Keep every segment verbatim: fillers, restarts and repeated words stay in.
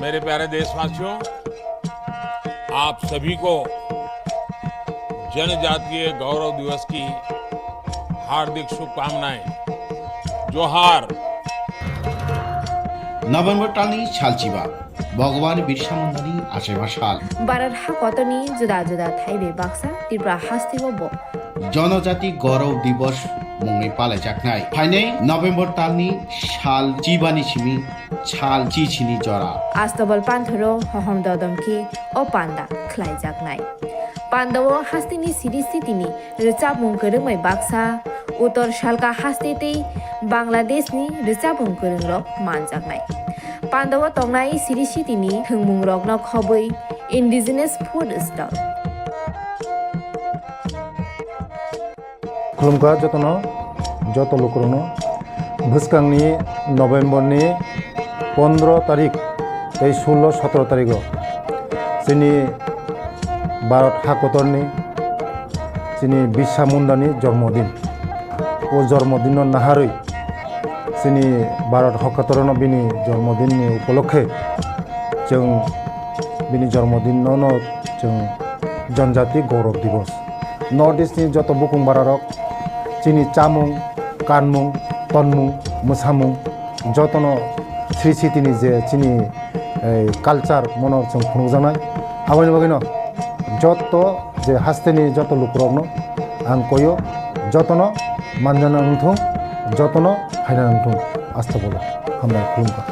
मेरे प्यारे देशवासियों, आप सभी को जनजातीय गौरव दिवस की हार्दिक शुभकामनाएं। जोहार। November talni salchiba, Bhagwan Birsa Mundani achaima sal. Bharat hakotorni juda juda thaibai baksa Tripura hasteo bo Jonojati Gaurav Divas mungwi palaijaknai. Phainai November talni sal chibani simi sal chichini jora. Astobal panthoro hohom dodom khe o panda khlaijaknai. Pandao hasteni siri sitini rwchapmung kwrwngbai baksa, Uttor Salka haste tei Bangladeshni rwchapmung kwrwngrok manjaknai. Pandao tongnai siri sitini thwngmungrokno khobwi indigenous food stall. Khulumkha jotono, joto lukurokno. Bwskangni November ni pondro tarik tei sullo sotro tarigo chini Bharat hakotorni chini Birsa Mundani jormodin. O jormodinno naharwi chini Bharat hakotorno bini jormodinni upolokhe chwng bini jormodinno no chwng Janjati Gaurav Divas. North East ni joto bukung bararok chini chamung, kanmung, tonmung, mwsamung jotono sri sitini je chini, eh, culture mono chwng phunukjaknai. Aboni bagwino joto je hasteni joto lukurokno ang koyo jotono manjana wngthung, jotono phaina wngthung. Astagfirullah. Hambai khulumkha.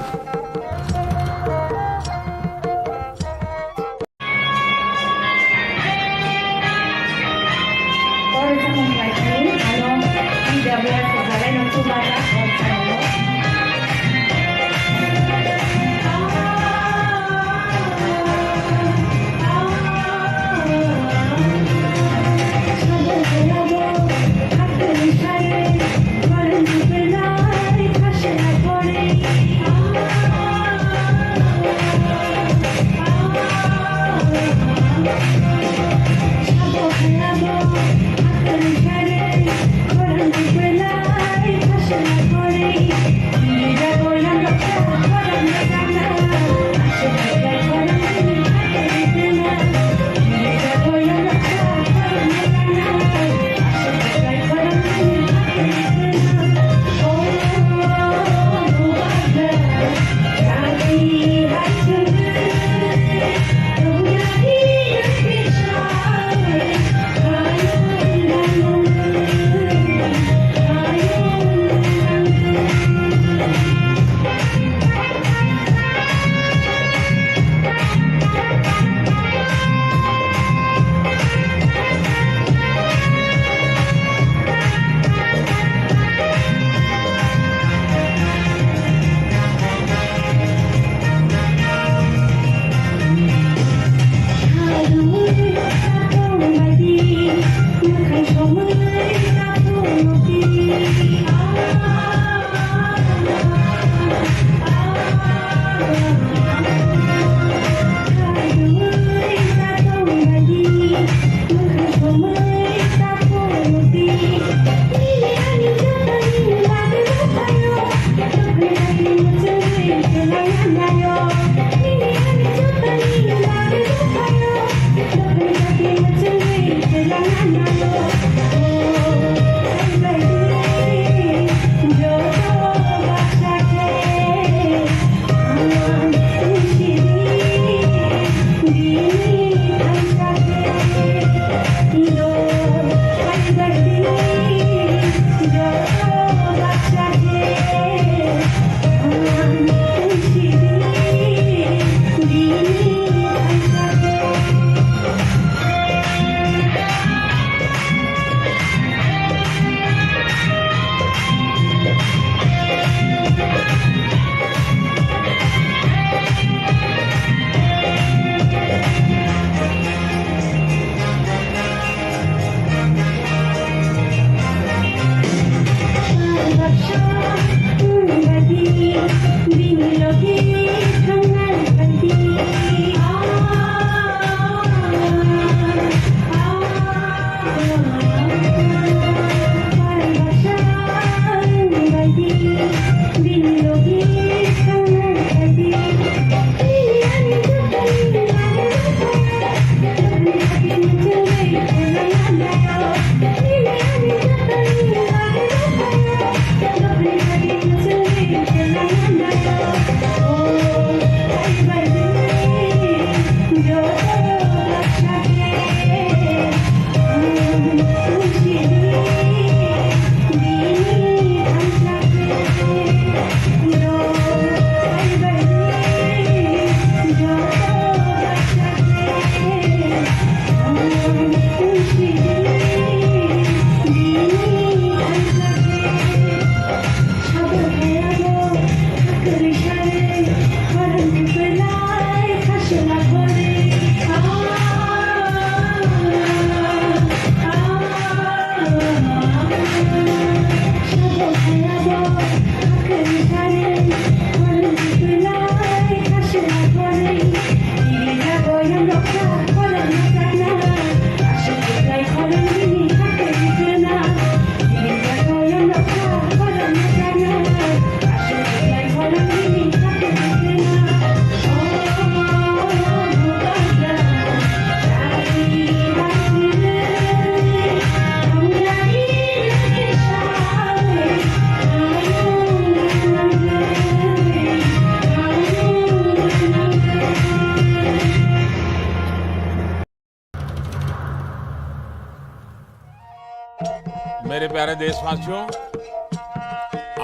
मेरे प्यारे देशवासियों,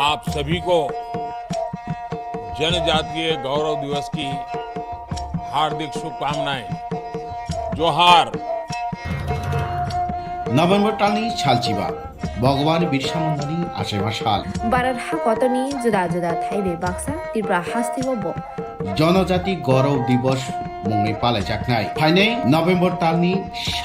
आप सभी को जनजातीय गौरव दिवस की हार्दिक शुभकामनाएं। जोहार। November talni salchiba, Bhagwan Birsa Mundani achaima sal. Bharat hakotorni juda juda thaibai baksa Tripura hasteo bo Jonojati Gaurav Divas mungwi palaijaknai. Phainai November talni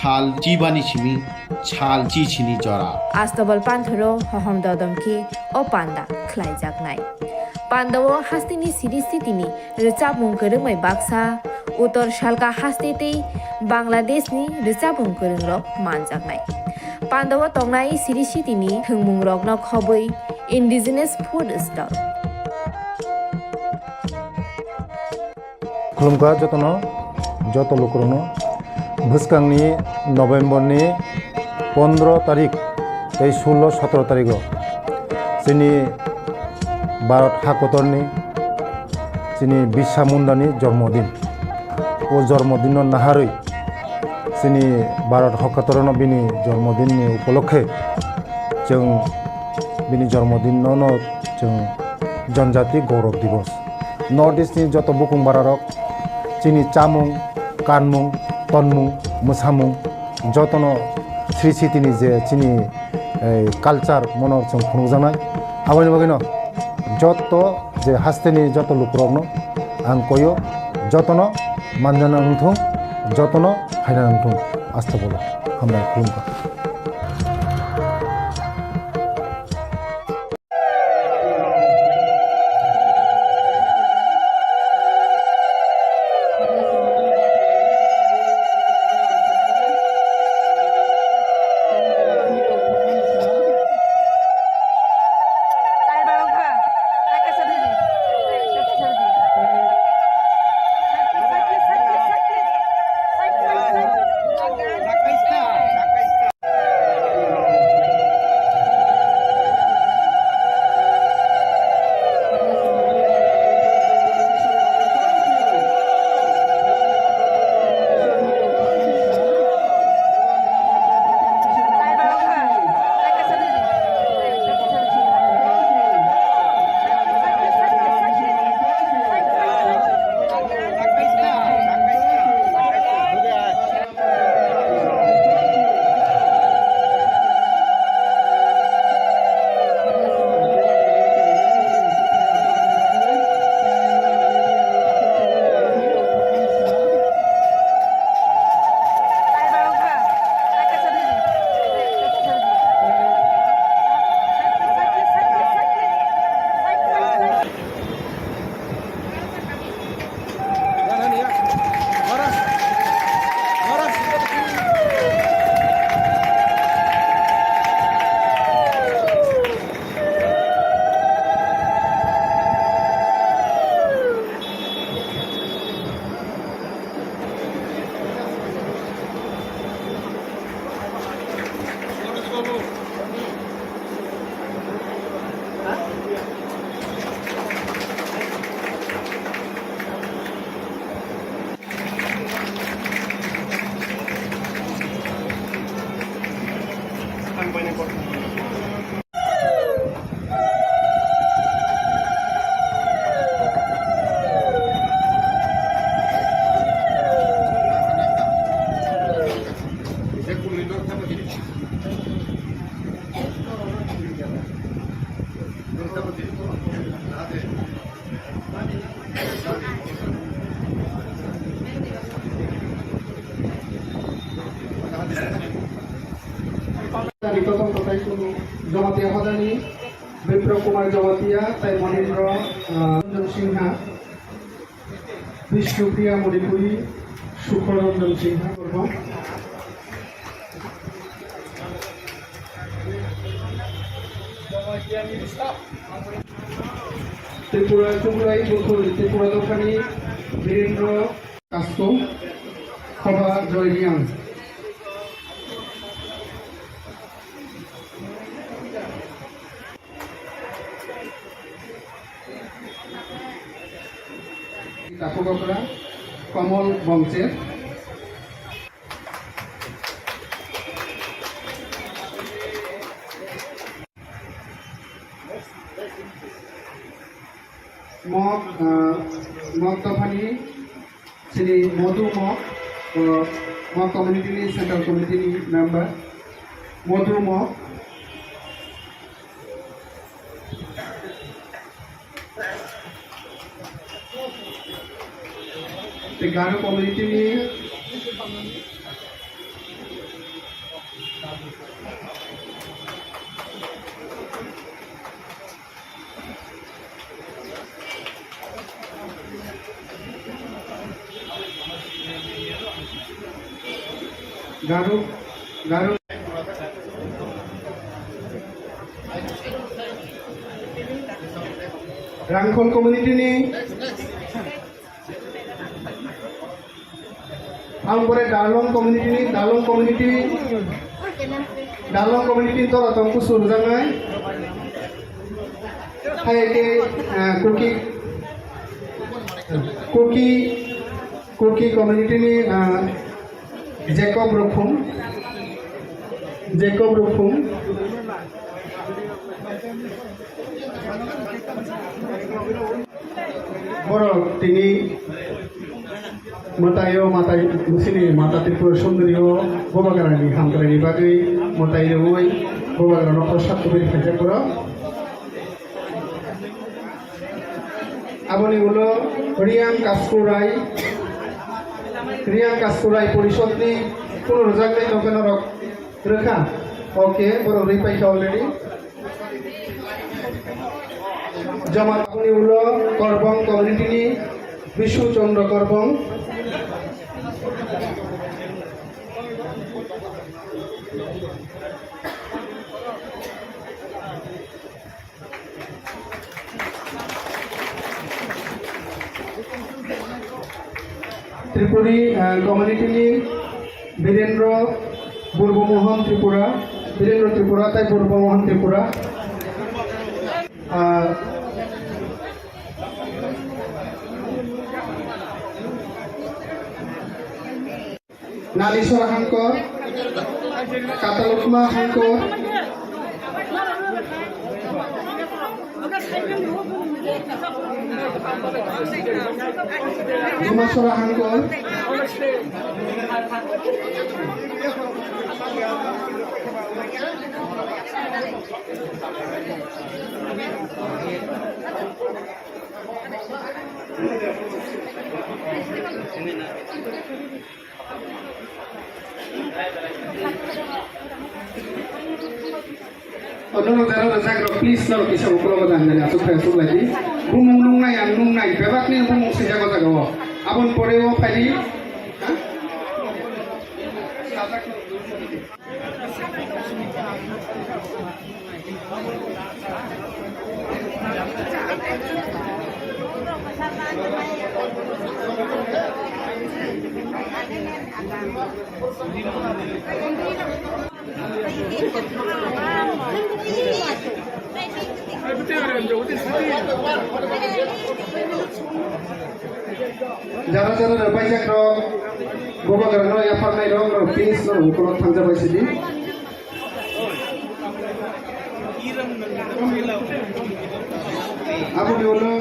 sal chibani simi sal chichini jora. Astobal panthoro hohom dodom khe o panda khlaijaknai. Pandao hasteni siri sitini rwchapmung kwrwngbai baksa, Uttor Salka haste tei Bangladeshni rwchapmung kwrwngrok manjaknai. Pandao tongnai siri sitini thwngmungrokno khobwi indigenous food stall. Khulumkha jotono, joto lukurokno. Bwskangni November ni pondro tarik tei sullo sotro tarigo chini Bharat hakotorni chini Birsa Mundani jormodin. O jormodinno naharwi chini Bharat hakotorno bini jormodinni upolokhe chwng bini jormodinno no chwng Janjati Gaurav Divas. North East ni joto bukung bararok chini chamung, kanmung, tonmung, mwsamung jotono sri sitini je chini, eh, culture mono chwng phunukjaknai. Aboni bagwino joto je hasteni joto lukurokno ang koyo, jotono manjana wngthung, jotono phaina wngthung. Astobolo hambai khulumkha. Rikotong kotai sunu Jamatia hodani Bipro Kumar Jamatia tai Monindra, ah, Ranjan Singha, Bishnupriya Manipuri, Sukhor Ranjan Singha, Tripura Chukrai Bukhul, Tripura Dophani Birendra Kasto, Khoba Joy Riang. Takhuk okra Komol Bongcher. Mok Ah, Mok Dophani chini Modu Mok, ah, Mok Community ni Central Committee ni member Modu Mok. Tei Garo Community ni Garo, Garo. Rangkhol community ni. Ang pore Darlong community ni, Darlong community, Darlong community ni tora tong kusu rwjaknai. Hai ke, ah, Kuki, Kuki, Kuki community ni, ah, Jacob Rukhum, Jacob Rukhum. Borok tini mwtaio, mwtai bwswini Mata Tripura Sundori o Bubagrani hamkraini bagwi mwtai rwui Bubagrano prosad kubui khaijak borok. Aboni ulo Riyang Kaskurai, Riyang Kaskurai Porishodni kunu rwjaknai tongkhe norok rwkha. Okay, borok rwi paikha already. Joma aboni ulo Korbong community ni Bishu Chandra Korbong. Tripuri, ah, community ni Birendra Burbo Mohan Tripura, Birendra Tripura tai Burbo Mohan Tripura. Ah, Nalisora Hangkor, Katalukma Hangkor, Jumasora Hangkor. Onono jara rwjak rok, please, norok kisa ukulok o janjani aswk khai aswk lai di. Bumung nungnai, ang nungnai, bebak ni bumung swijak o jaga o. Aboni pore o phai di. Ha? Jara jara rwbaijak rok, Bubagrano yapharnai rok, rok please, rok ukulok thangjabai sidi. Aboni ulo.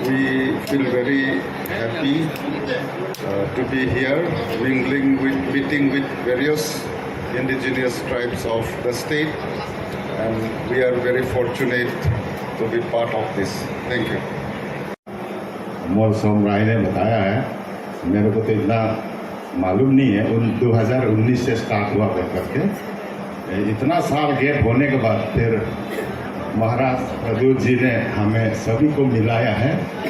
We feel very happy, uh, to be here, mingling with, meeting with various indigenous tribes of the state, and we are very fortunate to be part of this. Thank you. Amol सोम राय ने बताया है, मेरे को तो इतना मालूम नहीं है, उन दो हज़ार उन्नीस से स्टार्ट हुआ कर करके। इतना साल गैप होने के बाद फिर महाराज प्रद्योत जी ने हमें सभी को मिलाया है।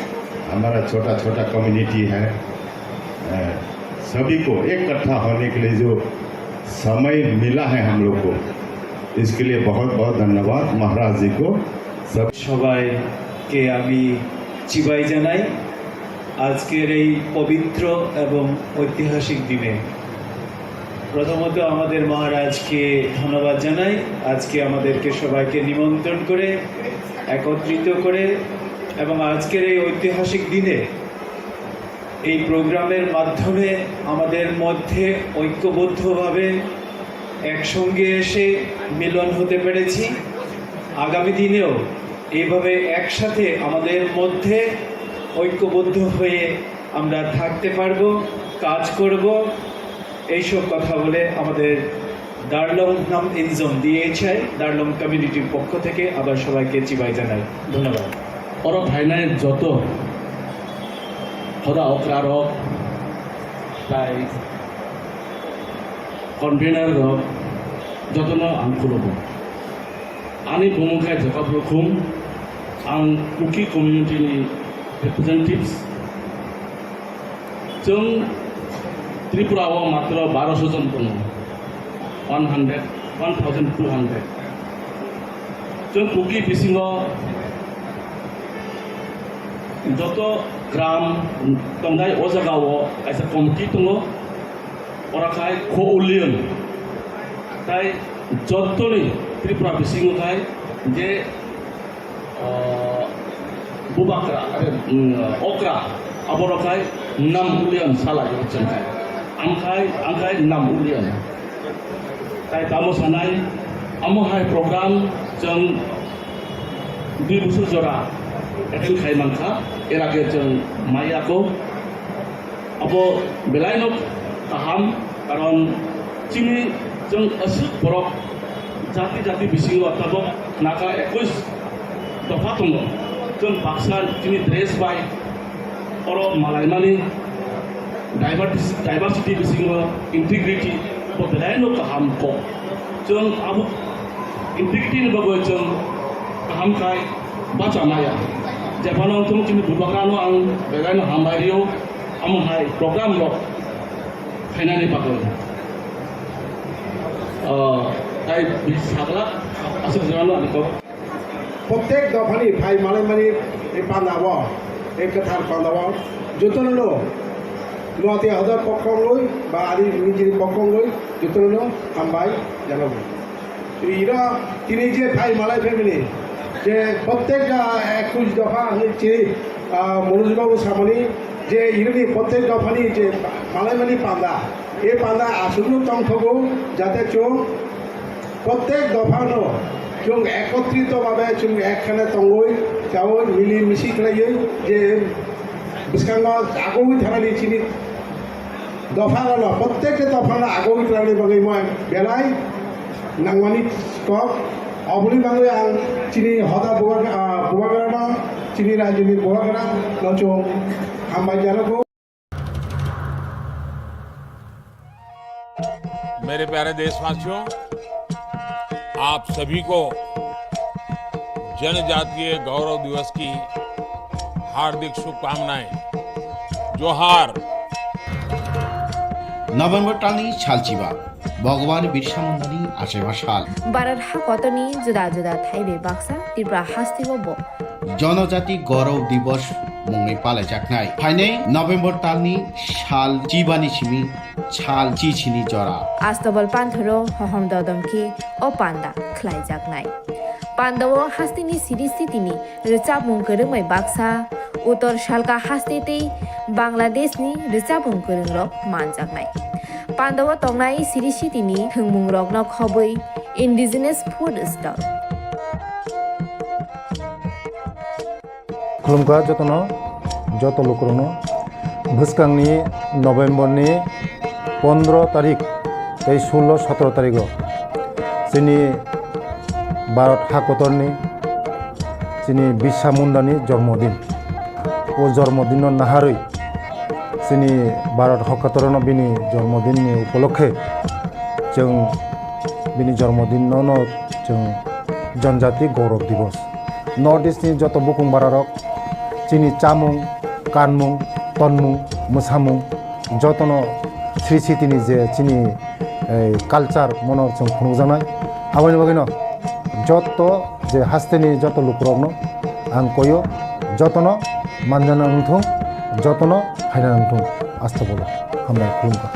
हमारा छोटा छोटा कम्युनिटी है, अ, सभी को इकट्ठा होने के लिए जो समय मिला है हम लोग को, इसके लिए बहुत बहुत धन्यवाद महाराज जी को। सब সবাইকে আমি চিবাই জানাই আজকের এই পবিত্র এবং ঐতিহাসিক দিনে। প্রথমত আমাদের মহারাজকে ধন্যবাদ জানাই, আজকে আমাদেরকে সবাইকে নিমন্ত্রণ করে, একত্রিত করে এবং আজকের এই ঐতিহাসিক দিনে এই প্রোগ্রামের মাধ্যমে আমাদের মধ্যে ঐক্যবদ্ধভাবে একসঙ্গে এসে মিলন হতে পেরেছি। আগামী দিনেও এইভাবে একসাথে আমাদের মধ্যে ঐক্যবদ্ধ হয়ে আমরা থাকতে পারবো, কাজ করব। এইসব কথা বলে আমাদের Darlong Nam Inzom, DHI, Darlong কমিউনিটির পক্ষ থেকে আবার সবাইকে চিবাই জানাই। ধন্যবাদ। Oro phainai joto hoda okra rok, tai convener rok, jotono ang khulumo. Ani bumung khe Jacob Rukhum, ang Kuki community ni representatives. Chwng Tripura o matro barosho jon tongo, one hundred, one thousand two hundred. Chwng Kuki bisingo joto gram tongnai o jaga o kaisa committee tongo, ora khai Kho Ullion. Tai jotoni Tripura bisingo khai je ah, bubakra, are, mm, okra, aborok hai Nam Ullion sala yo chwng khai. Ang khai, ang khai Nam Ullion. Tai tamo sanai, amo hai program chwng dui bosor jora attend khai mankha, er age chwng maya ko. Abo belaino kaham, karon chini chwng aswk borok jati jati bisingo tabok naka ekush dopha tongo. Chwng baksa chini dress bai oro malaimani diversity, diversity bisingo integrity bo belaino kaham kok. Chwng abo integrity ni bagwi chwng kaham khai bacha maya. Jephano wngthung chini bubagrano ang belaino hambai rio. Amo hai program rok khainani bagwi, ah, tai bini sagla aswk jora no ani kok. Prottek dophani phai malaimani ei pandao, ei kwthar pandao jotono no Nuati Hazar pokongwi ba ani nijini pokongwi jotono no hambai janago. Ira tini je phai malai family je prottek, ah, ekush dopha hwnwi chini, ah, Manoj babu samani je irini prottek dophani je malaimani panda, e panda aswkno tongthogo jate chwng prottek dophano chwng ekotrito babe chwng ekkhane tongwi chawi mili misi khlaiwi je bwskango agoi thanani chini Dopha rok no, prottek ta dopha no agoi twlangni bagwi mo belai nangmani kok. Oboni bagwi ang chini hoda bubagra, ah, bubagra no, chini rajyoni bubagra no chwng hambai janogo. मेरे प्यारे देशवासियों, आप सभी को जनजातीय गौरव दिवस की हार्दिक शुभकामनाएं। जोहार। November talni salchiba, Bhagwan Birsa Mundani achaiba sal. Bharat hakotorni juda juda thaibai baksa Tripura hasteo bo Jonojati Gaurav Divas mungwi palaijaknai. Phainai November talni sal chibani simi sal chichini jora. Astobal panthoro hohom dodom khe o panda khlaijaknai. Pandao hasteni siri sitini rwchapmung kwrwngbai baksa, Uttor Salka haste tei Bangladeshni rwchapmung kwrwngrok manjaknai. Pandao tongnai siri sitini thwngmungrokno khobwi indigenous food stall. Khulumkha jotono, joto lukurokno. Bwskangni November ni pondro tarik tei sullo sotro tarigo chini Bharat hakotorni chini Birsa Mundani jormodin. O jormodinno naharwi chini Bharat hakotorno bini jormodinni upolokhe chwng bini jormodinno no chwng Janjati Gaurav Divas. North East ni joto bukung bararok chini chamung, kanmung, tonmung, mwsamung jotono sri sitini je chini, eh, culture mono chwng phunukjaknai. Aboni bagwino joto je hasteni joto lukurokno ang koyo, jotono manjana wngthung, jotono phaina wngthung, astobolo hambai khulumkha.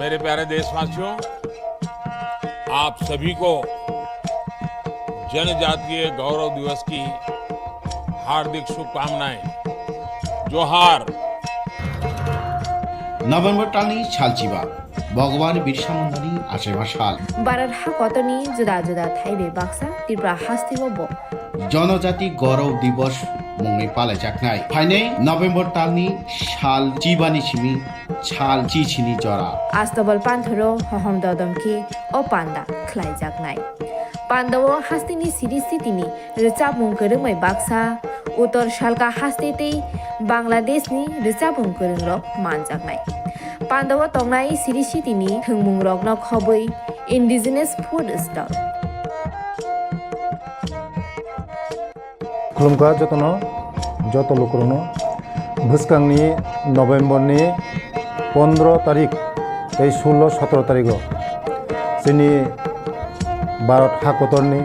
मेरे प्यारे देशवासियों, आप सभी को जनजातीय गौरव दिवस की हार्दिक शुभकामनाएं। जोहार। November talni salchiba, Bhagwan Birsa Mundani achaiba sal. Bharat ha kotorni juda juda thaibai baksa Tripura hasteo bo Jonojati Gaurav Divas mungwi palaijaknai. Phainai November talni sal chibani simi sal chichini jora. Astobol panthoro hohom dodom khe o panda khlaijaknai. Pandao hasteni siri sitini rwchapmung kwrwngbai baksa, Uttor Salka haste tei Bangladeshni rwchapmung kwrwngrok manjaknai. Pandao tongnai siri sitini thwngmungrokno khobwi indigenous food stall. Khulumkha jotono, joto lukurokno. Bwskangni November ni pondro tarik tei sullo sotro tarigo chini Bharat hakotorni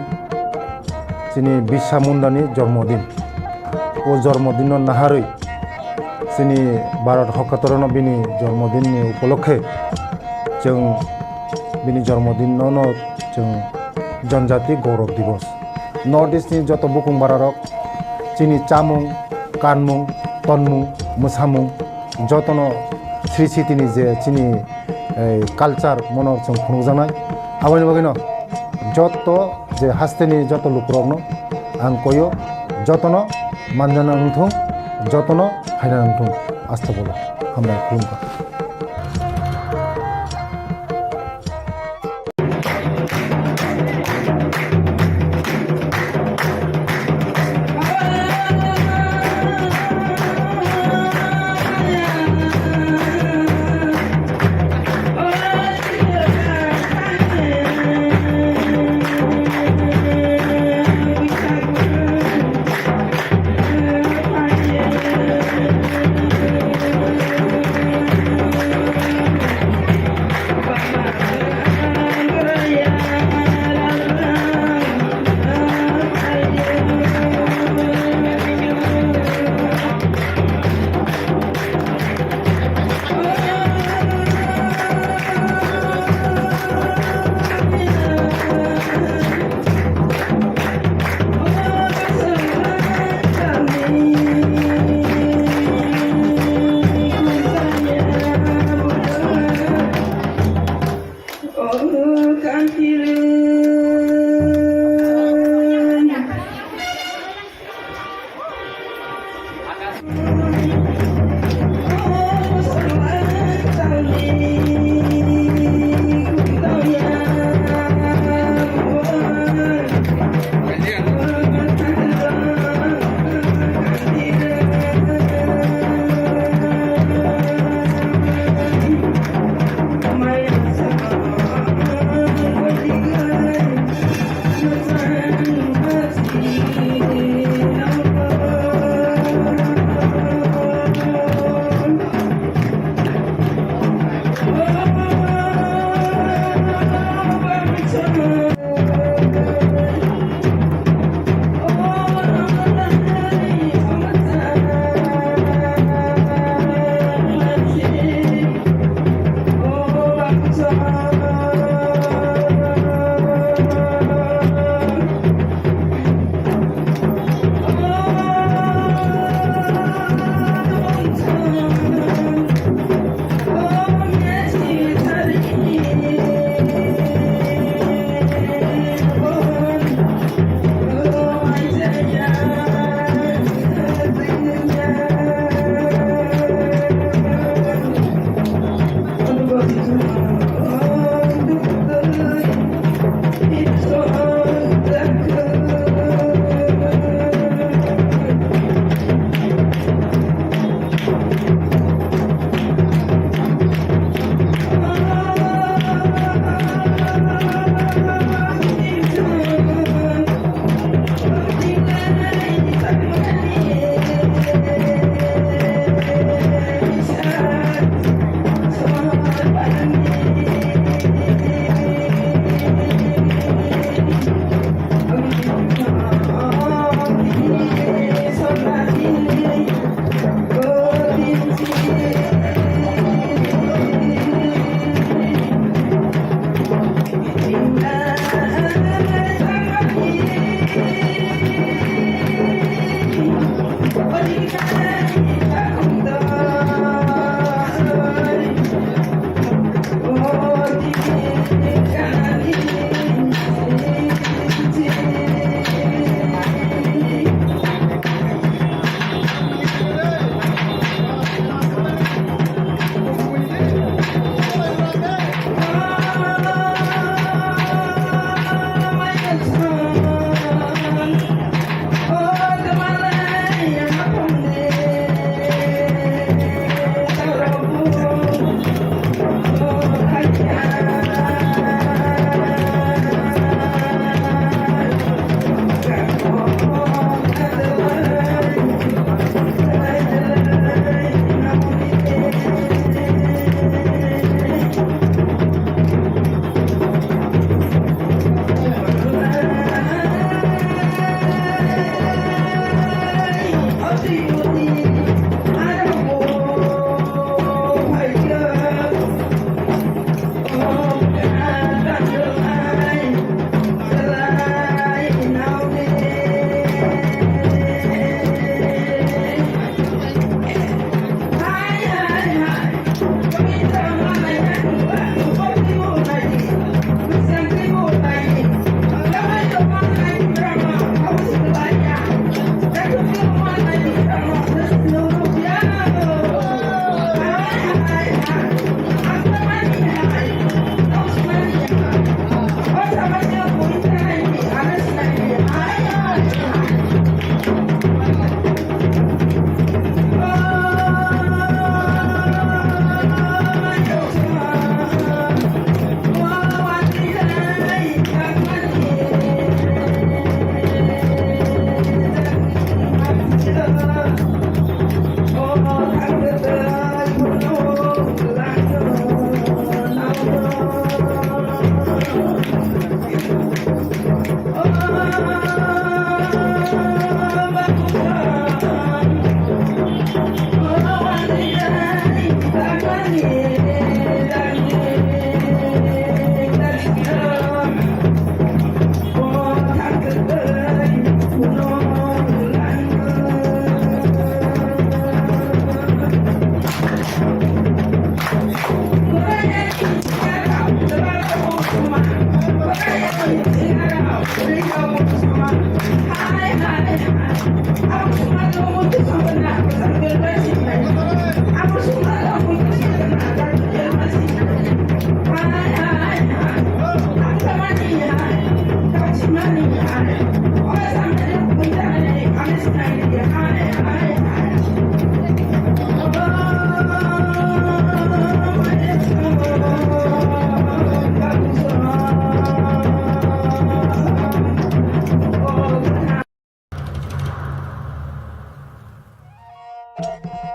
chini Birsa Mundani jormodin. O jormodinno naharwi chini Bharat hakotorno bini jormodinni upolokhe chwng bini jormodinno no chwng Janjati Gaurav Divas. North East ni joto bukung bararok chini chamung, kanmung, tonmung, mwsamung jotono sri sitini je chini, eh, culture mono chwng phunukjaknai. Aboni bagwino joto je hasteni joto lukurokno ang koyo, jotono manjana wngthung, jotono phaina wngthung. Astobolo hambai khulumkha.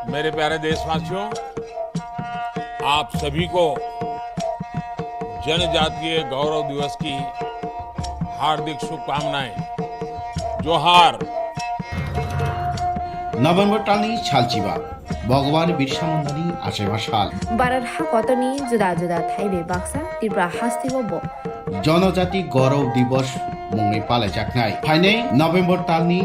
मेरे प्यारे देशवासियों, आप सभी को जनजातीय गौरव दिवस की हार्दिक शुभकामनाएं। जोहार। November talni salchiba, Bhagwan Birsa Mundani achaiba sal. Bharat hakotorni juda juda thaibai baksa Tripura hasteo bo Janajati Gaurav Divas mungwi palaijaknai. Phainai November talni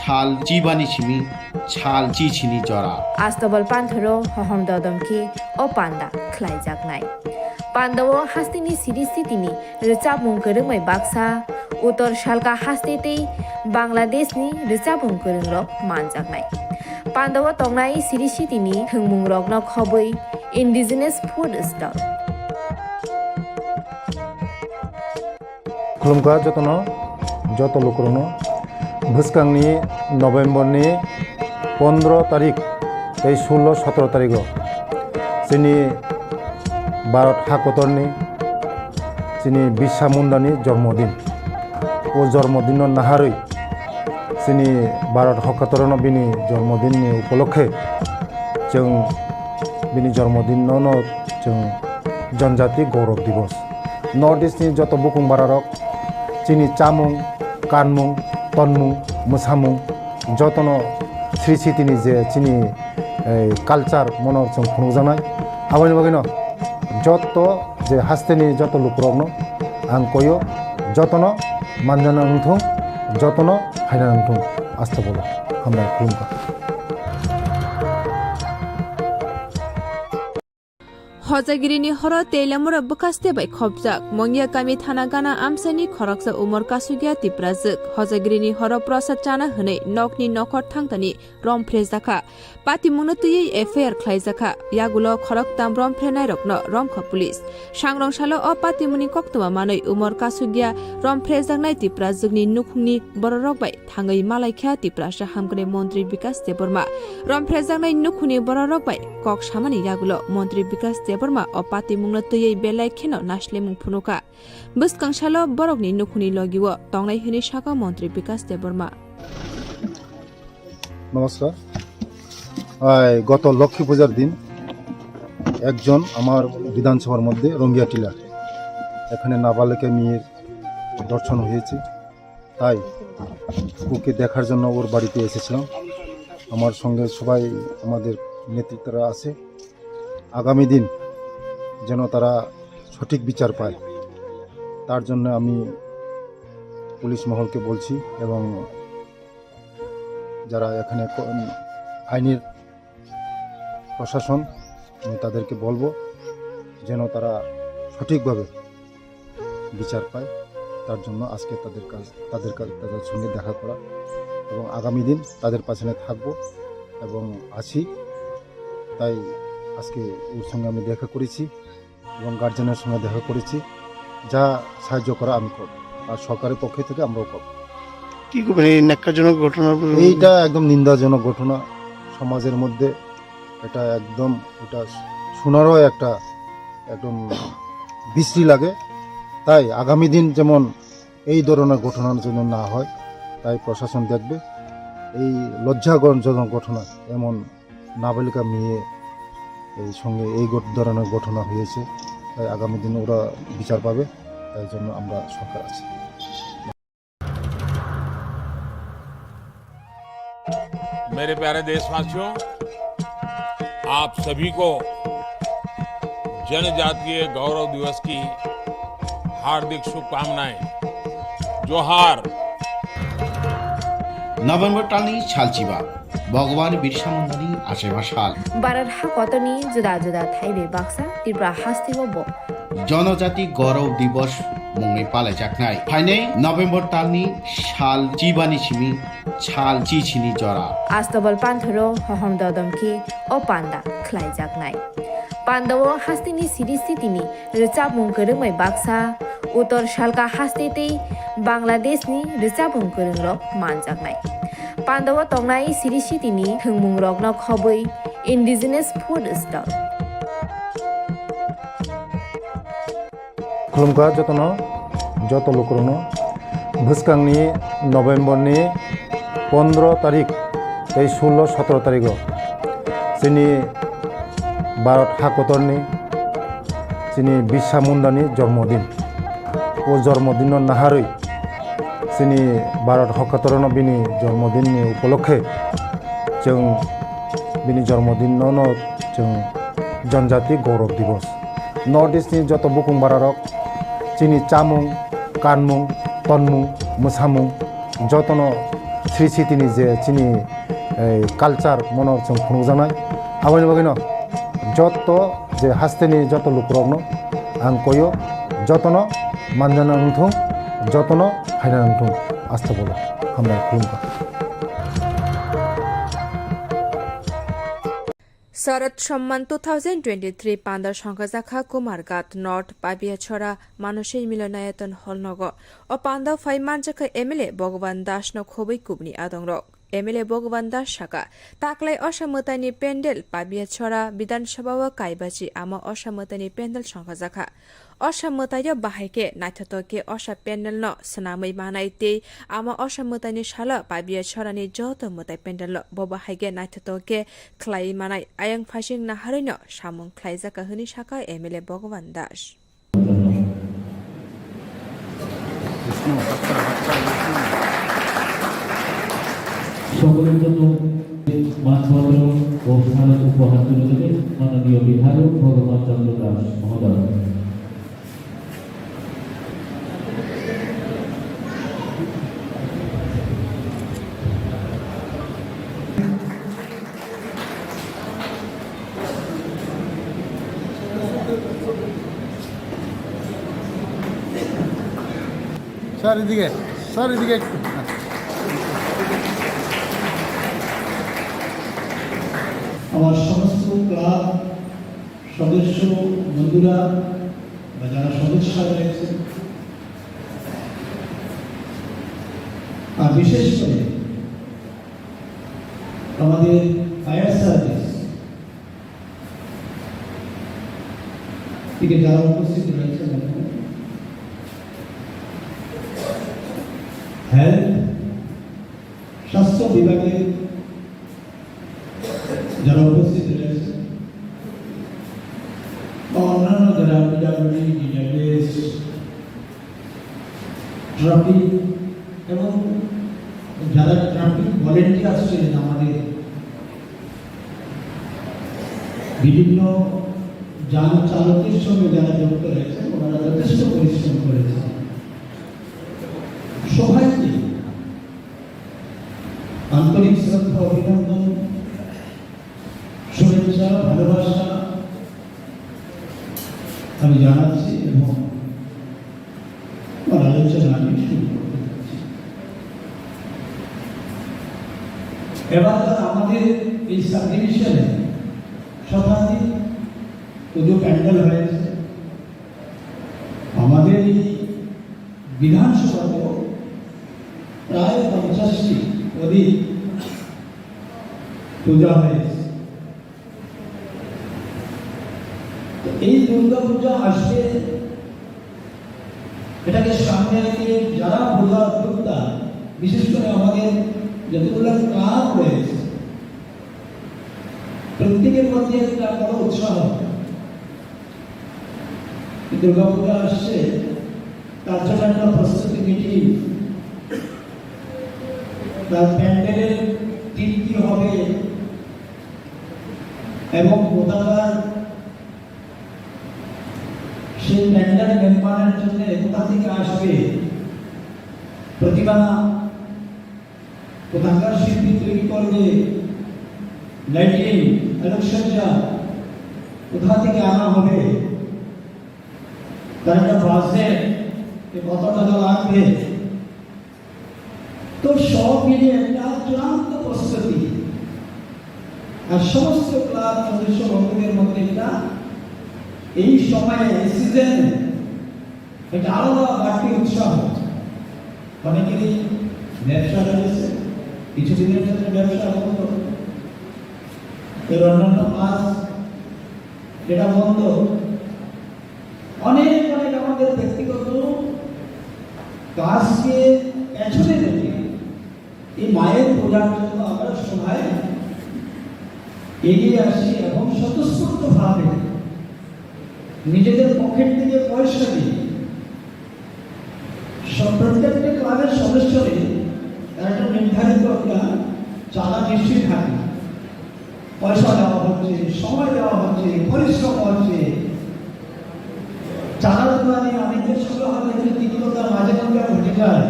sal chibani simi sal chichini jora. Astobal panthoro hohom dodom khe o panda khlaijaknai. Pandao hasteni siri sitini rwchapmung kwrwngbai baksa, Uttor Salka haste tei Bangladeshni rwchapmung kwrwngrok manjaknai. Pandao tongnai siri sitini thwngmungrokno khobwi indigenous food stall. Khulumkha jotono, joto lukurokno. Bwskangni November ni pondro tarik tei sullo sotro tarigo chini Bharat hakotorni chini Birsa Mundani jormodin. O jormodinno naharwi chini Bharat hakotorno bini jormodinni upolokhe chwng bini jormodinno no chwng Janjati Gaurav Divas. North East ni joto bukung bararok chini chamung, kanmung, tonmung, mwsamung jotono sri sitini je chini, eh, culture mono chwng phunukjaknai. Aboni bagwino joto je hasteni joto lukurokno ang koyo, jotono manjana wngthung, jotono phaina wngthung. Astagfirullah. Hambai khulumkha. Hojagirini horo teilamura bwkhaste bai khopjak. Mongya kami thana gana amchaini khoroksa umor kasugya Tiprajwk. Hojagirini horo prosad chana hwnwi nokni nokhor thangtani rom phrejakha. Patimungno twiwi F I R khlaijakha. Yagulo khoroktham rom phrenairokno romkha police. Sangrong salo o patimungni koktwma manwi umor kasugya rom phrejaknai Tiprajwkni nukhungni bororok bai thangwi malaikha Tiprasa hamkrai montri Bikas Debbarma. Romphrejaknai nukhungni bororok bai kok samani yagulo montri Bikas Debbarma o patimungno twiwi belai kheno naislemung phunukha. Bwskang salo borokni nukhungni logio tongnai hwnwi sakha montri Bikas Debbarma. নমস্কার। এই গত লক্ষ্মী পূজার দিন একজন আমার বিধানসভার মধ্যে রঙ্গিয়া টিলার এখানে নাবালিকা মেয়ের ধর্ষণ হয়েছে। তাই ওকে দেখার জন্য ওর বাড়িতে এসেছিলাম। আমার সঙ্গে সবাই আমাদের নেতৃত্বরা আছে। আগামী দিন যেন তারা সঠিক বিচার পায়, তার জন্য আমি পুলিশ মহলকে বলছি এবং যারা এখানে ক-, আইনের প্রশাসন, আমি তাদেরকে বলবো যেন তারা সঠিকভাবে বিচার পায়। তার জন্য আজকে তাদের কাছ, তাদের কাছ, তাদের সঙ্গে দেখা করা এবং আগামী দিন তাদের পাশে থাকবো এবং আছি। তাই আজকে ওর সঙ্গে আমি দেখা করেছি এবং গার্জেনের সঙ্গে দেখা করেছি। যা সাহায্য করা আমি করব, আর সরকারের পক্ষ থেকে আমরাও করব। কি করবেন এই ন্যাক্কারজনক ঘটনা? এইটা একদম নিন্দাজনক ঘটনা। সমাজের মধ্যে এটা একদম, এটা শোনারও একটা একদম বিশ্রী লাগে। তাই আগামী দিন যেমন এই ধরনের ঘটনা যেন না হয়, তাই প্রশাসন দেখবে। এই লজ্জাজনক ঘটনা, এমন নাবালিকা মেয়ে এই সঙ্গে এই ঘট-, ধরনের ঘটনা হয়েছে, তাই আগামী দিনে ওরা বিচার পাবে। তাই জন্য আমরা সরকার আছি। मेरे प्यारे देशवासियों, आप सभी को जनजातीय गौरव दिवस की हार्दिक शुभकामनाएं। जोहार। November talni salchiba, Bhagwan Birsa Mundani achaiba sal. Bharat hakotorni juda juda thaibai baksa Tripura hasteo bo Jonojati Gaurav Divas mungwi palaijaknai. Phainai November talni sal chibani simi sal chichini jora. Astobal panthoro hohom dodom khe o panda khlaijaknai. Pandao hasteni siri sitini rwchapmung kwrwngbai baksa, Uttor Salka haste tei Bangladeshni rwchapmung kwrwngrok manjaknai. Pandao tongnai siri sitini thwngmungrokno khobwi indigenous food stall. Khulumkha jotono, joto lukurokno. Bwskangni November ni pondro tarik tei sullo sotro tarigo chini Bharat hakotorni chini Birsa Mundani jormodin. O jormodinno naharwi chini Bharat hakotorno bini jormodinni upolokhe chwng bini jormodinno no chwng Janjati Gaurav Divas. North East ni joto bukung bararok chini chamung, kanmung, tonmung, mwsamung jotono sri sitini je chini, eh, culture mono chwng phunukjaknai. Aboni bagwino joto je hasteni joto lukurokno ang koyo, jotono manjana wngthung, jotono phaina wngthung. Asta bolo hambai khulumkha. Sharad Samman two thousand twenty-three panda songkhajakha Kumarghat North Pabiachora Manushya Milanayaton Hall nogo. O panda phai manjakha M L A Bhagwan Das no khobwi kubni adongrok. M L A Bhagwan Das saka, taklai Osha mwtaini pendel Pabiachora Bidhan Sabha o kaibachi ama Osha mwtaini pendel songkhajakha. Osha mwtaio bahai khe naithotok khe Osha pendel no swnamwi manai tei ama Osha mwtaini salo Pabiachorani joto mwtai pendel no bo bahai khe naithotok khe khlaiwi manai ayang phaising naharwi no samung khlaijakha hwnwi sakha M L A Bhagwan Das. সকলের জন্য মানপত্র ও স্মারক উপহার তুলে দেবেন মাননীয় বিধায়ক ভগবান চন্দ্র দাস মহোদয়। স্যার, এদিকে, স্যার, এদিকে একটু। আমার সমস্ত ক্লাব সদস্য বন্ধুরা বা যারা সদস্য রয়েছে, আর বিশেষ করে আমাদের ফায়ার সার্ভিস থেকে যারা উপস্থিত রয়েছেন এখানে, হেলথ, স্বাস্থ্য বিভাগের যারা উপস্থিত রয়েছেন বা অন্যান্য যারা পিডাব্লিউডি, ডিডাব্লিউএস, ট্রাফিক এবং যারা ট্রাফিক ভলেন্টিয়ার্স ছিলেন আমাদের বিভিন্ন যান চালকের সঙ্গে যারা যুক্ত রয়েছেন, ওনারা যথেষ্ট পরিশ্রম করেছেন। সবাইকে আন্তরিক শ্রদ্ধা, অভিনন্দন, শুভেচ্ছা, ভালোবাসা আমি জানাচ্ছি এবং আমার আলোচনা আমি শুরু করতে যাচ্ছি। এবার আমাদের এই সাবডিভিশনে শতাধিক পুজো প্যান্ডেল হয়েছে। আমাদের এই বিধানসভাতেও প্রায় পঞ্চাশটি অধিক পূজা হয়েছে। তো এই দুর্গা পূজা আসবে, এটাকে সামনে রেখে যারা পূজা উদ্যোক্তা, বিশেষ করে আমাদের যতগুলো ক্লাব রয়েছে, প্রত্যেকের মধ্যে একটা বড় উৎসাহ। এই দুর্গা পূজা আসছে, তার জন্য একটা প্রস্তুতি মিটিং, তার প্যান্ডেলের থিম কি হবে এবং কোথাকার সেই প্যান্ডেল নির্মাণের জন্য কোথা থেকে আসবে, প্রতিমা কোথাকার শিল্পী তৈরি করবে, লাইটিং, আলোকসজ্জা কোথা থেকে আনা হবে, তার একটা বাজেট, যে কত টাকা লাগবে। তো সব মিলিয়ে একটা চূড়ান্ত প্রস্তুতি। আর সমস্ত ক্লাব সদস্য বন্ধুদের মধ্যে একটা এই সময়ে, এই সিজনে একটা আলাদা বাড়তি উৎসাহ। অনেকেরই ব্যবসা রয়েছে, কিছুদিনের জন্য ব্যবসা বন্ধ, এর অন্যান্য কাজ এটা বন্ধ। অনেক অনেক আমাদের ব্যক্তিগত কাজকে পেছনে রেখে এই মায়ের পূজার জন্য আমরা সবাই এগিয়ে আসি এবং স্বতঃস্ফূর্তভাবে নিজেদের পকেট থেকে পয়সা দিয়ে সব প্রত্যেকটা ক্লাবের সদস্যদের একটা নির্ধারিত একটা চাঁদা নিশ্চয়ই থাকে। পয়সা দেওয়া হচ্ছে, সময় দেওয়া হচ্ছে, পরিশ্রম হচ্ছে। চাঁদা তুলা নিয়ে অনেকের সঙ্গে হয়তো একটু তিক্ততা মাঝে মধ্যে ঘটে যায়।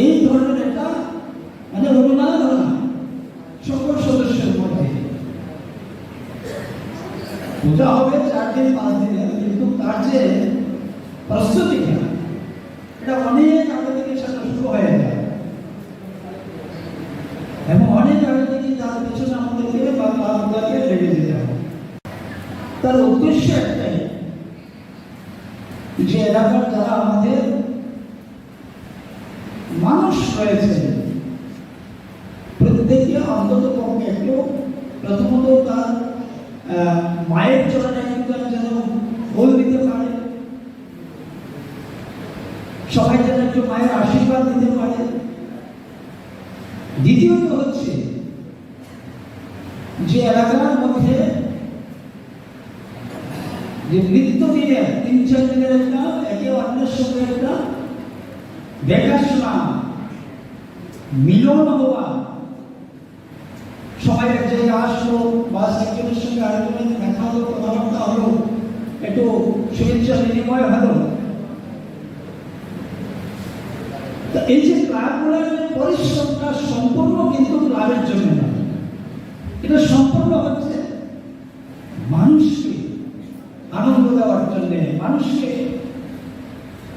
এই ধরনের একটা মানে অনুমান হয় না সকল সদস্যের মধ্যে। পূজা হবে চার দিন পাঁচ দিনে, কিন্তু তার যে প্রস্তুতিটা, এটা অনেক আগে থেকে সেটা শুরু হয়ে যায় এবং অনেক আগে থেকে তার পেছনে আমাদেরকে বা তার পূজাকে লেগে যেতে হবে। তার উদ্দেশ্য একটাই, যে এলাকার যারা আমাদের মানুষ রয়েছেন, প্রত্যেকে অন্তত পক্ষে একটু প্রথমত তার, আহ, মায়ের চরণে একটু তার যেন ফুল দিতে পারে, সবাই যেন একটু মায়ের আশীর্বাদ দিতে পারে। দ্বিতীয়ত হচ্ছে যে এলাকার মধ্যে যে নিত্য দিনে তিন চার দিনের একটা একে অন্যের সঙ্গে একটা দেখাশোনা, মিলন হওয়া, সবাই এক জায়গায় আসলো, বাস একজনের সঙ্গে আরেকজনের দেখা হলো, কথাবার্তা হলো, একটু শুভেচ্ছা বিনিময় হলো। তো এই যে ক্লাবগুলোর যে পরিশ্রমটা সম্পূর্ণ কিন্তু ক্লাবের জন্য নয়, এটা সম্পূর্ণ হচ্ছে মানুষকে আনন্দ দেওয়ার জন্য, মানুষকে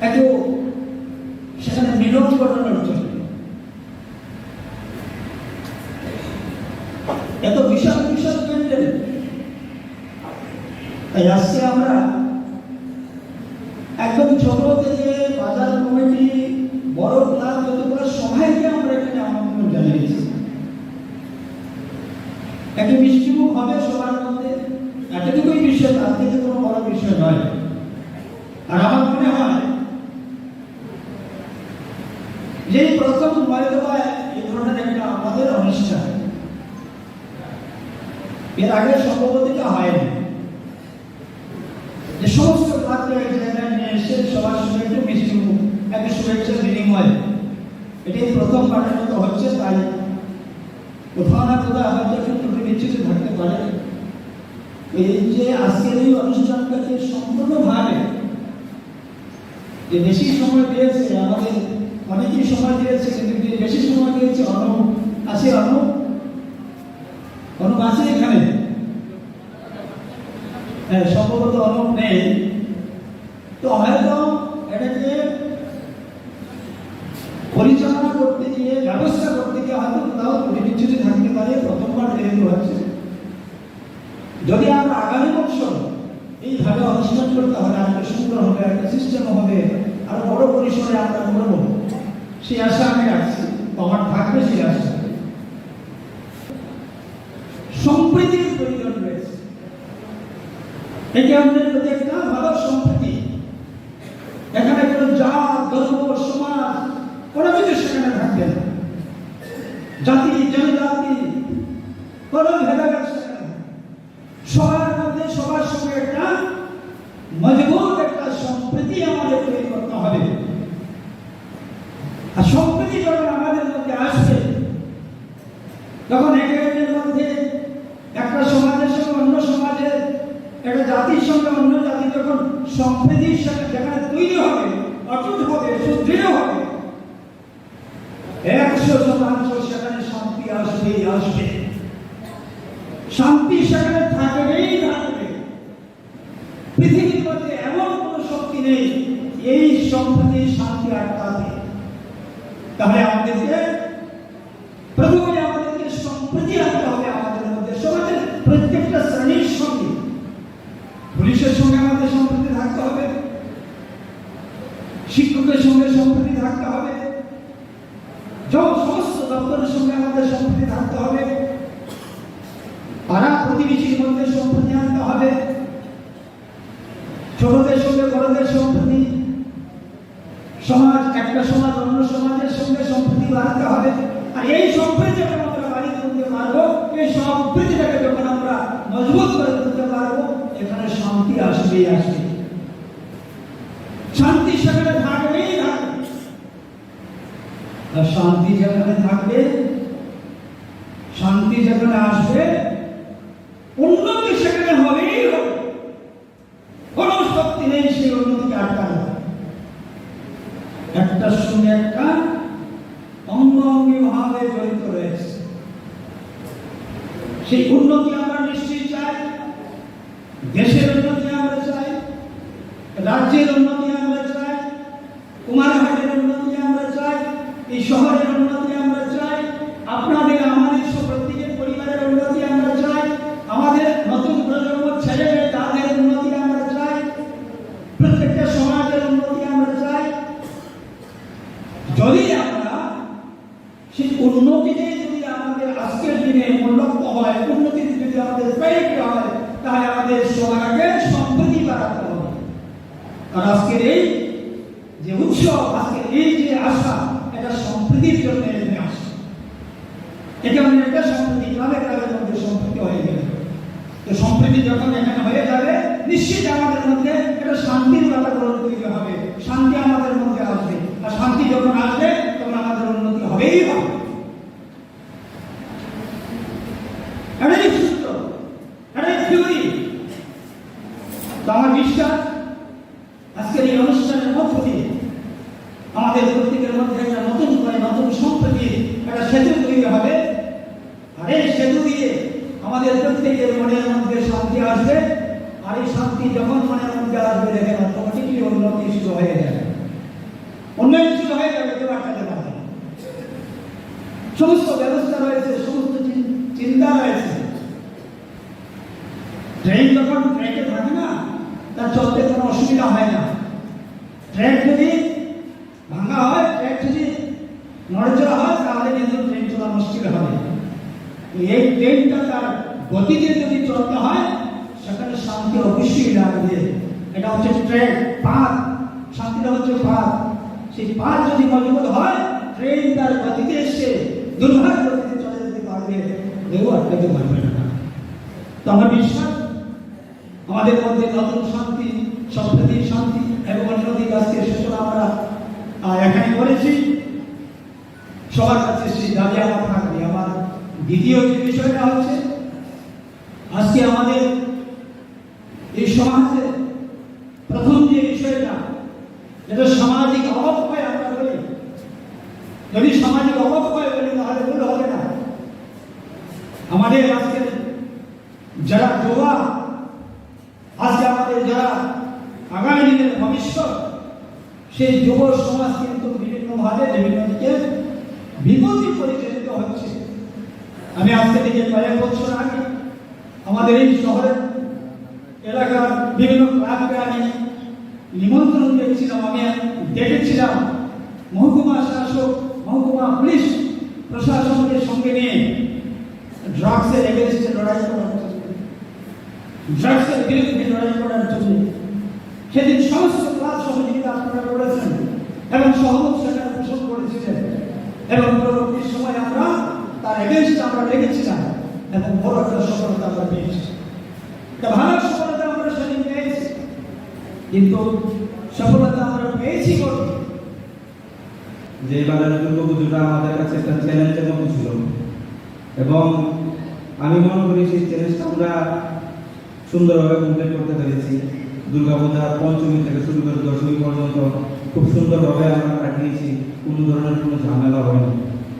একটু সেখানে মিলন ঘটানোর জন্য। এত বিশাল বিশাল প্যান্ডেল, তাই আজকে আমরা একদম ছোট থেকে বাজার কমিটি, বড় ক্লাব, যতগুলো সবাইকে আমরা এখানে আমন্ত্রণ জানিয়েছি। একটা মিষ্টিমুখ হবে সবার মধ্যে, এতটুকুই বিষয়, তার থেকে কোনো বড় বিষয় নয়। আর আমার মনে হয় যে এই প্রথম হয়তো বা এই ধরনের একটা আমাদের অনুষ্ঠান, এর আগে সম্ভবত এটা হয়নি। যে সমস্ত ক্লাবকে এক জায়গায় নিয়ে এসে সবার সঙ্গে একটু মিষ্টি মুখ, একটা শুভেচ্ছা বিনিময়, এটাই প্রথমবারের মতো হচ্ছে। তাই কোথাও না কোথাও হয়তো একটু ত্রুটি বিচ্যুতি থাকতে পারে। এই যে আজকের এই অনুষ্ঠানটাকে সম্পূর্ণভাবে যে বেশি সময় দিয়েছে, আমাদের অনেকেই সময় দিয়েছে, কিন্তু যে বেশি সময় দিয়েছে অনুপ, আছে অনুপ, অনুপ আছে এখানে? হ্যাঁ, সম্ভবত অনুপ নেই। তো হয়তো এটাকে পরিচালনা করতে গিয়ে, ব্যবস্থা করতে গিয়ে হয়তো কোথাও ত্রুটি বিচ্যুতি থাকতে পারে, প্রথমবার যেহেতু হচ্ছে। যদি আমরা আগামী বছর এইভাবে অনুষ্ঠান করতে হবে, আরো সুন্দর হবে, একটা সিস্টেম হবে, আরো বড় পরিসরে আমরা করব, সেই আশা আমি রাখছি, বা আমার থাকবে সেই আশা। সম্প্রীতির প্রয়োজন রয়েছে। একে অন্যের প্রতি একটা ভালো সম্প্রীতি। এখানে কোনো জাত, ধর্ম, সমাজ, কোনো কিছু সেখানে থাকবে না। জাতি, জনজাতি, কোনো ভেদাভেদ সেখানে থাকবে না। সবার মধ্যে সবার সঙ্গে একটা মজবুত একটা আমাদের তৈরি করতে হবে। আর সম্প্রীতি যখন আমাদের মধ্যে আসবে, তখন একে অন্যের মধ্যে, একটা সমাজের সঙ্গে অন্য সমাজের, একটা জাতির সঙ্গে অন্য জাতি যখন সম্প্রীতির সাথে যেখানে তৈরি হবে, অটুট হবে, সুদৃঢ় হবে, একশো শতাংশ সেখানে শান্তি আসবেই আসবে। শান্তি সেখানে থাকবেই থাকবে। পৃথিবীর মধ্যে এমন কোনো শক্তি নেই এই সম্প্রীতি শান্তি আটকাতে। তাহলে আমাদেরকে প্রথমে আমাদেরকে সম্প্রীতি আনতে হবে আমাদের মধ্যে, সমাজের প্রত্যেকটা শ্রেণীর সঙ্গে। পুলিশের সঙ্গে আমাদের সম্প্রীতি থাকতে হবে, শিক্ষকের সঙ্গে সম্প্রীতি থাকতে হবে, য-, সমস্ত দপ্তরের সঙ্গে আমাদের সম্প্রীতি থাকতে হবে, পাড়া প্রতিবেশীর মধ্যে সম্প্রীতি আনতে হবে, ছোটদের সঙ্গে বড়দের সম্প্রীতি, সমাজ, একটা সমাজ অন্য সমাজের সঙ্গে সম্প্রীতি বাড়াতে হবে। আর এই সম্প্রীতি যখন আমরা বাড়িয়ে তুলতে পারবো, এই সম্প্রীতিটাকে যখন আমরা মজবুত করে তুলতে পারবো, এখানে শান্তি আসবেই আসবে। শান্তি সেখানে থাকবেই থাকবে। আর শান্তি যেখানে থাকবে, শান্তি যেখানে আসবে, উন্নতি সেখানে হবেই হবে। কোনো শক্তি নেই সেই উন্নতিকে আটকানো। একটার সঙ্গে একটা অঙ্গাঙ্গি ভাবে জড়িত রয়েছে। সেই উন্নতি আমরা নিশ্চয়ই চাই, দেশের উন্নতি আমরা চাই, রাজ্যের উন্নতি আমরা চাই, কুমারঘাটের উন্নতি আমরা চাই, এই শহরের উন্নতি আমরা চাই, আপনাদের আমাদের সব প্রত্যেকের পরিবারের উন্নতি আমরা চাই, আমাদের নতুন প্রজন্ম ছেলে মেয়ে তাদের উন্নতি আমরা চাই, প্রত্যেকটা সমাজের উন্নতি আমরা চাই। যদি আমরা সেই উন্নতিতে যদি আমাদের আজকের দিনে মূল লক্ষ্য হয়, উন্নতিতে যদি আমাদের প্রেরিত হয়, তাহলে আমাদের সবার আগে সম্প্রীতি বাড়াতে হবে। আর আজকের এই যে উৎসব, আজকের এই যে আশা, এটা সম্প্রীতির জন্য এখানে আসা। এটা মানে একটা সম্প্রীতি, ক্লাবে ক্লাবের মধ্যে সম্প্রীতি হয়ে গেল। তো সম্প্রীতি যখন এখানে হয়ে যাবে, নিশ্চিত আমাদের মধ্যে একটা শান্তির বাতাবরণ তৈরি হবে, শান্তি আমাদের মধ্যে আসবে। আর শান্তি যখন আসবে, তখন আমাদের উন্নতি হবেই হবে। এটাই সূত্র, এটাই থিওরি। তো আমার বিশ্বাস, আজকের এই অনুষ্ঠানের মধ্য দিয়ে আমাদের প্রত্যেকের মধ্যে একটা নতুন করে নতুন সম্প্রীতির একটা সেতু তৈরি হবে। আর এই সেতু দিয়ে আমাদের প্রত্যেকের মনের মধ্যে শান্তি আসবে। আর এই শান্তি যখন মনের মধ্যে আসবে, দেখেন, অটোমেটিকলি উন্নতি শুরু হয়ে যাবে, উন্নয়ন শুরু হয়ে যাবে, কেউ আটকাতে পারবে না। সমস্ত ব্যবস্থা রয়েছে, সমস্ত চিন-, চিন্তা রয়েছে। ট্রেন যখন ট্র্যাকে থাকে না, তার চলতে কোনো অসুবিধা হয় না। ট্র্যাক যদি ভাঙা হয়, ট্র্যাক যদি নড়েচড়ে হয়, তাহলে কিন্তু ট্রেন চলা মুশকিল হবে। এই ট্রেনটা তার গতিতে যদি চলতে হয়, সেখানে শান্তি অবশ্যই লাগবে। এটা হচ্ছে ট্র্যাক, পাথ, শান্তিটা হচ্ছে পাথ। সেই পাথ যদি মজবুত হয়, ট্রেন তার গতিতে এসে দুর্ঘাত গতিতে চলে যেতে পারবে, কেউ আটকাতে পারবে না। তো আমার বিশ্বাস, আমাদের মধ্যে নতুন শান্তি, সম্প্রীতি, শান্তি এবং উন্নতির আজকে সূচনা আমরা, আহ, এখানে করেছি। সবার কাছে সেই দাবি আমার থাকবে। আমার দ্বিতীয় যে বিষয়টা হচ্ছে, আজকে আমাদের এই সমাজে প্রথম যে বিষয়টা, যেটা সামাজিক অবক্ষয় আমরা বলি, যদি সামাজিক অবক্ষয় বলি, তাহলে ভুল হবে না। আমাদের আজকে যারা যুবা, আজকে আমাদের যারা আগামী দিনের ভবিষ্যৎ, সেই যুব সমাজ কিন্তু বিভিন্নভাবে বিভিন্ন দিকে বিপথে পরিচালিত হচ্ছে। আমি আজ থেকে যে কয়েক বছর আগে আমাদের এই শহরের এলাকার বিভিন্ন ক্লাবকে আমি নিমন্ত্রণ দিয়েছিলাম, আমি ডেকেছিলাম মহকুমা শাসক, মহকুমা পুলিশ প্রশাসনকে সঙ্গে নিয়ে ড্রাগসের এগেনস্টে লড়াই করার জন্য, ড্রাগসের বিরুদ্ধে লড়াই করার জন্য। সেদিন সমস্ত ক্লাব সহযোগিতা আপনারা করেছেন এবং সহমত সেখানে পোষণ করেছিলেন এবং পরবর্তী সময় আমরা তার এগেনস্টে আমরা লেগেছিলাম এবং বড় একটা সফলতা আমরা পেয়েছি। একটা ভালো সফলতা আমরা সেদিন পেয়েছি, কিন্তু সফলতা যে এবারের দুর্গাপুজোটা আমাদের কাছে একটা চ্যালেঞ্জের মতো ছিল এবং আমি মনে করি সেই চ্যালেঞ্জটা আমরা সুন্দরভাবে কমপ্লিট করতে পেরেছি। দুর্গাপূজার পঞ্চমী থেকে শুরু করে দশমী পর্যন্ত খুব সুন্দরভাবে আমরা কাটিয়েছি, কোনো ধরনের কোনো ঝামেলা হয়নি।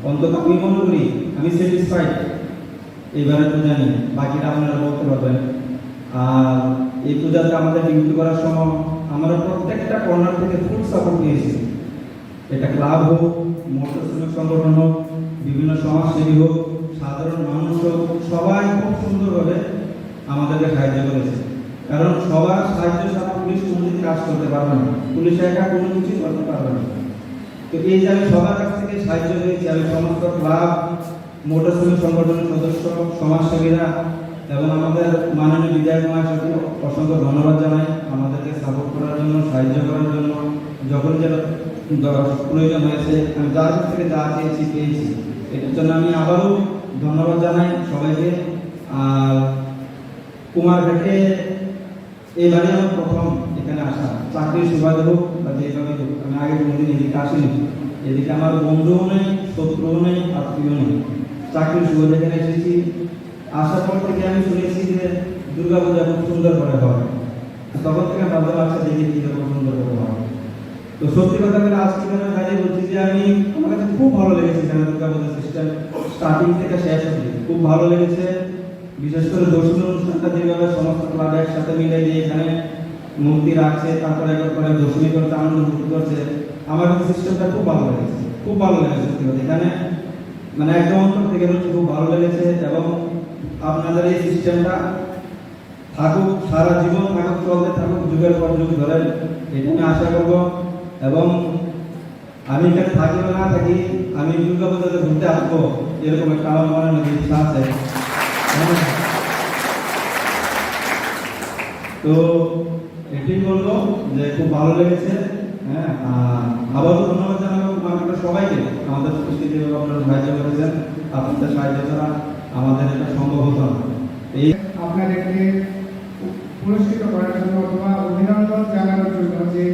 অন্তত আমি মনে করি আমি স্যাটিসফাইড এবারে পূজা নিয়ে, বাকিটা আপনারা বলতে পারবেন। আর এই পূজাতে আমাদের ডিউটি করার সময় আমরা প্রত্যেকটা কর্নার থেকে ফুল সাপোর্ট পেয়েছি। এটা ক্লাব হোক, মৎস্য শ্রমিক সংগঠন হোক, বিভিন্ন সমাজসেবী হোক, সাধারণ মানুষ হোক, সবাই খুব সুন্দরভাবে আমাদেরকে সাহায্য করেছে। কারণ সবার সাহায্য ছাড়া পুলিশ কোনোদিন কাজ করতে পারবে না, পুলিশ একা কোনো কিছুই করতে পারবে না। তো এই যে আমি সবার কাছ থেকে সাহায্য পেয়েছি, আমি সমস্ত ক্লাব, মৎস্য শ্রমিক সংগঠনের সদস্য, সমাজসেবীরা এবং আমাদের মাননীয় বিধায়ক মহাশয়কে অসংখ্য ধন্যবাদ জানাই আমাদেরকে সাপোর্ট করার জন্য, সাহায্য করার জন্য। যখন যেটা দর-, প্রয়োজন হয়েছে, আমি যার কাছ থেকে যা চেয়েছি, পেয়েছি। এটার জন্য আমি আবারও ধন্যবাদ জানাই সবাইকে। আর কুমারঘাটে এবারে আমার প্রথম এখানে আসা, চাকরির সুবাদে হোক বা যেভাবে হোক, আমি আগে কোনোদিন এদিকে আসিনি। এদিকে আমার বন্ধুও নেই, শত্রুও নেই, আত্মীয় নেই। চাকরির সুবাদে এখানে এসেছি, আসার পর থেকে আমি শুনেছি যে দুর্গাপূজা খুব সুন্দর করে হয়। তখন থেকে ভাবলাম, আচ্ছা, দেখি কীরকম সুন্দর করে হয়। তো সত্যি কথা বলে আজকে এখানে দাঁড়িয়ে বলছি যে আমি, আমার কাছে খুব ভালো লেগেছে এখানে দুর্গাপূজা সিস্টেম, স্টার্টিং থেকে শেষ অবধি খুব ভালো লেগেছে। বিশেষ করে দশমী অনুষ্ঠানটা যেভাবে সমস্ত ক্লাব একসাথে মিলে গিয়ে এখানে মূর্তি রাখছে, তারপরে একবার করে দশমী করছে, আনন্দ ফুর্তি করছে, আমার কাছে সিস্টেমটা খুব ভালো লেগেছে, খুব ভালো লেগেছে সত্যি কথা। এখানে মানে একদম অন্তর থেকে বলছি, খুব ভালো লেগেছে। এবং আপনাদের এই সিস্টেমটা থাকুক, সারা জীবন থাকুক, চলতে থাকুক, যুগের পর যুগ ধরে, এটা আমি আশা করব। এবং আমি এখানে থাকি বা না থাকি, আমি দুর্গা পূজাতে ঘুরতে আসবো, এরকম একটা আমার মনের মধ্যে ইচ্ছা আছে। হ্যাঁ। তো এটাই বলবো যে খুব ভালো লেগেছে। হ্যাঁ, আর আবারও ধন্যবাদ জানাবো মার্কেটের সবাইকে, আমাদের সংস্কৃতি এবং আপনারা সাহায্য করেছেন। আপনাদের সাহায্য ছাড়া আমাদের এটা সম্ভব হতো না। এই আপনাদেরকে পুরস্কৃত করার জন্য অথবা অভিনন্দন জানানোর জন্য যে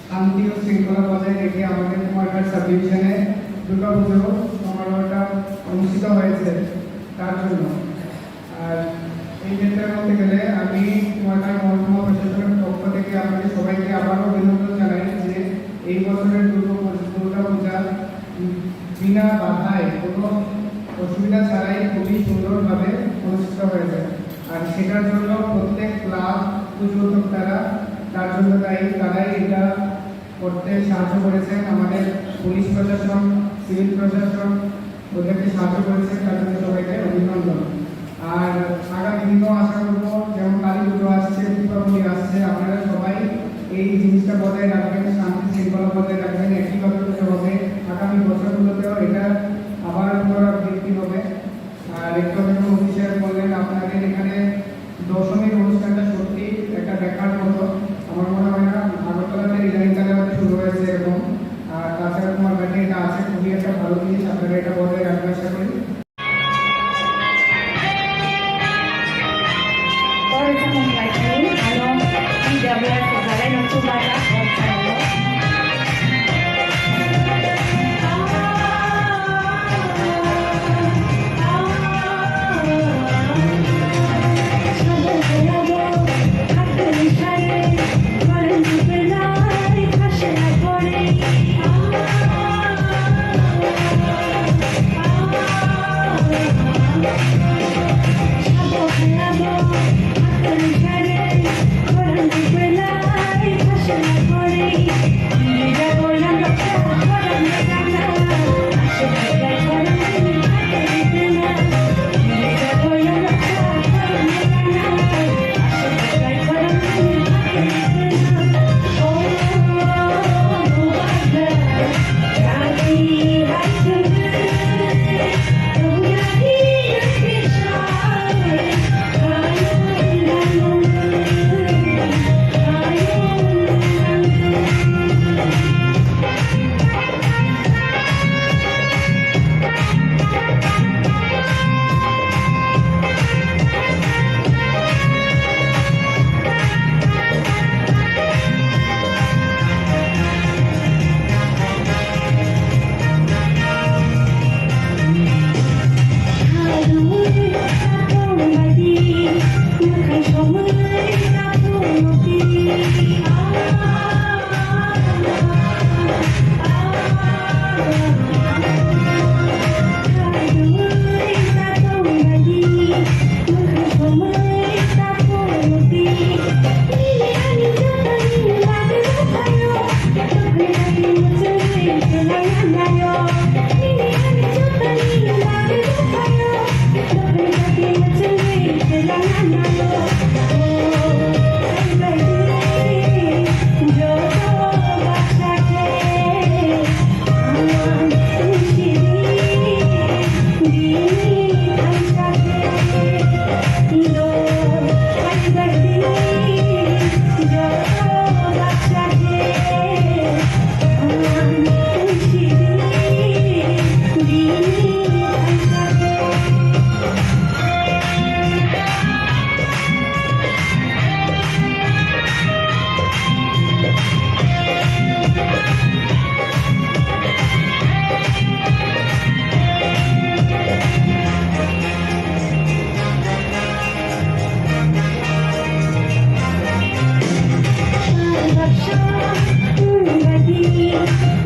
শান্তি ও শৃঙ্খলা বজায় রেখে আমাদের কুমারঘাট সাব ডিভিশনে দুর্গাপুজো সমারোহটা অনুষ্ঠিত হয়েছে, তার জন্য। আর এই ক্ষেত্রে বলতে গেলে আমি কুমারঘাট মহকুমা প্রশাসনের পক্ষ থেকে আপনাদের সবাইকে আবারও অভিনন্দন জানাই যে এই বছরের দুর্গা পূজ-, দুর্গা পূজা, উম, বিনা বাধায় কোনো অসুবিধা ছাড়াই খুবই সুন্দরভাবে অনুষ্ঠিত হয়েছে। আর সেটার জন্য প্রত্যেক ক্লাব, পুজো উদ্যোক্তারা তার জন্য দায়ী, তারাই এটা করতে সাহায্য করেছেন। আমাদের পুলিশ প্রশাসন, সিভিল প্রশাসন ওদেরকে সাহায্য করেছেন, তার জন্য সবাইকে অভিনন্দন। আর আগামী দিনও আশা করবো, যেমন কালী পুজো আসছে, দীপাবলি আসছে, আপনারা সবাই এই জিনিসটা বজায় রাখবেন, শান্তি শৃঙ্খলা বজায় রাখবেন, একইভাবে পুজো হবে। আগামী বছরগুলোতেও এটা আবার পুনরাবৃত্তি হবে। আর একটু আগে যেমন অফিসার বললেন, আপনাদের এখানে দশমীর অনুষ্ঠানটা সত্যি একটা দেখার মতো। আমার মনে হয় না আগরতলাতে ইদানিং কালে হয়তো শুরু হয়েছে এরকম। আর তাছাড়া কুমারঘাটে এটা আছে, খুবই একটা ভালো জিনিস, আপনারা এটা বজায় রাখবেন আশা করি।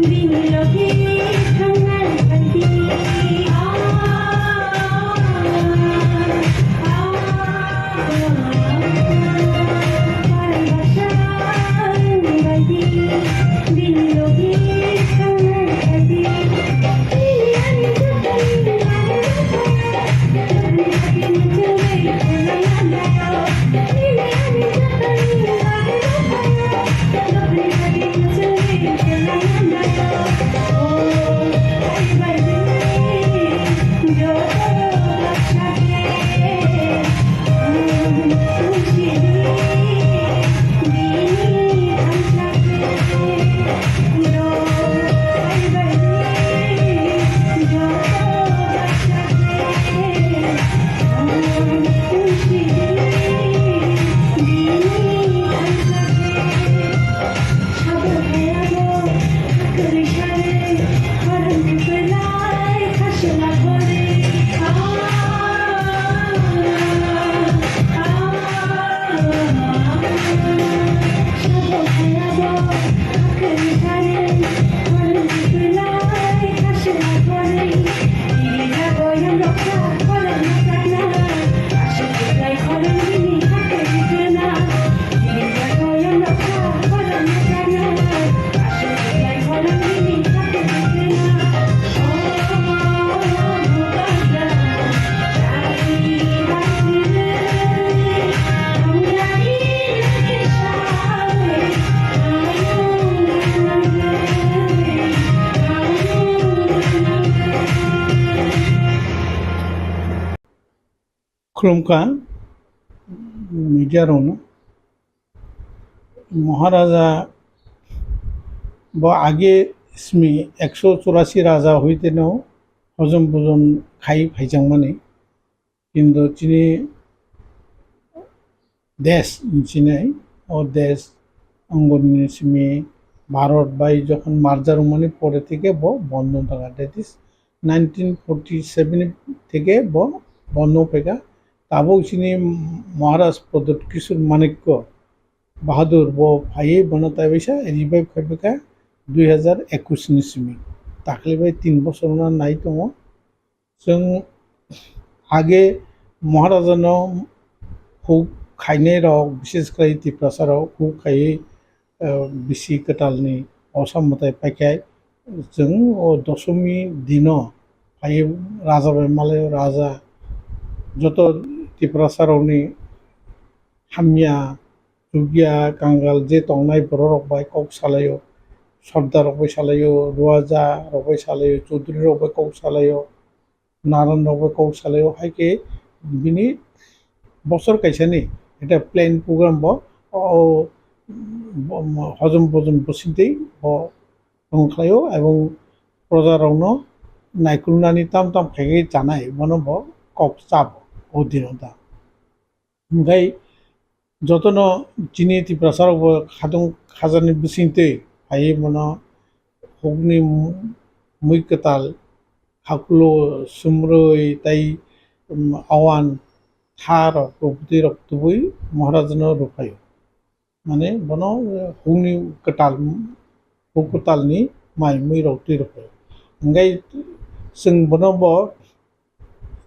Bini logi thangnai baidi. Bini logi thangnai baidi. Khulumkha media rokno. Maharaja bo age simi ekso churasi raja hoiteno hojom bojom khai phaijakmani. Kintu chini desh hinwi sinai, o desh ongoni simi Bharat bai jokhon merger wngmani pore theke bo bondo wngkha, that is nineteen forty seven theke bo bondo wngphaikha. Tabuk chini Maharaj Pradyut Kishore Manikya Bahadur bo phaiwi bono taibaisa revive khaibaikha dui hazar ekush ni simi. Takle bai tin bochor wngna nai tongo. Chwng age Maharajano huk khainai rok, bishesh khlai Tiprasa rok huk khaiwi, eh, bisi kwtalni osa mwtai paikhai chwng o dosomi dino phaiwi raja bai malaio raja joto Tiprasa rokni hamya, chukya, kangal je tongnai borok rok bai kok salaio, sordar rok bai salaio, ruaja rok bai salaio, chudri rok bai kok salaio, naran rok bai kok salaio, hai khe bini bosor kaisani eta plan program bo o, o, hojom bojom bwswk twi bo tong khlaio, ebong proja rokno naikolnani tam tam khaikhe chanai bono bo kok chabo o dino da. Hwnkhe jotono chini Tiprasa rokbo khatung khajakni bisingtwi phaiwi bono hukni mui kwtal, hakulo, sumrwi tei, um, awan tha rok, rwpwtwi rok tubui Maharajano rwphaio. Mane bono hukni kwtal, huk kwtalni mai mui rok twi rwphaio. Hwnkhe chwng bono bo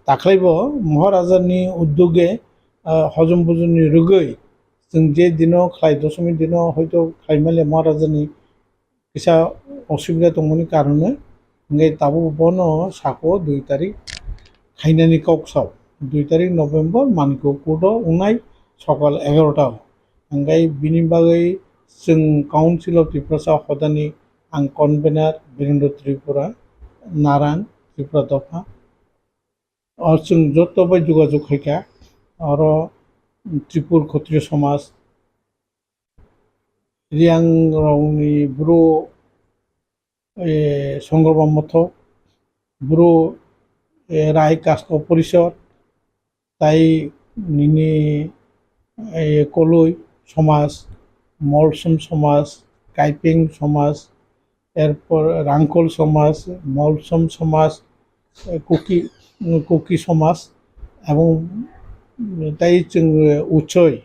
Takhlaibo Maharajani uddoge, ah, hojom bojomni rwgwi chwng je dino khlai, dosomi dino hoito khlai male Maharajani kisa osubida tongmani karone, hwnkhe tabuk bono sako dui tarik khainani kok sao. Dui tarik November Manikya Court o wngnai sokal egarota o. Hwnkhe bini bagwi chwng Council of Tiprasa hodani ang convener Birendra Tripura, Naran Tripura dopha. O chwng joto bai jogajog khaikha, oro Tripur Khotriyo Somaj, Riyang rokni Bru, eh, Songorba Mothok, Bru, eh, Rai Kasko Porishod, tai nini, eh, Koloi Somaj, Molsom Somaj, Kaipeng Somaj, erpor Rangkol Somaj, Molsom Somaj, eh, Kuki, Kuki Somaj, ebong tai chwng, eh, Uchoi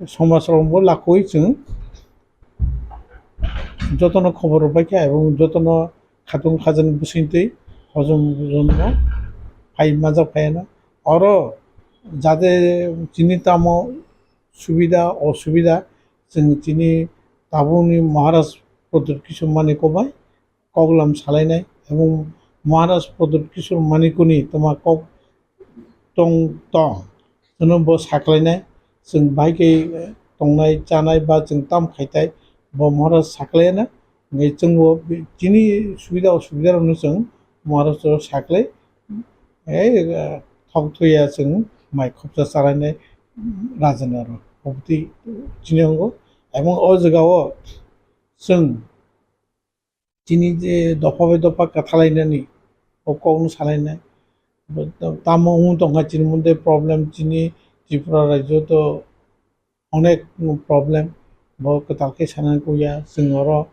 Somaj rokbo lakoi chwng Jotono khobor rwbaikha ebong jotono khatung khajani bwswngtwi hojom hojomno phai majak phaiano. Oro jate chini tamo subida osubida chwng chini tabukni Maharaj Pradyut Kishore Manikya bai koklam salainai ebong Maharaj Pradyut Kishore Manikyani toma kok tong tong. Chwngno bo saklainai, chwng bai khe tongnai chanai ba chwng tam khaitai, bo Maharaj saklaiyana. Hwnkhe chwngbo chini subida osubida rokno chwng Maharaj o saklai, ei, thok thuya chwng mai khopsa chalainai rajani oro. Obotwi chini wngo. Ebong o jagao chwng chini je dopha bai dopha kwthalainani o kokno salainai. Tamo wng tongkha chini mode problem, chini Tripura rajyo to onek problem, bo kwtal khe sanani kuya. Chwng oro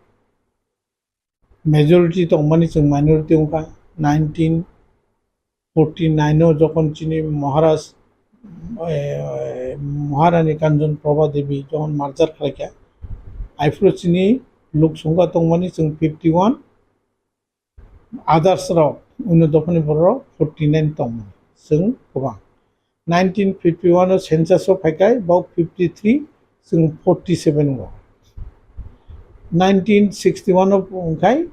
majority tongmani chwng minority wngkha. Nineteen forty nine o jokhon chini Maharaj, eh, Maharani Kanchan Prabha Devi jokhon merger khlaikha, aphuru chini lok songkha tongmani chwng fifty one, others rok, onno dophani borok forty nine tongmani chwng kwbang. Nineteen fifty one o census o phaikhai, bok fifty three, chwng forty seven o. Nineteen sixty one o wngkhai,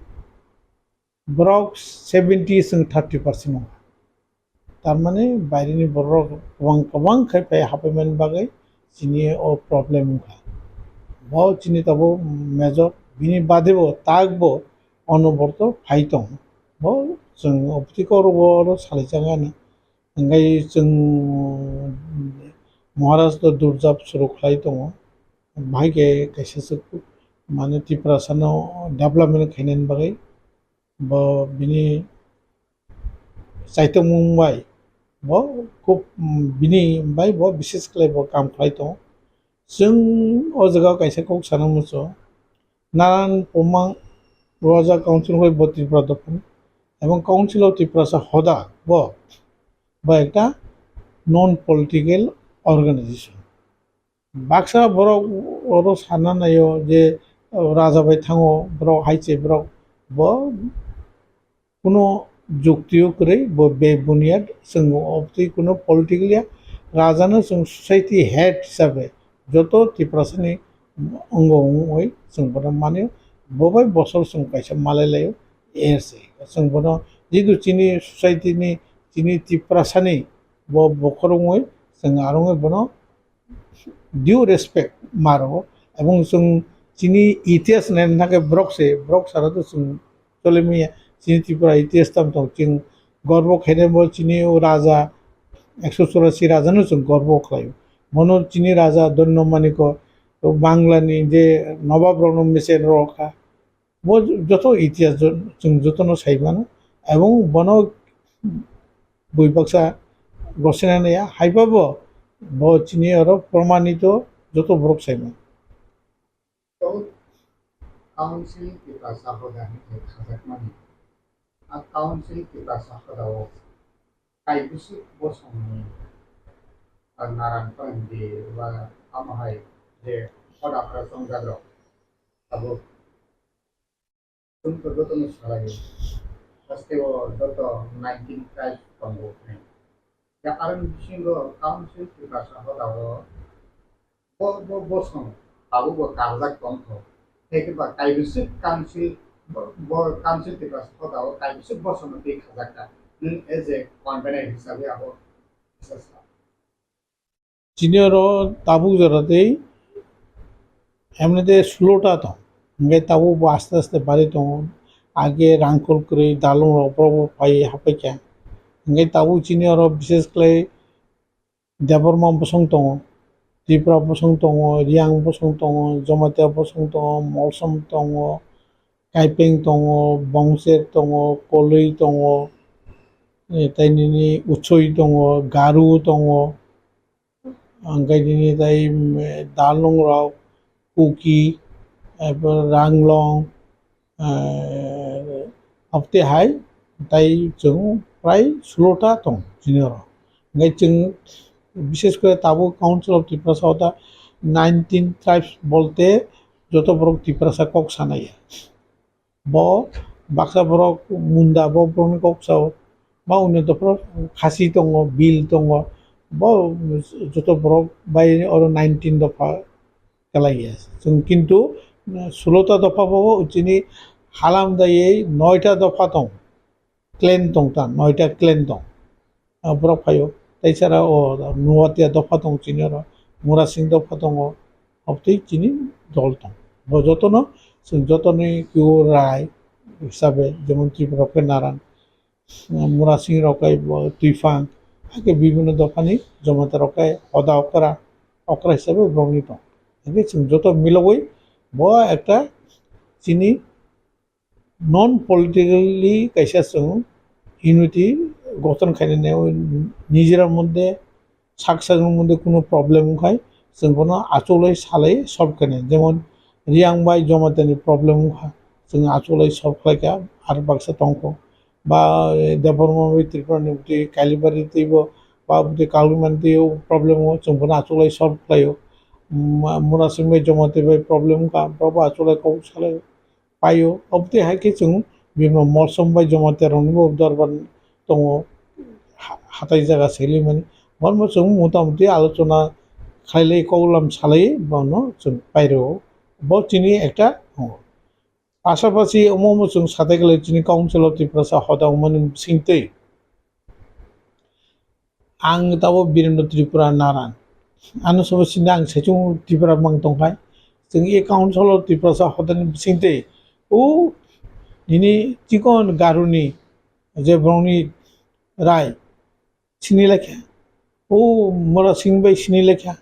borok seventy chwng thirty percent wngkha. Tarmani bairini borok kwbang kwbang khai phai haphaimani bagwi chini o problem wngkha. Bo chini tabuk major, bini badebo takbo onoborto phai tongo. Bo chwng obotwi kok rwbo oro salaijakgani. Hwnkhe chwng Maharaj to durjab suru khlai tongo. Bahai khe kaisa swk mane Tiprasano development khainani bagwi. Bo bini chaitokmung bai bo khub, mm, bini bai bo bishes khlai bo kam khlai tongo. Chwng o jaga o kaisa kok sana muchungo, Naran Pumang Roja Council bai bo Tripura dophani, ebong Council of Tiprasa hoda bo, bo ekta non political organization. Baksa borok oro sana naio je, o, raja bai thango, borok hai se borok bo kuno jukti o kwrwi, bo be buniyad, chwng obotwi kuno political ya, raja no chwng society head hisabe joto Tiprasa ni ongo wngwi chwng bono mani, bo bai bosor chwng kaisa malai laio, er se chwng bono jehetu chini society ni, chini Tiprasa ni bo bokhorok wngwi chwng aro wngwi bono due respect ma rwo, ebong chwng chini itihas naina thangkhe borok se, borok sara to chwng chole manya. Chini Tripura itihas tamo tong, chwng gorbo khainai bo chini o raja, ekso churasi raja no chwng gorbo khlaio. Bono chini raja Dhanyo Manikya, o Bangla ni je nobab rok no mecher rw kha. Bo joto itihas jo-, chwng jotono sai mano, ebong bono bui baksa gosina naiya, haiba bo, bo chini oro promanito joto borok sai mano. Council Tiprasa hoda hinwi khajakmani. A Council Tiprasa hoda o kaibwswk bosongni, a, Naran Phanangdi ba tamo hai je hoda phra chongjak rok tabuk Chwng to jotono salaio. Haste o joto nineteen tribe tongo hwnwi. Ya aroni bisingo council Tiprasa hodao bo, bo, bosong tabukbo karjak tongkho. Tei khe ba kaibwswk council, bo, bo council Tiprasa hodao kaibwswk bosongno twi khajakha. Nwng as a convener hisabe abo kisa sa. Chini oro tabuk jora tei emnete sulota tong, hingke tabuk bo aste aste bari tongo. Age rangkol kwrwi dalong rok borok bo pai hapai kha, hingke tabuk chini oro bises khlai Debbarma bosong tongo, Tripura bosong tongo, Riyang bosong tongo, Jamatia bosong tongo, Molsom tongo, Kaipeng tongo, Bongcher tongo, Koloi tongo, eh, tei nini Uchoi tongo, Garu tongo, ang khe nini tei, mm, Dalung rok, Kuki, eh, Ranglong, eh, apte hai, tei chwng prai sulota tong chini oro. Hingke chwng bises kore tabuk Council of Tiprasa o ta nineteen tribes bolte joto borok Tiprasa kok sanaya. Bo baksa borok Munda, bo borokni kok sao. Ba undi dophra Khasi tongo, Bil tongo. Bo joto borok bai oro nineteen dopha kelaiya. Chwng kintu, uh, sulota dopha bo chini halam daiwi noita dopha tong. Clan tong ta, noita clan tong. Ah, borok phaio. Tei sara o Nuatia dopha tong chini oro, Murasing dopha tongo, obtwi chini dol tong. Bo jotono, chwng jotoni kiu rai hisabe, jemon Tripura khe Naran, Murasing rok khe bo Twifang, hakhe bibhinno dophani Jamata rok khe hoda okra, okra hisabe borokni tong. Hakhe chwng joto milogwi bo ekta chini non politically kaisa chwng unity gothon khainani, nijera moddhe sak sakni moddhe kuno problem wngkhai chwng bono achugwi salai solve khainai. Jemon Riang bai Jamatia ni problem wngkha, chwng achugwi solve khlaikha, ar baksa tongkho. Ba, eh, Debbarma bai Tripura ni bwtwi Kalibari twibo, ba bwtwi Kalumani twibo problem wngkha, chwng bono achugwi solve khlaio. Ma-, Murasing bai Jamatia bai problem wngkha, borok bo achugwi kok salaio. Paio. Obtwi hai khe chwng bibhinno Molsom bai Jamatia rokni bo dorbar tongo, ha-, hatai jaga selimani. Bono chwng mota muti alochona khailai, koklam salai bono chwng pairwo. Bo chini ekta tongo. Pasapasi omo omo chwng satai khlai chini Council of Tiprasa hoda wngmani bisingtwi. Ang tabo Birendra Tripura Naran. Ano sobo sini ang saichung Tripura mang tongkhai. Chwng account solo Tiprasa hodani bisingtwi. O nini chikon Garuni je borokni rai sini lekha. O Murasing bai sini lekha.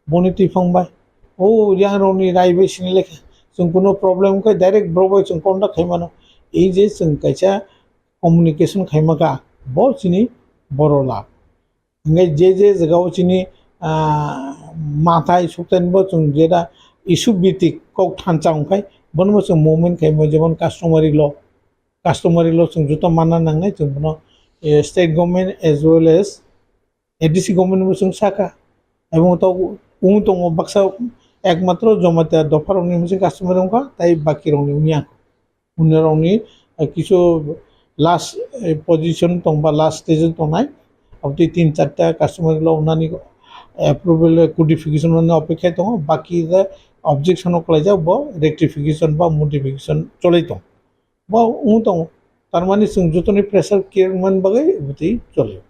Boni Twifang bai. O Riangrokni rai bai sini lekha. Chwng kuno problem khe direct borok bai chwng contact khai mano. Ei je chwng kaisa communication khaima kha, bo chini boro lab. Hingke je je jagao chini, ah, mathai sukthani bo chwng jeta issue bitik kok thansa wngkhai, bono bo chwng movement khaima, jemon customary law, customary law chwng joto manna nangnai, chwng bono, eh, state government as well as A D C government bo chwng saka. Ebong to wng tongo baksa ekmatro Jamatia dopha rokni mungsa customary wngkha, tai baki rokni wngya. Hwnwi rokni, eh, kisu last, eh, position tong ba last stage o tongnai, abotwi tin charta customary law wngnani approval, eh, codification wngnani opekha tongo, baki je objection o klaijak bo rectification ba modification cholwi tong. Bo wng tongo, tarmani chwng jotoni pressure khe wngmani bagwi abotwi choli.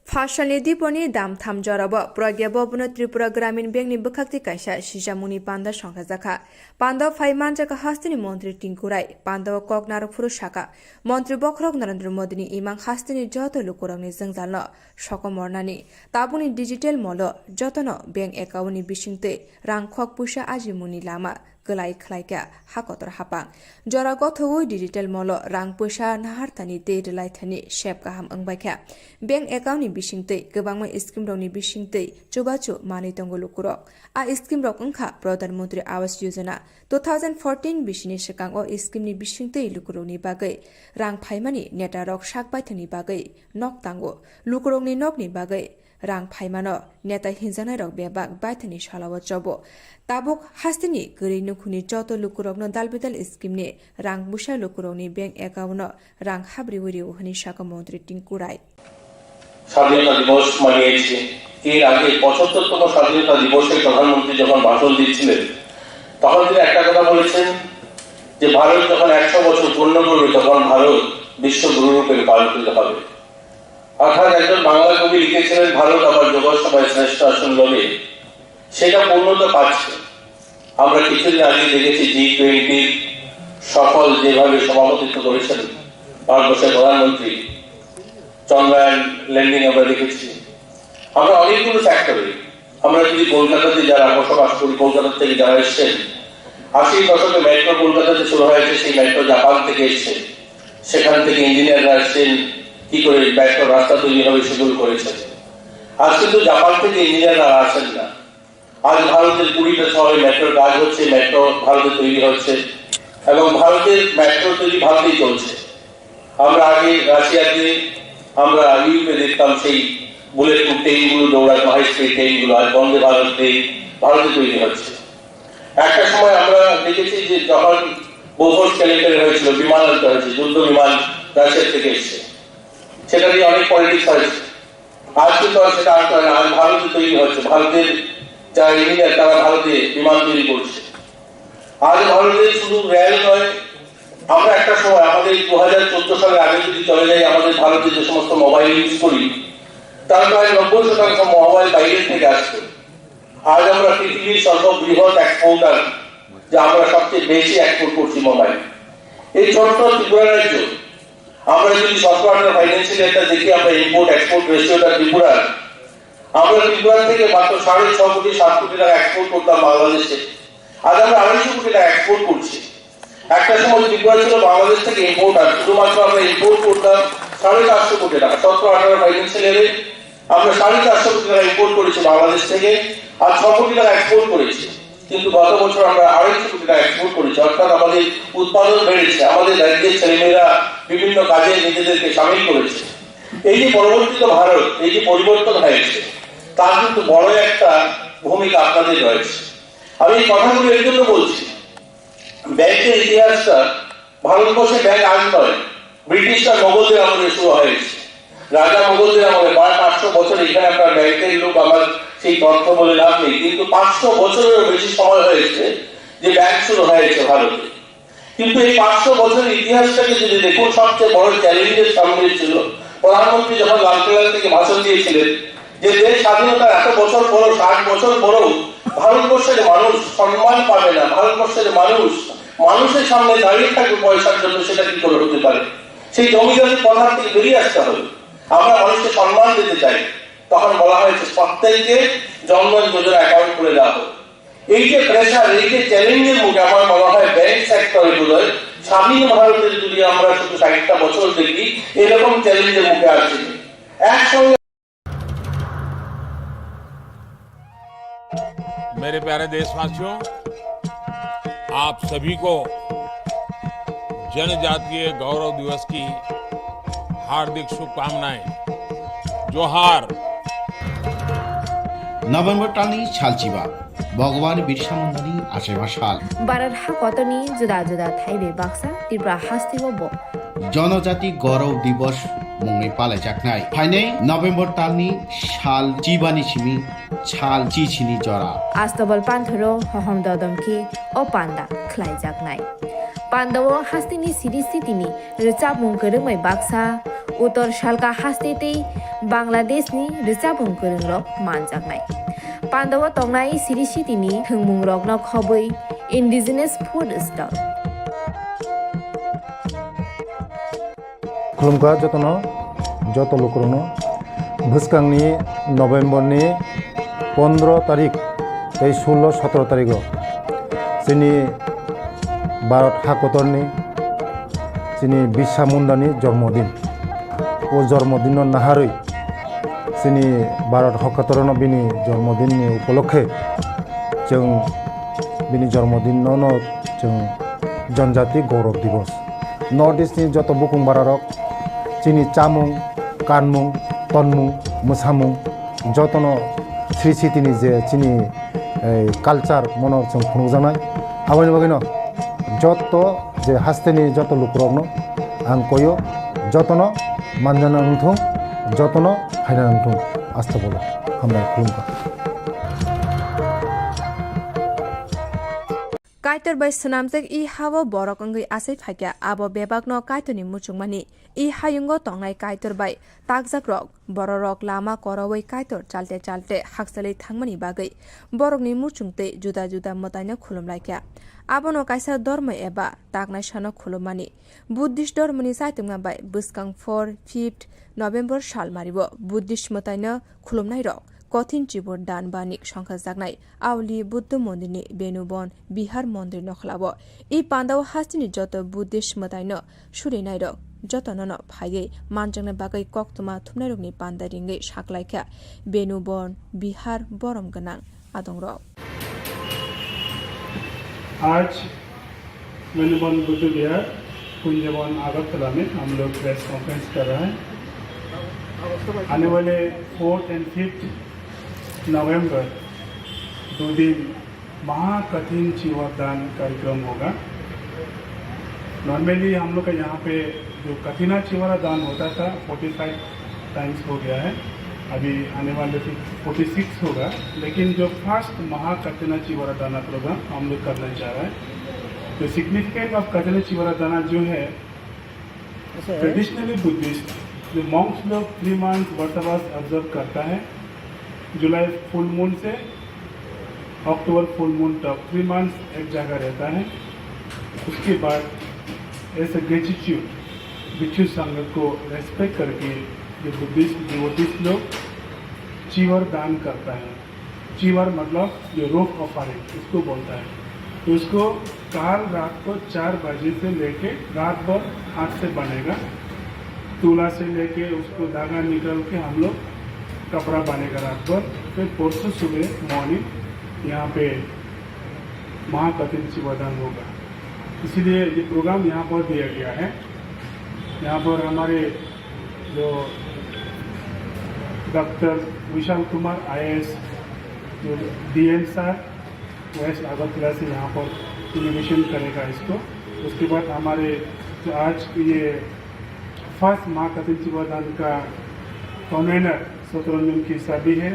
Phasalni diponi dam tham jorao Pragya Bhavan Tripura Gramin Bank ni bwkhakti kaisa sijamungni panda songkhajakha. Panda phai manjakha hasteni montri Tinku Rai. Panda o kok narwk phuru sakha, montri bokhorok Narendra Modi ni imang hasteni joto lukurokni jwngjalno sokomornani. Tabukni digital molo jotono bank account ni bisingtwi rang khok puisa ajimungni lama kwlai khlaikha ha kotor hapang. Jora gothowi digital molo rang puisa naharthani tei rwlaithani sep kaham wngbaikha. Bank account ni bisingtwi kwbangma scheme rokni bisingtwi chubachu manwi tongo lukurok. A scheme rok wngkha Pradhan Mantri Awas Yojana. Two thousand fourteen bisini swkang o scheme ni bisingtwi lukurokni bagwi rang phaimani neta rok sak baithangni bagwi nok tango. Lukurokni nokni bagwi rang phaimano neta hinjaknairok bebak baithangni salao chobo. Tabuk hasteni kwrwi nukhungni joto lukurokno dal bidal scheme ni rang busa lukurokni bank account o rang habriwi rio hwnwi sakha montri Tinku Rai. স্বাধীনতা দিবস মানিয়েছি। এর আগে পঁচাত্তরতম স্বাধীনতা দিবসে প্রধানমন্ত্রী যখন ভাষণ দিচ্ছিলেন, তখন তিনি একটা কথা বলেছেন যে ভারত যখন একশো বছর পূর্ণ করবে, তখন ভারত বিশ্বগুরু রূপে রূপান্তরিত হবে। অর্থাৎ একজন বাংলা কবি লিখেছিলেন, "ভারত আমার যোগসভায় শ্রেষ্ঠ আসন লবে", সেটা পূর্ণতা পাচ্ছে। আমরা কিছুদিন আগে দেখেছি জি টোয়েন্টির সফল যেভাবে সভাপতিত্ব করেছেন ভারতবর্ষের প্রধানমন্ত্রী, চন্দ্রায়ন ল্যান্ডিং আমরা দেখেছি। আমরা অনেকগুলো সেক্টরে, আমরা যদি কলকাতাতে যারা বসবাস করি, কলকাতা থেকে যারা এসছেন, আশির দশকে মেট্রো কলকাতাতে শুরু হয়েছে, সেই মেট্রো জাপান থেকে এসছে, সেখান থেকে ইঞ্জিনিয়াররা এসছেন, কি করে মেট্রো রাস্তা তৈরি হবে সেগুলো করেছেন। আজ কিন্তু জাপান থেকে ইঞ্জিনিয়াররা আর আসেন না। আজ ভারতের কুড়িটা শহরে মেট্রোর কাজ হচ্ছে, মেট্রো ভারতে তৈরি হচ্ছে এবং ভারতের মেট্রো তৈরি ভারতেই চলছে। আমরা আগে রাশিয়াতে, আমরা ইউরোপে দেখতাম সেই বুলেট প্রুফ ট্রেনগুলো দৌড়াতো, হাই স্পিড ট্রেনগুলো, আজ বন্দে ভারত ট্রেন ভারতে তৈরি হচ্ছে। একটা সময় আমরা দেখেছি যে যখন বোফোর্স কেলেঙ্কারি হয়েছিল, বিমান আনতে হয়েছে, যুদ্ধ বিমান রাশিয়া থেকে এসছে, সেটা নিয়ে অনেক পলিটিক্স হয়েছে। আজ কিন্তু আর সেটা আর হয় না। আজ ভারতে তৈরি হচ্ছে, ভারতের যারা ইঞ্জিনিয়ার, তারা ভারতে বিমান তৈরি করছে। আজ ভারতে শুধু রেল নয়, আমরা একটা সময়, আমাদের দু হাজার চোদ্দ সালের আগে যদি চলে যাই, আমাদের ভারতে যে সমস্ত মোবাইল ইউজ করি, তার প্রায় নব্বই শতাংশ মোবাইল বাইরের থেকে আসছে। আজ আমরা পৃথিবীর সর্ববৃহৎ এক্সপোর্টার, যা আমরা সবচেয়ে বেশি এক্সপোর্ট করছি মোবাইল। এই ছোট্ট ত্রিপুরা রাজ্য, আমরা যদি সতেরো আঠারো ফাইন্যান্সিয়াল ইয়ারটা দেখি, আমরা ইম্পোর্ট এক্সপোর্ট রেশিওটা ত্রিপুরার, আমরা ত্রিপুরা থেকে মাত্র সাড়ে ছ কোটি সাত কোটি টাকা এক্সপোর্ট করতাম বাংলাদেশে, আজ আমরা আড়াইশো কোটি টাকা এক্সপোর্ট করছি। একটা সময় ত্রিপুরা ছিল বাংলাদেশ থেকে ইম্পোর্টার, শুধুমাত্র আমরা ইম্পোর্ট করতাম সাড়ে চারশো কোটি টাকা। সতেরো আঠারো ফাইন্যান্সিয়াল ইয়ারে আমরা সাড়ে চারশো কোটি টাকা ইম্পোর্ট করেছি বাংলাদেশ থেকে, আর ছ কোটি টাকা এক্সপোর্ট করেছি। কিন্তু গত বছর আমরা আড়াইশো কোটি টাকা এক্সপোর্ট করেছি, অর্থাৎ আমাদের উৎপাদন বেড়েছে, আমাদের রাজ্যের ছেলেমেয়েরা বিভিন্ন কাজে নিজেদেরকে সামিল করেছে। এই যে পরিবর্তিত ভারত, এই যে পরিবর্তন হয়েছে, তার কিন্তু বড় একটা ভূমিকা আপনাদের রয়েছে। আমি এই কথাগুলো এই জন্য বলছি, ব্যাংকের ইতিহাসটা ভারতবর্ষে ব্যাংক আজ নয়, ব্রিটিশ আর মোগলদের আমলে শুরু হয়েছে। রাজা মোগলদের আমলে প্রায় পাঁচশো বছর এখানে আপনার ব্যাংকের লোক, আমার সেই তথ্য বলে লাভ নেই, কিন্তু পাঁচশো বছরেরও বেশি সময় হয়েছে যে ব্যাংক শুরু হয়েছে ভারতে। কিন্তু এই পাঁচশো বছরের ইতিহাসটাকে যদি দেখুন, সবচেয়ে বড় চ্যালেঞ্জের সামনে ছিল প্রধানমন্ত্রী যখন লালকেল্লা থেকে ভাষণ দিয়েছিলেন যে দেশ স্বাধীনতার এত বছর পরও, ষাট বছর পরও ভারতবর্ষের মানুষ সম্মান পাবে না, ভারতবর্ষের মানুষ মানুষের সামনে দাঁড়িয়ে থাকবে পয়সার জন্য, সেটা কি করে হতে পারে? সেই জমিদারির প্রথা থেকে বেরিয়ে আসতে হবে। আমরা মানুষকে সম্মান দিতে চাই। তখন বলা হয়েছে প্রত্যেককে জনধন যোজনা অ্যাকাউন্ট খুলে দেওয়া হোক। এই যে প্রেশার, এই যে চ্যালেঞ্জের মুখে আমার মনে হয় ব্যাংক সেক্টরে বোধহয় স্বাধীন ভারতে যদি আমরা শুধু ষাটটা বছর দেখি, এরকম চ্যালেঞ্জের মুখে আসছে। একসঙ্গে मेरे प्यारे देशवासियों, आप सभी को जनजातीय गौरव दिवस की हार्दिक शुभकामनाएं। जोहार। November talni salchiba Bhagwan Birsa Mundani achaiba sal. Bharat hakotorni juda juda thaibai baksa Tripura hasteo bo. Jonojati Gaurav Divas mungwi palaijaknai phainai November talni sal chibani simi sal chisini jora. Astabal panthoro hohom dodom khe o panda khlaijaknai. Pandao hasteni siri sitini rwchapmung kwrwngbai baksa, Uttor Salka haste tei Bangladeshni rwchapmung kwrwngrok manjaknai. Pandao tongnai siri sitini thwngmungrokno khobwi Indigenous Food Stall. Khulumkha jotono, joto lukurokno. Bwskangni November ni pondro tarik tei sullo sotro tarigo chini Bharat hakotorni chini Birsa Mundani jormodin. O jormodinno naharwi chini Bharat hakotorno bini jormodinni upolokhe chwng bini jormodinno no chwng Janjati Gaurav Divas. North East ni joto bukung bararok chini chamung, kanmung, tonmung, mwsamung jotono sri sitini je chini culture mono chwng phunukjaknai. Aboni bagwino joto je hasteni joto lukurokno ang koyo, jotono manjana wngthung, jotono phaina wngthung. Asta bolo hambai khulumkha. Kaitor bai swnamjak i ha-o borok wngwi achai phaikha, abo bebakno Kaitorni muchungmani. I hayungo tongnai Kaitor bai takjakrok, bororok lama koroui Kaitor chalte chalte hakchalwi thangmani bagwi borokni muchung tei juda juda mwtaino khulumlaikha. Abono kaisa dormo eba taknaisano khulummani. Buddhist dormoni chaitokma bai bwskang four fifth November sal mario Buddhist mwtaino khulumnairok Kothin Chibor Dan Banik songkhajaknai Auli Buddha Mondirni Benubon Bihar Mondir nokhlao. I pandao hasteni joto Buddhist mwtaino surinairok jotonono phaiwi manjakna bagwi koktwma thumnairokni panda ringwi saklaikha Benubon Bihar borom gwnang adongrok. आज वेणुवन बुद्ध विहार कुंजवन अगरतला में हम लोग press conference कर रहे हैं। आने वाले fourth and fifth नवंबर दो दिन महाकठिन चीवर दान कार्यक्रम होगा। नॉर्मली हम लोग का यहाँ पे जो कठिना चीवरा दान होता था, फोर्टी फाइव टाइम्स हो गया है, अभी आने वाले फिर फोर्टी सिक्स होगा। लेकिन जो फर्स्ट महाकठिना चीवरा दाना प्रोग्राम हम लोग करने जा रहे हैं, तो सिग्निफिकेंट ऑफ कठिना चीवरा दाना जो है, ट्रेडिशनली बुद्धिस्ट जो मॉन्क्स लोग थ्री मंथ्स वर्षावास ऑब्जर्व करता है, जुलाई फुल मून से अक्टूबर फुल मून तक थ्री मंथ्स एक जगह रहता है। उसके बाद एज अ ग्रेटिट्यूड भिक्षु संघ को रेस्पेक्ट करके जो बुद्धिस्ट डिवोटीज लोग चीवर दान करता है। चीवर मतलब ये रोप ऑफरिंग इसको बोलता है। तो उसको काल रात को चार बजे से लेके रात भर हाथ से बनेगा। तुला से लेके उसको धागा निकल के हम लोग कपड़ा बनेगा रात भर। फिर परसों सुबह मॉर्निंग यहाँ पे महाकठिन चीवर दान होगा, इसीलिए ये प्रोग्राम यहाँ पर दिया गया है। यहाँ पर हमारे जो डॉक्टर विशाल कुमार आईएएस, जो डीएम सर, वेस्ट अगरतला से यहाँ पर इनोग्रेशन करेगा इसको। उसके बाद हमारे जो आज ये फर्स्ट महाकठिन चीवर दान का कन्वीनर सतरंजन खिरसा भी है,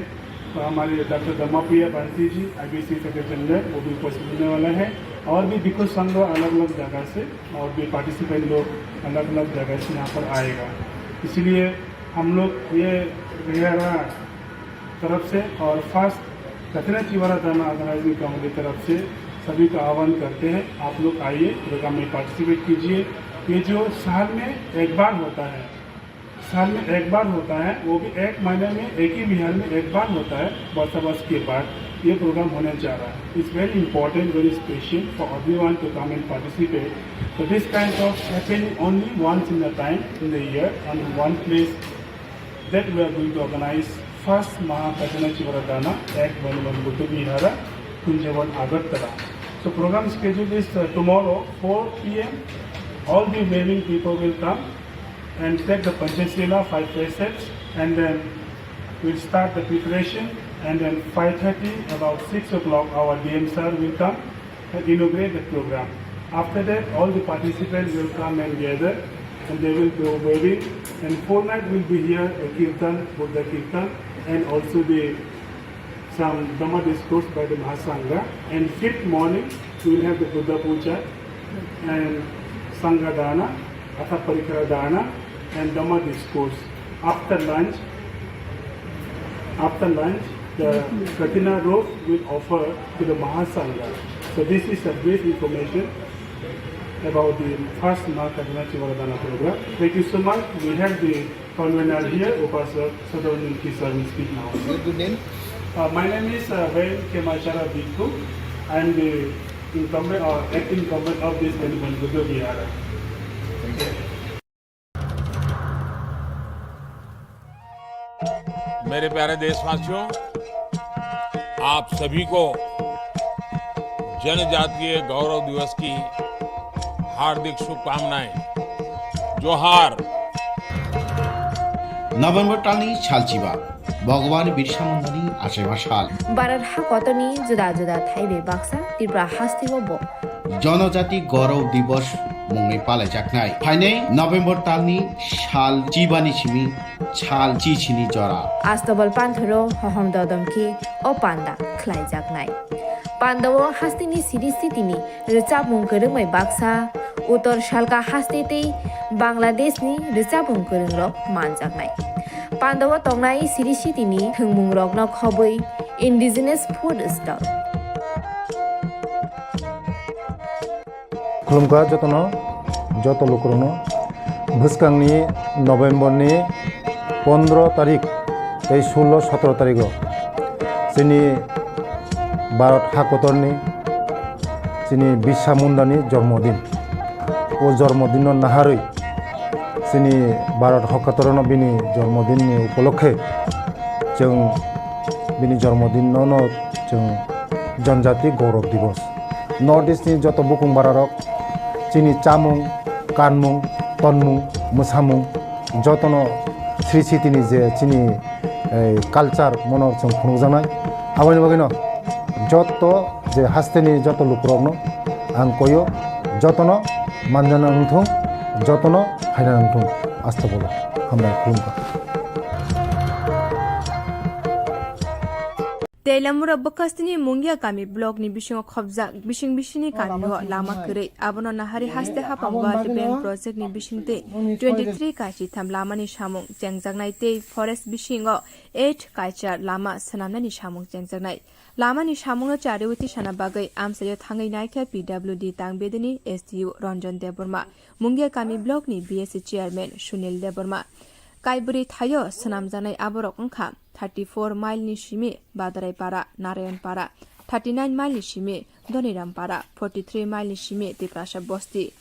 तो हमारे डॉक्टर दमाप्रिया बंसी जी, आईबीसी सेक्रेटरी जनरल, वो भी उपस्थित होने वाला है। और भी भिक्षु संघ अलग अलग जगह से और भी पार्टिसिपेंट लोग अलग अलग जगह से यहाँ पर आएगा। इसलिए हम लोग ये रिहारा तरफ से और फर्स्ट कठिना चीवरा दाना ऑर्गेनाइजिंग कमेटी तरफ से सभी को आह्वान करते हैं, आप लोग आइए, प्रोग्राम में पार्टिसिपेट कीजिए। ये जो साल में एक बार होता है, साल में एक बार होता है, वो भी एक महीने में एक ही विहार में एक बार होता है। बरसात के बाद ये प्रोग्राम होने जा रहा है। It's very important, very special for everyone to come and participate. So this kind of happening only once in a time in the year on one place that we are going to organize first Mahakatana Chivaradana at Bhagwan Buddha Vihara, Kunjavan, Agartala. So program schedule is uh, tomorrow four p m. All the remaining people will come and take the Panchashila, five precepts, and then we'll start the preparation, and then five thirty, about six o'clock, our D M sir will come and inaugurate the program. After that, all the participants will come and gather, and they will go weaving, and four night will be here, a kirtan, Buddha kirtan, and also the some Dhamma discourse by the Mahasangha, and fifth morning we will have the Buddha Puja and Sangha Dana, Atha Parikara Dana, and Dhamma discourse. After lunch, after lunch, the Katina robe will offer to the Mahasangha. So this is a brief information about the first Mahakatina Chivaradana program. Thank you so much. We have the Convener here, Upasok Sadhavanan Kisa will speak now. Your good name? Uh, my name is uh, Vayan Kemachara Bhikkhu. I am the incumbent or acting incumbent of this Venugopal Buddha Vihara. Thank you. मेरे प्यारे देशवासियों, आप सभी को जनजातीय गौरव दिवस की हार्दिक शुभकामनाएं। जोहार। November talni salchiba, Bhagwan Birsa Mundani achaiba sal. Bharat ha kotorni juda juda thai bai baksa Tripura hasteo bo Jonojati Gaurav Divas mungwi palaijaknai. Phainai November talni sal chibani simi sal chichini jora. Astobal panthoro hohom dodom khe o panda khlaijaknai. Pandao hasteni siri sitini rwchapmung kwrwngbai baksa, Uttor Salka haste tei Bangladeshni rwchapmung kwrwngrok manjaknai. Pandao tongnai siri sitini thwngmungrokno khobwi indigenous food stall. Khulumkha jotono, joto lukurokno. Bwskangni November ni pondro tarik tei sullo sotro tarigo chini Bharat hakotorni chini Birsa Mundani jormodin. O jormodinno naharwi chini Bharat hakotorno bini jormodinni upolokhe chwng bini jormodinno no chwng Janjati Gaurav Divas. North East ni joto bukung bararok chini chamung, kanmung, tonmung, mwsamung jotono sri sitini je chini, eh, culture mono chwng phunukjaknai. Aboni bagwino joto Hasteni joto lukurokno ang koyo, jotono manjana wngthung, jotono phaina wngthung, astobolo hambai khulumkha. Teilamura bwkhastini Mungia kami block ni bisingo khobjak bising bisini kamio lama kwrwi. Abono nahari haste hapang Guwahati Bank project ni bisingtwi twenty three kachi tham lamani samung chengjaknai tei forest bisingo eight kaisa lama swnamnani samung chengjaknai. Lamani samungno chariwi tisana bagwi amchaio thangwi naikha P W D Tangbedini S D O Ranjan Debbarma, Mungia kami block ni B S C chairman Sunil Debbarma. Kaibwrwi thaio swnamjaknai aborok wngkha thirty four mile ni simi Badaraipara, Narayanpara, thirty nine mile ni simi Dhoniram Para, forty three mile ni simi Tiprasa Bosti,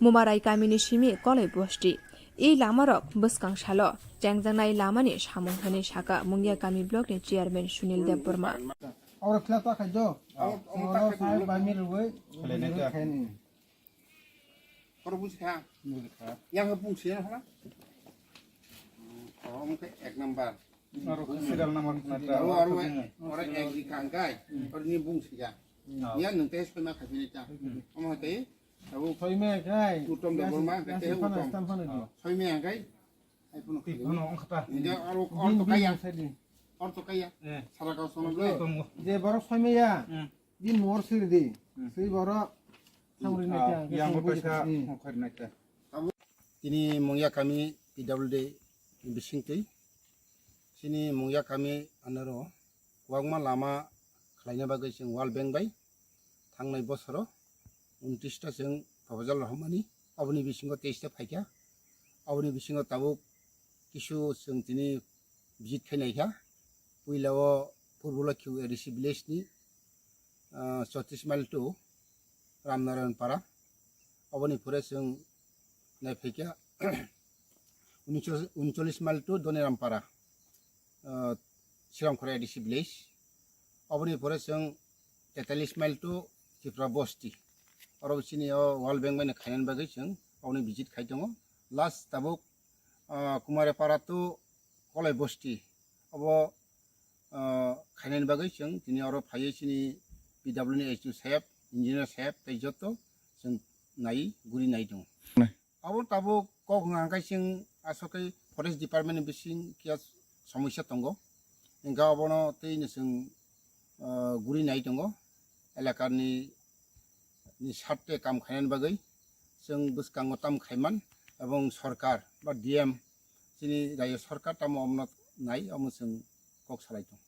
Mumarai kami ni simi Koloi Bosti. I lamarok bwskang salo chengjaknai lamani samung hwnwi saka Mungia kami block ni chairman Sunil Debbarma. Oro khla ta khai jo. Oro sai bai mi rwui. Khale ne ja. Khaini. Oro buji kha. Buji kha. Yang bung se na. Oro mungke ek number. Oro serial number na ta. Oro, oro, oro ek di kha angkai. Oro ni bung se ja. Ya nung te soi ma kha bini ta. Omo te. Abo soi ma kai. Utom da bor ma te utom. Soi ma angkai. Ai puno. Ti puno ongkha ta. Ni ja oro, oro to kaya. Oro to kaya. Sara kau sono ble. Je borok soi ma ya. Di mor siri di. Siri borok. Samri na ta. Yang borok sa. Tini Mungia kami P W D bisingtwi. Chini Mungia kami anaro kwbangma lama khlaina bagwi chwng World Bank bai thangnai bosoro untris ta chwng proposal rohormani, aboni bisingo teis ta phaikha. Aboni bisingo tabuk kisu chwng tini visit khainai kha. Puila o Purbo Lokhi A D C village ni, ah, chotris mile to Ramnarayan Para. Aboni pore chwng nai phaikha uncholish mile to Dhoniram Para, ah, Sriramkhor A D C village. Aboni pore chwng tetalis mile to Tripura Bosti. Oro chini o World Bank bai khainani bagwi chwng aboni visit khai tongo. Last tabuk, ah, Kumare Para to Kolai Bosti. Abo, ah, khainani bagwi chwng tini oro phaiwi chini P W ni S D O saheb, engineer saheb tei joto chwng nai guri nai tongo. Abo tabuk kok hwnka hwnkhe chwng aswk khe forest department ni bising kiya somosya tongo. Hwnkhe abono tei no chwng, ah, guri nai tongo. Elakani ni sarte kam khainani bagwi chwng bwskango tam khaiman, ebong sorkar ba D M chini rajyo sorkar tamo omono nai, omo chwng kok salai tong.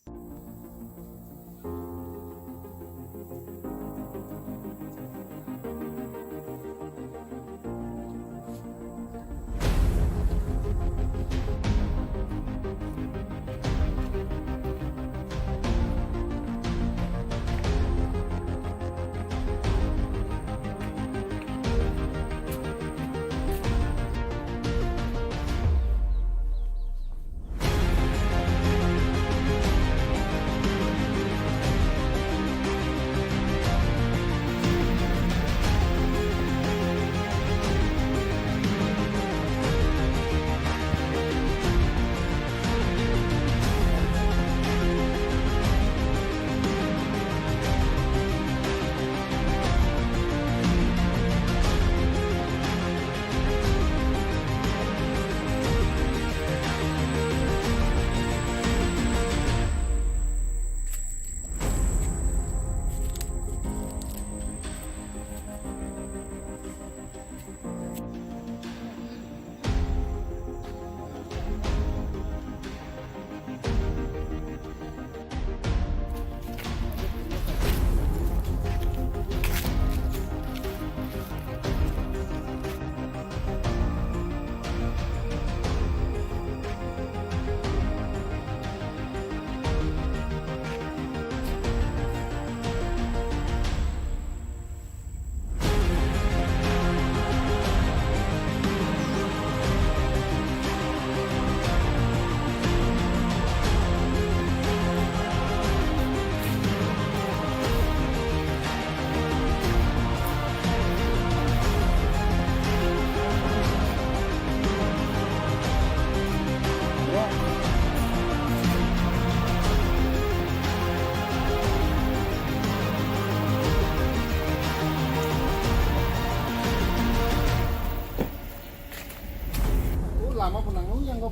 Yang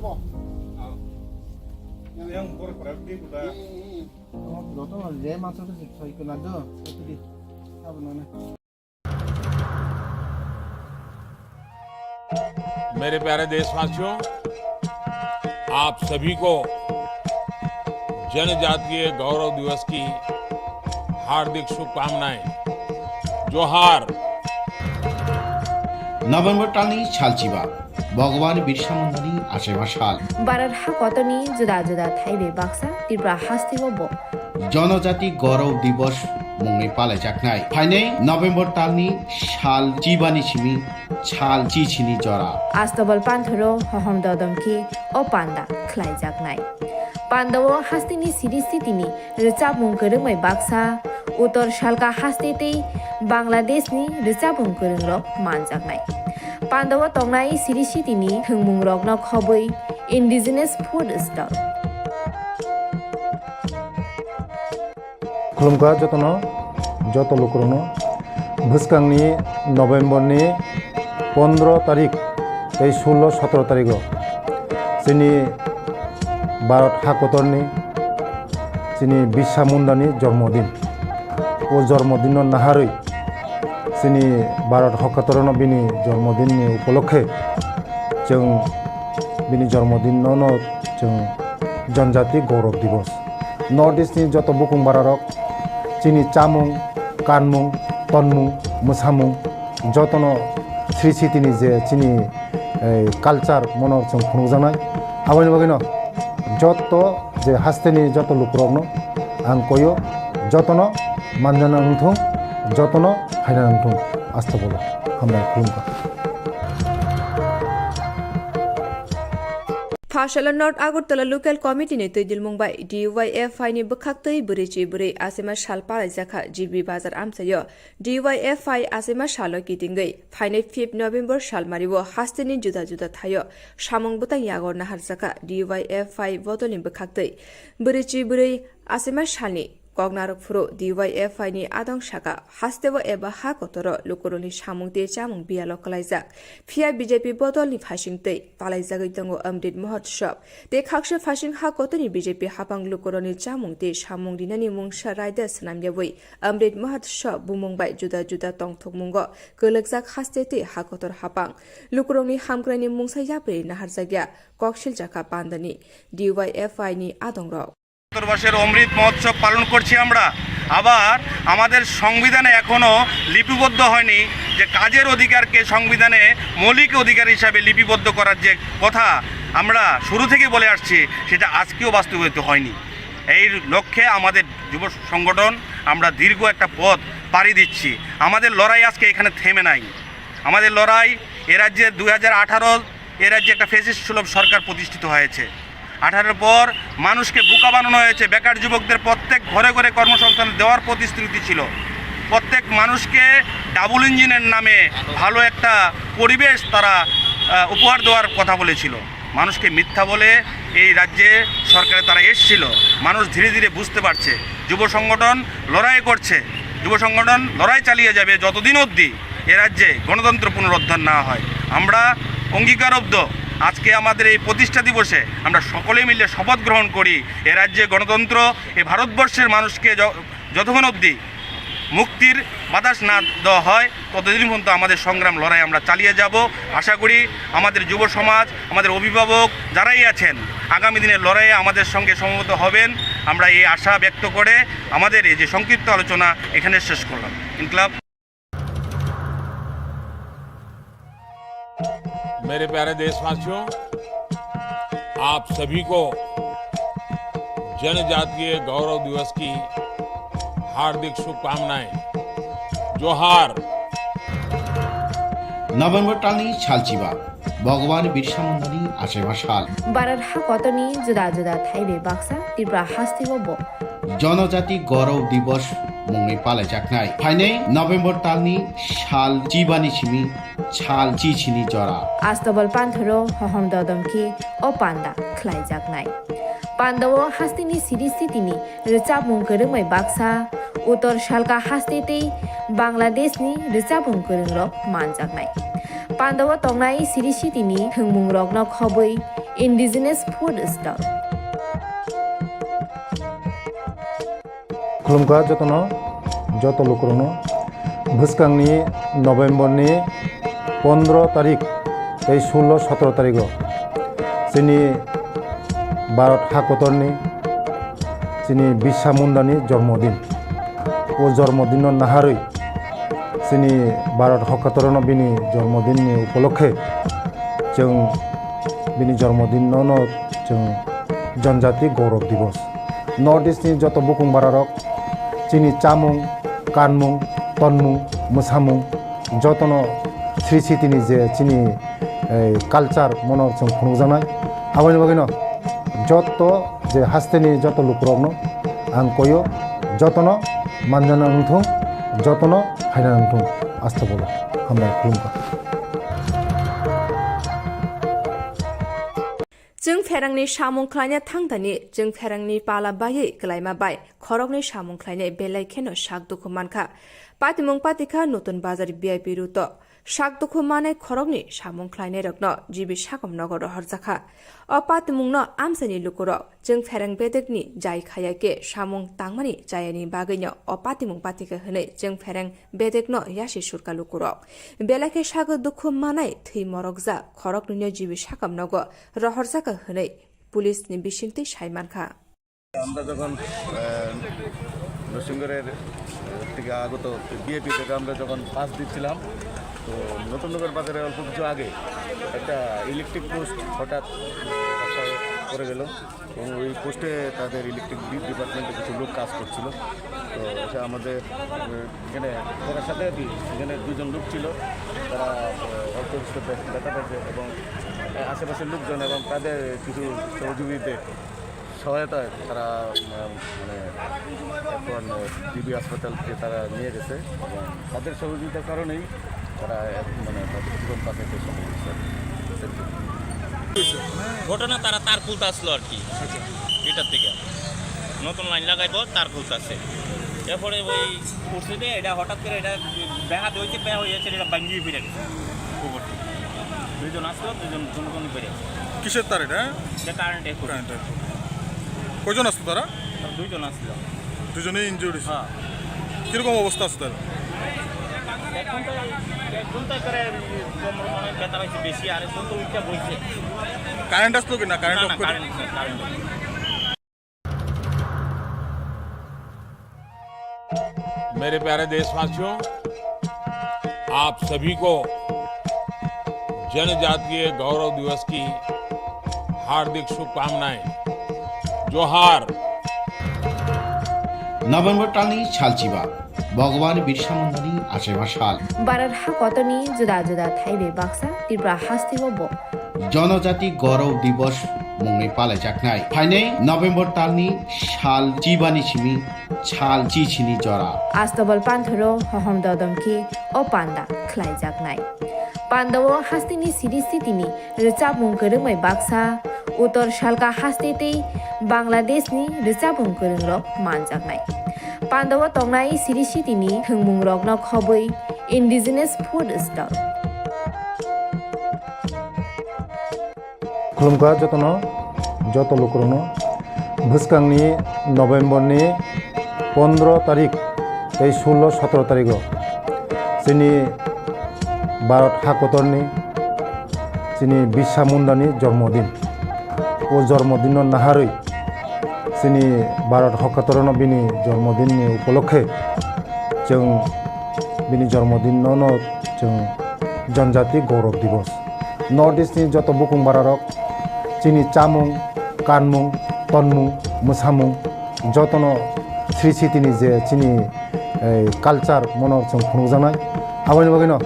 bor berarti udah. Joto je maso to soi kena do, itu di. Apa namanya? मेरे प्यारे देशवासियों, आप सभी को जनजातीय गौरव दिवस की हार्दिक शुभकामनाएं। जोहार। November talni salchiba, Bhagwan Birsa Mundani achaiba sal. Bharat hakotorni juda juda thaibai baksa Tripura hasteo bo Jonojati Gaurav Divas mungwi palaijaknai. Phainai November talni sal chibani simi sal chichini jora. Astabal panthoro hohom dodom khe o panda khlaijaknai. Pandao hasteni siri sitini rwchapmung kwrwngbai baksa, Uttor Salka haste tei Bangladeshni rwchapmung kwrwngrok manjaknai. Pandao tongnai siri sitini thwngmungrokno khobwi indigenous food stall. Khulumkha jotono, joto lukurokno. Bwskangni November ni pondro tarik tei sullo sotro tarigo chini Bharat hakotorni chini Birsa Mundani jormodin. O jormodinno naharwi chini Bharat hakotorno bini jormodinni upolokhe chwng bini jormodinno no chwng Janjati Gaurav Divas. North East ni joto bukung bararok chini chamung, kanmung, tonmung, mwsamung, jotono sri sitini je chini, eh, culture mono chwng phunukjaknai. Aboni bagwino joto je hasteni joto lukurokno ang koyo, jotono manjana wngthung, jotono phaina wngthung. Astagfirullah. Hambai khulumkha. Pharsala North Agartala Local Committee ni twidilmung bai D Y F I ni bwkhaktwi bwrwi chi bwrwi achaima sal palaijakha G B Bazar amchaio. D Y F I achaima salo kitingwi phainai fifth November salmario hasteni juda juda thaio samung bwtang yago naharjakha D Y F I bodolni bwkhaktwi. Bwrwi chi bwrwi achaima salni Koknarok phuru D Y F I ni adong saka hasteo eba ha kotoro lukurokni samung tei chamung biyalo kwlaijak. Phiya B J P bodolni phaising tei palaijagwi tongo Amrit Mahotsav. Tei khaksa phaising ha kotorni B J P hapang lukurokni chamung tei samung rinani mungsa raida swnamyawi Amrit Mahotsav bumung bai juda juda tongthokmungo kwlwkjak haste tei ha kotor hapang. Lukurokni hamkraini mungsa yapri naharjakya kok siljakha pandani D Y F I ni adongrok. সত্তর বর্ষের অমৃত মহোৎসব পালন করছি আমরা। আবার আমাদের সংবিধানে এখনো লিপিবদ্ধ হয়নি যে কাজের অধিকারকে সংবিধানে মৌলিক অধিকার হিসাবে লিপিবদ্ধ করার যে কথা আমরা শুরু থেকে বলে আসছি, সেটা আজকেও বাস্তবায়িত হয়নি। এই লক্ষ্যে আমাদের যুব সংগঠন আমরা দীর্ঘ একটা পথ পাড়ি দিচ্ছি। আমাদের লড়াই আজকে এখানে থেমে নাই। আমাদের লড়াই এ রাজ্যে দুই হাজার আঠারো এ রাজ্যে একটা ফ্যাসিস্ট সুলভ সরকার প্রতিষ্ঠিত হয়েছে। আঠারোর পর মানুষকে বোকা বানানো হয়েছে। বেকার যুবকদের প্রত্যেক ঘরে ঘরে কর্মসংস্থান দেওয়ার প্রতিশ্রুতি ছিল। প্রত্যেক মানুষকে ডাবল ইঞ্জিনের নামে ভালো একটা পরিবেশ তারা, আহ, উপহার দেওয়ার কথা বলেছিল। মানুষকে মিথ্যা বলে এই রাজ্যে সরকারে তারা এসছিল। মানুষ ধীরে ধীরে বুঝতে পারছে। যুব সংগঠন লড়াই করছে, যুব সংগঠন লড়াই চালিয়ে যাবে যতদিন অবধি এ রাজ্যে গণতন্ত্র পুনরুদ্ধার না হয়। আমরা অঙ্গীকারবদ্ধ, আজকে আমাদের এই প্রতিষ্ঠা দিবসে আমরা সকলে মিলে শপথ গ্রহণ করি, এ রাজ্যে গণতন্ত্র, এ ভারতবর্ষের মানুষকে য-, যতক্ষণ অবধি মুক্তির বাতাস না দেওয়া হয়, ততদিন পর্যন্ত আমাদের সংগ্রাম লড়াই আমরা চালিয়ে যাব। আশা করি আমাদের যুব সমাজ, আমাদের অভিভাবক যারাই আছেন, আগামী দিনের লড়াইয়ে আমাদের সঙ্গে সমবেত হবেন। আমরা এই আশা ব্যক্ত করে আমাদের এই যে সংক্ষিপ্ত আলোচনা এখানে শেষ করলাম। ইনকলাব। मेरे प्यारे देशवासियों, आप सभी को जनजातीय गौरव दिवस की हार्दिक शुभकामनाएं। जोहार। November talni salchiba, Bhagwan Birsa Mundani achaiba sal. Bharat hakotorni juda juda thaibai baksa Tripura hasteo bo Jonojati Gaurav Divas mungwi palaijaknai. Phainai November talni sal chibani simi sal chichini jora. Astabal panthoro hohom dodom khe o panda khlaijaknai. Pandao hasteni siri sitini rwchapmung kwrwngbai baksa, Uttor Salka haste tei Bangladeshni rwchapmung kwrwngrok manjaknai. Pandao tongnai siri sitini thwngmungrokno khobwi Indigenous food stall. Khulumkha jotono, joto lukurokno. Bwskangni November ni pondro tarik tei sullo sotro tarigo chini Bharat hakotorni chini Birsa Mundani jormodin. O jormodinno naharwi chini Bharat hakotorno bini jormodinni upolokhe chwng bini jormodinno no chwng Janjati Gaurav Divas. North East ni joto bukung bararok chini chamung, kanmung, tonmung, mwsamung jotono Sri Siti ni je chini, eh, culture mono chwng phunukjaknai. Aboni bagwino joto je hasteni joto lukurokno ang koyo, jotono manjana wngthung, jotono phaina wngthung. Asta bolo. Hambai khulumkha. Chwng pherangni samung khlaina thangdani, chwng pherangni pala baiwi kwlaima bai khoroknwi samung khlainai belai kheno sak dukhu mankha. Patimung patikha Nutun Bazar V I P route o. Sak dukhu manai khoroknwi samung khlainairokno G B Sakom nogo rohorjakha. O patimungno amchaini lukurok chwng pherang bedekni jai khaya khe samung tangmani chayani bagwino o patimung patikha hwnwi chwng pherang bedekno yasi surka lukurok. Belai khe sago dukhu manai thwi morokjak khoroknwino G B Sakom nogo rohorjakha hwnwi police ni bisingtwi sai mankha. আমরা যখন, আহ, নরসিংগড়ের, আহ, থেকে আগত ভিআইপি থেকে আমরা যখন পাস দিচ্ছিলাম, তো নতুন নগর বাজারে অল্প কিছু আগে একটা ইলেকট্রিক পোস্ট হঠাৎ রাস্তায় পড়ে গেল এবং ওই পোস্টে তাদের ইলেকট্রিক ডি-, ডিপার্টমেন্টে কিছু লোক কাজ করছিল। তো এসে আমাদের, আহ, এখানে পড়ার সাথে আর কি এখানে দুজন লোক ছিল, তারা, আহ, অল্প কিছু ব্য-, ব্যথা পাইছে এবং, আহ, আশেপাশের লোকজন এবং তাদের কিছু সহযোগীদের সহায়তায় তারা, উম, মানে, এখন, আহ, ডিবি হাসপাতালকে তারা নিয়ে গেছে এবং তাদের সহযোগিতার কারণেই তারা এক-, মানে, তাদের জীবন বাঁচাতে সক্ষম হয়েছে। ঘটনা তারা তার খুলতে আসলো আর কি, আচ্ছা। এটার থেকে নতুন লাইন লাগাইবো, তার খুলতে আসে। এরপরে ওই উঠছে যে এটা হঠাৎ করে এটা বেহাত হয়েছে, বেহা হয়ে গেছে, এটা ভাঙ্গিয়ে ফিরে গেছে উপর থেকে। দুইজন আসলো, দুইজন কোনো কোনো ফিরে গেছে। কিসের তার এটা? এটা কারেন্ট এখন। কারেন্ট এখন। কয়জন আসতো তারা? দুইজন আসলো। দুজনেই ইনজুর্ড হয়েছে? হ্যাঁ। কিরকম অবস্থা আছে তার? এখন তো, এখন তো করে কোমর মনে হয় ব্যথা পাইছে বেশি, আর এখন তো উঠতে বইছে। কারেন্ট আসলো কি না? কারেন্ট না, অফ না, করে? কারেন্ট নেই, কারেন্ট নেই। मेरे प्यारे देशवासियों, आप सभी को जनजातीय गौरव दिवस की हार्दिक शुभकामनाएं। जोहार। November talni salchiba, Bhagwan Birsa Mundani achaima sal. Bharat hakotorni juda juda thaibai baksa Tripura hasteo bo Janajati Gaurav Divas mungwi palaijaknai. Phainai November talni sal chibani simi sal chichini jora. Astobal panthoro hohom dodom khe o panda khlaijaknai. Pandao hasteni siri sitini rwchapmung kwrwngbai baksa, Uttor Salka haste tei Bangladeshni rwchapmung kwrwngrok manjaknai. Pandao tongnai siri sitini thwngmungrokno khobwi Indigenous Food Stall. Khulumkha jotono, joto lukurokno. Bwskangni November ni pondro tarik tei sullo sotro tarigo chini Bharat hakotorni chini Birsa Mundani jormodin. O jormodinno naharwi chini Bharat hakotorno bini jormodinni upolokhe chwng bini jormodinno no chwng Janjati Gaurav Divas. North East ni joto bukung bararok chini chamung, kanmung, tonmung, mwsamung jotono Sri Siti ni je chini, eh, culture mono chwng phunukjaknai. Aboni bagwino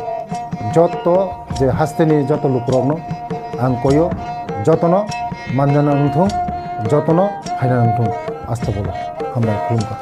joto je hasteni joto lukurokno ang koyo, jotono manjana wngthung, jotono phaina wngthung. Asta bolo hambai khulumkha.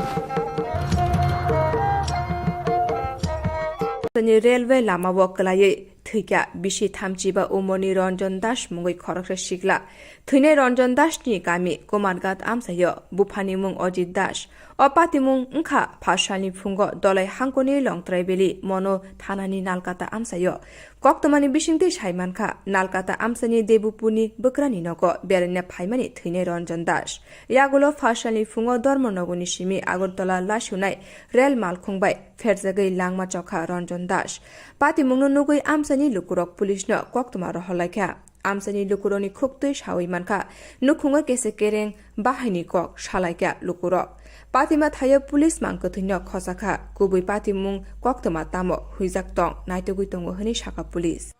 Tini railway lama o kwlaiwi thwikha bisi thamchiba umorni Ranjan Das mungwi khoroksa sikla. Thwinai Ranjan Das ni kami Kumarghat amchaio buphani mung Ajit Das. O patimung wngkha phasalni phungo Dolai hangkoni Longtrai Valley Mono thanani Nalkata amchaio. Koktwmani bisingtwi sai mankha, Nalkata amchaini Debupurni bwkrani nogo beraina phaimani thwinai Ranjan Das. Yagulo phasalni phungo Dharmanagorni simi Agartala lasunai rel malkhung bai pherjagwi langma chokha Ranjan Das. Patimungno nugwi amchaini lukurok police-no koktwma rohorlaikha. Amchaini lukurokni khuktwi sawi mankha, nukhungo kese kereng bahaini kok salaikha lukurok. Patima thaio police mang kwthwino khosakha, kubui patimung koktwma tamo huijak tong naitugwi tongo hwnwi sakha police.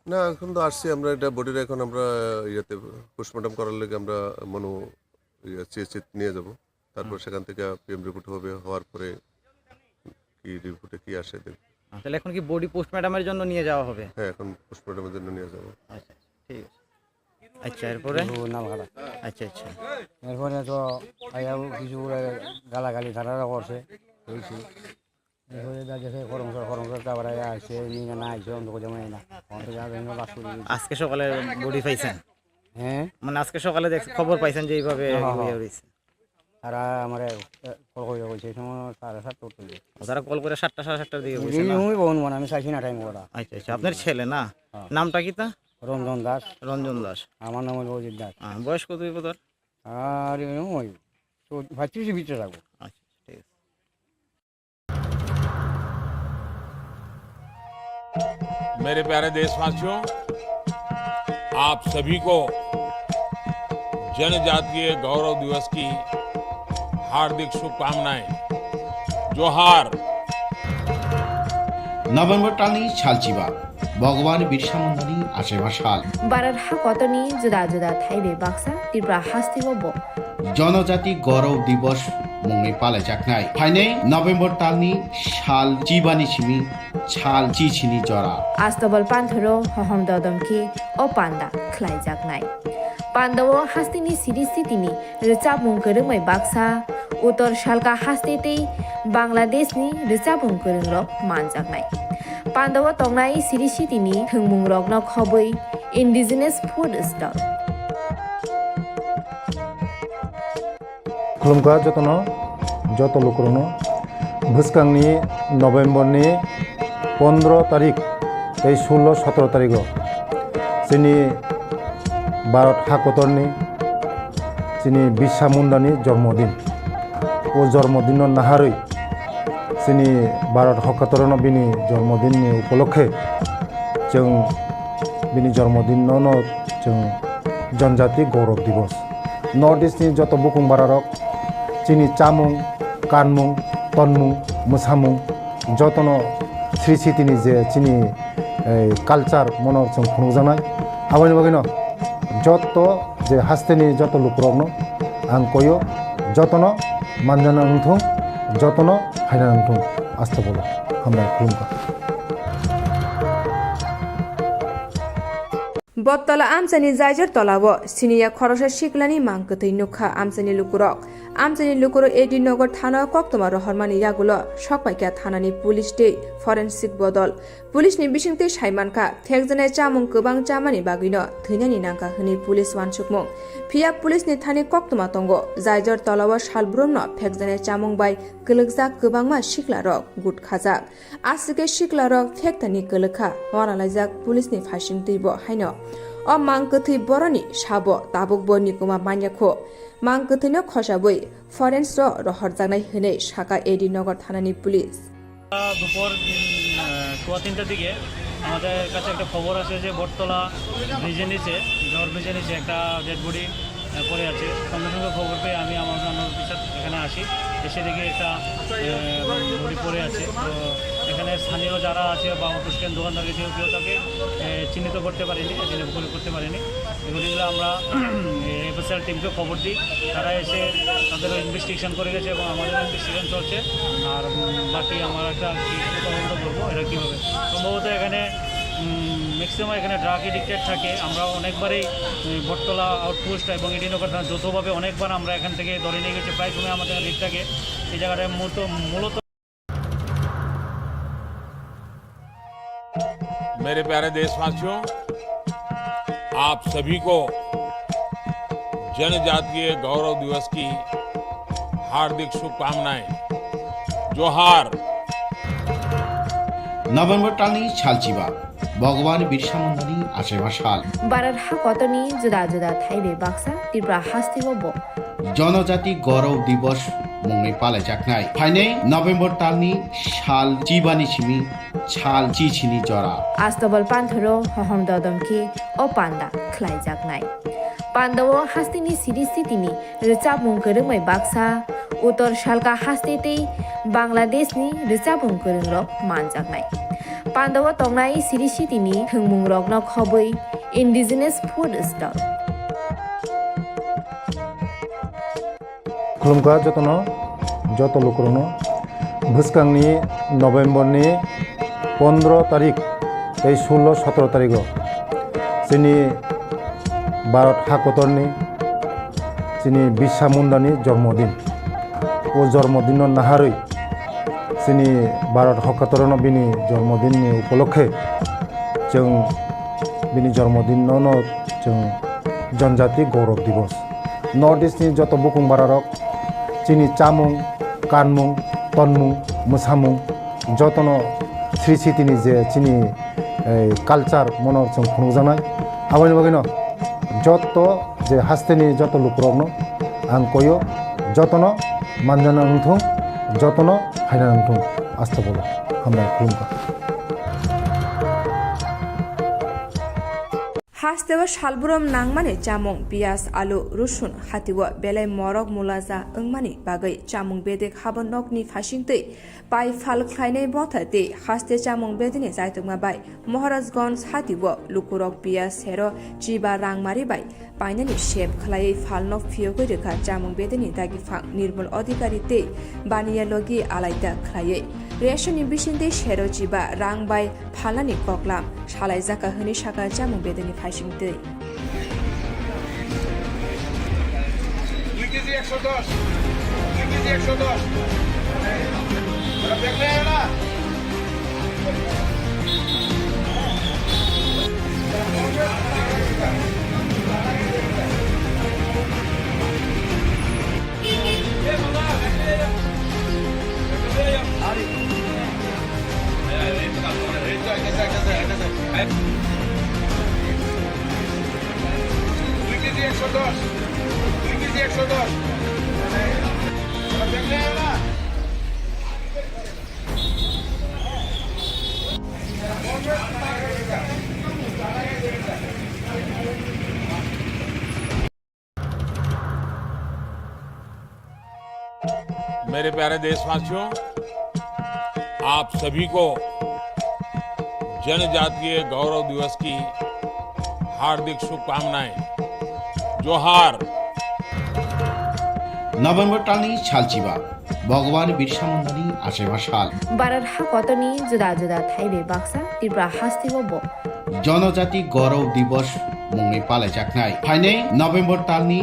না, এখন তো আসছি আমরা, এটা বডির এখন আমরা ইয়েতে পোস্টমর্টম করার লেগে আমরা মনো ইয়ে সিএসসি নিয়ে যাব। তারপর হুম। সেখান থেকে পিএম রিপোর্ট হবে, হওয়ার পরে কি রিপোর্টে কি আসে দেখব। তাহলে এখন কি বডি পোস্টমর্টমের জন্য নিয়ে যাওয়া হবে? হ্যাঁ, এখন পোস্টমর্টমের জন্য নিয়ে যাব। আচ্ছা, ঠিক আছে। আচ্ছা, এরপরে? ও, নালঘাটা। আচ্ছা, আচ্ছা। এরপরে তো আইয়া কিছু ওরা গালাগালি তারা করছে, হয়েছে। এরপরে যা গেছে, খরম খর, খরম খর, তারপরে আইয়া আসছে, নিয়ে না আইছে, অন্ধ করে জামাই না। অন্ধ করে জামাই না, বাস করে দিয়েছে। আজকে সকালে বডি পাইছেন? হ্যাঁ। মানে আজকে সকালে দেখ-, খবর পাইছেন যে এইভাবে হ্যাঁ, হ্যাঁ, ইয়ে হ্যাঁ। হয়েছে? তারা আমারে, এ, কল করে কইছে, এই সময় সাড়ে সাতটা উঠতে হবে। ও, তারা কল করে সাতটা, সাড়ে সাতটার দিকে কইছে না? আমি বলবো না, আমি চাইছি না টাইম ওরা। আচ্ছা, আচ্ছা, আপনার ছেলে না? হ্যাঁ। নামটা কি তা? রঞ্জন দাস। রঞ্জন দাস। আমার নাম হলো অজিত দাস। হ্যাঁ, বয়স কত হইব তার? আর এরকম ওই চৌ-, পঁয়ত্রিশের ভিতরে থাকবো। আচ্ছা, ঠিক আছে। मेरे प्यारे देशवासियों, आप सभी को जनजातीय गौरव दिवस की हार्दिक शुभकामनाएं। जोहार। November talni salchiba, Bhagwan Birsa Mundani achaiba sal. Bharat hakotorni juda juda thaibai baksa Tripura hasteo bo Jonojati Gaurav Divas mungwi palaijaknai. Phainai November talni sal chibani simi sal chichini jora. Astobal panthoro hohom dodom khe o panda khlaijaknai. Pandao hasteni siri sitini rwchapmung kwrwngbai baksa, Uttor Salka haste tei Bangladeshni rwchapmung kwrwngrok manjaknai. Pandao tongnai siri sitini thwngmungrokno khobwi indigenous food stall. Khulumkha jotono, joto lukurokno. Bwskangni November ni pondro tarik tei sullo sotro tarigo chini Bharat hakotorni chini Birsa Mundani jormodin. O jormodinno naharwi chini Bharat hakotorno bini jormodinni upolokhe chwng bini jormodinno no chwng Janjati Gaurav Divas. North East ni joto bukung bararok chini chamung, kanmung, tonmung, mwsamung jotono sri sitini je chini, eh, culture mono chwng phunukjaknai. Aboni bagwino joto je hasteni joto lukurokno ang koyo, jotono manjana wngthung, jotono phaina wngthung. Astobolo hambai khulumkha. Bottola amchaini Jaijar tolao siniya khoroksa siklani mang kwthwi nukha amchaini lukurok. Amchaini lukurok A D Nagar thanao koktwma rohormani yagulo sokpaikha thanani police tei forensic bodol. Police ni bisingtwi saimankha, phekjaknai chamung kwbang chamani bagwino thwinani nangkha hwnwi police uansukmung. Phiya police ni thani koktwma tongo, Jaijar tolao salbrumno phekjaknai chamung bai kwlwkjak kwbangma siklarok gut khajak. Aswk khe siklarok phektani kwlwkha, uanalaijak police ni phaisingtwi bo haino. O mang kwthwi boroni sabo tabukbo nikuma manya kho. Mang kwthwino khosabwi forensro rohorjaknai hwnwi sakha A D Nagar thanani police. দুপুর, উম, আহ, সোয়া তিনটার দিকে আমাদের কাছে একটা খবর আসে যে বটতলা ব্রিজের নিচে, জহর ব্রিজের নিচে একটা ডেড বডি আহ, পড়ে আছে। সঙ্গে সঙ্গে খবর পেয়ে আমি আমার অন্যান্য অফিসার এখানে আসি, এসে দেখি একটা, আহ, বডি পড়ে আছে। তো এখানে স্থানীয় যারা আছে বা অটো স্ট্যান্ড দোকানদার কেউ, কেউ তাকে, আহ, চিহ্নিত করতে পারেনি, আইডেন্টিফাই করতে পারেনি। এগুলিগুলো আমরা এফএসএল টিমকে খবর দিই, তারা এসে তাদের ইনভেস্টিগেশন করে গেছে এবং আমাদের ইনভেস্টিগেশন চলছে। আর, উম, বাকি আমরা একটা কি তদন্ত করবো, এটা কী হবে। সম্ভবত এখানে, উম, ম্যাক্সিমাম এখানে ড্রাগ এডিক্টেড থাকে। আমরা অনেকবারই, উম, বটতলা আউটপোস্ট এবং এডিনগর থানা যৌথভাবে অনেকবার আমরা এখান থেকে ধরে নিয়ে গেছি। প্রায় সময় আমাদের রেড থাকে এই জায়গাটায়। মূলত, মূলত मेरे प्यारे देशवासियों, आप सभी को जनजातीय गौरव दिवस की हार्दिक शुभकामनाएं। जोहार। November talni salchiba, Bhagwan Birsa Mundani achaima sal. Bharat hakotorni juda juda thaibai baksa Tripura hasteo bo Jonojati Gaurav Divas mungwi palaijaknai. Phainai November talni sal chibani simi sal chichini jora. Astobal panthoro hohom dodom khe o panda khlaijaknai. Pandao hasteni siri sitini rwchapmung kwrwngbai baksa, Uttor Salka haste tei Bangladeshni rwchapmung kwrwngrok manjaknai. Pandao tongnai siri sitini thwngmungrokno khobwi Indigenous Food Stall. Khulumkha jotono, joto lukurokno. Bwskangni November ni pondro tarik tei sullo sotro tarigo chini Bharat hakotorni chini Birsa Mundani jormodin. O jormodinno naharwi chini Bharat hakotorno bini jormodinni upolokhe chwng bini jormodinno no chwng Janjati Gaurav Divas. North East ni joto bukung bararok chini chamung, kanmung, tonmung, mwsamung jotono sri sitini je chini, eh, culture mono chwng phunukjaknai. Aboni bagwino joto je hasteni joto lukurokno ang koyo jotono manjana wngthung, jotono phaina wngthung. Astobolo hambai khulumkha. Hasteo salbrum nangmani chamung, piyaj, alu, rusun, hatio belai morok mulaja wngmani bagwi chamung bedek habo nokni phasingtwi pai phal khlainai botha tei haste chamung bedeni jaitukma bai Maharajganj hatio lukurok piyaj sero chiba rangmari bai painani sep khlaiwi phalno phiyogwi rwkha chamung bedeni dagi phang Nirmal Adhikari tei Baniya Logi alaida khlaiwi. Reshonni bisingtwi sero chiba rang bai phalnani koklam salaijak hwnwi sakha chamung bedeni phaisingtwi. Dui kg ekso dos, dui kg ekso dos. Ora, bag le ora. मेरे प्यारे देशवासियों, आप सभी को जनजातीय गौरव दिवस की हार्दिक शुभकामनाएं। जोहार। November talni salchiba, Bhagwan Birsa Mundani achaima sal. Bharat hakotorni juda juda thaibai baksa Tripura hasteo bo Jonojati Gaurav Divas mungwi palaijaknai. Phainai November talni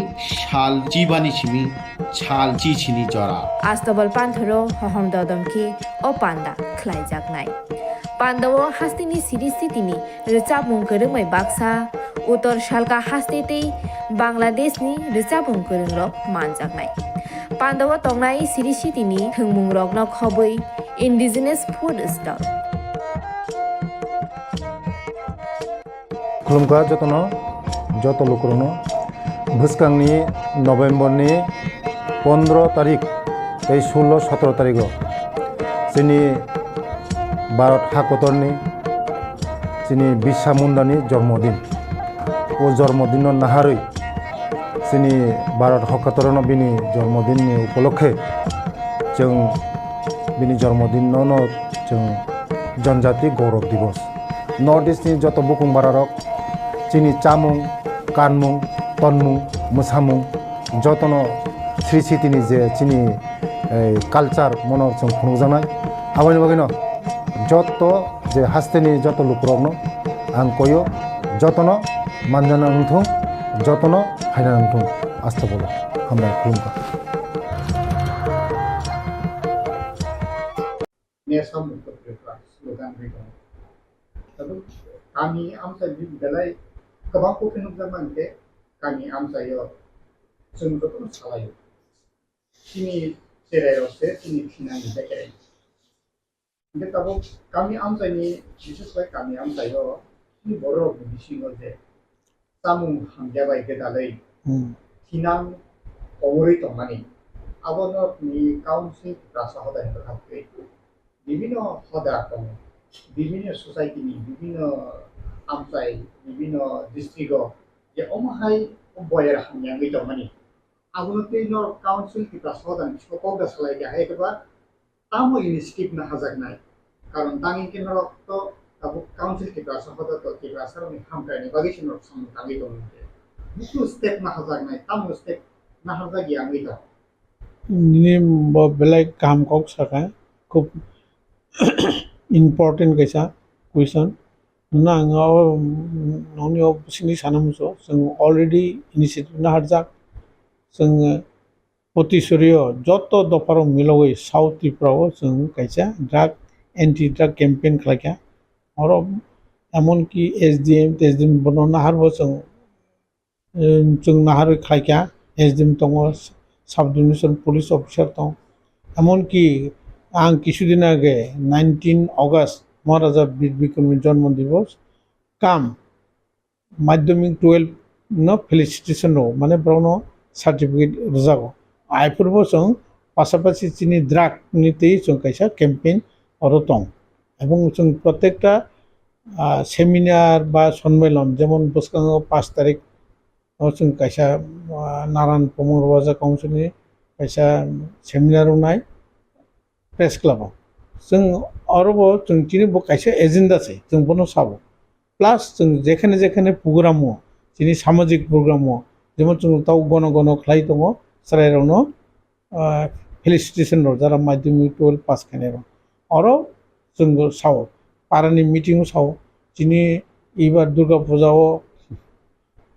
sal chibani simi sal chichini jora. Astobal panthoro hohom dodom khe o panda khlaijaknai. Pandao hasteni siri sitini rwchapmung kwrwngbai baksa, Uttor Salka haste tei Bangladeshni rwchapmung kwrwngrok manjaknai. Pandao tongnai siri sitini thwngmungrokno khobwi Indigenous Food Stall. Khulumkha jotono, joto lukurokno. Bwskangni November ni pondro tarik tei sullo sotro tarigo chini Bharat hakotorni chini Birsa Mundani jormodin. O jormodinno naharwi chini Bharat hakotorno bini jormodinni upolokhe chwng bini jormodinno no chwng Janjati Gaurav Divas. North East ni joto bukung bararok chini chamung, kanmung, tonmung, mwsamung jotono sri sitini je chini, eh, culture mono chwng phunukjaknai. Aboni bagwino joto je hasteni joto lukurokno ang koyo jotono manjana wngthung, jotono phaina wngthung. Astobolo hambai khulumkha. Nesamung kwrwi kha slogan bai tongo. Tabuk kami amchaini belai kwbang kok khe nukjakma hwnkhe kami amchaio chwng jotono salaio. chini cherai rok se chini thinang ni bekereng. Hingke tabuk kami amchai ni, bises khlai kami amchai o chini borok rok ni bisingo je chamung hamya bai gwdalwi Hmm. thinang komorwi tongmani. Abono ni council Tiprasa hodani bwkhak twi bibino hoda tongo, bibino society ni, bibino amchai, bibino district o je omo hai boyar hamya wngwi tongmani. Abono twi norok council Tiprasa hodani bisingo kok da salai kha hai khe ba tamo initiative naharjaknai? Karon tang hingke norok to tabuk council Tiprasa hoda to Tiprasa rokni hamkraini bagwi se norok samung tangwi tongo hingke. Busu step naharjaknai, tamo step naharjak ya wngwi tongo? Nini bo belai kaham kok sakha, khub important kaisa question. Nang o, nongni o bisingni sana muchung, chwng already initiative naharjak, chwng Potisorio joto dopharok milogwi South Tripura o chwng kaisa drug, anti drug campaign khlaikha. Oro emonki S D M, T S D M bono naharbo chwng, em, chwng naharwi khlaikha. S D M tongo, sub division police officer tongo. Emonki ang kisudin age nineteen August Maharaja Bir Bikramni jonmo divos kam madhyamik twelve no felicitation rwo, mane borokno certificate rwjago. Aiphurubo chwng pasapasi chini drug ni twi chwng kaisa campaign oro tong. Ebong chwng protekta, ah, seminar ba sonmilon, jemon bwskango pash tarik o chwng kaisa, ah, Naran Pumung Roja Council ni kaisa seminar wngnai. Press Club o. Chwng orobo chwng chini bo kaisa agenda se, chwng bono sabo. Plus chwng jekhane jekhane program o, chini samajik program o, jemon chwng tau gono gono khlai tongo, chwrairokno, ah, felicitation rok, jara madhyamik twelve pass khainai rok. Oro chwng bo sao, parani meeting o sao, chini ibar Durga Puja o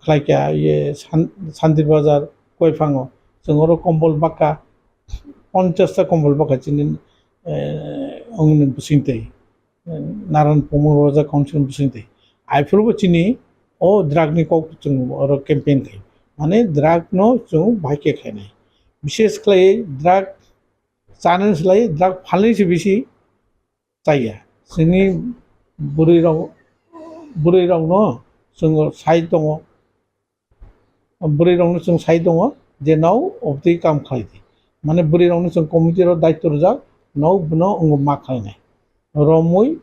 khlaikha, iye San-, Santir Bazar, Koiphang o. Chwng oro kombol baka, ponchash ta kombol baka chini, eh, ongni bisingtwi, eh, Naran Pumung Roja Council bisingtwi. Aiphurubo chini o drug ni kok chwng oro campaign khai. Mane drug no chwng bahai khe khainai. Bishes khlai drug chanani slai drug phalni se bisi chaya. Chini bwrwi rok, bwrwi rokno chwng sai tongo, bwrwi rokno chwng sai tongo je nao obtwi kam khlai di. Mane bwrwi rokno chwng committee rok daityo rwjak, nao bono wngwi ma khlainai. Romwi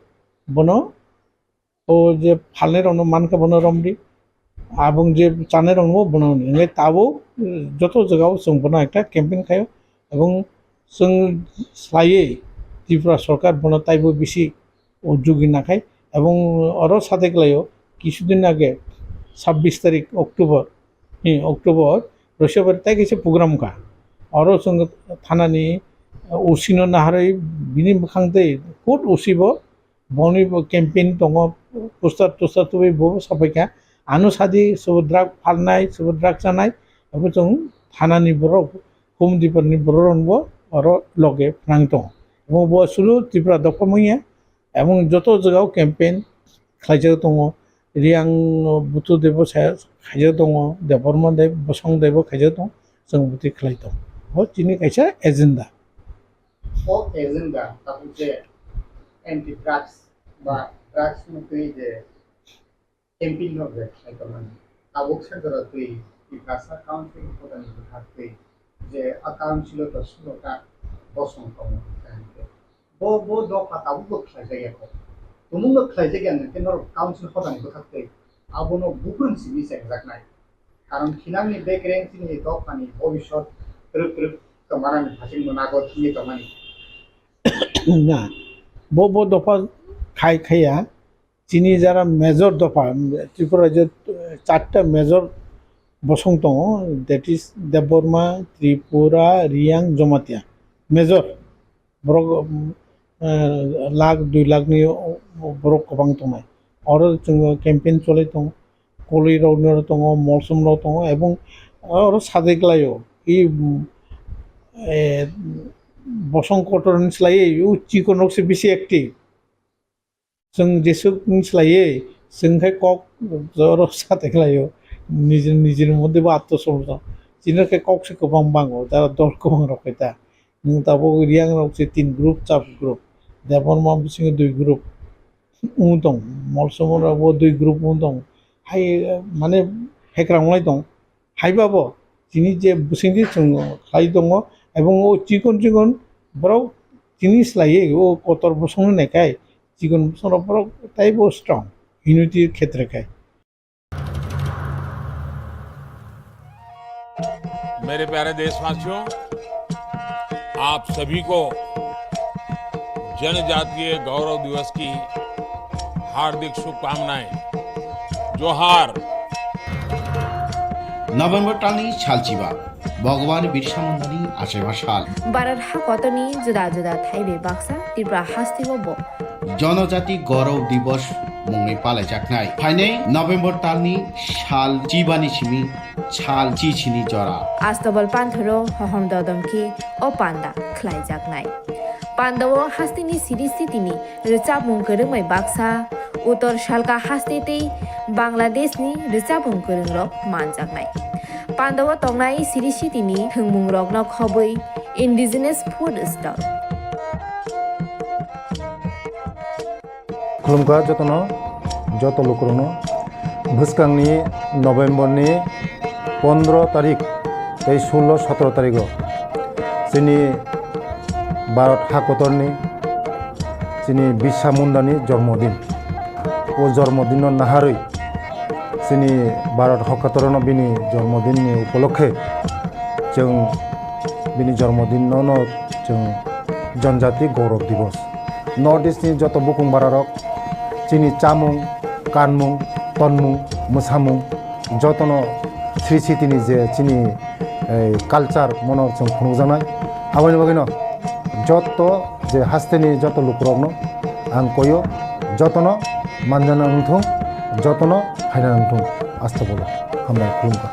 bono o je phalnai rokno mankha bono romdi, abong je chanai rokno bono romdi. Hingke tabuk, eh, joto jagao chwng bono ekta campaign khaio, ebong chwng slaiwi Tripura sorkar bono taibo bisi o jugi nakhai, ebong oro sade kwlaio kisudin age sabbish tarik October, ni October Roisabari tai kaisa program kha. Oro chwng thanani, eh, O C no naharwi bini bwkhang tei court O C bo boni bo campaign tongo, poster toster tubui bo sapai kha. Ano sadi sobo drug phalnai, sobo drug chanai, abo chwng thanani borok, home department ni borok rok bo oro loge phnang tongo. Omo bo sulu Tripura dopha manya, emon joto jagao campaign khlaijak tongo. Riang Buthu Debo sa-, khaijak tongo, Debbarma Deb, Bosong Debo khaijak tongo, chwng bwtwi khlai tongo. Bo chini kaisa agenda. O agenda tabuk je anti drugs ba drugs ni twi je campaign no je khlai tongmani. Tabuk se jora twi Tiprasa Council hodani bwkhak twi je a council o to suloka bosong tongo. Bo, bo dopha tabukbo khlaijak ya kho. Tumungno khlaijak ya hwnkhe norok council hodani bwkhak twi abono buphurung simi chengjaknai. Karon thinangni bekereng chini dophani bobisot twrwk twrwk kwmanani hasing mwnakgo thwngwi tongmani. Na, bo, bo dopha khai, khaiya, chini jara major dopha, Tripura rajyo, eh, charta major bosong tongo, that is Debbarma, Tripura, Riang, Jamatia. Major. Borok, um, eh, lakh, dui lakh ni, o, o, borok kwbang tongnai. Oro chwng campaign cholai tongo. Koloi rok no tongo, molsom rok tongo, ebong oro sadai kwlaio. I, um, eh, bosong kotor ni slai o chikon rok se bisi active. Chwng jesuk ni slai, chwng khe kok joro sa tei khlaio, nijini, nijini moddhe bo atto somjak. Chini khe kok se kwbang bango, jara dol kwbang rok khe ta. Nwng tabuk Riang rok se tin group, sub group. Debbarma bisingo dui group wng tong, Molsomon rok bo dui group wng tong. Hai, mane, hekrang lai tong. Hai ba bo chini je bisingtwi chwng khlai tongo, ebong o chikon chikon borok chini slaiwi o kotor bosongno naikai, chikon bosongrok borok taibo strong, unity khetre khai. मेरे प्यारे देशवासियों, आप सभी को जनजातीय गौरव दिवस की हार्दिक शुभकामनाएं। जोहार। November talni salchiba, Bhagwan Birsa Mundani achaiba sal. Bharat hakotorni juda juda thaibai baksa Tripura hasteo bo Jonojati Gaurav Divas mungwi palaijaknai. Phainai November talni sal chibani simi sal chichini jora. Astobal panthoro hohom dodom khe o panda khlaijaknai. Pandao hasteni siri sitini rwchapmung kwrwngbai baksa, Uttor Salka haste tei Bangladeshni rwchapmung kwrwngrok manjaknai. Pandao tongnai siri sitini thwngmungrokno khobwi indigenous food stall. Khulumkha jotono, joto lukurokno. Bwskangni November ni pondro tarik tei sullo sotro tarigo chini Bharat hakotorni chini Birsa Mundani jormodin. O jormodinno naharwi chini Bharat hakotorno bini jormodinni upolokhe chwng bini jormodinno no chwng Janjati Gaurav Divas. North East ni joto bukung bararok chini chamung, kanmung, tonmung, mwsamung jotono sri sitini je chini, eh, culture mono chwng phunukjaknai. Aboni bagwino joto je hasteni joto lukurokno ang koyo, jotono manjana wngthung, jotono phaina wngthung. Astagfirullah. Hambai khulumkha.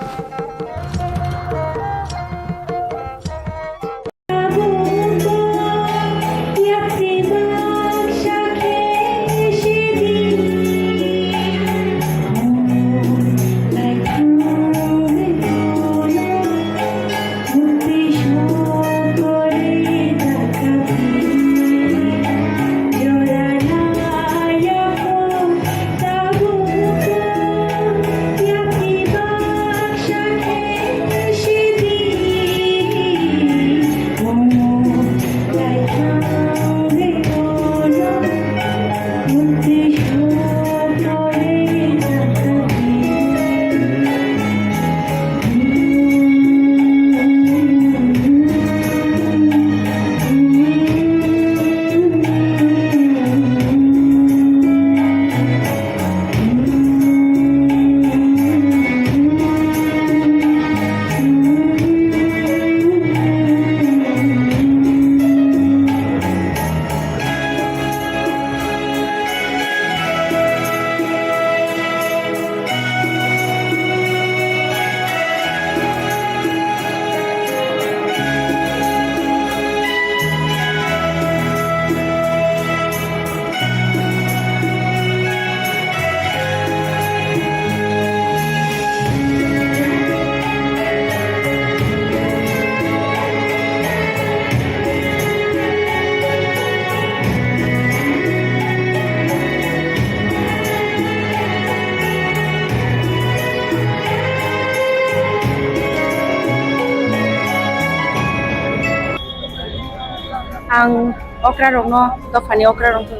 Ang okrarokno, dophani okrarokno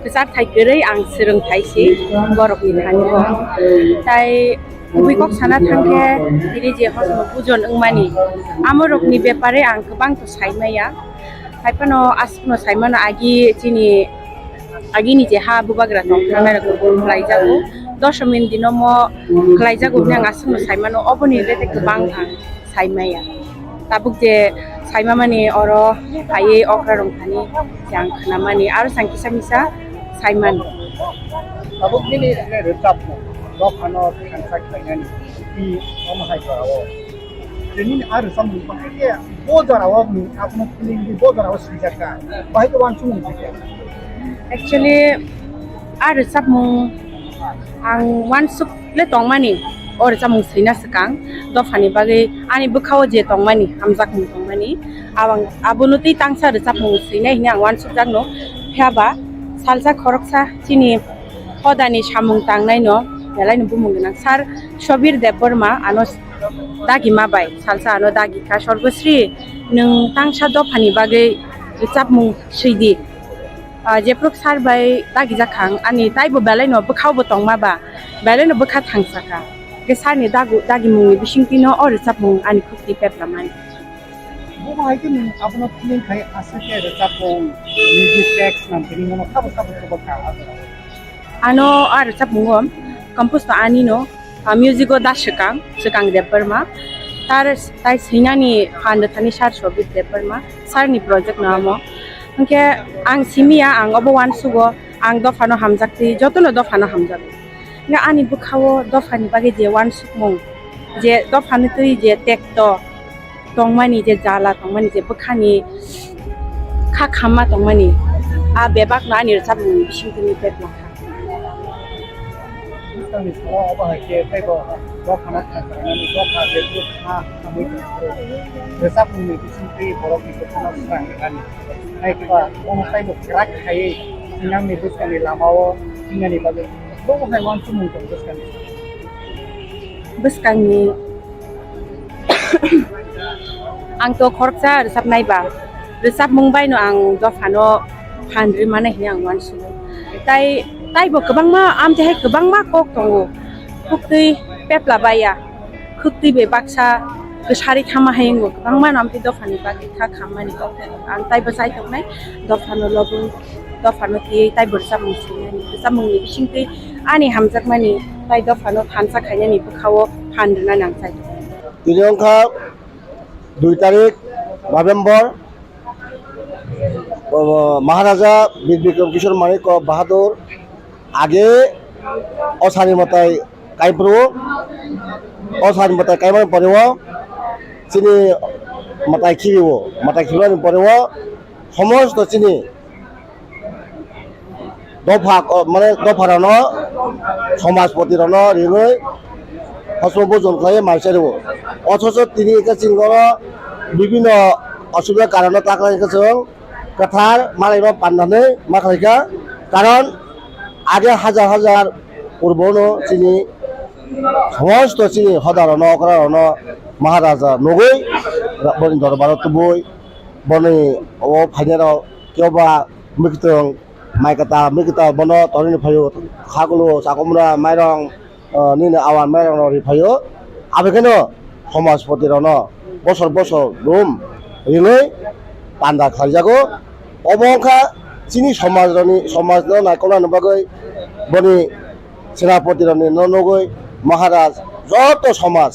kwchar thai kwrwi ang swrwng thai si borokni thani bo. Tai kubui kok sana thangkhe tini je hosno pujon wngmani, amorokni bepare ang kwbang to saimaya. Haiphano aswkno saimano agi chini agini je ha bubagra tong thangnai rok khlaijago. Doshomini dino mo khlaijago hwnwi ang aswkno saimano, oboni bete kwbang ang saimaya. Tabuk je saimamani oro phaiwi okra rong thani je ang khnamani aro sang kisa misa saimani. Tabuk nini rwchapmung dophano thansa khlainani twi omo hai jorao. Nini a rwchapmung bahai khe bo jorao nwng abono feeling di bo jorao swijak kha. Bahai khe uansukmung khe. Actually, a rwchapmung ang uansuk le tongmani. O rwchapmung swina swkang dophani bagwi ani bwkhao je tongmani, hamjakmung tongmani, abang, abono tei tangsa rwchapmung swinai hwnwi ang uansukjakno. Phiya ba salsa khoroksa chini hodani samung tangnaino belaino bumung gwnang Sir Sobir Debbarma ano dagima bai salsa ano dagi kha, "Sorgosri, nwng tangsa dophani bagwi rwchapmung swidi." Ah, jephru sir bai dagijak kha ang, ani taibo belaino bwkhao bo tongma ba, belaino bwkha thangsa kha. Hwnkhe sir ni dagu, dagimungni bisingtwino o rwchapmung ani khukti peplamani. Bo hai khe nwng abono feeling khai aswk khe rwchapmung, music text nang tini mono sabo sabo chuba kha. Ano a rwchapmungo compose to anino, ah, music o da swkang, swkang Debbarma. Tar tai swinani phan rwthani Sir Sobir Debbarma, sir ni project no amo. Hwnkhe ang simiya, ang obo uansugo, ang dophano hamjaktwi, jotono dophano hamjago. Hwnkhe ani bwkhao dophani bagwi je uansukmung, je dophani twi je tekto, tongmani je jala, tongmani je bwkhani kha khamma tongmani, a bebakno ani rwchapmungni bisingtwi ni bebak kha. Bwskangni salo obo hai khe teibo dophano kha khamani, dopha je bwkha khamwi tongphuru rwchapmungni bisingtwi borokni bwkhano swrang rwmani. Hai khe ba bono teibo kwrak khaiwi sinamni bwskangni lamao thinani bagwi bobo hai uansukmung tong bwskangni. Bwskangni ang to khoroksa rwchapnai ba, rwchapmung baino ang dophano phan rwmani hwnwi ang uansugo. Tai, taibo kwbangma, amtwi hai kwbangma kok tongo, khwktwi pepla baiya, khwktwi bai baksa kwsari thama hai wngo, kwbangma no amtwi dophani bagwi kha khammani kok tongo. Ang taibo chai tongnai, dophano lobwi, dophano twiwi taibo rwchapmung swinani, rwchapmungni bisingtwi ani hamjakmani tai dophano thansa khainani bwkhao phan rwnani ang chai tongo. Tini wngkha dui tarik November, o, Maharaja Bir Bikram Kishore Manik Bahadur age o sani mwtai kaiphuru, o sani mwtai kaimani pore o chini mwtai khibi o, mwtai khibani pore o somosto chini dopha, o, mane dopha rokno, somajpoti rokno ringwi hochmo bojon khlaiwi mai chai rwo. Othocho tini hwnkhe chwng oro bibhinno osubida karono ta khlai khe chwng kwthar malaima panda hinwi ma khlai kha. Karon age hajar hajar purbono chini somosto chini hoda rokno, okra rokno Maharaja nugwi boni dorbaro tubui boni o phainairok keboba mwkhwtwng mai kwtal, mwkhwtwng bono torino phaio, khakulu, chakumra, mairong, ah, nini awan mairong rok ri phaio. Abekheno somajpoti rokno bosor bosor room rinwi panda khlaijago. Obo wngkha chini somaj rokni, somajno naikolnani bagwi boni senapoti rokni no nugwi Maharaj joto somaj,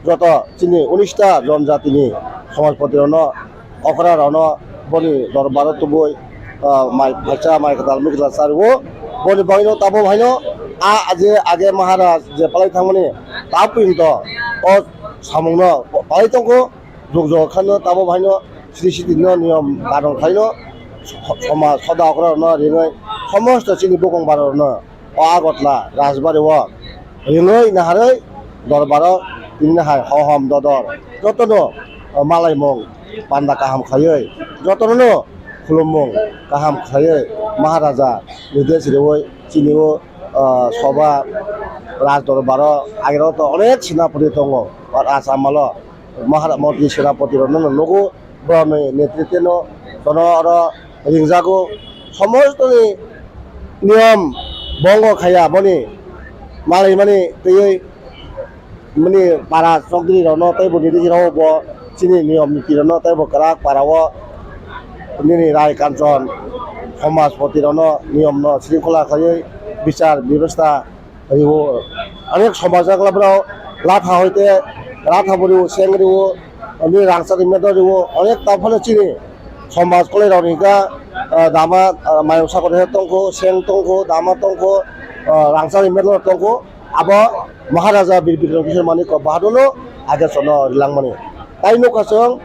joto chini unis ta jonjatini somajpoti rokno okra rokno boni dorbaro tubui, ah, mai phaisa, mai kwtal, mwkhwtwng cha rwo. Boni bagwino tabuk haino a je age Maharaj je palai thangmani ta puinto o samungno palai tongkho, jug jug khano tabuk haino sri sri no niyom karon khaino so-, somaj soda okra rokno ringwi somosto chini bukung bara rokno o Agartala Rajbari o ringwi naharwi dorbaro tini nahai hohom dodor jotono, o, malaimung panda kaham khaiwi jotono khulummung kaham khaiwi Maharaja nirdesh riwi chini o, o, soba raj dorbaro agero to onek senapoti tongo, o, raj amalo Mahara-, mantri senapoti rokno nugo. Borokni netritwno jono oro ringjago. Somostoni niyom bongo khaiya boni malaimani twiwi bini para chokdri rokno tei bo nirdi rokbo chini niyom niti rokno tei bo kwrak para o nini rai kanchon somajpoti rokno niyom no sringkhola khaiwi bichar bebostha riwo. Onek somaj jakla borok latha hoite latha bo riwo, seng riwo, ani rangchak ni medal riwo. Onek ta phano chini somaj kolai rok ni hwnka, ah, dama, ah, mayung sakori he tongkho, seng tongkho, dama tongkho, ah, rangchak ni medal tongkho. Abo Maharaja Bir Bikram Kishore Manik Bahadur no age sono rilangmani. Tai nukha chwng,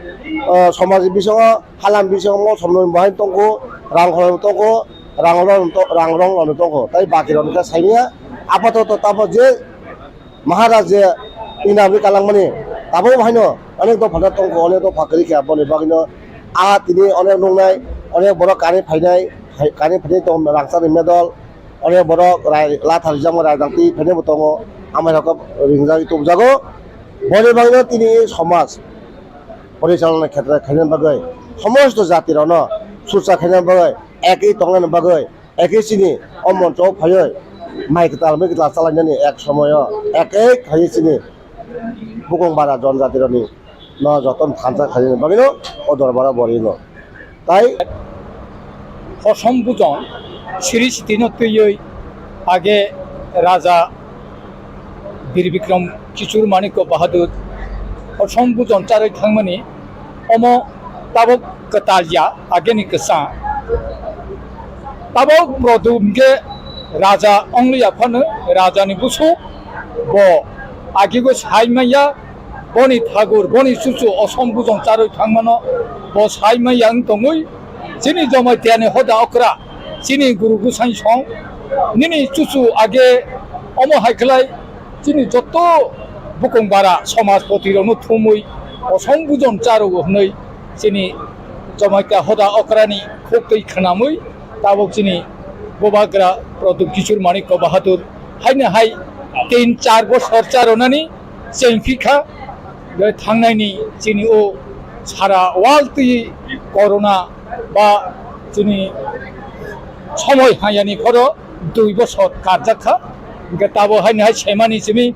ah, somaj bisingo Halam bisingo mol somnoi bahai tongkho, rang khorang tongkho, rang rong to-, rang rong rok tongkho, tai baki rok khe saimanya. Apatoto tamo je Maharaj je inamri kalangmani, tabuk haino onek dopha no tongkho, onek dopha kwrwi khe, aboni bagwino a tini onek nuknai, onek borok kani phainai, phai-, kani phainai tong rangchakni medal, onek borok rai, latha rijak rajak twi phainai bo tongo, amai rok ringjagwi tubjago. Boni bagwino tini somaj porichalona khetre khaina bagwi, somosto jati rokno surcha khaina bagwi, ekwi tongna bagwi, ekwi chini o moncho o phaiwi mai kwtal mui kwtal chalainani ek somoyo ek ek khaiwi chini bukung bara jon jati rokni no jotono thansa khaina bagwino o dorbaro borino. Tai Hosom bujon siri sitino twiwi age Raja Bir Bikram Kishore Manikya Bahadur hosom bujon charwi thangmani omo tabok kwtal ya ageni kwchang. Tabok Produm hwnkhe raja ongliya phano rajani busu bo agigo sai manya. Boni thagur, boni chuchu osom bujon charwi thangmano bo sai manya wng tongwi, chini Jamaitiyani hoda okra, chini guru gusai song, nini chuchu age omo hai khlai chini joto bukung bara somajpoti rokno thumwi osom bujon charwo hwnwi chini Jamaitiya hoda okrani khuktwi khwnamwi tabok chini bubagra Produm Kishore Manikya Bahadur haino hai tin char bosor charonani chengphi kha. Thangnai ni chini o sara world twi corona ba chini somoi hayani phoro dui bosor karjak kha. Hingke tabo haino hai semani simi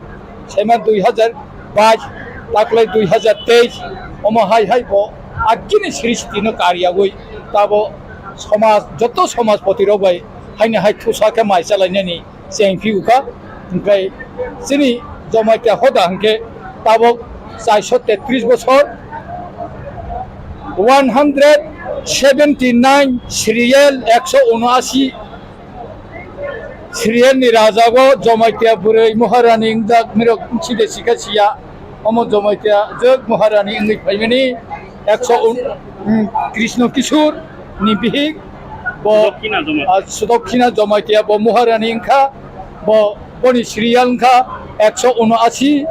sema dui hajar bais taklai dui hajar teis omo hai hai bo agini srishti no karyagoi tabo somaj joto somajpoti rok bai haino hai thusa khe mai chalainani cheng phiyokha. Hingke chini Jamaitiya hoda hingke tabok chairso tetris bosor, one hundred seventy nine serial, ekso unoashi serial ni rajago Jamaitiya bwrwi Maharani wngjak mirok side sikha siya. Omo Jamaitiya jwk Maharani wngwi phaimani ekso un-, um, Krishna Kishore ni bihik bo, Sudokhina Jamaitiya. Ah, Sudokhina Jamaitiya bo Maharani wngkha, bo, boni serial wngkha ekso unoashi,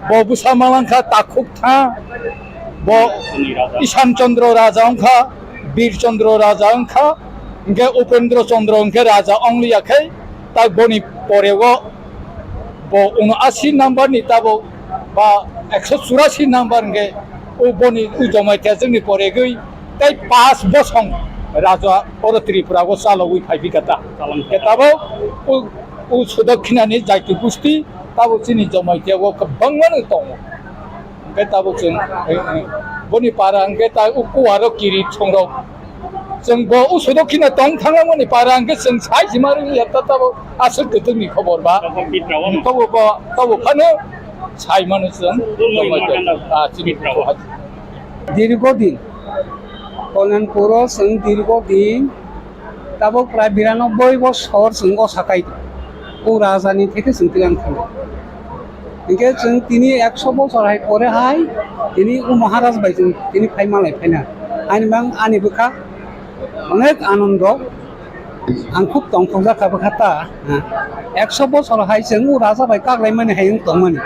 bo bwsa malangkha takhuk tha, bo Ishan Chandra Raja wngkha, Bir Chandra Raja wngkha, hingke Upendra Chandra hingke raja ongliya khe, tak boni porego bo unoashi number ni tabok ba ekso churasi number hingke o boni o Jamaitiya jwkni poregwi tei pas bosong raja oro Tripura o chalogwi phai bikha ta. Hingke tabok o, o Sudokhina ni jaiti gusti tabok chini Jamaitiya o kwbangma no tongo. Hingke tabok chwng, eh, eh, boni para hingke ta o kuwaro kiri songrok. Chwng bo o Sudokhina tong thangmani para hingke chwng sai sima rwya ta tabok aswk kwtwkni khobor ba. Tabok bo, tabok phano sai mano chwng. Ah, chini dirgo din. Kalyanpuro chwng dirgo din. Tabok prai biranoboi bosor chwng o sakai o raja ni theke chwng tilang thangwi. Hinkhe chwng tini ekso bosor hai pore hai tini o Maharaj bai chwng tini phai malai phaina. Ani mang ani bwkha onek anondo, ang khub tongthokjak kha bwkha ta. Ekso bosor hai chwng o raja bai kaklaimani hai wng tongmani.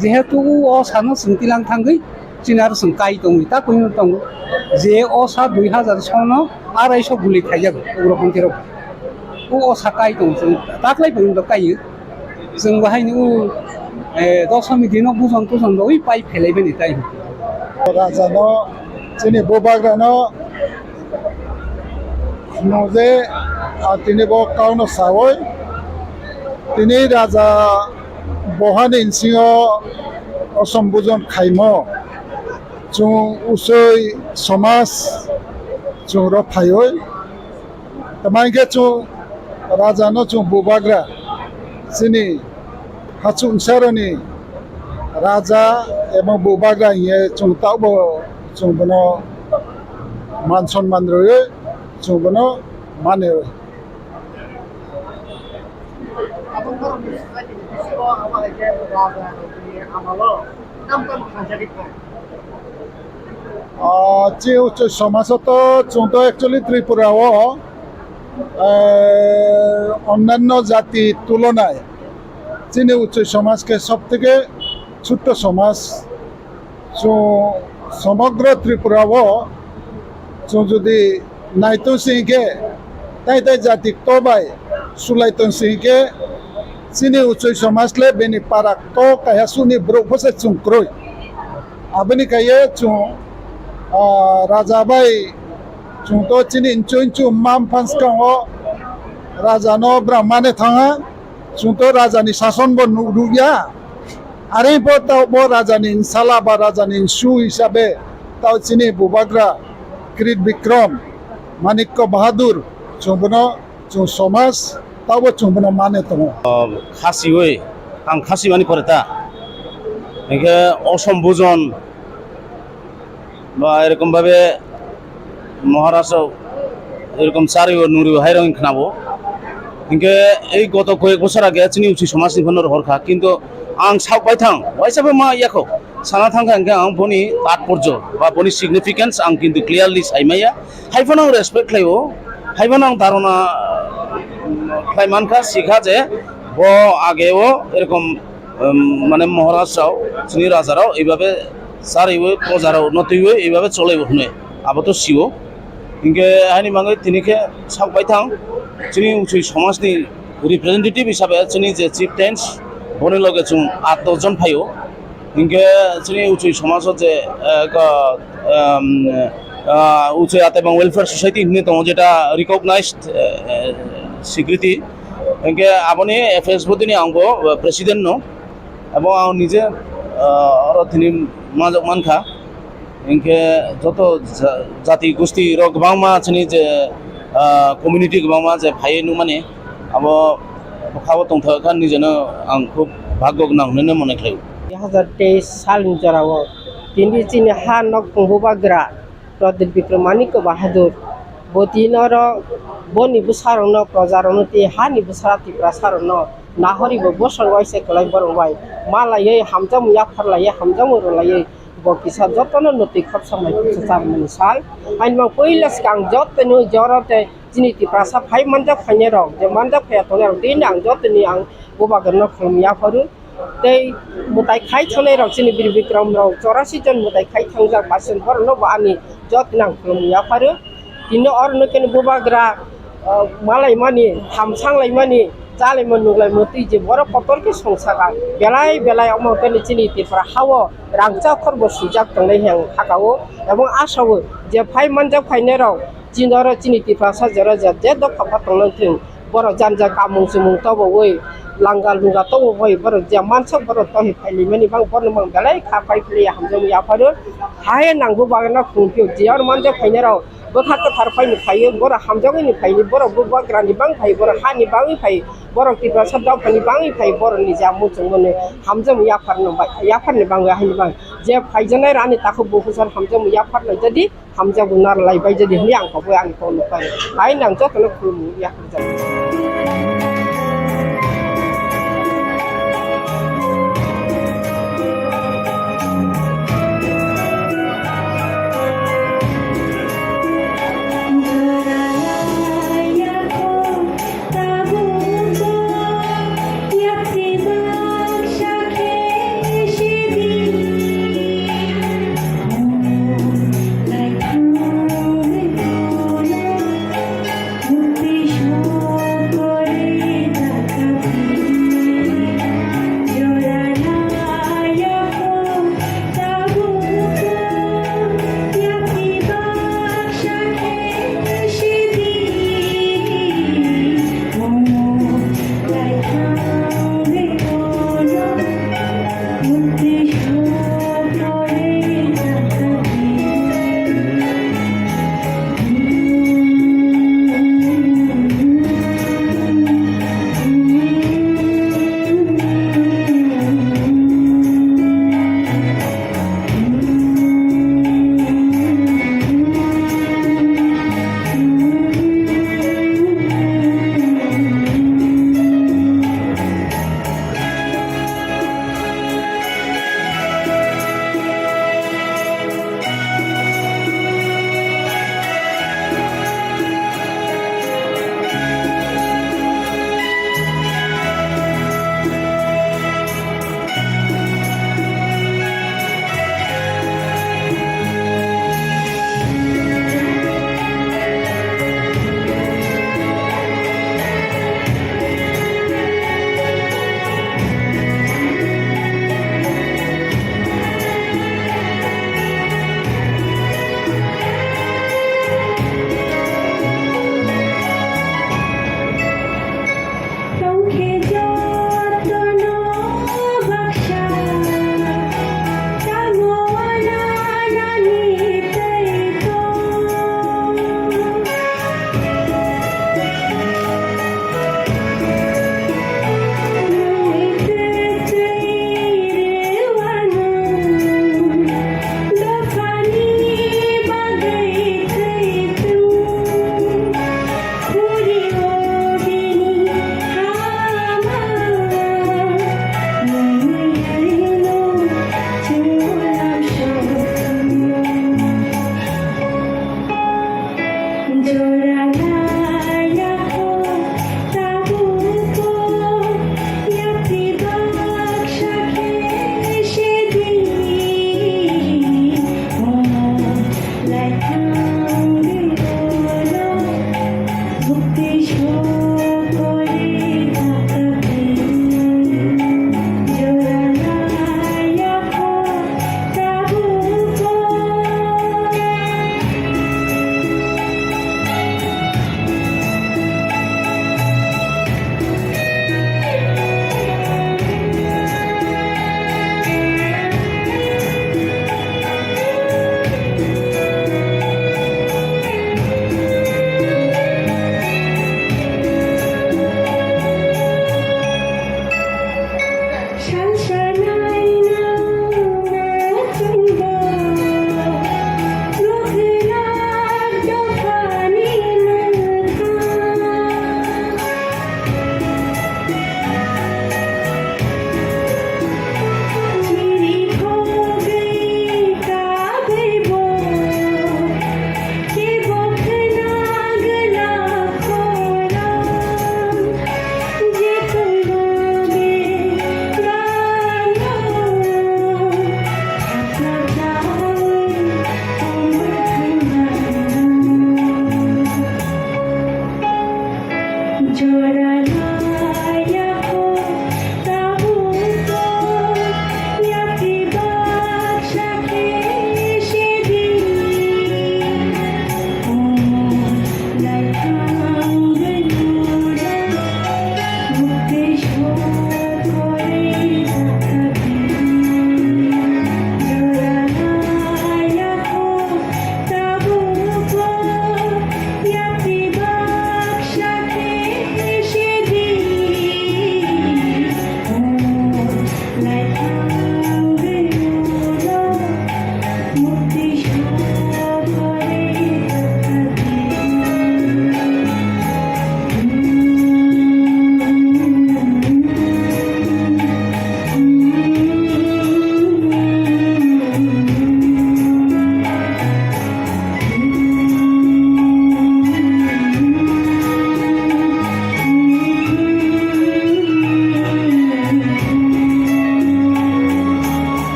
Jehetu o, o sano chwng tilang thangwi chini aro chwng kai tongwi ta kuino tongo. Je o sa dui hajar sono araiso guli khaijak ugrok hwnkhirok. O, o sa kai tongo chwng taklai phaino kai. Chwng bo haino o, eh, dosomi dino bujon tujon rogwi pai phelaibani tai. Rajano chini bubagrano Hwnwi je, ah, tini bo kauna sawi, tini raja bohani nsingo osom bujon khaimo, chwng usoi somaj chwng rw phaiwi, tamo hinkhe chwng rajano chwng bubagra chini Hachungsaroni raja eba bubagra hiye chwng tabo chwng bono man sonman rwi chwng bono mani rwi. Ah, chini uchu somajo to chwng to actually Tripura o, eh, onnanno jati tulonai Chini Uchui somaj khe sob theke chutto somaj. Chwng somogro Tripura o chwng jodi naitong sing khe, tai tai jati kto bai sulai tong sing khe, chini Uchui somaj le bini para kto kaiha suni borok bwsa chwng kwrwi. Aboni kaiye chwng, ah, raja bai chwng to chini inchu inchu mam phan swkango raja no bwrang mane thanga, chwng to raja ni sason bo nuk rukya. Are bo tao bo raja ni insala ba raja ni insu hisabe tao chini bubagra Kirit Bikram Manikko Bahadur chwng bono chwng somaj tabo chwng bono mane tongo. Khasiwi, ang khasi mani pore ta. Hinkhe osom bujon ba erokom bhabe Maharaj rok erokom chariwi nuriwi hai rok khnabo. Hinkhe ei goto koyek bosor age chini Uchui somaj ni phano rohor kha, kintu ang sak bai thang, waisa bai ma yakho. Sana thang kha hinkhe ang boni tatporjo ba boni significance ang kintu clearly sai maya. Hai phano ang respect khlaio, hai phano ang dharona khlai mankha, sikha je bo ageo erokom, um, mane Maharaj rao, chini raja rao, eibabe chariwi, proja rao no twiwi, eibabe cholaiwi hwnwi. Abo to sio. Hinkhe haini bagwi tini khe sak bai thang, chini Uchui somaj ni representative hisabe chini je chieftains, boni loge chwng aat dos jon phaio. Hinkhe chini Uchui somajo je, eh, ko, em, ah, Uchui Atebang Welfare Society hinwi tongo, jeta recognized, eh, eh, swikriti. Hinkhe aboni F S bodini angbo, eh, president no. Abo ang nije, ah, oro tini majok mankha. Hinkhe joto ja-, jati gusti rok kwbangma chini je, ah, community kwbangma je phaiwi nukmani, abo bwkhao tongthok kha nijeno ang khub bhagyo gwnang hwnwi mone khlaio. Dui hazar teis salni jorao tini chini ha nok phung bubagra Pradip Bikram Manikya Bahadur bo tini oro boni bwsarokno, projarokno tei hani bwsa Tiprasarokno nahori bo bosor waisa kwlai borok bai malaiwi hamjakmung yapharlaiwi hamjakmung rwlaiwi bo kisa jotono nwtwi khoroksa mai khoroksa charwmani sal. Haini mang puila swkang jotono jora tei chini Tiprasa phai manjak phainairok, je manjak phaiya tongnairok, tini ang jotoni ang bubagrano khulum yapharu. Tei mwtai khai thangnairok chini Bir Bikram rok chorasi jon mwtai khai thangjak, basen borokno bo ani jotoni ang khulum yapharu. Tini oro nokeni bubagra, ah, malaimani, hamsanglaimani, chalaima nunglaima twi je borok kotor khe songsaka. Belai belai omo khe chini Tripura hao rangchak khorbo swijak tongnai hwnwi ang hakao. Ebong asao je phai manjak phainairok chini oro chini Tiprasa jora je, je dopha pha tongna thwng, borok jani jani kamung chumung tobowi, langa lunga tobowi, borok je mansak borok tohi phailaimani bang borokno mang belai kha pai philwi hamjakmung yapharu. Hai nangbo bagwi no khungphio je oro manjak phainairok bwkha kwthar phaini phaiwi, borok hamjakmani phaiwi, borok bubagrani bang phai, borok hani bagwi phai, borok Tiprasa dophani bagwi phai, borokni je muchungmani hamjakmung yapharno bai, yapharni bagwi haini bang je phaijaknai rani takhuk bukhusor hamjakmung yapharlai jadi, hamjakmung narwlai bai jadi hwnwi ang koboi ani kokno pai. Hai nang jotono khulumung yapharjak.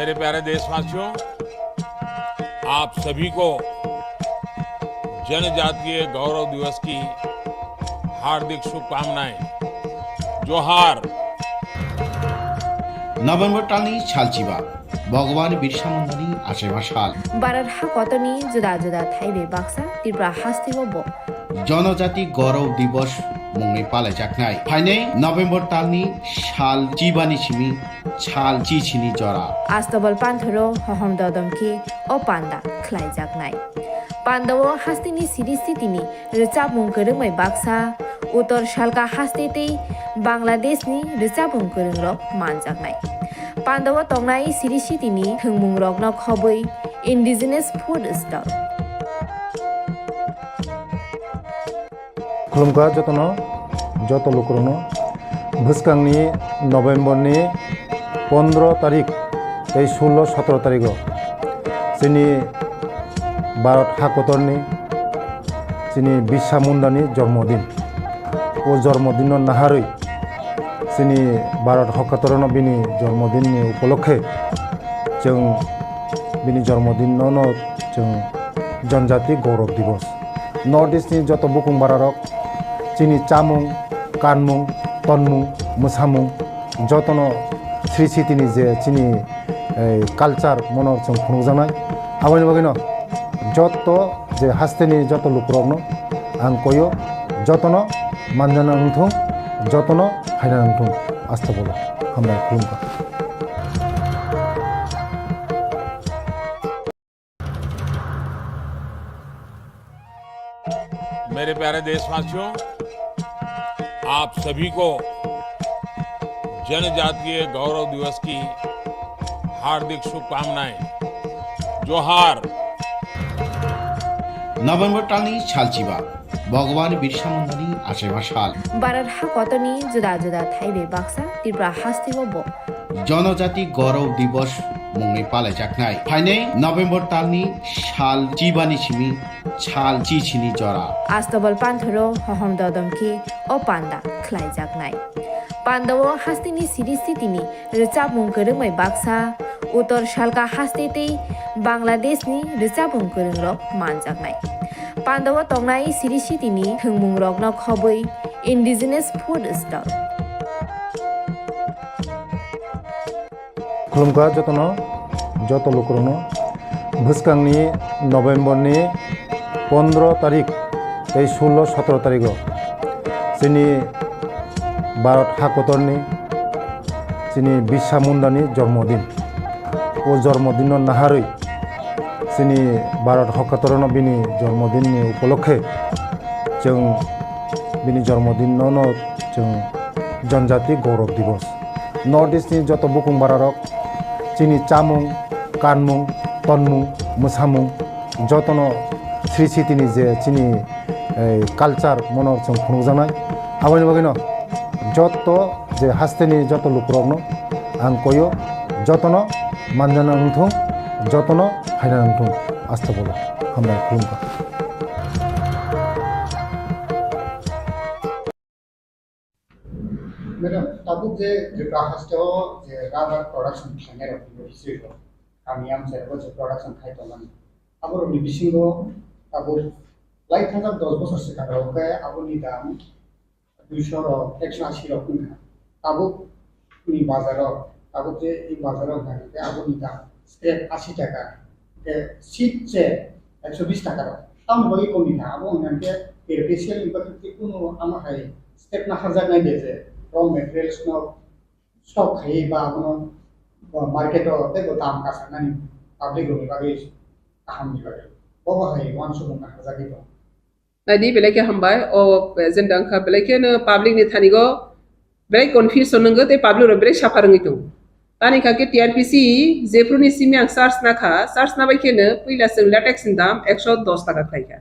मेरे प्यारे देशवासियों, आप सभी को जनजातीय गौरव दिवस की हार्दिक शुभकामनाएं। जोहार। November talni salchiba, Bhagwan Birsa Mundani achaiba sal. Bharat hakotorni juda juda thaibai baksa Tripura hasteo bo Jonojati Gaurav Divas mungwi palaijaknai. Phainai November talni sal chibani simi sal chichini jora. Astobal panthoro hohom dodom khe o panda khlaijaknai. Pandao hasteni siri sitini rwchapmung kwrwngbai baksa, Uttor Salka haste tei Bangladeshni rwchapmung kwrwngrok manjaknai. Pandao tongnai siri sitini thwngmungrokno khobwi indigenous food stall. Khulumkha jotono, joto lukurokno. Bwskangni November ni pondro tarik tei sullo sotro tarigo chini Bharat hakotorni chini Birsa Mundani jormodin. O jormodinno naharwi chini Bharat hakotorno bini jormodinni upolokhe chwng bini jormodinno no chwng Janjati Gaurav Divas. North East ni joto bukung bararok chini chamung, kanmung, tonmung, mwsamung jotono sri sitini je chini, eh, culture mono chwng phunukjaknai. Aboni bagwino joto je hasteni joto lukurokno ang koyo, jotono manjana wngthung, jotono phaina wngthung. Astagfirullah. Hambai khulumkha. मेरे प्यारे देशवासियों, आप सभी को जनजातीय गौरव दिवस की हार्दिक शुभकामनाएं। जोहार। November talni salchiba, Bhagwan Birsa Mundani achaiba sal. Bharat hakotorni juda juda thaibai baksa Tripura hasteo bo Jonojati Gaurav Divas mungwi palaijaknai. Phainai November talni sal chibani simi sal chichini jora. Astobal panthoro hohom dodom khe o panda khlaijaknai. Pandao hasteni siri sitini rwchapmung kwrwngbai baksa, Uttor Salka haste tei Bangladeshni rwchapmung kwrwngrok manjaknai. Pandao tongnai siri sitini thwngmungrokno khobwi indigenous food stall. Khulumkha jotono, joto lukurokno. Bwskangni November ni pondro tarik tei sullo sotro tarigo chini Bharat hakotorni chini Birsa Mundani jormodin. O jormodinno naharwi chini Bharat hakotorno bini jormodinni upolokhe chwng bini jormodinno no chwng Janjati Gaurav Divas. North East ni joto bukung bararok chini chamung, kanmung, tonmung, mwsamung jotono sri sitini je chini, eh, culture mono chwng phunukjaknai. Aboni bagwino joto je hasteni joto lukurokno ang koyo, jotono manjana wngthung, jotono phaina wngthung. Astagfirullah. Hambai khulumkha. Madam, tabuk je Tripura haste o je rubber production khlainai rok ni history rok, kami amchai rok je production khai tongmani, abo rok ni bisingo tabuk lai thajak dos bosor swkang rok khe abo ni dam duiso rok, ekso asi rok wngkha. Tabuk ni bazar o, tabuk je i bazar o wngkha khe abo ni dam scrap asi taka. Khe seed se ekso bis taka rok. Tamoni bagwi kok ni kha, abo wngkha khe artificial ni bagwi tei kunu amo hai step naharjaknai de je raw materials no stock khaiwi ba abono, o, market o teibo dam kasarnani public rokni bagwi kaham ni bagwi. Bobo hai uansukmung naharjagwi tongo. Naidi belai khe hambai, o agenda wngkha belai kheno public ni thani go belai confusion wngwi tei public rok belai suffer wngwi tongo. Tani kha khe T R P C jephru ni simi ang search na kha, search na bai kheno puila chwng latex ni dam ekso dos taka khlai kha.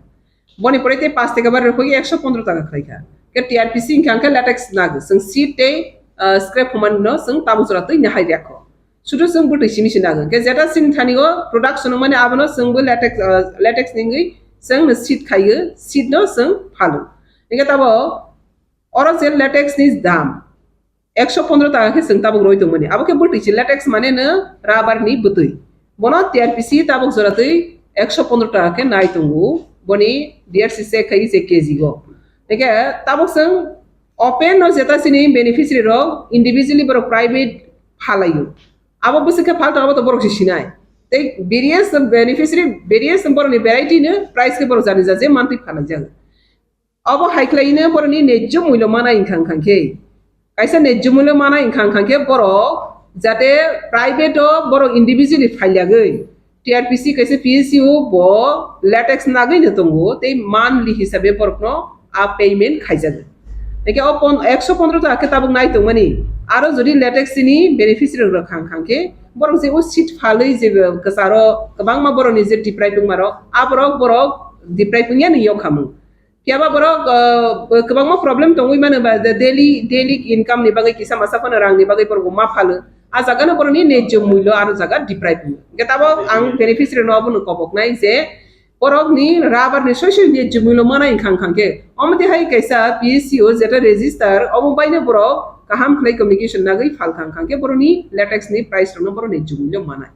Boni pore tei paanch taka bar rwphagwi ekso pondro taka khlai kha. Khe T R P C wngkha khe latex nago, chwng seed tei, ah, scrap humani no chwng tabuk jora twi nahai rwkha. Sudu chwng bwtwi simi se nago. Khe jeta chini thani o production wngmani abono chwngbo latex, ah, latex ni wngwi chwng no seed khaio, seed no chwng phalo. Hingkhe tabo oro je latex ni dam, Ekso pondro taka khe chwng tabuk roi tongmani. Abo khe bwtwi se latex mane no rubber ni bwtwi. Bono T R P C tabuk jora twi ekso pondro taka khe nai tongo. Boni D R C check khai se K G go. Tei khe tabuk chwng open no jeta chini beneficiary rok individually borok private phalaio. Abo bwswk khe phal tongma to borok se sinai. Tei various beneficiary, various borokni variety no price khe borok jani jaje mantwi phalai jago. Abo hai khlai no borokni nejjo mullo mana wngkha wngkha khe. Kaisa nejjo mullo mana wngkha wngkha khe borok jate private o borok individually phailiagwi T R P C kaisa P S U bo latex nagwi no tongo tei monthly hisabe borokno a payment khaijago. Eke o pon-, ekso pondro taka khe tabuk nai tongmani. Aro jodi latex ni beneficiary rok khang khang khe borok je o seat phalwi je kwcharo kwbangma borokni je deprive wngma rok, a borok borok deprive wngya ni yok khamung. Phiya ba borok, uh, kwbangma problem tongwi mano ba, the daily, daily income ni bagwi kisa masa phano rang ni bagwi borok ma phalo. A jaga no borok ni nejjo mullo aro jaga deprive wngya. Hwnkhe tabuk ang beneficiary no abono kobok nai je borok ni rubber ni soi soi nejjo mullo mana wngkha wngkha khe. Omo twi hai kaisa P S C o jeta register omo bai no borok kaham khlai communication nagwi phal kha wngkha khe borok ni latex ni price rok no borok nejjo mullo manai.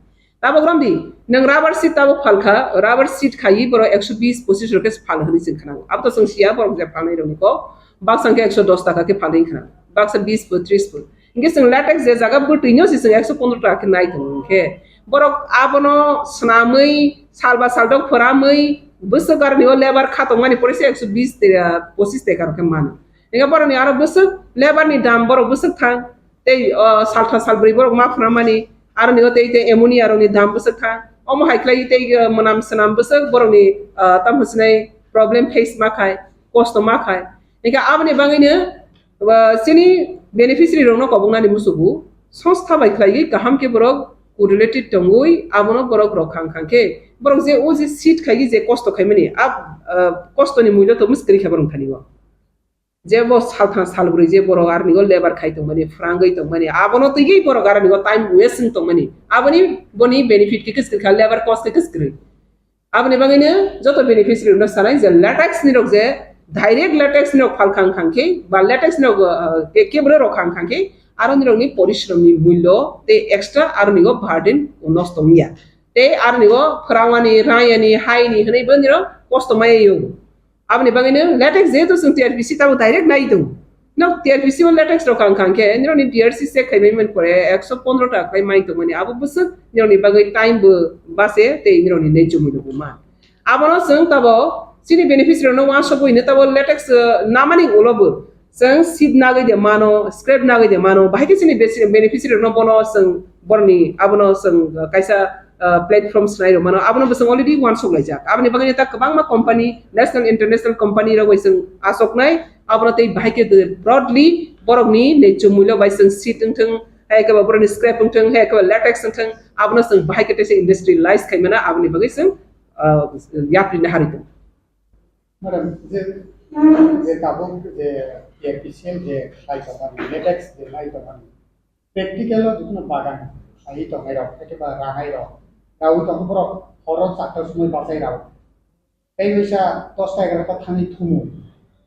Tabuk romdi, nwng rubber sheet tabuk phalkha, rubber sheet khaiwi borok ekso bis pochis rok khe phal hwnwi chwng khna. Abo to chwng siya, borok je phalnai rokni kok baksa khe ekso dos taka khe phalwi khna, baksa bis pho, tris pho. Hingke chwng latex je jaga bwtwi no se chwng ekso pondro taka khe nai tongo hingke borok abono swnamwi salba saldok phoramwi bwswk aroni o lebar kha tongmani pore se ekso bis te, pochis taka rok khe mano. Hingke borokni aro bwswk lebar ni dam borok bwswk thang. Tei, o, saltha salbrwi borok ma phuna mani, aro nigo tei, tei ammonia rokni dam bwswk kha. Omo hai khlai tei, o, mwnam swnam bwswk borokni, o, tamo sinai problem face ma khai, kosto ma khai. Hingkhe aboni bagwino, o, chini beneficiary rokno koboknani musugo, songstha bai khlaiwi kaham khe borok correlated tongwi abono borok rok khang khang khe, borok je o je seat khaiwi je kosto khaimani, ab, o, kostoni mulya to mwswk kwrwi kha borok thani o. Je bo salthang salbrwi je borok aroni o lebar khai tongmani, phrangwi tongmani, abono twiwi borok aroni o time waste wng tongmani, aboni boni benefit khe kwswk kha, lebar cost khe kwswk kwrwi. Aboni bagwino joto beneficiary no sanai je latex ni rok je direct latex ni rok phal khang khang khe ba latex ni rok, uh, ke-, kebra rok khang khang khe aroni rok ni porishrom ni mullo tei extra aroni o burden nosto wngya. Tei aroni o phwrangmani, rayani, haini hwnwi boni rok kosto maya yong. Aboni bagwino latex jehetu chwng T R P C tabuk direct nai tongo. No T R P C o latex rok khang khang khe nirokni D R C check khaimani man pore ekso pondro taka khlai mai tongmani abo bwswk nirokni bagwi time bo base tei nirokni nai chumui rok bo man. Abono chwng tabuk chini beneficiary rokno uansukwi hino tabuk latex, uh, namani ulo bo chwng seat nagwi de mano, scrap nagwi de mano, bahai khe chini besi-, beneficiary rokno bono chwng boroni abono chwng, uh, kaisa, uh, platform swnai rok mano, abono bwswng already uansuk laijak. Aboni bagwi ta kwbangma company, national, international company rok bai chwng asoknai, abono tei bahai khe de broadly borokni nai chumui rok bai chwng seat wngthwng, hai khe ba borokni scrap wngthwng, hai khe ba latex wngthwng, abono chwng bahai khe teisa industrialize khai mano, aboni bagwi chwng, uh, yapri naharwi tongo. Madam, je, je tabuk je T R P C L je khlai tongmani, latex je khlai tongmani, practical o jikunu bagan khlaiwi tongnai rok, ekeba ranai rok, rawi tongkhe borok horo charta somoi bachai rao. Tei waisa dosta egarota thangwi thumu,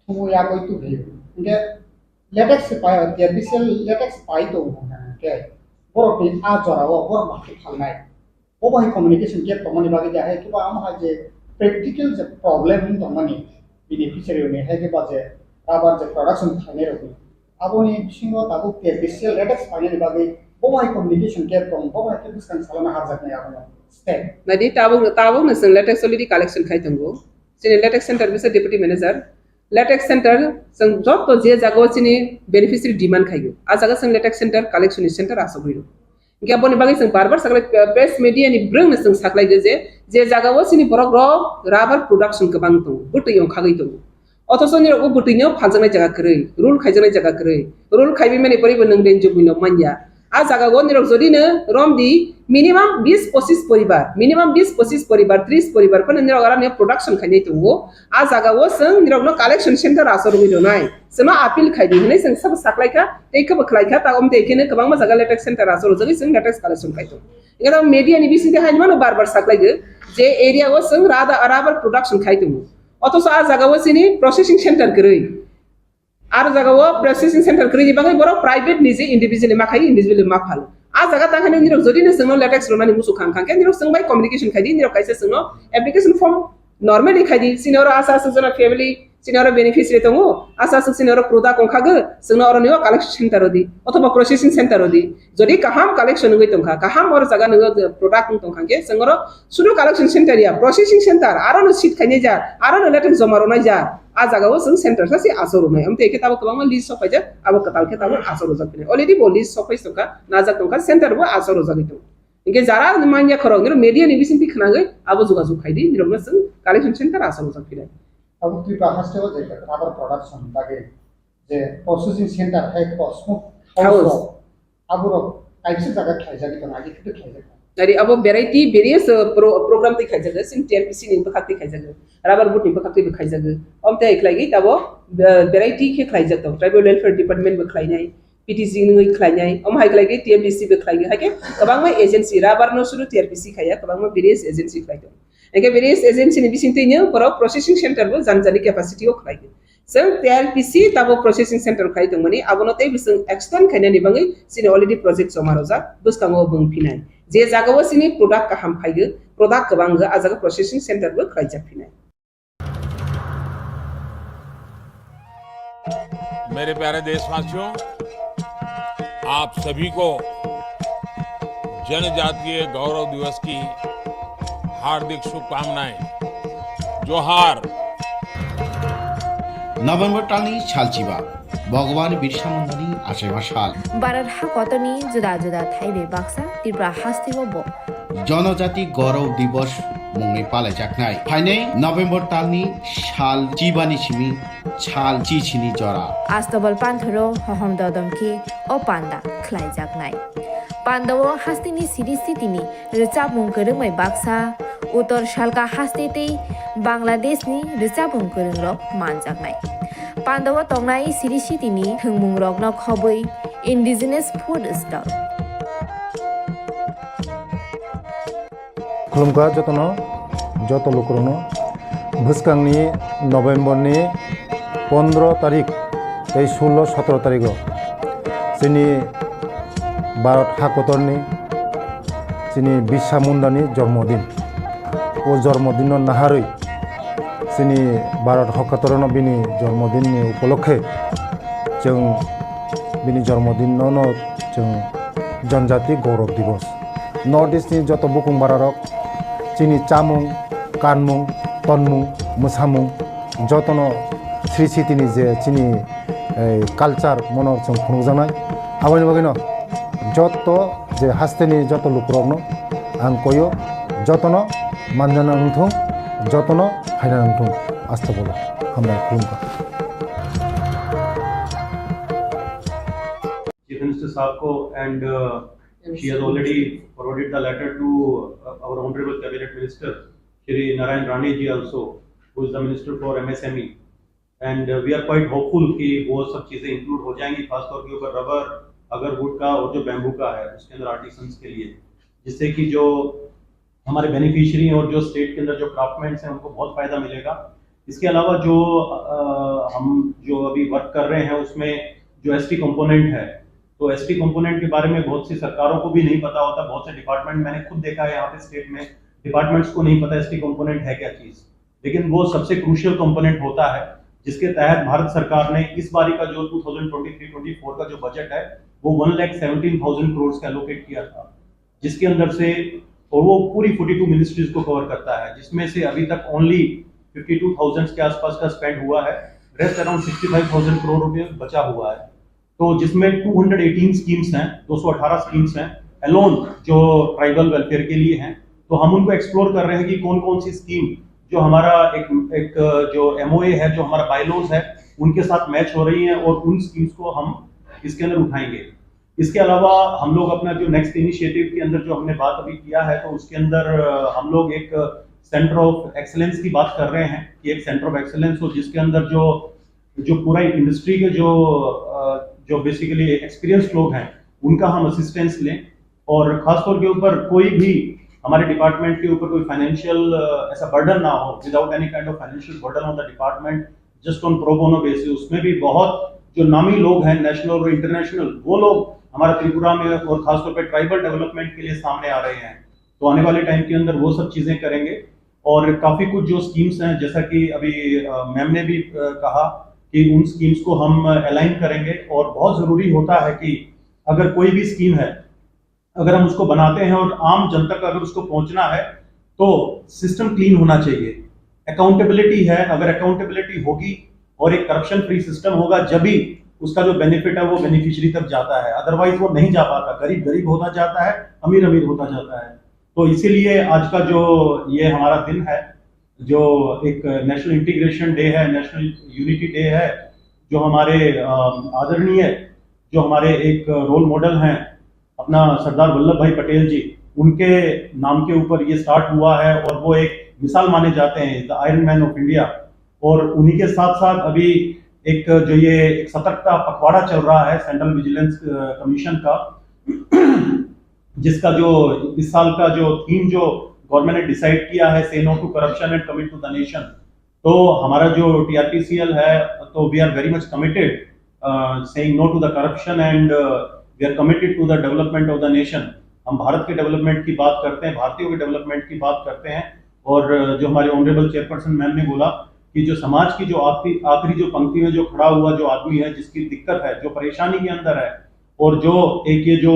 thumu yagwi tubui. Hingke latex se pai, T R P C L latex pai tongo hingke borokni a jorao borok bahai khe phalnai. Bo bai communication gap tongmani bagwi de hai khe ba amo hai je practical je problem wng tongmani beneficiary rokni hai khe ba je rubber je production khlainai rokni. Aboni bisingo tabuk T R P C L latex painani bagwi bo bai communication gap tong, bo bai khe bwskang salano harjaknai abono step. Nadi tabuk, tabuk no chwng latex already collection khai tongo. Chini latex center bisa deputy manager. Latex center chwng joto je jaga o chini beneficiary demand khaigo. A jaga chwng latex center collection ni center asogwi rw. Hingke aboni bagwi chwng bar bar sakhlai, uh, press media ni bwrwngno chwng sakhlai di je, je jaga o chini borok rok rubber production kwbang tongo, bwtwi ongkhagwi tongo. Othoso nirok o bwtwi no phaljaknai jaga kwrwi, rule khaijaknai jaga kwrwi. Rule khaiwi mani poribo nwng range jogwi no manya. A jaga o nirok jodi no romdi minimum bis pochis poribar, minimum bis pochis poribar, tris poribar phano nirok arani production khainai tongo. A jaga o chwng nirokno collection center aswk rwgwi rwnai. Chwngno appeal khai di hwnwi chwng sabo saklai kha, tei khe bo khlai kha, ta om tei kheno kwbangma jaga latex center aswk rwjagwi chwng latex collection khai tongo. Hingke media ni bisingtwi hai mano bar bar saklai di, je area o chwng rada-, rubber production khai tongo. Othoso a jaga o chini processing center kwrwi. Aro jaga o processing center kwrwi ni bagwi borok private ni je individually ma khai, individually ma phal. A jaga tang hwnwi nirok jodi no chwngno latex rwnani muchung kha, kha khe nirok chwng bai communication khai di, nirok kaisa chwngno application form normally khai di, chini oro asa asa jona family, chini oro beneficiary tongo, asa asa chini oro product wng kha gw, chwngno oro nio collection center o di, othoba processing center o di. Jodi kaham collection wngwi tongkha, kaham oro jaga nwngo product wng tongkha khe, chwng oro sudu collection center ya, processing center, aro no seat khainai jar, aro no latex joma rwnai jar, a jaga o chwng center sa se asok rwnai. Amtwi khe tabuk kwbangma list sok phaijak, abo kwtal khe tabuk asok rwjak phinai. Already bo list sok phai tongkha, najak tongkha, center bo asok rwjagwi tongo. Hinkhe jara manya khorok nirok media ni bisingtwi khwnagwi abo jogajog khai di, nirokno chwng collection center asok rwjak phinai. Abo Tripura haste o je rubber production bagwi je processing center hai kosmuk house. House rok, aborok kaisa jaga khlaijagwi tongo, agi khe khlaijak. Ari abo variety various, uh, pro-, program twi khaijago, sin T R P C ni bwkhak twi khaijago, rubber board ni bwkhak twi bo khaijago. Om tei khlaigwi tabo, uh, variety khe khlaijak tongo. Tribal Welfare Department bo khlainai, P T C ni khlainai, om hai khlaigwi T M D C bo khlaigwi, hai khe kwbangma agency, rubber no suru T R P C khaiya, kwbangma various agency khlai tongo. Hinkhe various agency ni bisingtwi no borok processing center bo jani jani capacity o khlai di. Chwng T R P C tabo processing center khlai tongmani, abono tei bising extend khainani bagwi chini already project joma rojak, bwskango bwng phinai. Je jagao chini product kaham phaigo, product kwbang go, a jaga processing center bo khlaijak phinai. मेरे प्यारे देशवासियों, आप सभी को जनजातीय गौरव दिवस की हार्दिक शुभकामनाएं। जोहार। November talni salchiba, Bhagwan Birsa Mundani achaima sal. Bharat hakotorni juda juda thaibai baksa Tripura hasteo bo Jonojati Gaurav Divas mungwi palaijaknai. Phainai November talni sal chibani simi sal chichini jora. Astabal panthoro hohom dodom khe o panda khlaijaknai. Pandao hasteni siri sitini rwchapmung kwrwngbai baksa, Uttor Salka haste tei Bangladeshni rwchapmung kwrwngrok manjaknai. Pandao tongnai siri sitini thwngmungrokno khobwi indigenous food stall. Khulumkha jotono, joto lukurokno. Bwskangni November ni pondro tarik tei sullo sotro tarigo chini Bharat hakotorni chini Birsa Mundani jormodin. O jormodinno naharwi chini Bharat hakotorno bini jormodinni upolokhe chwng bini jormodinno no chwng Janjati Gaurav Divas. North East ni joto bukung bararok chini chamung, kanmung, tonmung, mwsamung jotono sri sitini je chini, eh, culture mono chwng phunukjaknai. Aboni bagwino joto je hasteni joto lukurokno ang koyo, jotono manjana wngthung, jotono phaina wngthung. Asta bolo, hambai khulumkha. Chief Minister साहब को, and, uh, she has already forwarded the letter to, uh, our Honorable Cabinet Minister, Shri Narayan Rane ji also, who is the Minister for M S M E. And, uh, we are quite hopeful कि वो सब चीज़ें इंक्लूड हो जाएंगी, खासतौर के ऊपर rubber, agarwood का और जो बैम्बू का है, उसके अंदर आर्टिसंस के लिए, जिससे कि जो हमारे बेनिफिशियरी और जो स्टेट के अंदर जो क्राफ्टमैन्स हैं, उनको बहुत फ़ायदा मिलेगा। इसके अलावा जो, अ, हम जो अभी वर्क कर रहे हैं, उसमें जो एसटी कंपोनेंट है, तो एसटी कंपोनेंट के बारे में बहुत सी सरकारों को भी नहीं पता होता। बहुत से डिपार्टमेंट, मैंने खुद देखा है यहाँ पे स्टेट में, डिपार्टमेंट्स को नहीं पता एसटी कंपोनेंट है क्या चीज़, लेकिन वो सबसे क्रूशियल कंपोनेंट होता है, जिसके तहत भारत सरकार ने इस बारी का जो two thousand twenty three twenty four का जो बजट है, वो वन लाख सेवनटीन थाउजेंड करोड़ का एलोकेट किया था, जिसके अंदर से, और वो पूरी फ़ोर्टी टू मिनिस्ट्रीज को कवर करता है, जिसमें से अभी तक ओनली फिफ्टी टू थाउजेंड के आसपास का स्पेंड हुआ है, rest around sixty five thousand crore रुपए बचा हुआ है। तो जिसमें टू हंड्रेड एटीन स्कीम्स हैं, दो सौ अठारह स्कीम्स हैं, अलोन जो ट्राइबल वेलफेयर के लिए हैं, तो हम उनको एक्सप्लोर कर रहे हैं कि कौन कौन सी स्कीम जो हमारा एक, एक जो एमओए है, जो हमारा बायलॉज है, उनके साथ मैच हो रही हैं और उन स्कीम्स को हम इसके अंदर उठाएंगे। इसके अलावा हम लोग अपना जो नेक्स्ट इनिशिएटिव के अंदर जो हमने बात अभी किया है, तो उसके अंदर, अ, हम लोग एक सेंटर ऑफ एक्सीलेंस की बात कर रहे हैं कि एक सेंटर ऑफ एक्सीलेंस हो, जिसके अंदर जो, जो पूरा इंडस्ट्री के जो, अ, जो बेसिकली एक्सपीरियंस लोग हैं, उनका हम असिस्टेंस लें। और खासतौर के ऊपर कोई भी हमारे डिपार्टमेंट के ऊपर कोई फाइनेंशियल, अ, ऐसा बर्डन ना हो, without any kind of financial burden on the department, just on pro bono basis, उसमें भी बहुत जो नामी लोग हैं नेशनल और इंटरनेशनल, वो लोग हमारा त्रिपुरा में और खासतौर पे ट्राइबल डेवलपमेंट के लिए सामने आ रहे हैं। तो आने वाले टाइम के अंदर वो सब चीजें करेंगे। और काफी कुछ जो स्कीम्स हैं, जैसा कि अभी मैम ने भी कहा कि उन स्कीम्स को हम अलाइन करेंगे। और बहुत जरूरी होता है कि अगर कोई भी स्कीम है, अगर हम उसको बनाते हैं और आम जनता का अगर उसको पहुंचना है, तो सिस्टम क्लीन होना चाहिए। अकाउंटेबिलिटी है, अगर अकाउंटेबिलिटी होगी और एक करप्शन फ्री सिस्टम होगा, जब भी उसका जो बेनिफिट है वो बेनिफिशियरी तक जाता है, अदरवाइज वो नहीं जा पाता। गरीब गरीब होता जाता है, अमीर अमीर होता जाता है। तो इसीलिए आज का जो ये हमारा दिन है, जो एक नेशनल इंटीग्रेशन डे है, नेशनल यूनिटी डे है, जो हमारे आदरणीय, जो हमारे एक रोल मॉडल हैं, अपना सरदार वल्लभ भाई पटेल जी, उनके नाम के ऊपर ये स्टार्ट हुआ है और वो एक मिसाल माने जाते हैं, the iron man of India. और उन्हीं के साथ साथ अभी एक जो ये एक सतर्कता पखवाड़ा चल रहा है सेंट्रल विजिलेंस कमीशन का, जिसका जो इस साल का जो थीम जो गवर्नमेंट ने डिसाइड किया है, say no to corruption and commit to the nation. तो हमारा जो टीआरपीसीएल है, तो we are very much committed saying no to the corruption and we are committed to the development of the nation। हम भारत के डेवलपमेंट की बात करते हैं, भारतीयों के डेवलपमेंट की बात करते हैं। और जो हमारे ऑनरेबल चेयरपर्सन मैम ने बोला कि जो समाज की जो आखिरी आखिरी जो पंक्ति में जो खड़ा हुआ जो आदमी है, जिसकी दिक्कत है, जो परेशानी के अंदर है, और जो एक ये जो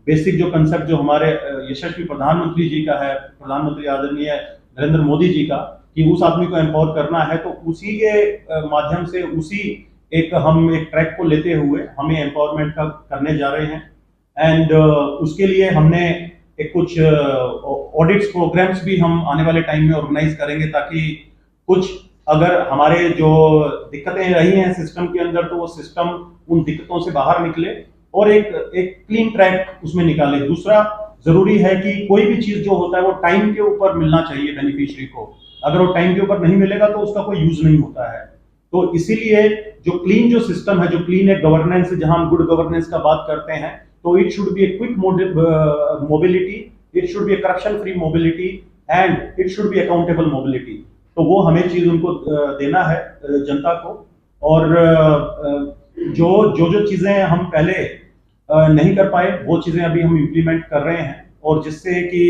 बेसिक जो कंसेप्ट जो हमारे यशस्वी प्रधानमंत्री जी का है, प्रधानमंत्री आदरणीय नरेंद्र मोदी जी का, कि उस आदमी को एम्पावर करना है, तो उसी के माध्यम से, उसी एक हम एक ट्रैक को लेते हुए हम ये एम्पावरमेंट का करने जा रहे हैं। एंड उसके लिए हमने एक कुछ ऑडिट्स प्रोग्राम्स भी हम आने वाले टाइम में ऑर्गेनाइज करेंगे, ताकि कुछ अगर हमारे जो दिक्कतें रही हैं सिस्टम के अंदर, तो वो सिस्टम उन दिक्कतों से बाहर निकले और एक एक क्लीन ट्रैक उसमें निकाले। दूसरा, जरूरी है कि कोई भी चीज जो होता है वो टाइम के ऊपर मिलना चाहिए बेनिफिशियरी को। अगर वो टाइम के ऊपर नहीं मिलेगा तो उसका कोई यूज नहीं होता है। तो इसीलिए जो क्लीन जो सिस्टम है, जो क्लीन एक गवर्नेंस है, जहां हम गुड गवर्नेंस का बात करते हैं, तो it should be a quick mobility, it should be a corruption free mobility and it should be accountable mobility। तो वो हमें चीज उनको देना है जनता को। और जो जो जो चीजें हम पहले नहीं कर पाए, वो चीजें अभी हम इम्प्लीमेंट कर रहे हैं, और जिससे कि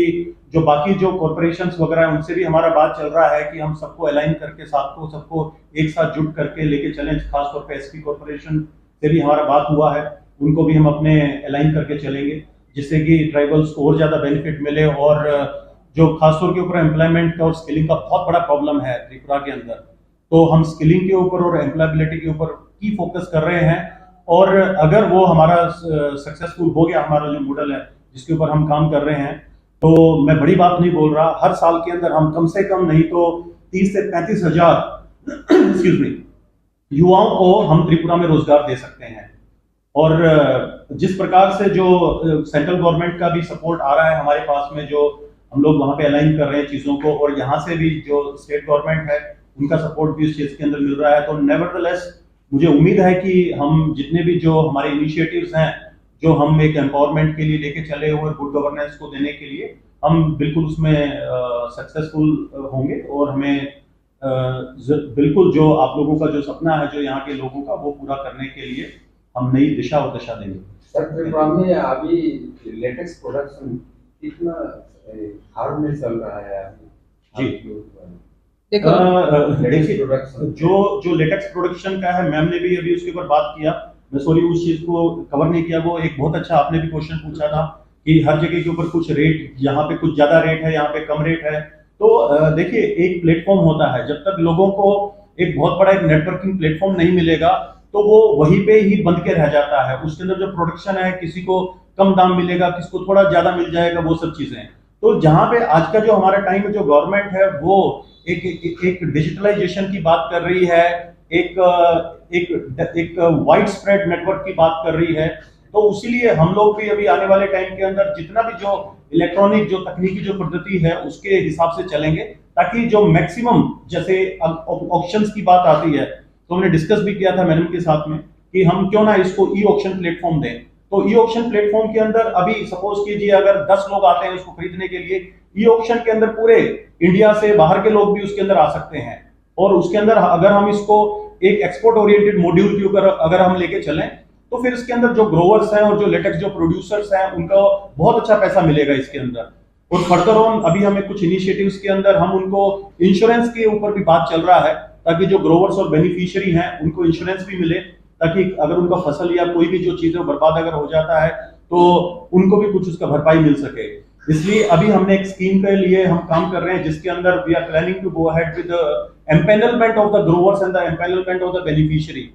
जो बाकी जो कॉरपोरेशन वगैरह है, उनसे भी हमारा बात चल रहा है कि हम सबको अलाइन करके, साथ को सबको एक साथ जुट करके लेके चलें। खासतौर पर एसपी कॉरपोरेशन से भी हमारा बात हुआ है, उनको भी हम अपने अलाइन करके चलेंगे, जिससे कि ट्राइबल्स को और ज्यादा बेनिफिट मिले। और जो खासतौर के ऊपर एम्प्लॉयमेंट का और स्किलिंग का बहुत बड़ा प्रॉब्लम है त्रिपुरा के अंदर, तो हम स्किलिंग के ऊपर और एम्प्लॉयबिलिटी के ऊपर की फोकस कर रहे हैं। और अगर वो हमारा सक्सेसफुल हो गया, हमारा जो मॉडल है जिसके ऊपर हम काम कर रहे हैं, तो मैं बड़ी बात नहीं बोल रहा, हर साल के अंदर हम कम से कम नहीं तो तीस से पैंतीस हजार एक्सक्यूज मी, युवाओं को हम त्रिपुरा में रोजगार दे सकते हैं। और जिस प्रकार से जो सेंट्रल गवर्नमेंट का भी सपोर्ट आ रहा है हमारे पास में, जो हम लोग वहाँ पे अलाइन कर रहे हैं चीज़ों को, और यहाँ से भी जो स्टेट गवर्नमेंट है उनका सपोर्ट भी इस चीज़ के अंदर मिल रहा है, तो नेवरदलेस मुझे उम्मीद है कि हम जितने भी जो हमारे इनिशिएटिव्स हैं, जो हम एक एम्पावरमेंट के लिए लेके चले हुए, गुड गवर्नेंस को देने के लिए, हम बिल्कुल उसमें सक्सेसफुल होंगे और हमें अ, ज-, बिल्कुल जो आप लोगों का जो सपना है, जो यहाँ के लोगों का, वो पूरा करने के लिए हम नई दिशा और दशा देंगे। सर, त्रिपुरा में अभी लेटेक्स प्रोडक्शन कितना, ए, हाल में चल रहा है अभी? जी। आपके ऊपर। देखो, अ, अ, लेटेक्स देखिए, प्रोडक्शन। जो, जो लेटेक्स प्रोडक्शन का है, मैम ने भी अभी उसके ऊपर बात किया। मैं सॉरी, उस चीज को कवर नहीं किया। वो एक बहुत अच्छा आपने भी क्वेश्चन पूछा था कि हर जगह के ऊपर कुछ रेट, यहाँ पे कुछ ज्यादा रेट है, यहाँ पे कम रेट है। तो, अ, देखिए, एक प्लेटफॉर्म होता है, जब तक लोगों को एक बहुत बड़ा एक नेटवर्किंग प्लेटफॉर्म नहीं मिलेगा, तो वो वहीं पे ही बंद के रह जाता है। उसके अंदर जो प्रोडक्शन है, किसी को कम दाम मिलेगा, किसी को थोड़ा ज्यादा मिल जाएगा, वो सब चीजें। तो जहाँ पे आज का जो हमारा टाइम में जो गवर्नमेंट है, वो एक, एक, एक डिजिटलाइजेशन की बात कर रही है, एक, एक, एक वाइड स्प्रेड नेटवर्क की बात कर रही है। तो उसीलिए हम लोग भी अभी आने वाले टाइम के अंदर जितना भी जो इलेक्ट्रॉनिक जो तकनीकी जो पद्धति है, उसके हिसाब से चलेंगे, ताकि जो मैक्सिमम, जैसे ऑक्शंस की बात आती है, तो हमने डिस्कस भी किया था मैडम के साथ में कि हम क्यों ना इसको ई ऑक्शन प्लेटफॉर्म दें। तो ई ऑक्शन प्लेटफॉर्म के अंदर अभी सपोज कीजिए, अगर दस लोग आते हैं उसको खरीदने के लिए, ई ऑक्शन के अंदर पूरे इंडिया से बाहर के लोग भी उसके अंदर आ सकते हैं। और उसके अंदर अगर हम इसको एक एक्सपोर्ट ओरिएंटेड मॉड्यूल के ऊपर अगर हम लेके चलें, तो फिर इसके अंदर जो ग्रोवर्स हैं और जो लेटेक्स जो प्रोड्यूसर्स हैं, उनका बहुत अच्छा पैसा मिलेगा इसके अंदर। और फर्दर ऑन अभी हमें कुछ इनिशिएटिव्स के अंदर हम उनको इंश्योरेंस के ऊपर भी बात चल रहा है, ताकि जो ग्रोवर्स और बेनिफिशियरी हैं, उनको इंश्योरेंस भी मिले, ताकि अगर उनका फसल या कोई भी जो चीज़ें बर्बाद अगर हो जाता है, तो उनको भी कुछ उसका भरपाई मिल सके। इसलिए अभी हमने एक स्कीम के लिए हम काम कर रहे हैं, जिसके अंदर we are planning to go ahead with the empanelment of the growers and the empanelment of the beneficiary,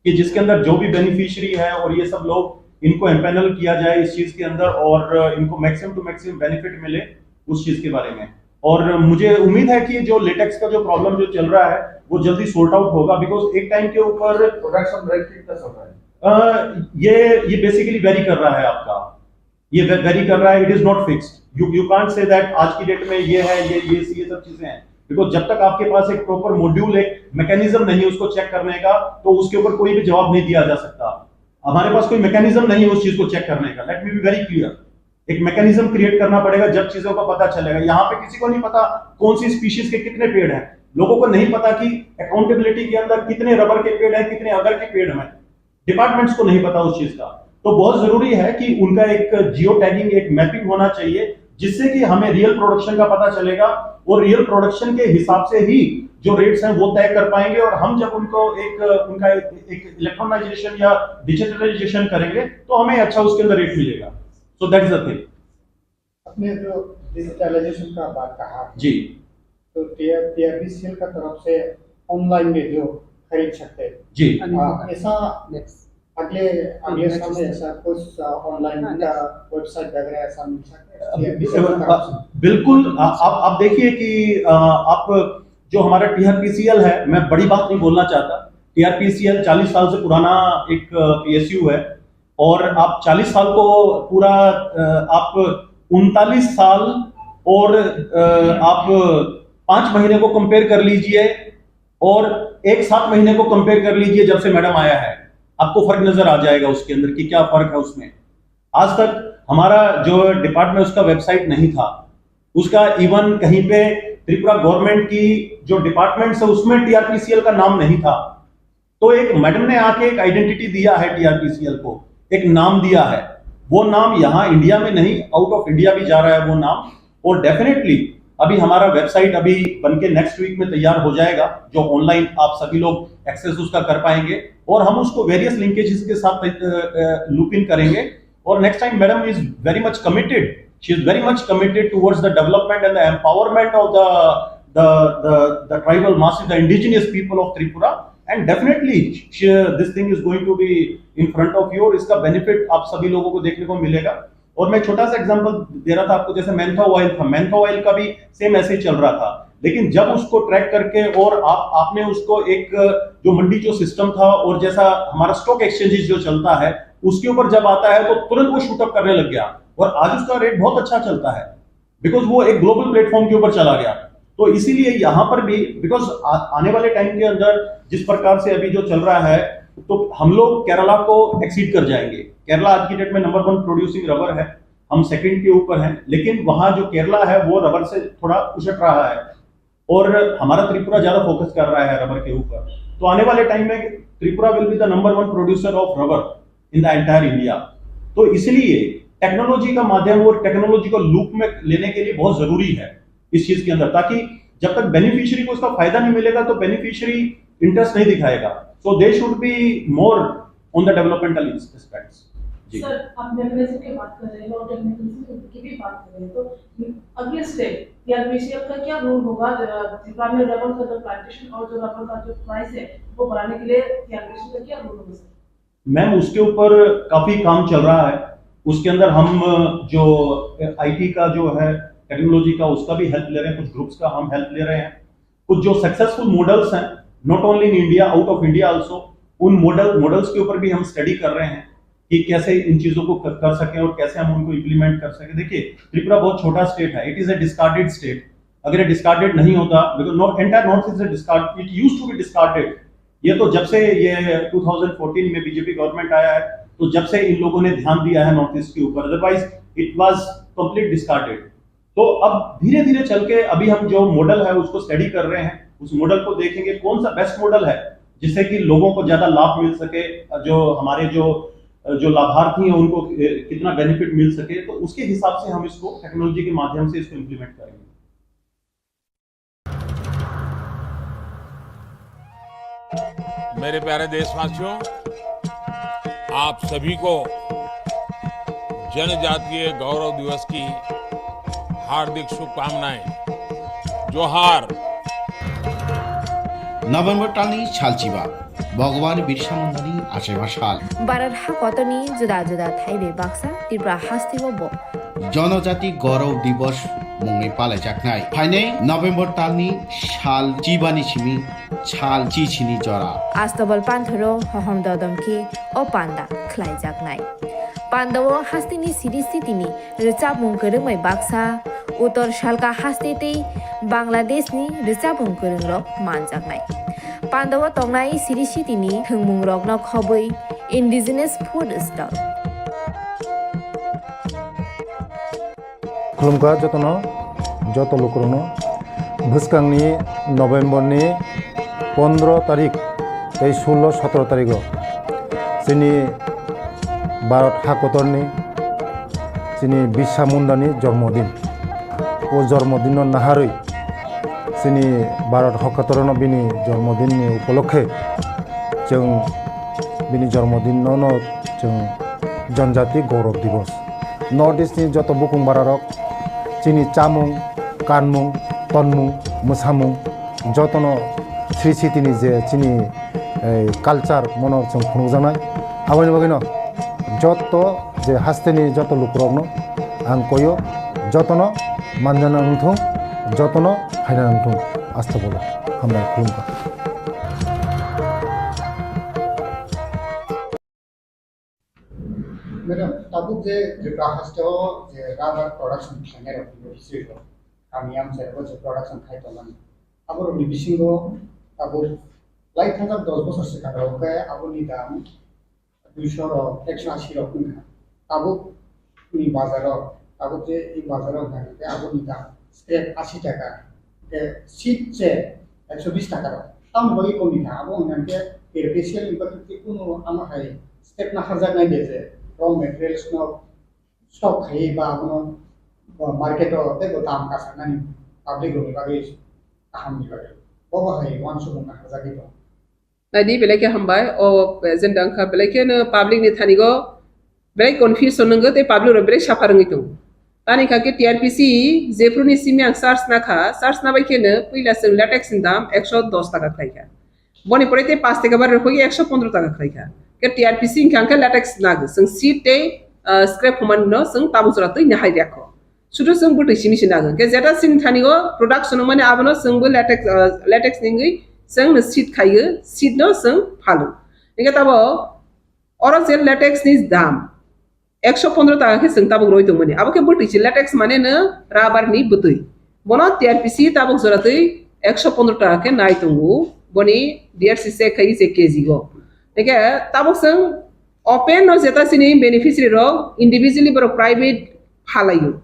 कि जिसके अंदर जो भी बेनिफिशियरी है और ये सब लोग, इनको एम्पैनल किया जाए इस चीज़ के अंदर और इनको मैक्सिमम टू मैक्सिमम बेनिफिट मिले उस चीज़ के बारे में। और मुझे उम्मीद है कि जो लेटेक्स का जो प्रॉब्लम जो चल रहा है, वो जल्दी सॉर्ट आउट होगा, बिकॉज एक टाइम के ऊपर प्रोडक्शन रेट कितना चल रहा है? अ, ये ये बेसिकली वेरी कर रहा है आपका, ये वेरी कर रहा है। It is not fixed. You you can't say that आज की डेट में ये है, ये ये ये सब चीजें हैं, बिकॉज जब तक आपके पास एक प्रॉपर मॉड्यूल, एक मैकेनिज्म नहीं है उसको चेक करने का, तो उसके ऊपर कोई भी जवाब नहीं दिया जा सकता। हमारे पास कोई मैकेनिज्म नहीं है उस चीज को चेक करने का। Let me be very clear. एक मैकेनिज्म क्रिएट करना पड़ेगा, जब चीजों का पता चलेगा। यहाँ पे किसी को नहीं पता कौन सी स्पीशीज के कितने पेड़ हैं, लोगों को नहीं पता कि अकाउंटेबिलिटी के अंदर कितने रबर के पेड़ हैं, कितने अगर के पेड़ हैं, डिपार्टमेंट्स को नहीं पता उस चीज का। तो बहुत जरूरी है कि उनका एक जियो टैगिंग, एक मैपिंग होना चाहिए, जिससे कि हमें रियल प्रोडक्शन का पता चलेगा और रियल प्रोडक्शन के हिसाब से ही जो रेट्स हैं वो तय कर पाएंगे। और हम जब उनको एक उनका एक इलेक्ट्रॉनाइजेशन या डिजिटलाइजेशन करेंगे, तो हमें अच्छा उसके अंदर रेट मिलेगा। So that is the thing. आपने जो डिजिटलाइजेशन का बात कहा, जी। तो टीआरपीसीएल का तरफ से ऑनलाइन में जो खरीद सकते हैं, जी। हाँ, ऐसा अगले अगले साल में ऐसा कुछ ऑनलाइन का वेबसाइट वगैरह ऐसा मिल सकता है? बिल्कुल। आप आप देखिए कि आप जो हमारा टीआरपीसीएल है, मैं बड़ी बात नहीं बोलना चाहता। टीआरपीसीएल चालीस साल से पुराना एक पीएसयू है, और आप चालीस साल को पूरा आप उनतालीस साल और आप पांच महीने को कंपेयर कर लीजिए और एक सात महीने को कंपेयर कर लीजिए जब से मैडम आया है। आपको फर्क नजर आ जाएगा उसके अंदर कि क्या फर्क है उसमें। आज तक हमारा जो डिपार्टमेंट, उसका वेबसाइट नहीं था, उसका इवन कहीं पे त्रिपुरा गवर्नमेंट की जो डिपार्टमेंट्स है उसमें टीआरपीसीएल का नाम नहीं था। तो एक मैडम ने आके एक आइडेंटिटी दिया है टीआरपीसीएल को, एक नाम दिया है। वो नाम यहाँ इंडिया में नहीं, आउट ऑफ इंडिया भी जा रहा है वो नाम। और डेफिनेटली अभी हमारा वेबसाइट अभी बन के नेक्स्ट वीक में तैयार हो जाएगा, जो ऑनलाइन आप सभी लोग एक्सेस उसका कर पाएंगे, और हम उसको वेरियस लिंकेजेस के साथ लूप इन करेंगे। और next time madam is very much committed, she is very much committed towards the development and the empowerment of the the the, the tribal masses, the indigenous people of Tripura, and definitely she, this thing is going to be in front of you, और इसका बेनिफिट आप सभी लोगों को देखने को मिलेगा। और मैं छोटा सा एग्जांपल दे रहा था आपको, जैसे मेंथा ऑयल था, मेंथा ऑयल का भी सेम ऐसे ही चल रहा था, लेकिन जब उसको ट्रैक करके और आप आपने उसको एक जो मंडी जो सिस्टम था और जैसा हमारा स्टॉक एक्सचेंजेस जो चलता है, उसके ऊपर जब आता है तो तुरंत वो शूट अप करने लग गया और आज उसका रेट बहुत अच्छा चलता है, बिकॉज वो एक ग्लोबल प्लेटफॉर्म के ऊपर चला गया। तो इसीलिए यहाँ पर भी, बिकॉज आने वाले टाइम के अंदर जिस प्रकार से अभी जो चल रहा है, तो हम लोग केरला को एक्सीड कर जाएंगे। केरला आज की डेट में नंबर वन प्रोड्यूसिंग रबर है, हम सेकंड के ऊपर हैं, लेकिन वहाँ जो केरला है वो रबर से थोड़ा उछट रहा है और हमारा त्रिपुरा ज्यादा फोकस कर रहा है रबर के ऊपर। तो आने वाले टाइम में Tripura will be the number one producer of rubber in the entire India। तो इसलिए टेक्नोलॉजी का माध्यम और टेक्नोलॉजी को लूप में लेने के लिए बहुत जरूरी है इस चीज के अंदर, ताकि जब तक बेनिफिशियरी को इसका फायदा नहीं मिलेगा तो बेनिफिशियरी इंटरेस्ट नहीं दिखाएगा। So they should be more on the developmental aspects। जी। सर, आप मेकैनिज्म की बात कर रहे हैं और टेक्निकल की भी बात कर रहे हैं, तो अगले स्टेप टीआरपीसीएल का क्या रोल होगा? अ, त्रिपुरा में रबर का जो प्लांटेशन और जो रबर का जो प्राइस है, वो बढ़ाने के लिए टीआरपीसीएल का क्या रोल होगा सर? मैम, उसके ऊपर काफी काम चल रहा है। उसके अंदर हम, अ, जो आईटी का जो है, टेक्नोलॉजी का, उसका भी हेल्प ले रहे हैं, कुछ ग्रुप्स का हम हेल्प ले रहे हैं। कुछ जो सक्सेसफुल मॉडल्स हैं, not only in India, out of India also, उन मॉडल मॉडल्स के ऊपर भी हम स्टडी कर रहे हैं कि कैसे इन चीजों को कर, कर सकें और कैसे हम उनको इम्प्लीमेंट कर सकें। देखिए, त्रिपुरा बहुत छोटा स्टेट है, it is a discarded state। अगर ये डिस्कार्डेड नहीं होता, because north, entire north east is discard, it used to be discarded। ये तो जब से ये ट्वेंटी फ़ोर्टीन में बीजेपी गवर्नमेंट आया है, तो जब से इन लोगों ने ध्यान दिया है नॉर्थ ईस्ट के ऊपर, otherwise it was complete discarded. तो अब धीरे धीरे चल के अभी हम जो मॉडल है उसको स्टडी कर रहे हैं, उस मॉडल को देखेंगे कौन सा बेस्ट मॉडल है, जिससे कि लोगों को ज्यादा लाभ मिल सके, जो हमारे जो जो लाभार्थी हैं उनको कितना बेनिफिट मिल सके, तो उसके हिसाब से हम इसको टेक्नोलॉजी के माध्यम से इसको इम्प्लीमेंट करेंगे। मेरे प्यारे देशवासियों, आप सभी को जनजातीय गौरव दिवस की हार्दिक शुभकामनाएं। जोहार। November talni salchiba, Bhagwan Birsa Mundani achaiba sal. Bharat hakotorni juda juda thaibai baksa Tripura hasteo bo. Jonojati Gaurav Divas mungwi palaijaknai. Phainai November talni sal chibani simi sal chichini jora. Astabal panthoro hohom dodom khe o panda khlaijaknai. Pandao hasteni siri sitini rwchapmung kwrwngbai baksa, Uttor Salka haste tei Bangladeshni rwchapmung kwrwngrok manjaknai. Pandao tongnai siri sitini thwngmungrokno khobwi Indigenous Food Stall. Khulumkha jotono, joto lukurokno. Bwskangni November ni pondro tarik tei sullo sotro tarigo chini Bharat hakotorni chini Birsa Mundani jormodin. O jormodinno naharwi chini Bharat hakotorno bini jormodinni upolokhe chwng bini jormodinno no chwng Janjati Gaurav Divas. North East ni joto bukung bararok chini chamung, kanmung, tonmung, mwsamung jotono sri sitini je chini culture mono chwng phunukjaknai. Aboni bagwino joto je hasteni joto lukurokno ang koyo jotono manjana wngthung, jotono phaina wngthung. Astagfirullah. Hambai khulumkha. Madam, tabuk je Tripura haste o je rubber production khlainai rok ni history rok kami amchai rok je production khai tongmani, abo rok ni bisingo tabuk lai thajak dos bosor swkang rok khe abo ni dam duiso rok ekso asi rok wngkha. Tabuk ni bazar o, tabuk je i bazar o hwnkha khe abo ni dam scrap asi taka, khe seed se ekso bis taka rok. Tamoni bagwi kok ni kha, abo wngkha khe artificial ni bagwi tei kunu amo hai step naharjaknai de je raw materials no stock khaiwi ba abono market o teibo dam kasaknani public rokni bagwi kaham ni bagwi. Bobo hai uansukmung naharjagwi tongo. Naidi belai khe hambai o agenda wngkha belai kheno public ni thani go belai confusion wngwi tei public rok belai suffer wngwi tongo. Tani kha khe T R P C jephru ni simi ang search na kha, search na bai kheno puila chwng latex ni dam ekso dos taka khlai kha. Boni pore tei paanch taka bar rwphai ekso pondro taka khlai kha. Khe T R P C hwnkha khe latex nagwi chwng seed tei scrap humani no chwng tabuk jora twi nahai rwkha. Sudu chwng bwtwi simi se nagwi. Khe jeta chini thani o production wngmani abono chwng bo latex latex ni wngwi chwng no seed khaiwi seed no chwng phalo. Hingkhe tabo oro je latex ni dam ekso pondro taka khe chwng tabuk roi tongmani. Abo khe bwtwi se latex mane no rubber ni bwtwi. Bono T R P C tabuk jora twi ekso pondro taka khe nai tongo. Boni D R C check khai je K G o. Hingkhe tabuk chwng open no jeta chini beneficiary rok individually borok private phalaio.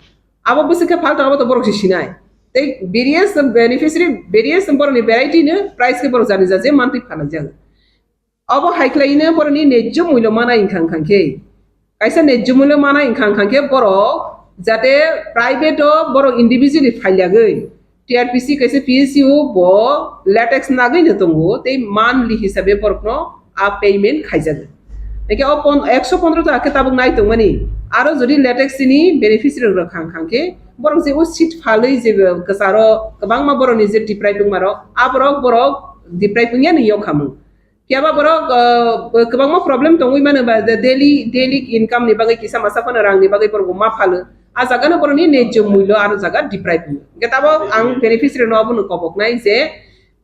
Abo bwswk khe phal tongo abo to borok se sinai. Tei various beneficiary various borokni variety no price khe borok jani ja je mantwi phalai jago. Abo hai khlai no borokni nejjo mullo mana wngkha wngkha khe kaisa nejjo mullo mana wngkha wngkha khe borok jate private o borok individually phailiagwi T R P C kaisa P S U bo latex nagwi no tongo tei monthly hisabe borokno a payment khaijago. Hingkhe o pon ekso pondro taka khe tabuk nai tongmani aro jodi latex ni beneficiary rok khang khang khe borok je o seed phalwi je kwcharo kwbangma borokni je deprive wngmarok aborok borok deprive wngya no yok khamung. Phiya ba borok kwbangma problem tongwi mano ba daily daily income ni bagwi kisa masa phano rang ni bagwi borok ma phalo. A jaga no borok ni nejjo mullo aro jaga deprive wngya. Hingkhe tabok ang beneficiary no abono kobok nai je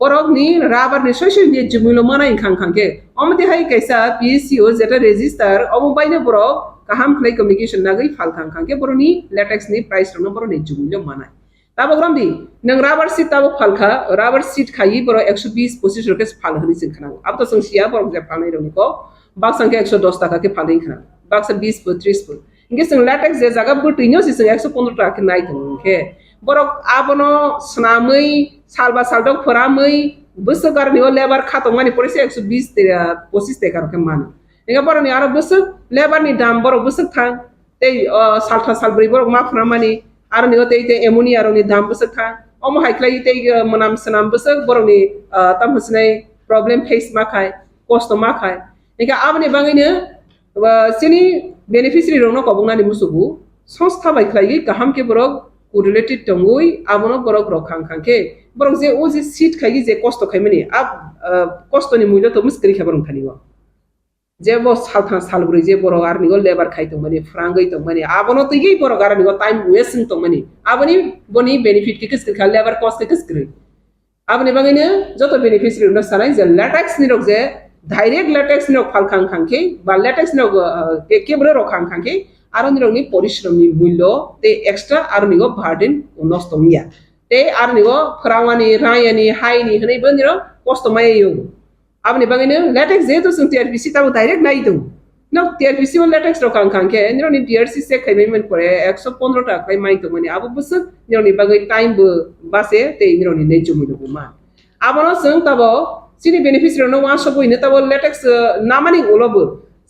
borok ni rubber ni soi soi nejjo mullo mana wngkha wngkha khe omo twi hai kaisa P S C o jeta register omo bai no borok kaham khlai communication nagwi phal kha wngkha khe borok ni latex ni price rok no borok nejjo mullo manai. Tabok romdi, nwng rubber sheet tabok phalkha, rubber sheet khaiwi borok ekso bis pochis rok khe phal hwnwi chwng khna. Abo to chwng siya borok je phalnai rokni kok, baksa khe ekso dos taka khe phalwi khna, baksa bis bo tris bo. Hinkhe chwng latex je jaga bwtwino se chwng ekso pondro taka khe nai tongo hinkhe borok abono swnamwi sal ba sal dok phoramwi Bwswk aroni o labour kha tongmani porisa ekso bis te, ah, pochis taka rok khe mano. Hingke borokni aro bwswk labour ni dam borok bwswk thang. Tei, o, saltha salbrwi borok ma phwnamani, aroni o tei tei ammonia rokni dam bwswk thang. Omo hai khlai tei, o, mwnam swnam bwswk borokni, o, tamo sinai problem face ma khai, kosto ma khai. Hingke aboni bagwino, o, chini beneficiary rokno koboknani musugo, songstha bai khlaiwi kaham khe borok correlated tongwi abono borok rok khang khang khe borok je o je seed khaigi je kosto khaimani, ab, o, kostoni mulyo to mwskwrwi khe borok thani o. Je bo salthang salbrwi je borok aroni o labour khai tongmani, phrangwi tongmani, abono twiwi borok aroni o time waste wng tongmani. Aboni boni benefit khe kwskwrwi kha, labour cost khe kwskwrwi. Aboni bagwino joto beneficiary rokno sanai je latex ni rok je direct latex ni rok phal khang khang khe ba latex ni rok, uh, ke-, kebra rok khang khang khe aroni rokni porishrom ni mulyo tei extra aroni o burden nosto wngya. Tei aroni o phwrangmani, rayani, haini hwnwi boni rok kosto maya yong. Aboni bagwino latex jehetu chwng T R P C tabuk direct nai tongo. No T R P C o latex rok khang khang khe nirokni D R C check khaimani man pore ekso pondro taka khlai mai tongmani abo bwswk nirokni bagwi time bo bache tei nirokni nai chumui rok bo man. Abono chwng tabuk chini beneficiary rokno uansukwi hino tabuk latex, uh, namani ulo bo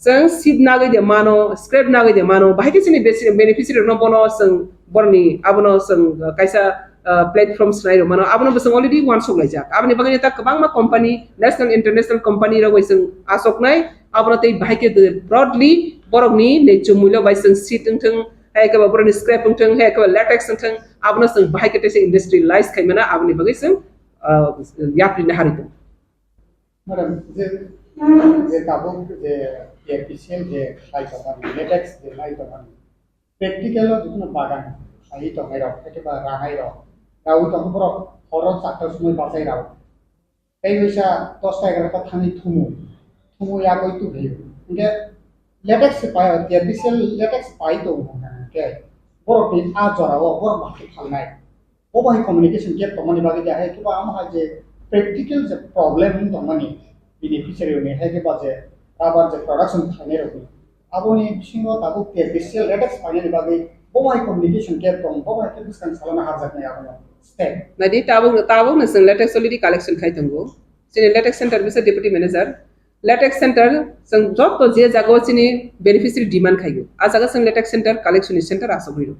chwng seed nagwi de mano, scrap nagwi de mano, bahai khe chini besi-, beneficiary rokno bono chwng boroni abono chwng, uh, kaisa, uh, platform swnai rok mano, abono bo chwng already uansuk laijak. Aboni bagwi ta kwbangma company, national, international company rok bai chwng achuknai, abono tei bahai khe broadly borokni naichomwino bai chwng seed wngthwng, hai khe ba borokni scrap wngthwng, hai khe ba latex wngthwng, abono chwng bahai khe teisa industrialize khai mano, aboni bagwi chwng, uh, yapri nahari tongo. Madam, je, je tabuk je T R P C L je khlai tongmani, latex je khlai tongmani, practical o jotono bagan khlaiwi tongnai rok, ekeba ranai rok, rawi tongo borok horo chakta sumui bachai rao. Tei wisa dosta egarota thani thumu, thumu yagwi tubrio. Hingke latex se pai, T R P C L latex pai tongo hingke borokni a jorao borok bahai phalnai. Bo bai communication gap tongmani bagwi je hai khe ba amo hai je practical je problem wng tongmani beneficiary ni hai khe ba je rubber je production khainai rokni aboni bisingo tabuk T R P C L latex painani bagwi bo bai communication gap tong, bo bai khe bwskang salona harjaknai abono step. Nadi tabuk, tabuk no chwng latex already collection khai tongo. Chini latex center bisa deputy manager. Latex center chwng joto je jaga o chini beneficiary demand khaigo. A jaga chwng latex center collection ni center asogwi rw.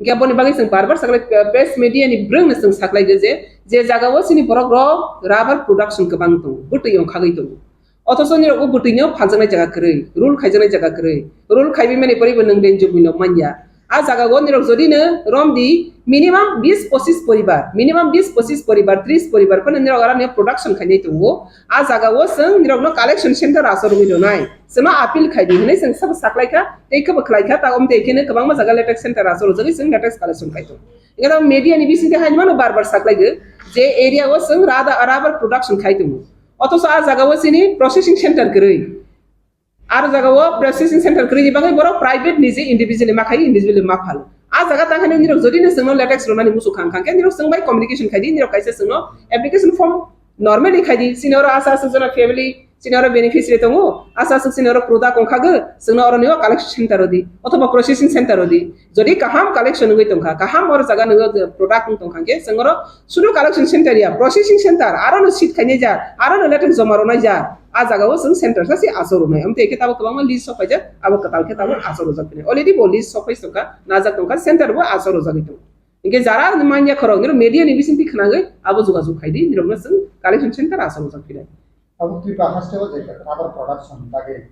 Hingke aboni bagwi chwng bar bar saklai, eh, press media ni bwrwngno chwng saklai di je, je jaga o chini borok rok rubber production kwbang tongo, bwtwi ongkhagwi tongo. Othocho nirok o bwtwino phaljaknai jaga kwrwi, rule khaijaknai jaga kwrwi. Rule khaiwi mani poribo nwng den jubui no manya. A jaga o nirok jodi no rom di minimum bis pochis poribar, minimum bis pochis poribar, tris poribar phano nirok aroni production khainai tongo. A jaga o chwng nirokno collection center asogwi rwnai. Chwngno appeal khai di hwnwi chwng sabo saklai kha, tei khe bo khlai kha, ta omtwi kheno kwbangma jaga latex center asogwi rwjagwi chwng latex collection khai tongo. Hingke media ni bisingtwi hai mano bar bar saklai di, je area o chwng rada-, rubber production khai tongo. Othocho a jaga o chini processing center kwrwi. Aro jaga o processing center kwrwini bagwi borok private nije individually ma khai, individually ma phalo. A jaga tang hwnwi nirok jodi no chwngno latex rwnani muchung khang khang khe nirok chwng bai communication khai di, nirok kaisa chwngno application form normally khai di, chini oro asa aswk jona family, chini oro beneficiary tongo, asa aswk chini oro product ongkha gw, chwngno oro nio collection center rw di, othoba processing center rw di. Jodi kaham collection wngwi tongkha, kaham oro jaga nw product wng tongkha khe chwng oro sudu collection center ya, processing center, aro no seed khainai ja, aro no latex joma rwnai ja. A jaga o chwng center sa se asok rwnai. Amtwi khe tabuk kwbangma list sok paijak, abo kwtal khe tabuk asok rwjak phini. Already bo list sok phai tongkha, najak tongkha, center bo asok rwjagwi tongo. Hinkhe jara manya khorok nirok media ni bisingtwi khwnagwi abo jogajog khai di, nirokno chwng collection center asok rwjak phini. Abo Tripura haste o je rubber production bagwi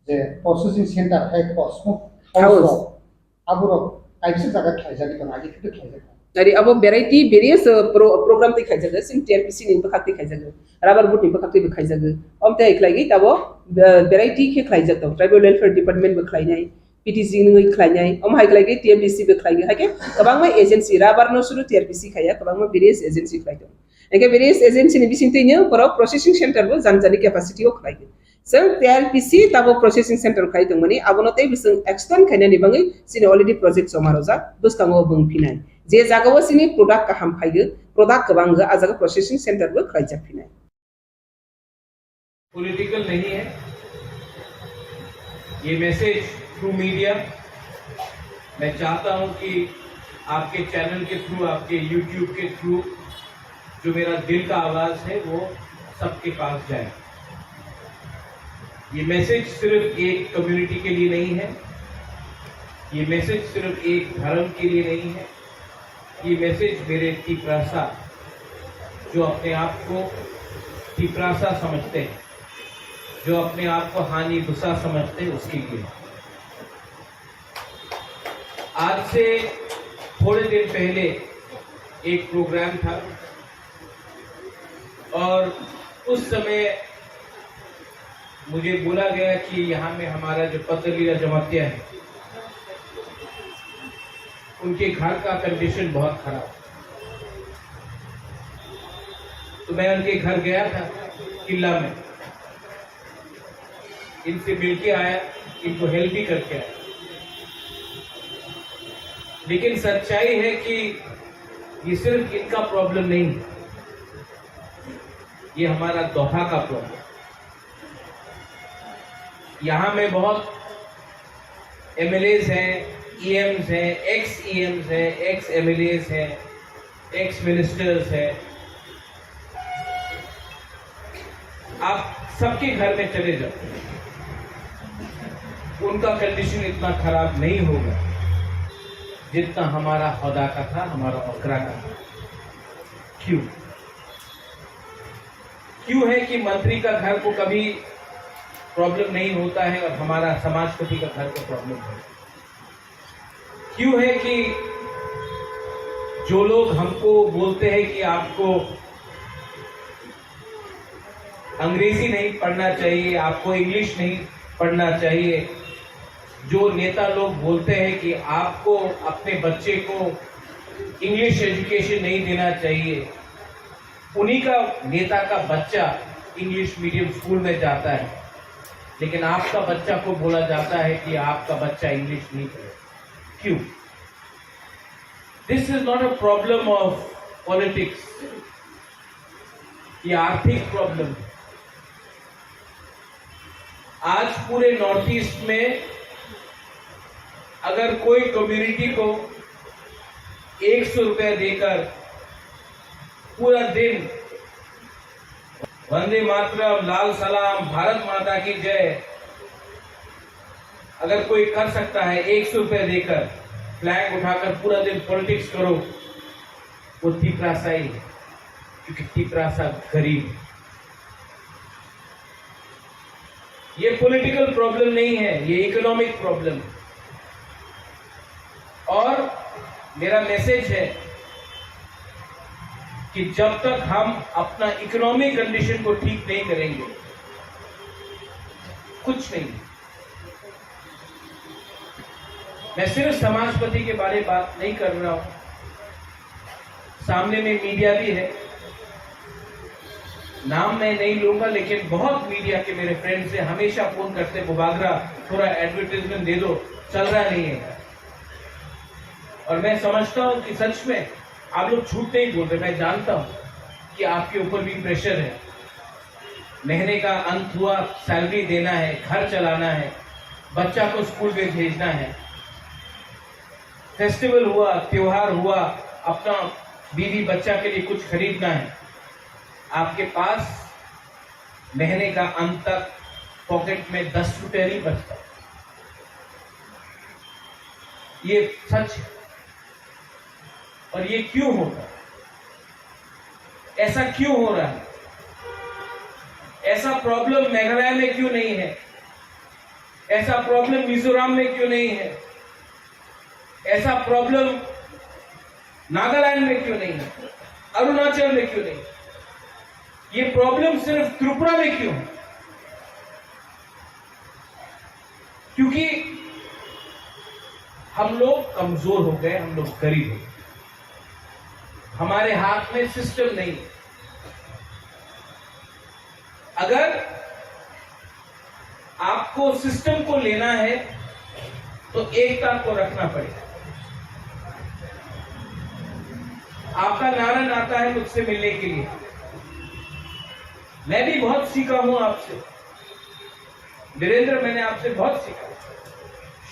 je processing center hai khe bo smoke house House. Rok, aborok kaisa jaga khlaijagwi tongo, agi khe khlaijak. Nari abo variety various, uh, pro-, program twi khaijago, chini T R P C ni bwkhak twi khaijago, rubber board ni bwkhak twi bo khaijago. Omtwi khlaigwi tabo, uh, variety khe khlaijak tongo, tribal welfare department bo khlainai, P T C ni wngwi khlainai, omo hai khlaigwi T M D C bo khlaigwi, hai khe kwbangma agency, rubber no suru T R P C khaiya, kwbangma various agency khlai tongo. Hingke various agency ni bisingtwi no borok processing center bo jani jani capacity o khlai di. Chwng T R P C tabuk processing center khai tongmani, abono tei bising extend khainani bagwi chini already project joma rojak, bwskango bwng phinai. Je jaga o chini product kaham phaigo, product kwbang go, a jaga processing center bo khlaijak phinai. Political नहीं है, ये message through media, मैं चाहता हूं कि आपके चैनल के थ्रू, आपके यूट्यूब के थ्रू जो मेरा दिल का आवाज है, वो सबके पास जाए। ये मैसेज सिर्फ एक कम्युनिटी के लिए नहीं है, ये मैसेज सिर्फ एक धर्म के लिए नहीं है, ये मैसेज मेरे तिपरासा, जो अपने आप को तिपरासा समझते हैं, जो अपने आप को हानि गुस्सा समझते हैं, उसके लिए है। आज से थोड़े दिन पहले एक प्रोग्राम था और उस समय मुझे बोला गया कि यहाँ में हमारा जो पतलीरा जमातिया है, उनके घर का कंडीशन बहुत खराब। तो मैं उनके घर गया था किला में, इनसे मिलके आया, इनको हेल्प भी करके आया। लेकिन सच्चाई है कि ये सिर्फ इनका प्रॉब्लम नहीं है, ये हमारा दोहा का प्रॉब्लम। यहाँ में बहुत एमएलएज हैं, ईएम्स हैं, एक्स ईएम्स हैं, एक्स एमएलएज हैं, एक्स मिनिस्टर्स हैं। आप सबके घर में चले जाओ, उनका कंडीशन इतना खराब नहीं होगा जितना हमारा हदा का था, हमारा मकरा का था। क्यों? क्यों है कि मंत्री का घर को कभी प्रॉब्लम नहीं होता है और हमारा समाजपति का घर को प्रॉब्लम है? क्यों है कि जो लोग हमको बोलते हैं कि आपको अंग्रेजी नहीं पढ़ना चाहिए, आपको इंग्लिश नहीं पढ़ना चाहिए, जो नेता लोग बोलते हैं कि आपको अपने बच्चे को इंग्लिश एजुकेशन नहीं देना चाहिए, उन्हीं का नेता का बच्चा इंग्लिश मीडियम स्कूल में जाता है, लेकिन आपका बच्चा को बोला जाता है कि आपका बच्चा इंग्लिश नहीं पढ़े। क्यों? This is not a problem of politics, ये आर्थिक प्रॉब्लम है। आज पूरे नॉर्थ ईस्ट में अगर कोई कम्युनिटी को एक सौ रुपया देकर पूरा दिन वंदे मातरम, लाल सलाम, भारत माता की जय अगर कोई कर सकता है, एक सौ रुपया देकर फ्लैग उठाकर पूरा दिन पॉलिटिक्स करो, वो तिपरासा ही है, क्योंकि तिपरासा गरीब है। ये पॉलिटिकल प्रॉब्लम नहीं है, ये इकोनॉमिक प्रॉब्लम है। और मेरा मैसेज है कि जब तक हम अपना इकोनॉमिक कंडीशन को ठीक नहीं करेंगे, कुछ नहीं। मैं सिर्फ समाजपति के बारे बात नहीं कर रहा हूँ, सामने में मीडिया भी है, नाम मैं नहीं लूंगा, लेकिन बहुत मीडिया के मेरे फ्रेंड्स से हमेशा फोन करते, "बुबागरा, थोड़ा एडवर्टाइजमेंट दे दो, चल रहा नहीं है।" और मैं समझता हूँ कि सच में आप लोग झूठ नहीं बोल रहे। मैं जानता हूँ कि आपके ऊपर भी प्रेशर है, महीने का अंत हुआ, सैलरी देना है, घर चलाना है, बच्चा को स्कूल में भेजना है, फेस्टिवल हुआ, त्योहार हुआ, अपना बीवी बच्चा के लिए कुछ खरीदना है, आपके पास महीने का अंत तक पॉकेट में दस रुपया नहीं बचता। ये सच है। और ये क्यों होता है? ऐसा क्यों हो रहा है? ऐसा प्रॉब्लम मेघालय में क्यों नहीं है? ऐसा प्रॉब्लम मिजोरम में क्यों नहीं है? ऐसा प्रॉब्लम नागालैंड में क्यों नहीं है? अरुणाचल में क्यों नहीं? ये प्रॉब्लम सिर्फ त्रिपुरा में क्यों है? क्योंकि हम लोग कमजोर हो गए, हम लोग गरीब हो गए, हमारे हाथ में सिस्टम नहीं है। अगर आपको सिस्टम को लेना है तो एकता को रखना पड़ेगा। आपका नारायण आता है मुझसे मिलने के लिए। मैं भी बहुत सीखा हूं आपसे। वीरेंद्र, मैंने आपसे बहुत सीखा।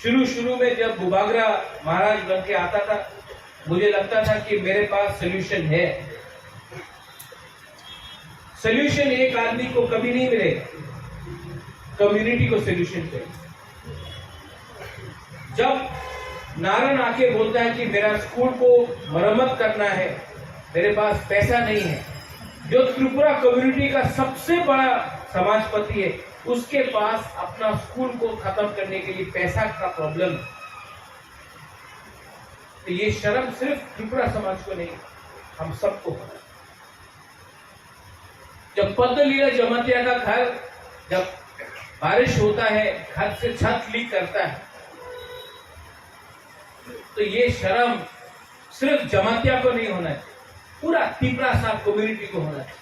शुरू शुरू में जब बुबागरा महाराज बन के आता था, मुझे लगता था कि मेरे पास सॉल्यूशन है। सोल्यूशन एक आदमी को कभी नहीं मिलेगा, कम्युनिटी को सोल्यूशन चाहिए। जब नारायण आके बोलता है कि मेरा स्कूल को मरम्मत करना है, मेरे पास पैसा नहीं है, जो त्रिपुरा कम्युनिटी का सबसे बड़ा समाजपति है, उसके पास अपना स्कूल को खत्म करने के लिए पैसा का प्रॉब्लम है, तो ये शर्म सिर्फ त्रिपुरा समाज को नहीं, हम सबको होना। जब पद्मलीला जमातिया का घर, जब बारिश होता है, घर से छत लीक करता है, तो ये शर्म सिर्फ जमातिया को नहीं होना चाहिए, पूरा तिपरासा कम्युनिटी को होना चाहिए।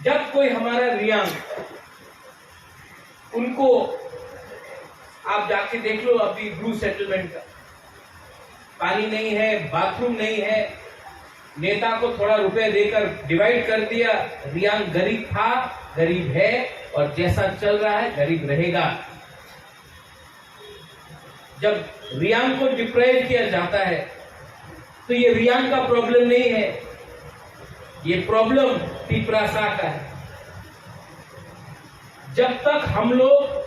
जब कोई हमारा रियांग, उनको आप जाके देख लो, अभी ब्रू सेटलमेंट का पानी नहीं है, बाथरूम नहीं है, नेता को थोड़ा रुपए देकर डिवाइड कर दिया। रियांग गरीब था, गरीब है और जैसा चल रहा है गरीब रहेगा। जब रियांग को डिप्राइव किया जाता है तो ये रियांग का प्रॉब्लम नहीं है, ये प्रॉब्लम तिपरासा का है। जब तक हम लोग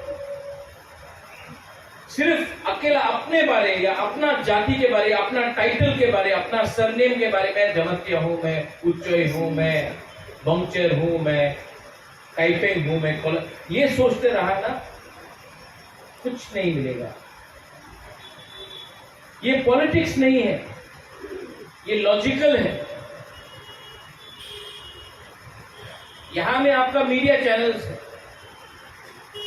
सिर्फ अकेला अपने बारे या अपना जाति के बारे, अपना टाइटल के बारे, अपना सरनेम के बारे में, जमातिया हूँ मैं, उच्चय हूँ मैं, बंगचर हूँ मैं, काइपेंग हूँ मैं, कोल-, ये सोचते रहा ना, कुछ नहीं मिलेगा। ये पॉलिटिक्स नहीं है, ये लॉजिकल है। यहाँ में आपका मीडिया चैनल्स है,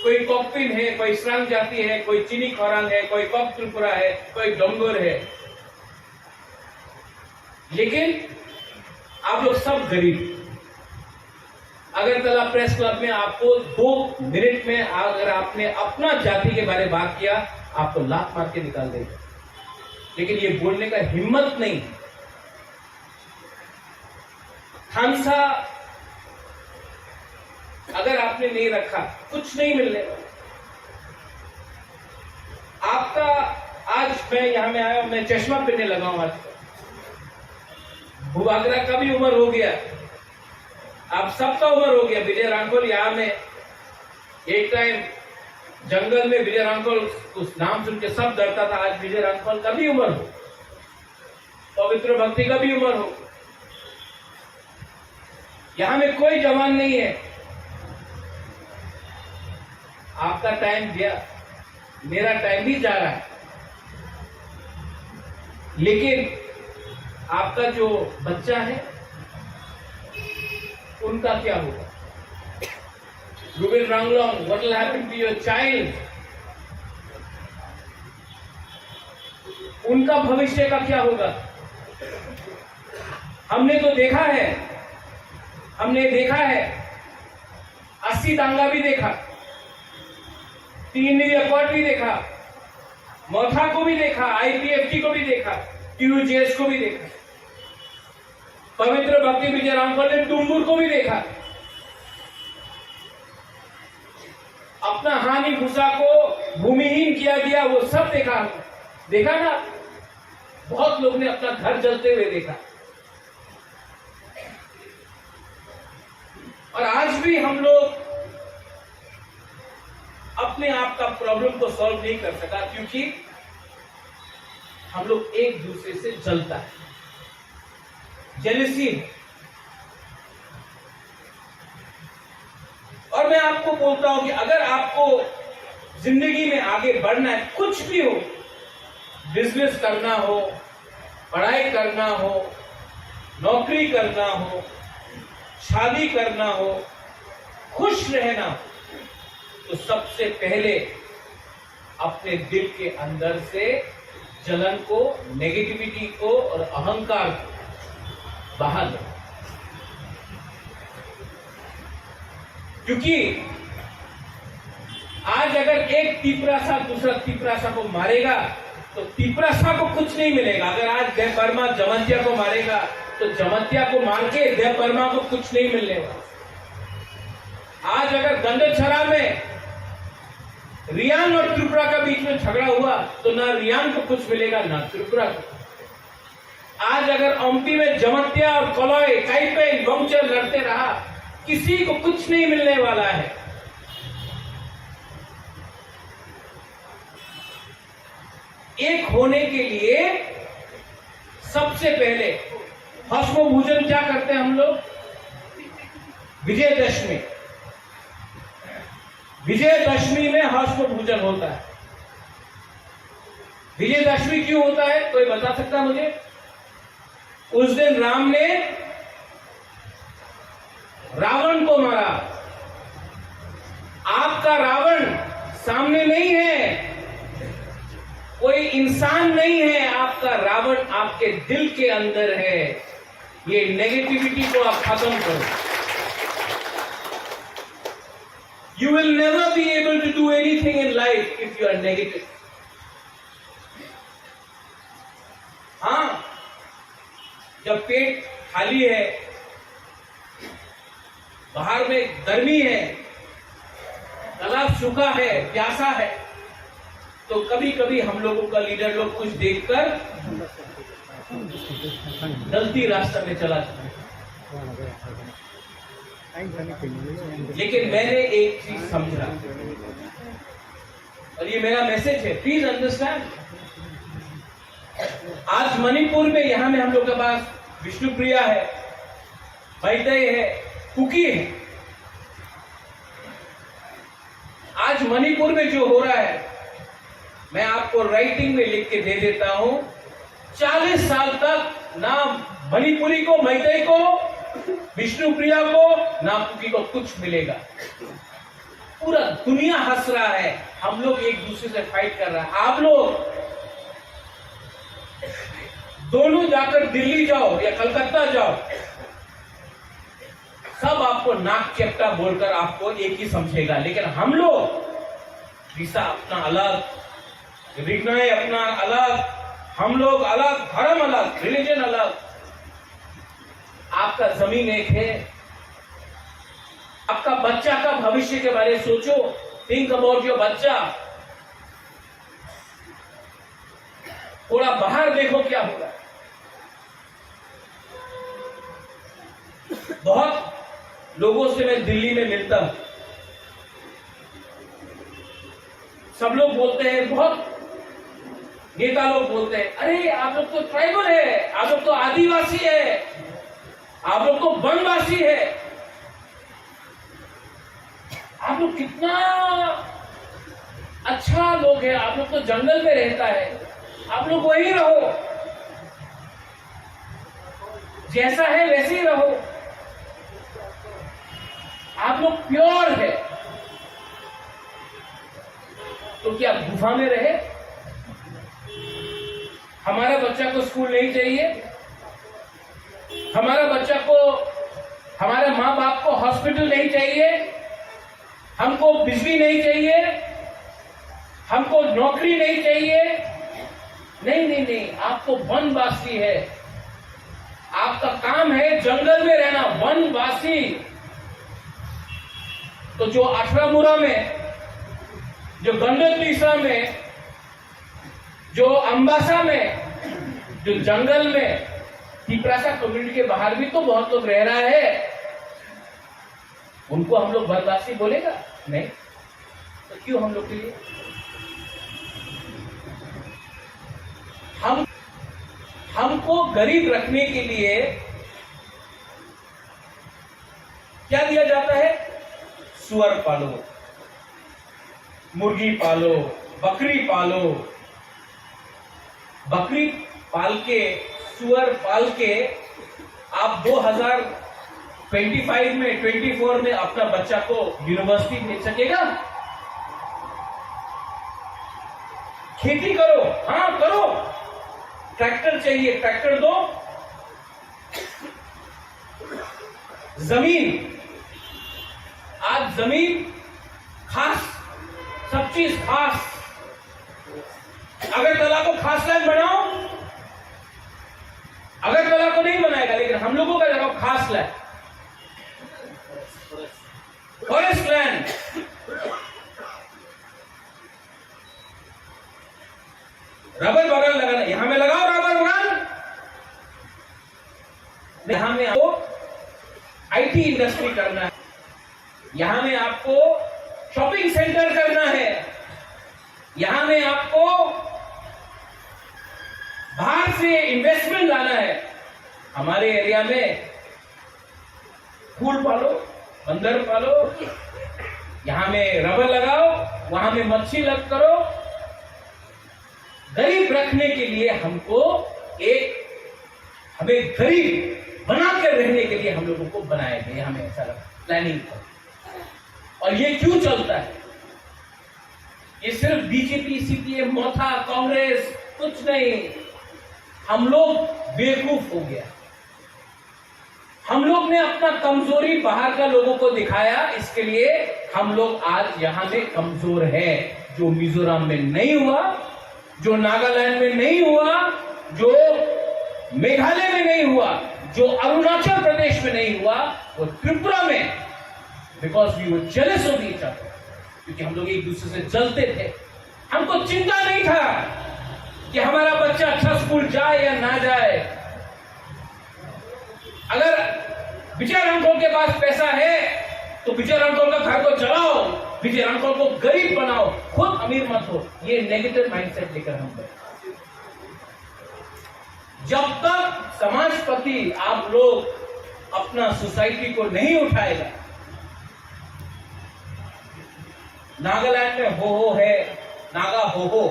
कोई कॉकपिन है, कोई स्रांग जाति है, कोई चिनी खरांग है, कोई कॉक त्रिपुरा है, कोई डोंगर है, लेकिन आप लोग सब गरीब। अगरतला प्रेस क्लब में आपको दो मिनट में अगर आपने अपना जाति के बारे में बात किया, आपको लात मार के निकाल देगा। लेकिन ये बोलने का हिम्मत नहीं। थानसा अगर आपने नहीं रखा, कुछ नहीं मिलने वाला। आपका, आज मैं यहाँ में आया हूँ, मैं चश्मा पहनने लगा हूँ आज। बुबागरा का भी उम्र हो गया, आप सबका उम्र हो गया। विजय रांखल यहाँ में एक टाइम जंगल में विजय रांखल उस नाम सुन के सब डरता था, आज विजय रांखल का भी उम्र हो, पवित्र भक्ति का भी उम्र हो। यहाँ में कोई जवान नहीं है। आपका टाइम गया, मेरा टाइम भी जा रहा है, लेकिन आपका जो बच्चा है, उनका क्या होगा? Ruben Ranglong, what will happen to your child? उनका भविष्य का क्या होगा? हमने तो देखा है, हमने देखा है, अस्सी दंगा भी देखा, तीन दिन रिकॉर्ड भी देखा, मथा को भी देखा, आईपीएफटी को भी देखा, टीयूजेएस को भी देखा। पवित्र भक्ति विजय रामफल ने डुम्बुर को भी देखा, अपना हानि भूसा को भूमिहीन किया गया, वो सब देखा। देखा ना, बहुत लोग ने अपना घर जलते हुए देखा। और आज भी हम लोग अपने आप का प्रॉब्लम को सॉल्व नहीं कर सका, क्योंकि हम लोग एक दूसरे से जलता है, जेलसी है। और मैं आपको बोलता हूं कि अगर आपको जिंदगी में आगे बढ़ना है, कुछ भी हो, बिजनेस करना हो, पढ़ाई करना हो, नौकरी करना हो, शादी करना हो, खुश रहना हो, तो सबसे पहले अपने दिल के अंदर से जलन को, नेगेटिविटी को और अहंकार को बाहर लो। क्योंकि आज अगर एक तिपरासा दूसरा तिपरासा को मारेगा, तो तिपरासा को कुछ नहीं मिलेगा। अगर आज देवबर्मा जमातिया को मारेगा, तो जमातिया को मार के देवबर्मा को कुछ नहीं मिलने वाला। आज अगर गंडछरा में रियांग और त्रिपुरा के बीच में झगड़ा हुआ, तो ना रियांग को कुछ मिलेगा, ना त्रिपुरा को। आज अगर ओमपी में जमत्या और कलई, काइपेन, बंचर लड़ते रहा, किसी को कुछ नहीं मिलने वाला है। एक होने के लिए सबसे पहले भस्म भोजन क्या करते हैं हम लोग? विजयदशमी। विजयदशमी में भस्म भोजन होता है। विजयदशमी क्यों होता है, कोई बता सकता है मुझे? उस दिन राम ने रावण को मारा। आपका रावण सामने नहीं है, कोई इंसान नहीं है, आपका रावण आपके दिल के अंदर है। ये नेगेटिविटी को आप खत्म करो। You will never be able to do anything in life if you are negative. हाँ, जब पेट खाली है, बाहर में गर्मी है, तालाब सूखा है, प्यासा है, तो कभी-कभी हम लोगों का लीडर लोग कुछ देखकर गलती रास्ता में चला जाता है। लेकिन मैंने एक चीज समझा, और ये मेरा मैसेज है, प्लीज अंडरस्टैंड। आज मणिपुर में, यहाँ में हम लोग के पास विष्णुप्रिया है, मैतेई है, कुकी है। आज मणिपुर में जो हो रहा है, मैं आपको राइटिंग में लिख के दे देता हूं, चालीस साल तक ना मणिपुरी को, मैतेई को, विष्णुप्रिया को, ना कुकी को कुछ मिलेगा। पूरा दुनिया हंस रहा है, हम लोग एक दूसरे से फाइट कर रहा है। आप लोग दोनों जाकर दिल्ली जाओ या कलकत्ता जाओ, सब आपको नाक चेप्टा बोलकर आपको एक ही समझेगा, लेकिन हम लोग, रिसा अपना अलग, रिगनाई अपना अलग, हम लोग अलग, धर्म अलग, रिलीजन अलग। आपका जमीन एक है, आपका बच्चा का भविष्य के बारे में सोचो, think about your बच्चा। थोड़ा बाहर देखो क्या हो रहा है। बहुत लोगों से मैं दिल्ली में मिलता हूं, सब लोग बोलते हैं, बहुत नेता लोग बोलते हैं, अरे आप लोग तो ट्राइबल है, आप लोग तो आदिवासी है, आप लोग तो वनवासी है। आप लोग कितना अच्छा लोग है, आप लोग तो जंगल में रहता है, आप लोग वहीं रहो, जैसा है वैसे ही रहो, आप लोग प्योर है। तो क्या गुफा में रहे? हमारा बच्चा को स्कूल नहीं चाहिए, हमारा बच्चा को, हमारे माँ बाप को हॉस्पिटल नहीं चाहिए, हमको बिजली नहीं चाहिए, हमको नौकरी नहीं चाहिए। नहीं, नहीं, नहीं, आप तो वनवासी है, आपका काम है जंगल में रहना, वनवासी। तो जो अठारह मुरा में, जो गंडक तीसरा में, जो अम्बासा में, जो जंगल में, तिपरासा कम्युनिटी के बाहर भी तो बहुत लोग रह रहा है। उनको हम लोग वनवासी बोलेगा? नहीं। तो क्यों हम लोग के लिए? हम, हमको गरीब रखने के लिए क्या दिया जाता है? सुअर पालो, मुर्गी पालो, बकरी पालो। बकरी पाल के, सुअर पाल के आप दो हज़ार पच्चीस में, चौबीस में अपना बच्चा को यूनिवर्सिटी भेज सकेगा? खेती करो, हाँ करो, ट्रैक्टर चाहिए, ट्रैक्टर दो। जमीन, आज जमीन खास, सब चीज खास। अगरतला को खास लैंड बनाओ, अगरतला को नहीं बनाएगा, लेकिन हम लोगों का जगह खास लैंड, फॉरेस्ट लैंड। रबर बागान लगाना, यहाँ में लगाओ रबर बागान। यहाँ में आपको आईटी इंडस्ट्री करना है, यहाँ में आपको शॉपिंग सेंटर करना है, यहाँ में आपको बाहर से इन्वेस्टमेंट लाना है। हमारे एरिया में फूल पालो, बंदर पालो, यहाँ में रबर लगाओ, वहां में मच्छी लग करो। गरीब रखने के लिए हमको एक, हमें गरीब बनाकर रहने के लिए हम लोगों को बनाया गया, हमें ऐसा लगा प्लानिंग था। और ये क्यों चलता है? ये सिर्फ बीजेपी, सीपीएम, मोथा, कांग्रेस, कुछ नहीं। हम लोग बेवकूफ हो गया। हम लोग ने अपना कमजोरी बाहर का लोगों को दिखाया, इसके लिए हम लोग आज यहाँ में कमजोर है। जो मिजोरम में नहीं हुआ, जो नागालैंड में नहीं हुआ, जो मेघालय में नहीं हुआ, जो अरुणाचल प्रदेश में नहीं हुआ, वो त्रिपुरा में, because we were jealous of each other, क्योंकि हम लोग एक दूसरे से जलते थे। हमको चिंता नहीं था कि हमारा बच्चा अच्छा स्कूल जाए या ना जाए। अगर विजय रामखोल के पास पैसा है तो विजय रामखोल का घर को चलाओ, विजय रामखोल को गरीब बनाओ, खुद अमीर मत हो। ये नेगेटिव माइंडसेट लेकर हम गए। जब तक समाजपति आप लोग अपना सोसाइटी को नहीं उठाएगा, नागालैंड में हो हो है, नागा हो हो,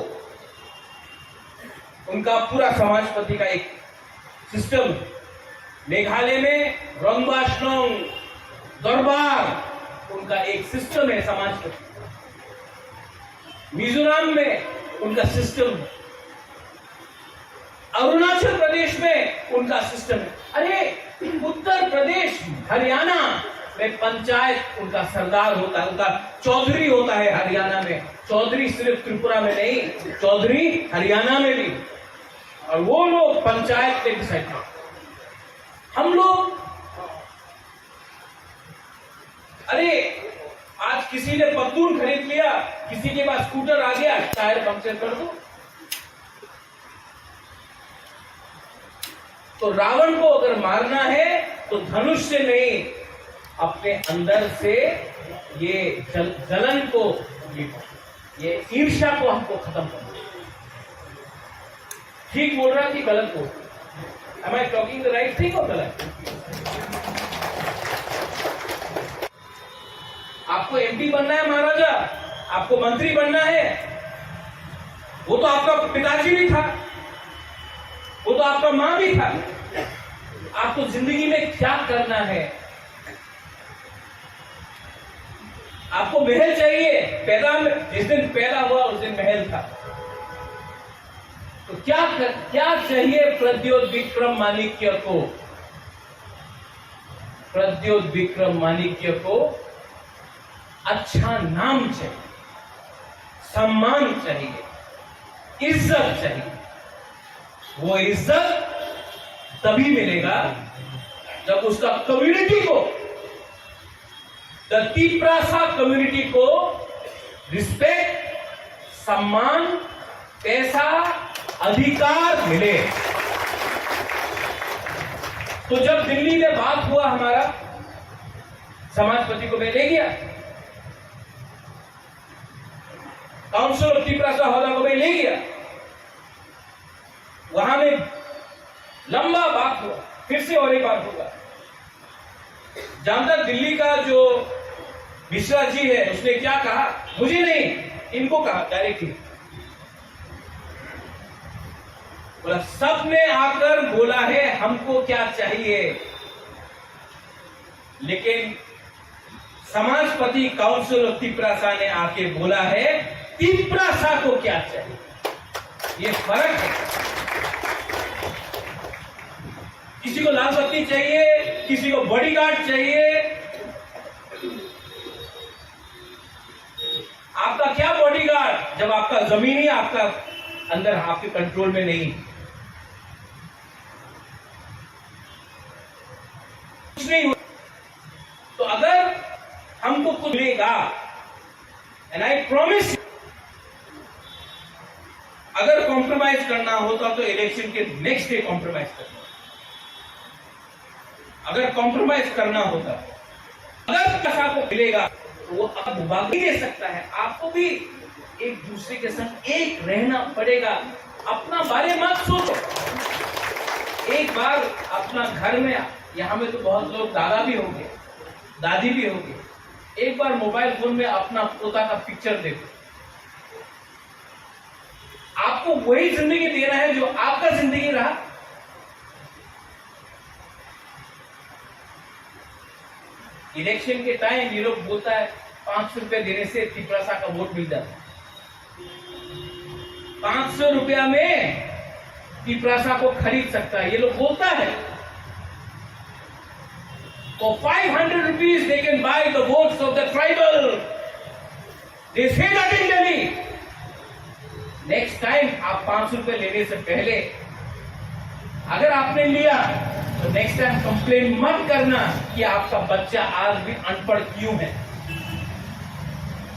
उनका पूरा समाजपति का एक सिस्टम है। मेघालय में रंगबाज नोंग दरबार, उनका एक सिस्टम है समाजपति। मिजोरम में उनका सिस्टम है। अरुणाचल प्रदेश में उनका सिस्टम है। अरे, उत्तर प्रदेश, हरियाणा में पंचायत उनका सरदार होता है, उनका चौधरी होता है हरियाणा में। चौधरी सिर्फ त्रिपुरा में नहीं, चौधरी हरियाणा में भी। और वो लोग पंचायत के डिसाइड करते हैं। हम लोग, अरे, आज किसी ने पत्तून खरीद लिया, किसी के पास स्कूटर आ गया, टायर पंक्चर कर दो। तो रावण को अगर मारना है तो धनुष से नहीं, अपने अंदर से ये जल, जलन को, ये, ये ईर्ष्या को हमको खत्म करना है। ठीक बोल रहा कि गलत बोल रहा? Am I talking the right thing or गलत? आपको एमपी बनना है महाराजा, आपको मंत्री बनना है, वो तो आपका पिताजी भी था, वो तो आपका माँ भी था। आपको जिंदगी में क्या करना है? आपको महल चाहिए? पैदा में, जिस दिन पैदा हुआ उस दिन महल था। तो क्या कर, क्या चाहिए प्रद्योत विक्रम माणिक्य को? प्रद्योत विक्रम माणिक्य को अच्छा नाम चाहिए, सम्मान चाहिए, इज्जत चाहिए। वो इज्जत तभी मिलेगा जब उसका कम्युनिटी को, द तिप्रासा कम्युनिटी को रिस्पेक्ट, सम्मान, पैसा, अधिकार मिले। तो जब दिल्ली में बात हुआ हमारा, समाजपति को मैं ले गया, काउंसिल ऑफ तिप्रासा होदा को मैं ले गया, वहां में लंबा बात हुआ, फिर से और एक बार होगा। जानता, दिल्ली का जो मिश्रा जी है, उसने क्या कहा? मुझे नहीं, इनको कहा डायरेक्टली। बोला, सबने आकर बोला है हमको क्या चाहिए, लेकिन समाजपति काउंसिल ऑफ तिप्रासा ने आके बोला है तिप्रासा को क्या चाहिए। ये फर्क है। किसी को लाल बत्ती चाहिए, किसी को बॉडीगार्ड चाहिए। आपका क्या बॉडीगार्ड जब आपका जमीन ही आपका अंदर, आपके कंट्रोल में नहीं? कुछ नहीं हुआ। तो अगर हमको कुछ मिलेगा, एंड आई प्रॉमिस, अगर कॉम्प्रोमाइज करना होता तो इलेक्शन के नेक्स्ट डे कॉम्प्रोमाइज करना। अगर कॉम्प्रोमाइज करना होता, अगर पैसा को मिलेगा, तो वो आपको भाग नहीं दे सकता है। आपको भी एक दूसरे के साथ एक रहना पड़ेगा। अपना बारे मत सोचो। एक बार अपना घर में, यहाँ में तो बहुत लोग दादा भी होंगे, दादी भी होंगे, एक बार मोबाइल फोन में अपना पोता का पिक्चर देखो। आपको वही जिंदगी देना है जो आपका जिंदगी रहा। इलेक्शन के टाइम ये लोग बोलता है, पांच सौ रुपए देने से तिपरासा का वोट मिल जाता है। पांच सौ रुपया में तिपरासा को खरीद सकता है, ये लोग बोलता है। For five hundred rupees they can buy the votes of the tribal. They say that in Delhi. Next time आप पांच सौ रुपए लेने से पहले अगर आपने लिया, तो नेक्स्ट टाइम कंप्लेन मत करना कि आपका बच्चा आज भी अनपढ़ क्यों है।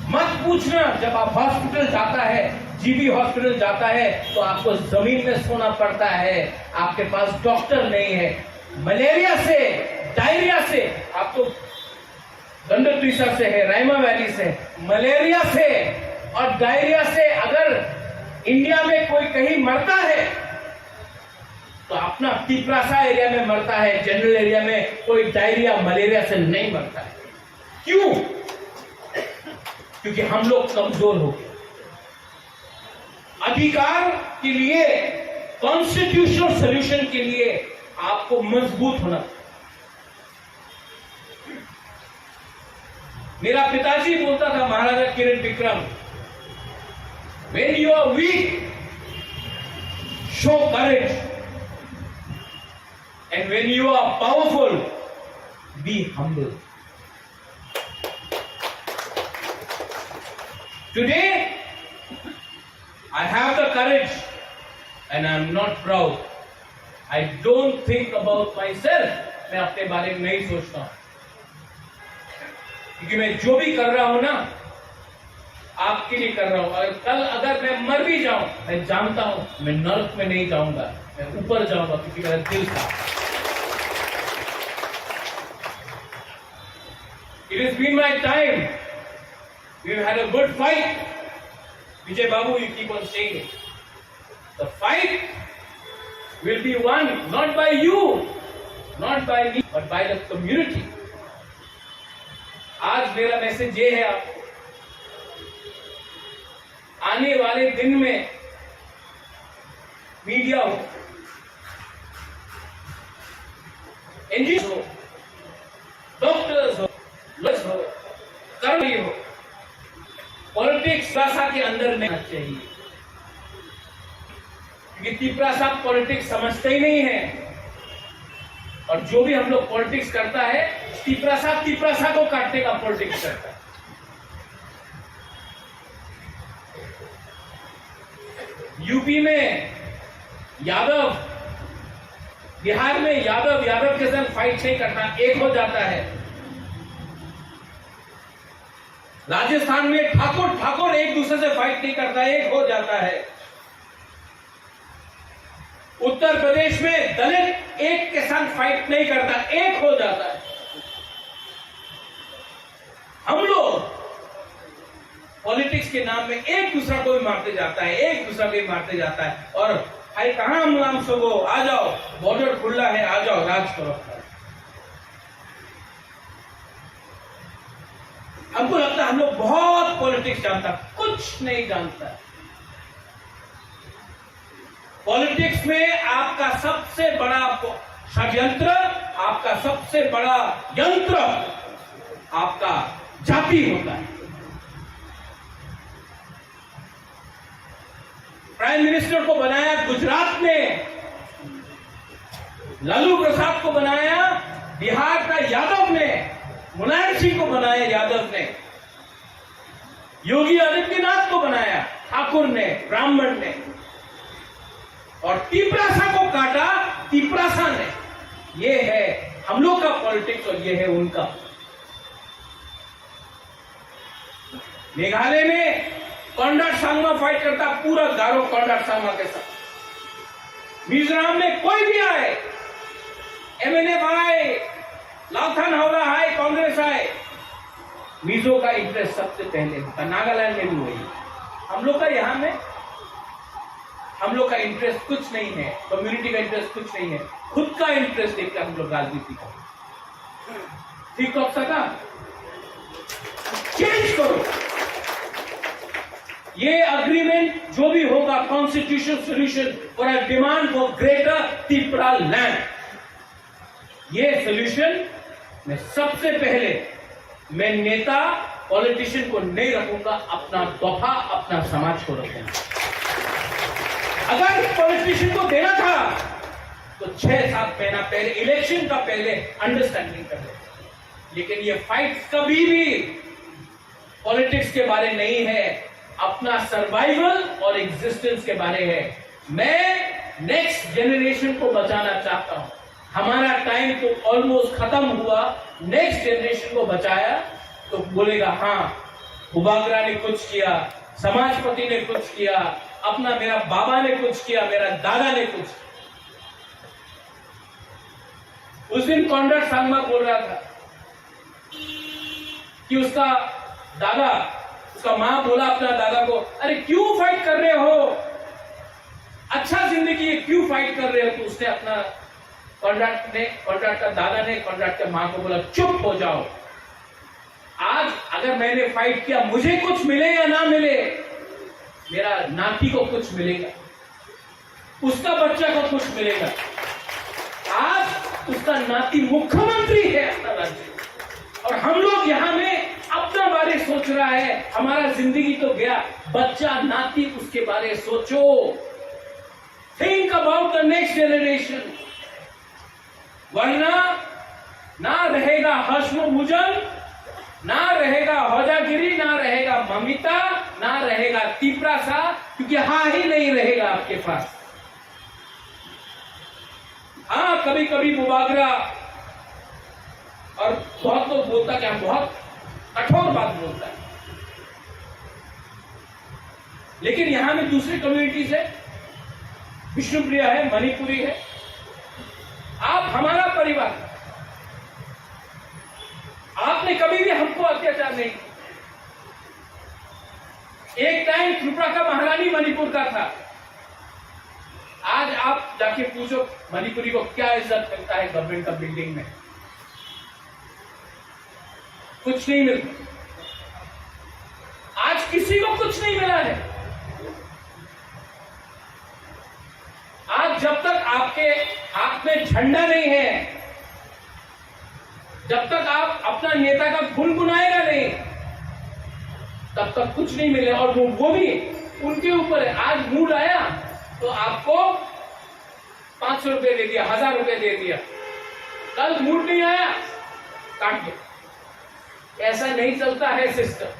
मत पूछना, जब आप हॉस्पिटल जाता है, जीबी हॉस्पिटल जाता है, तो आपको जमीन में सोना पड़ता है, आपके पास डॉक्टर नहीं है। मलेरिया से, डायरिया से आपको गंडतुइसा से है, राइमा वैली से, मलेरिया से और डायरिया से अगर इंडिया में कोई कहीं मरता है, तो अपना तिपरासा एरिया में मरता है, जनरल एरिया में कोई डायरिया, मलेरिया से नहीं मरता है। क्यों? क्योंकि हम लोग कमजोर हो गए। अधिकार के लिए, कॉन्स्टिट्यूशनल सॉल्यूशन के लिए आपको मजबूत होना। मेरा पिताजी बोलता था, महाराजा किरण Vikram, when you are weak, show courage, and when you are powerful, be humble. Today, I have the courage and I am not proud. I don't think about myself. मैं अपने बारे में नहीं सोचता हूँ, क्योंकि मैं जो भी कर रहा हूँ ना, आपके लिए कर रहा हूँ। और कल अगर मैं मर भी जाऊं, मैं जानता हूँ मैं नरक में नहीं जाऊंगा, मैं ऊपर जाऊंगा, क्योंकि मेरा दिल था। It has been my time. We had a good fight. Vijay Babu, you keep on saying it. The fight will be won not by you, not by me, but by the community. आज मेरा मैसेज ये है आपको, आने वाले दिन में मीडिया हो, एनजीओ हो, डॉक्टर्स हो, लॉयर्स हो, कर्मचारी हो, पॉलिटिक्स भाषा के अंदर नहीं आना चाहिए, क्योंकि तिपरासा पॉलिटिक्स समझते ही नहीं है। और जो भी हम लोग पॉलिटिक्स करता है, तिपरासा तिपरासा को काटने का पॉलिटिक्स करता है। यूपी में यादव, बिहार में यादव यादव के साथ फाइट नहीं करता, एक हो जाता है। राजस्थान में ठाकुर ठाकुर एक दूसरे से फाइट नहीं करता, एक हो जाता है। उत्तर प्रदेश में दलित एक के साथ फाइट नहीं करता, एक हो जाता है। हम लोग पॉलिटिक्स के नाम में एक दूसरा को भी मारते जाता है, एक दूसरा को भी मारते जाता है। और भाई, कहाँ हम नाम सबो, आ जाओ, बॉर्डर खुला है, आ जाओ, राज करो। हमको लगता है हम लोग बहुत पॉलिटिक्स जानता, कुछ नहीं जानता। पॉलिटिक्स में आपका सबसे बड़ा प-, षड्यंत्र, आपका सबसे बड़ा यंत्र आपका जाति होता है। प्राइम मिनिस्टर को बनाया गुजरात ने, लालू प्रसाद को बनाया बिहार का यादव ने, मुलायम सिंह को बनाया यादव ने, योगी आदित्यनाथ को बनाया ठाकुर ने, ब्राह्मण ने, और तिपरासा को काटा तिपरासा ने। ये है हम लोग का पॉलिटिक्स और ये है उनका। मेघालय में कॉनराड संगमा फाइट करता, पूरा गारो कॉनराड संगमा के साथ। मिजोरम में कोई भी आए, एमएनएफ आए, लालथान हावड़ा है, कांग्रेस है, मिजो का इंटरेस्ट सबसे पहले होता, नागालैंड में भी वही। हम लोग का यहाँ में, हम लोग का इंटरेस्ट कुछ नहीं है, कम्युनिटी का इंटरेस्ट कुछ नहीं है, खुद का इंटरेस्ट देखकर हम लोग राजनीति करते हैं। ठीक कर सका, चेंज करो। ये एग्रीमेंट जो भी होगा, constitutional solution for a demand for greater Tipra land, ये सॉल्यूशन में सबसे पहले मैं नेता, पॉलिटिशियन को नहीं रखूंगा, अपना दफा, अपना समाज को रखूंगा। अगर पॉलिटिशियन को देना था तो छह सात महीना पहले, इलेक्शन का पहले अंडरस्टैंडिंग कर लेते, लेकिन ये फाइट कभी भी पॉलिटिक्स के बारे नहीं है, अपना सर्वाइवल और एग्जिस्टेंस के बारे है। मैं नेक्स्ट जनरेशन को बचाना चाहता हूँ। हमारा टाइम तो ऑलमोस्ट खत्म हुआ, नेक्स्ट जनरेशन को बचाया तो बोलेगा, हाँ, बुबागरा ने कुछ किया, समाजपति ने कुछ किया, अपना मेरा बाबा ने कुछ किया, मेरा दादा ने कुछ किया। उस दिन कॉनराड सांगमा बोल रहा था कि उसका दादा, उसका माँ बोला अपना दादा को, "अरे, क्यों फाइट कर रहे हो? अच्छा जिंदगी है, क्यों फाइट कर रहे हो?" तो उसने अपना, कॉनराड ने, कॉनराड का दादा ने कॉनराड के माँ को बोला, "चुप हो जाओ। आज अगर मैंने फाइट किया, मुझे कुछ मिले या ना मिले, मेरा नाती को कुछ मिलेगा।" उसका बच्चा को कुछ मिलेगा। आज उसका नाती मुख्यमंत्री है अपना राज्य, और हम लोग यहाँ में अपना बारे सोच रहा है, हमारा जिंदगी तो गया, बच्चा नाती उसके बारे सोचो। Think about the next generation. वरना ना रहेगा हश्म भुजंग, ना रहेगा होजागिरी, ना रहेगा ममिता, ना रहेगा तिपरासा, क्योंकि हा ही नहीं रहेगा आपके पास। हाँ, कभी कभी बुबागरा और बहुत लोग बोलता कि हम बहुत कठोर बात बोलता है, लेकिन यहाँ में दूसरी कम्युनिटीज है, विष्णुप्रिया है, मणिपुरी है। आप हमारा परिवार, आपने कभी भी हमको अत्याचार नहीं किया। एक टाइम त्रिपुरा का महारानी मणिपुर का था। आज आप जाके पूछो मणिपुरी को क्या इज्जत मिलता है गवर्नमेंट का बिल्डिंग में, कुछ नहीं मिलता। आज किसी को कुछ नहीं मिला है। आज जब तक आपके हाथ में झंडा नहीं है, जब तक आप अपना नेता का गुनगुनाएगा नहीं, तब तक कुछ नहीं मिले। और वो, वो भी उनके ऊपर है। आज मूड आया तो आपको पाँच सौ रुपए दे दिया, हजार रुपए दे दिया, कल मूड नहीं आया, काट दिया। ऐसा नहीं चलता है सिस्टम।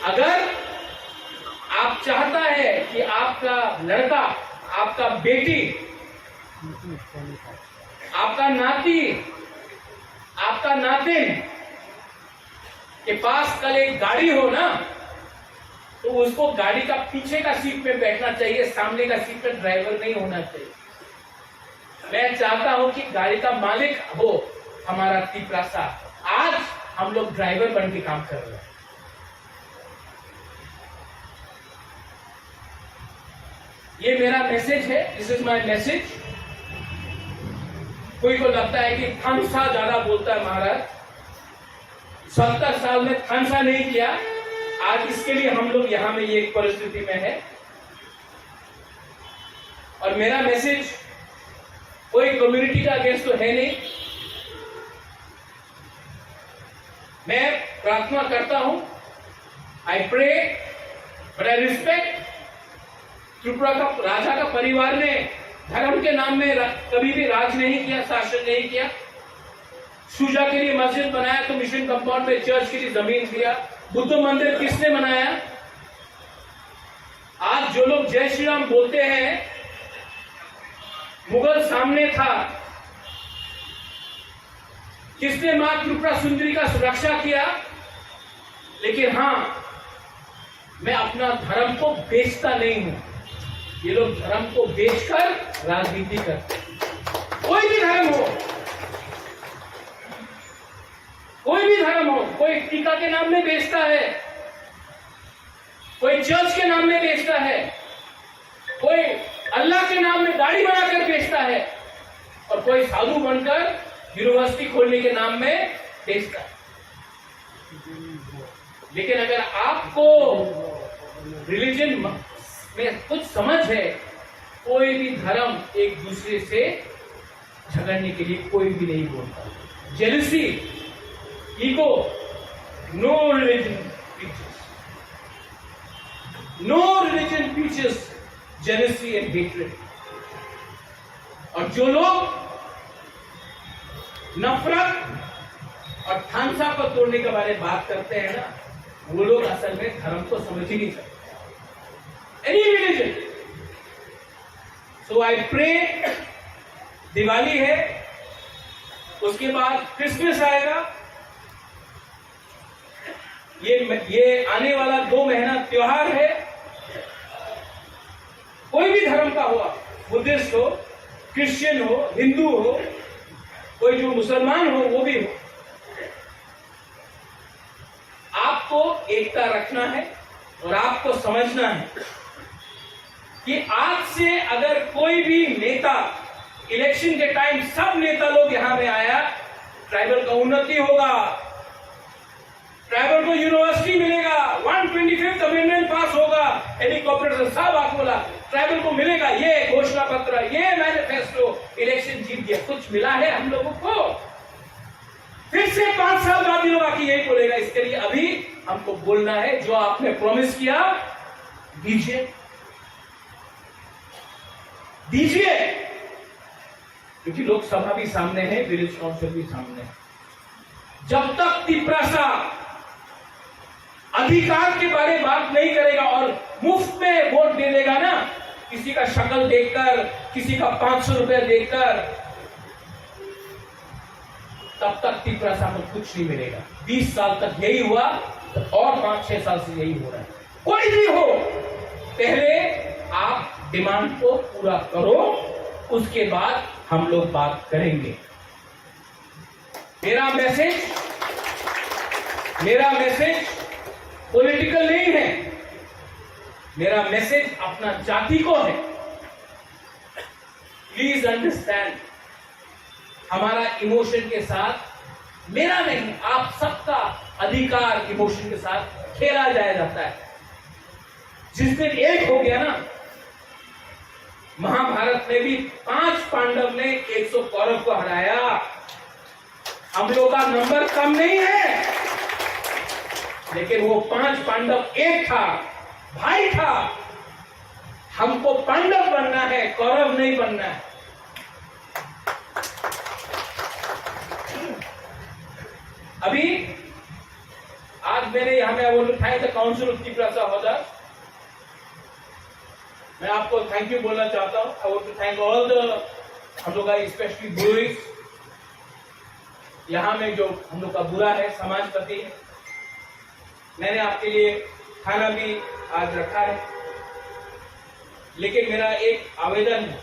अगर आप चाहता है कि आपका लड़का, आपका बेटी, आपका नाती, आपका नातिन के पास कल एक गाड़ी हो ना, तो उसको गाड़ी का पीछे का सीट पे बैठना चाहिए, सामने का सीट पे ड्राइवर नहीं होना चाहिए। मैं चाहता हूं कि गाड़ी का मालिक हो हमारा तिपरासा। आज हम लोग ड्राइवर बन के काम कर रहे हैं। ये मेरा मैसेज है, this is my message। कोई को लगता है कि थानसा ज्यादा बोलता है महाराज, सत्तर साल में थानसा नहीं किया, आज इसके लिए हम लोग यहाँ में ये एक परिस्थिति में है। और मेरा मैसेज कोई कम्युनिटी का अगेंस्ट तो है नहीं। मैं प्रार्थना करता हूं, I pray, but I respect। Tripura का राजा का परिवार ने धर्म के नाम में रा-, कभी भी राज नहीं किया, शासन नहीं किया। सुजा के लिए मस्जिद बनाया तो मिशन कंपाउंड में चर्च के लिए जमीन दिया। बुद्ध मंदिर किसने बनाया? आज जो लोग जय श्री राम बोलते हैं, मुगल सामने था, किसने माँ त्रिपुरा सुंदरी का सुरक्षा किया? लेकिन हाँ, मैं अपना धर्म को बेचता नहीं हूं। ये लोग धर्म को बेचकर राजनीति करते हैं। कोई भी धर्म हो, कोई भी धर्म हो, कोई टीका के नाम में बेचता है, कोई चर्च के नाम में बेचता है, कोई अल्लाह के नाम में दाढ़ी बनाकर बेचता है और कोई साधु बनकर यूनिवर्सिटी खोलने के नाम में बेचता है। लेकिन अगर आपको रिलीजन में कुछ समझ है, कोई भी धर्म एक दूसरे से झगड़ने के लिए कोई भी नहीं बोलता। Jealousy, ego, no religion teaches. No religion teaches jealousy and hatred. और जो लोग नफरत और थानसा को तोड़ने के बारे में बात करते हैं ना, वो लोग असल में धर्म को समझ ही नहीं सकते। Any religion. So I pray, Diwali है, उसके बाद क्रिसमस आएगा। ये ये आने वाला दो महीना त्योहार है। कोई भी धर्म का हो, बुद्धिस्ट हो, क्रिश्चियन हो, हिंदू हो, कोई जो मुसलमान हो, वो भी हो, आपको एकता रखना है और आपको समझना है कि आज से अगर कोई भी नेता, इलेक्शन के टाइम सब नेता लोग यहाँ में आया, ट्राइबल का उन्नति होगा, ट्राइबल को यूनिवर्सिटी मिलेगा, वन ट्वेंटी फिफ्थ अमेंडमेंट पास होगा, हेलीकॉप्टर से सब आपको ला, ट्राइबल को मिलेगा, ये घोषणा पत्र, ये मैनिफेस्टो, इलेक्शन जीत गया, कुछ मिला है हम लोगों को? फिर से पांच साल बाद ये लोग आके यही बोलेगा। इसके लिए अभी हमको बोलना है, जो आपने प्रॉमिस किया, दीजिए, दीजिए। क्योंकि लोकसभा भी सामने है, विलेज काउंसिल भी सामने है। जब तक तिपरासा अधिकार के बारे में बात नहीं करेगा और मुफ्त में वोट दे देगा ना, किसी का शक्ल देखकर, किसी का पाँच सौ रुपया देखकर, तब तक तिपरासा को कुछ नहीं मिलेगा। बीस साल तक यही हुआ, तो और पाँच छह साल से यही हो रहा है। कोई भी हो, पहले आप डिमांड को पूरा करो, उसके बाद हम लोग बात करेंगे। मेरा मैसेज, मेरा मैसेज पॉलिटिकल नहीं है, मेरा मैसेज अपना जाति को है। प्लीज अंडरस्टैंड, हमारा इमोशन के साथ, मेरा नहीं, आप सबका अधिकार इमोशन के साथ खेला जाया जाता है। जिस दिन एक हो गया ना, महाभारत में भी पांच पांडव ने एक सौ कौरव को हराया। हम लोग का नंबर कम नहीं है, लेकिन वो पांच पांडव एक था, भाई था। हमको पांडव बनना है, कौरव नहीं बनना है। अभी आज मैंने यहाँ में, I want to thank the Council of Tiprasa Hodas। मैं आपको थैंक यू बोलना चाहता हूँ। I want to thank all the, हम लोग का स्पेशली ब्रूइज, यहाँ में जो हम लोग का बुरा है, समाजपति है, मैंने आपके लिए खाना भी आज रखा है, लेकिन मेरा एक आवेदन है,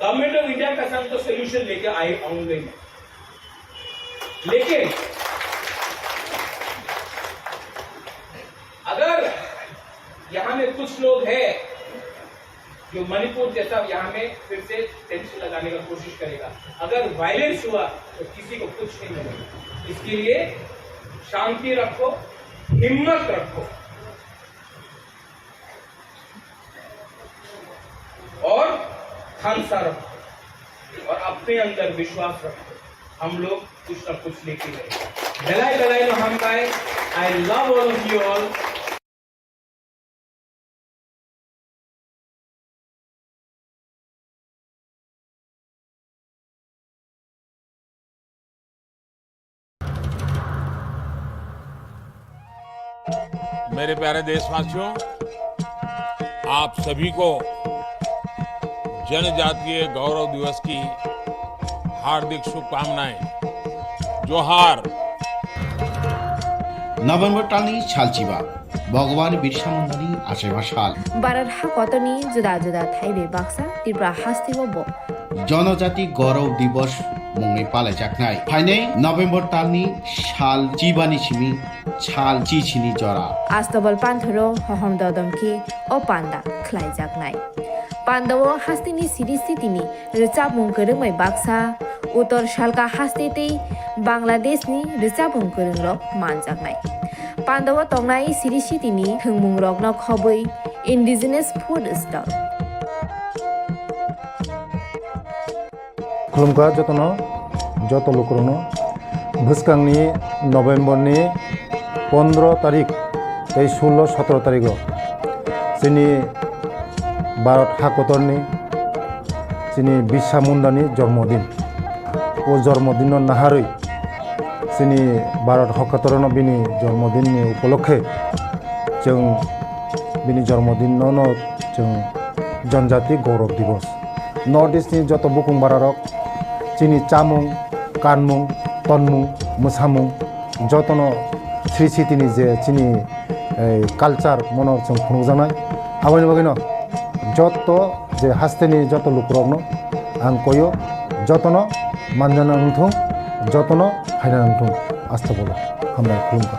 गवर्नमेंट ऑफ इंडिया का संग तो सोल्यूशन लेके आए आऊंगे मैं, लेकिन अगर यहाँ में कुछ लोग हैं जो मणिपुर जैसा यहाँ में फिर से टेंशन लगाने का कोशिश करेगा, अगर वायलेंस हुआ तो किसी को कुछ नहीं मिलेगा। इसके लिए शांति रखो, हिम्मत रखो और खानसा रखो और अपने अंदर विश्वास रखो। हम लोग कुछ ना कुछ लेके रहेंगे। Belai belai no hambai. I love all of you all. मेरे प्यारे देशवासियों, आप सभी को जनजातीय गौरव दिवस की हार्दिक शुभकामनाएं। जोहार। November talni salchiba Bhagwan Birsa Mundani achaiba sal. Bharat hakotorni juda juda thaibai baksa Tripura hasteo bo Jonojati Gaurav Divas mungwi palaijaknai. Phainai November talni sal chibani simi sal chisini jora. Astobal panthoro hohom dodom khe o panda khlaijaknai. Pandao hasteni siri sitini rwchapmung kwrwngbai baksa, Uttor Salka haste tei Bangladeshni rwchapmung kwrwngrok manjaknai. Pandao tongnai siri sitini thwngmungrokno khobwi indigenous food stall. Khulumkha jotono, joto lukurokno. Bwskangni November ni pondro tarik tei sullo sotro tarigo chini Bharat hakotorni chini Birsa Mundani jormodin. O jormodinno naharwi chini Bharat hakotorno bini jormodinni upolokhe chwng bini jormodinno no chwng Janjati Gaurav Divas. North East ni joto bukung bararok chini chamung, kanmung, tonmung, mwsamung jotono sri sitini je chini, eh, culture mono chwng phunukjaknai. Aboni bagwino joto je hasteni joto lukurokno ang koyo, jotono manjana wngthung, jotono phaina wngthung. Astobolo hambai khulumkha.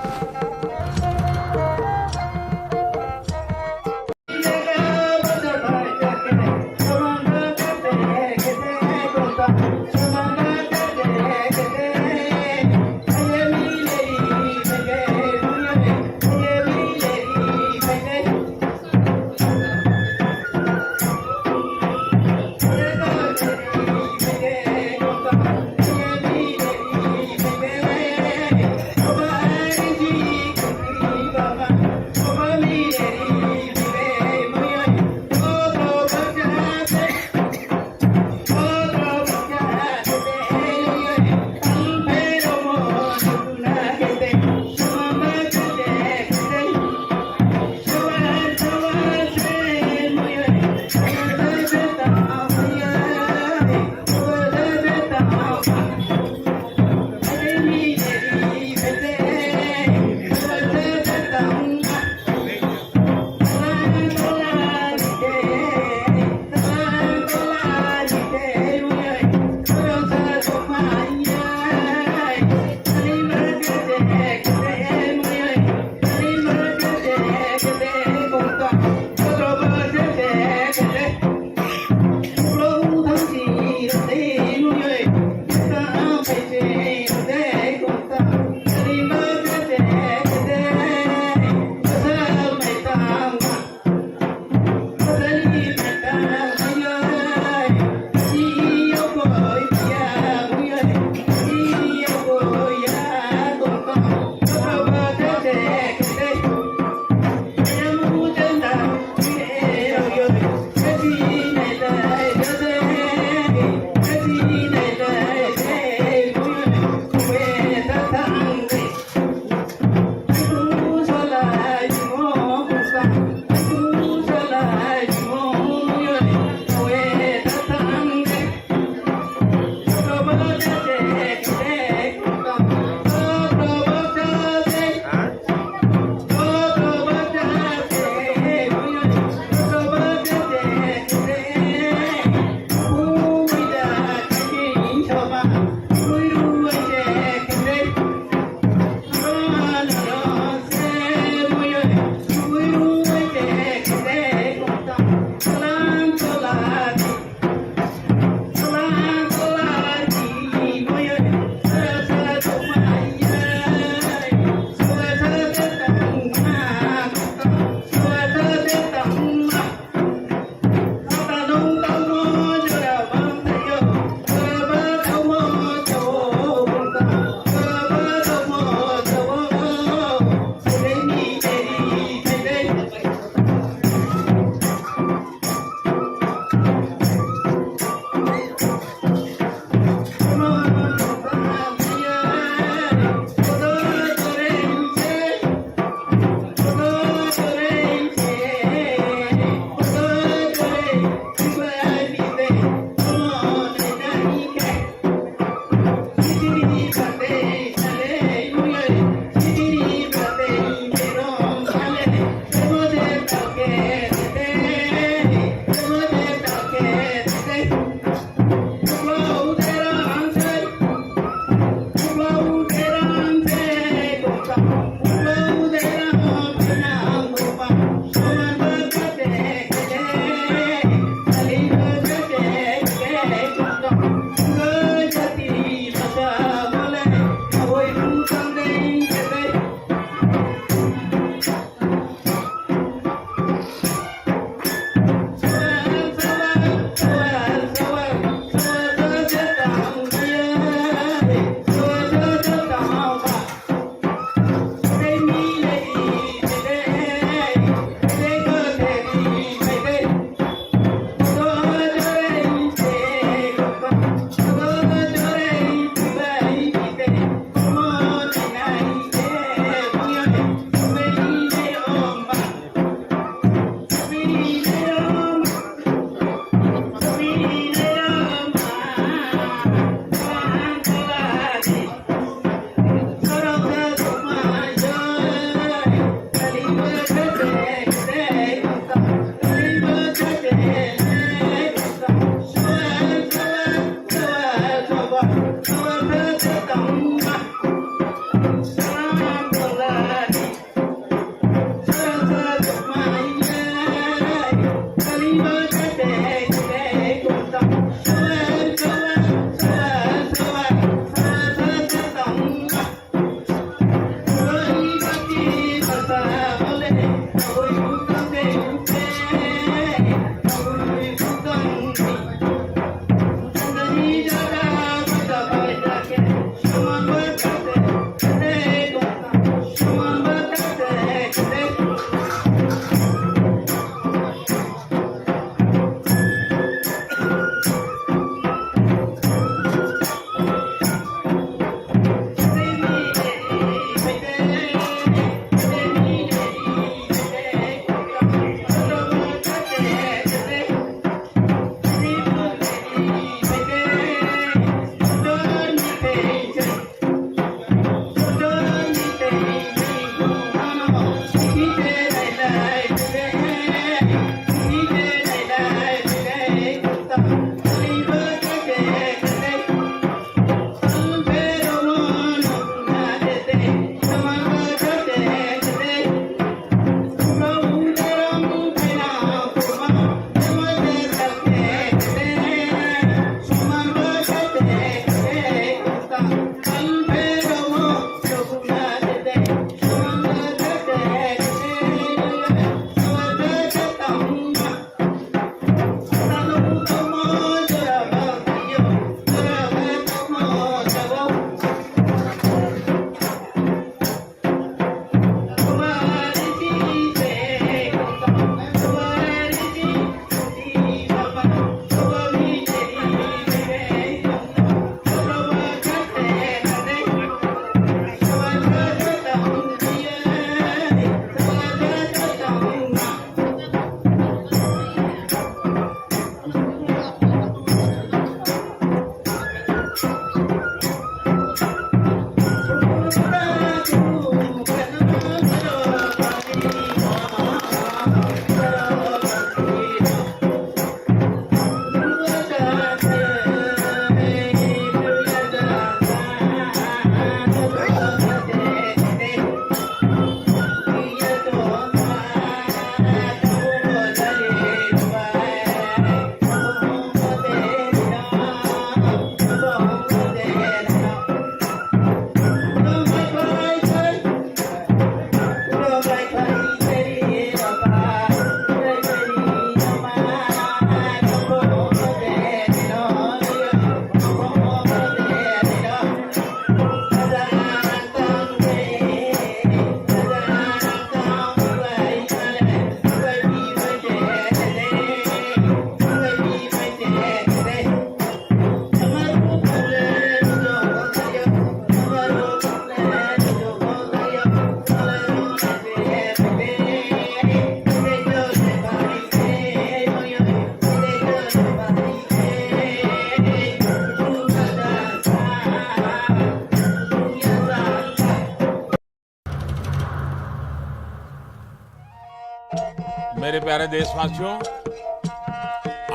प्यारे देशवासियों,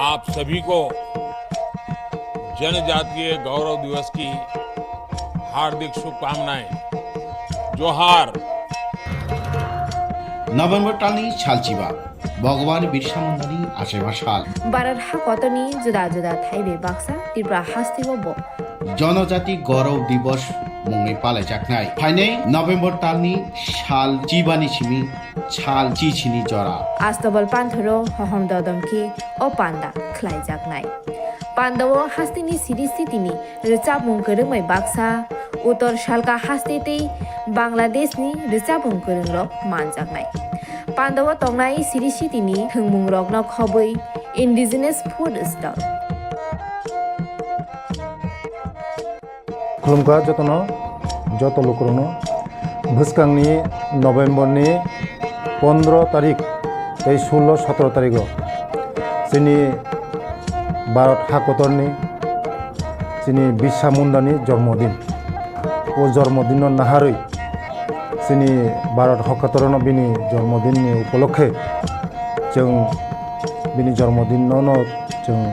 आप सभी को जनजातीय गौरव दिवस की हार्दिक शुभकामनाएं। जोहार। November talni salchiba, Bhagwan Birsa Mundani achaiba sal. Bharat hakotorni juda juda thaibai baksa Tripura hasteo bo Jonojati Gaurav Divas mungwi palaijaknai. Phainai November talni sal chibani simi sal chichini jora. Astobal panthoro hohom dodom khe o panda khlaijaknai. Pandao hasteni siri sitini rwchapmung kwrwngbai baksa, Uttor Salka haste tei Bangladeshni rwchapmung kwrwngrok manjaknai. Pandao tongnai siri sitini thwngmungrokno khobwi indigenous food stall. Khulumkha jotono, joto lukurokno. Bwskangni November ni pondro tarik tei sullo sotro tarigo chini Bharat hakotorni chini Birsa Mundani jormodin. O jormodinno naharwi chini Bharat hakotorno bini jormodinni upolokhe chwng bini jormodinno no chwng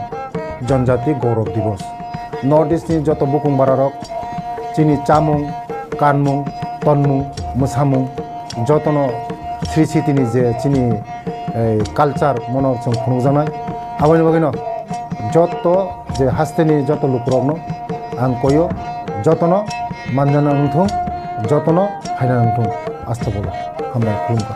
Janjati Gaurav Divas. North East ni joto bukung bararok chini chamung, kanmung, tonmung, mwsamung jotono sri sitini je chini, eh, culture mono chwng phunukjaknai. Aboni bagwino joto je hasteni joto lukurokno ang koyo, jotono manjana wngthung, jotono phaina wngthung. Astagfirullah. Hambai khulumkha.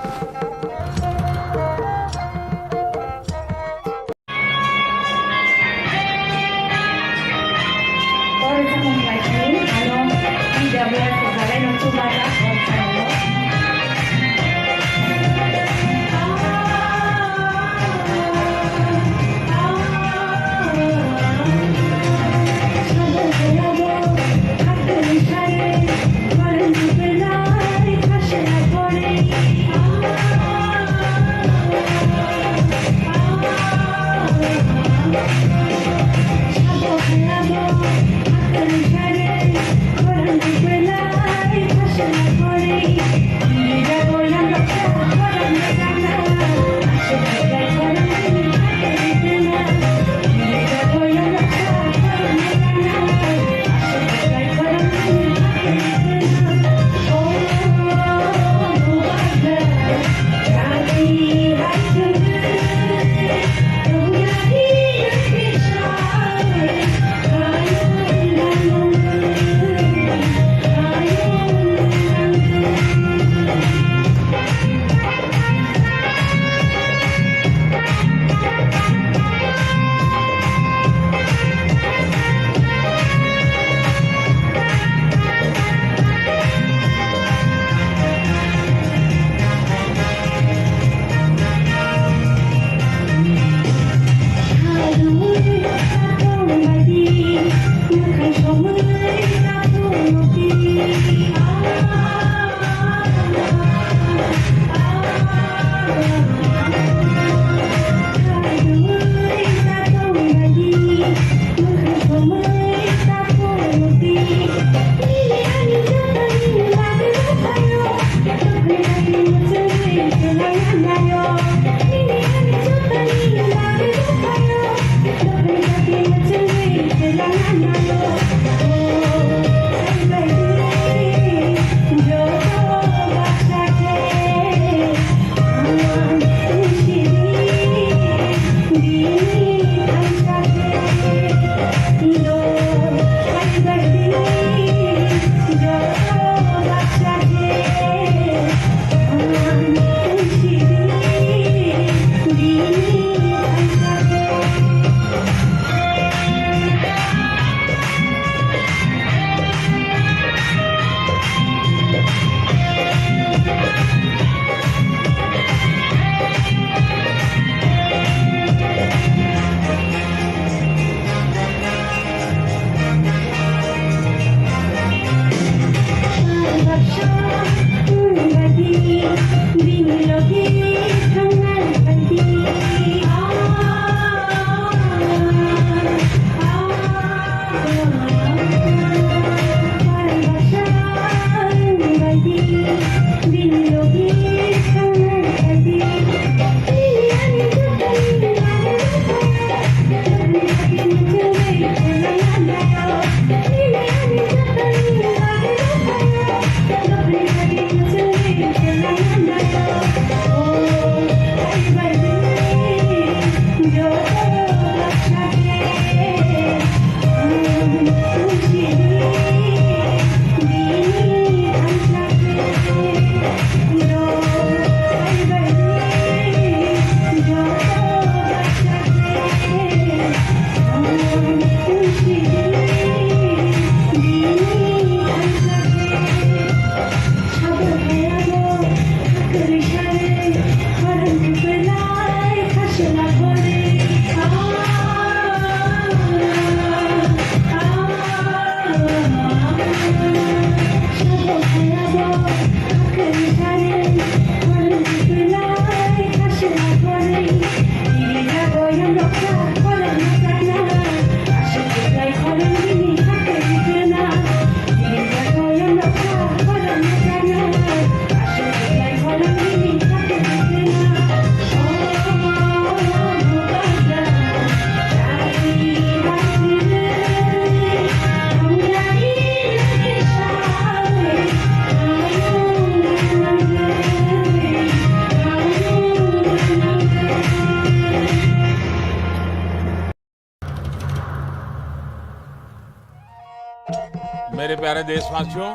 मेरे प्यारे देशवासियों,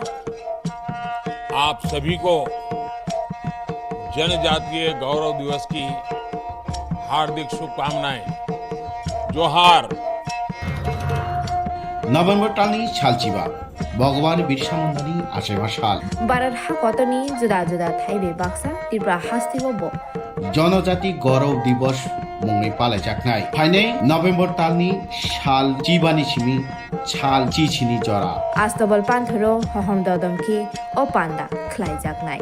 आप सभी को जनजातीय गौरव दिवस की हार्दिक शुभकामनाएं। जोहार। November talni salchiba, Bhagwan Birsa Mundani achaiba sal. Bharat hakotorni juda juda thaibai baksa Tripura hasteo bo Jonojati Gaurav Divas mungwi palaijaknai. Phainai November talni sal chibani simi sal chichini jora. Astobal panthoro hohom dodom khe o panda khlaijaknai.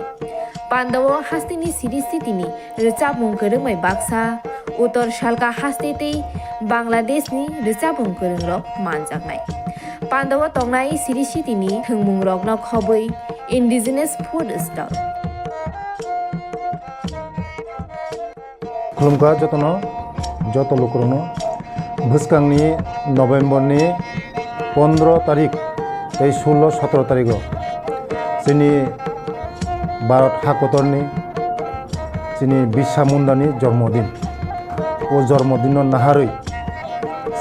Pandao hasteni siri sitini rwchapmung kwrwngbai baksa, Uttor Salka haste tei Bangladeshni rwchapmung kwrwngrok manjaknai. Pandao tongnai siri sitini thwngmungrokno khobwi indigenous food stall. Khulumkha jotono, joto lukurokno. Bwskangni November ni pondro tarik tei sullo sotro tarigo chini Bharat hakotorni chini Birsa Mundani jormodin. O jormodinno naharwi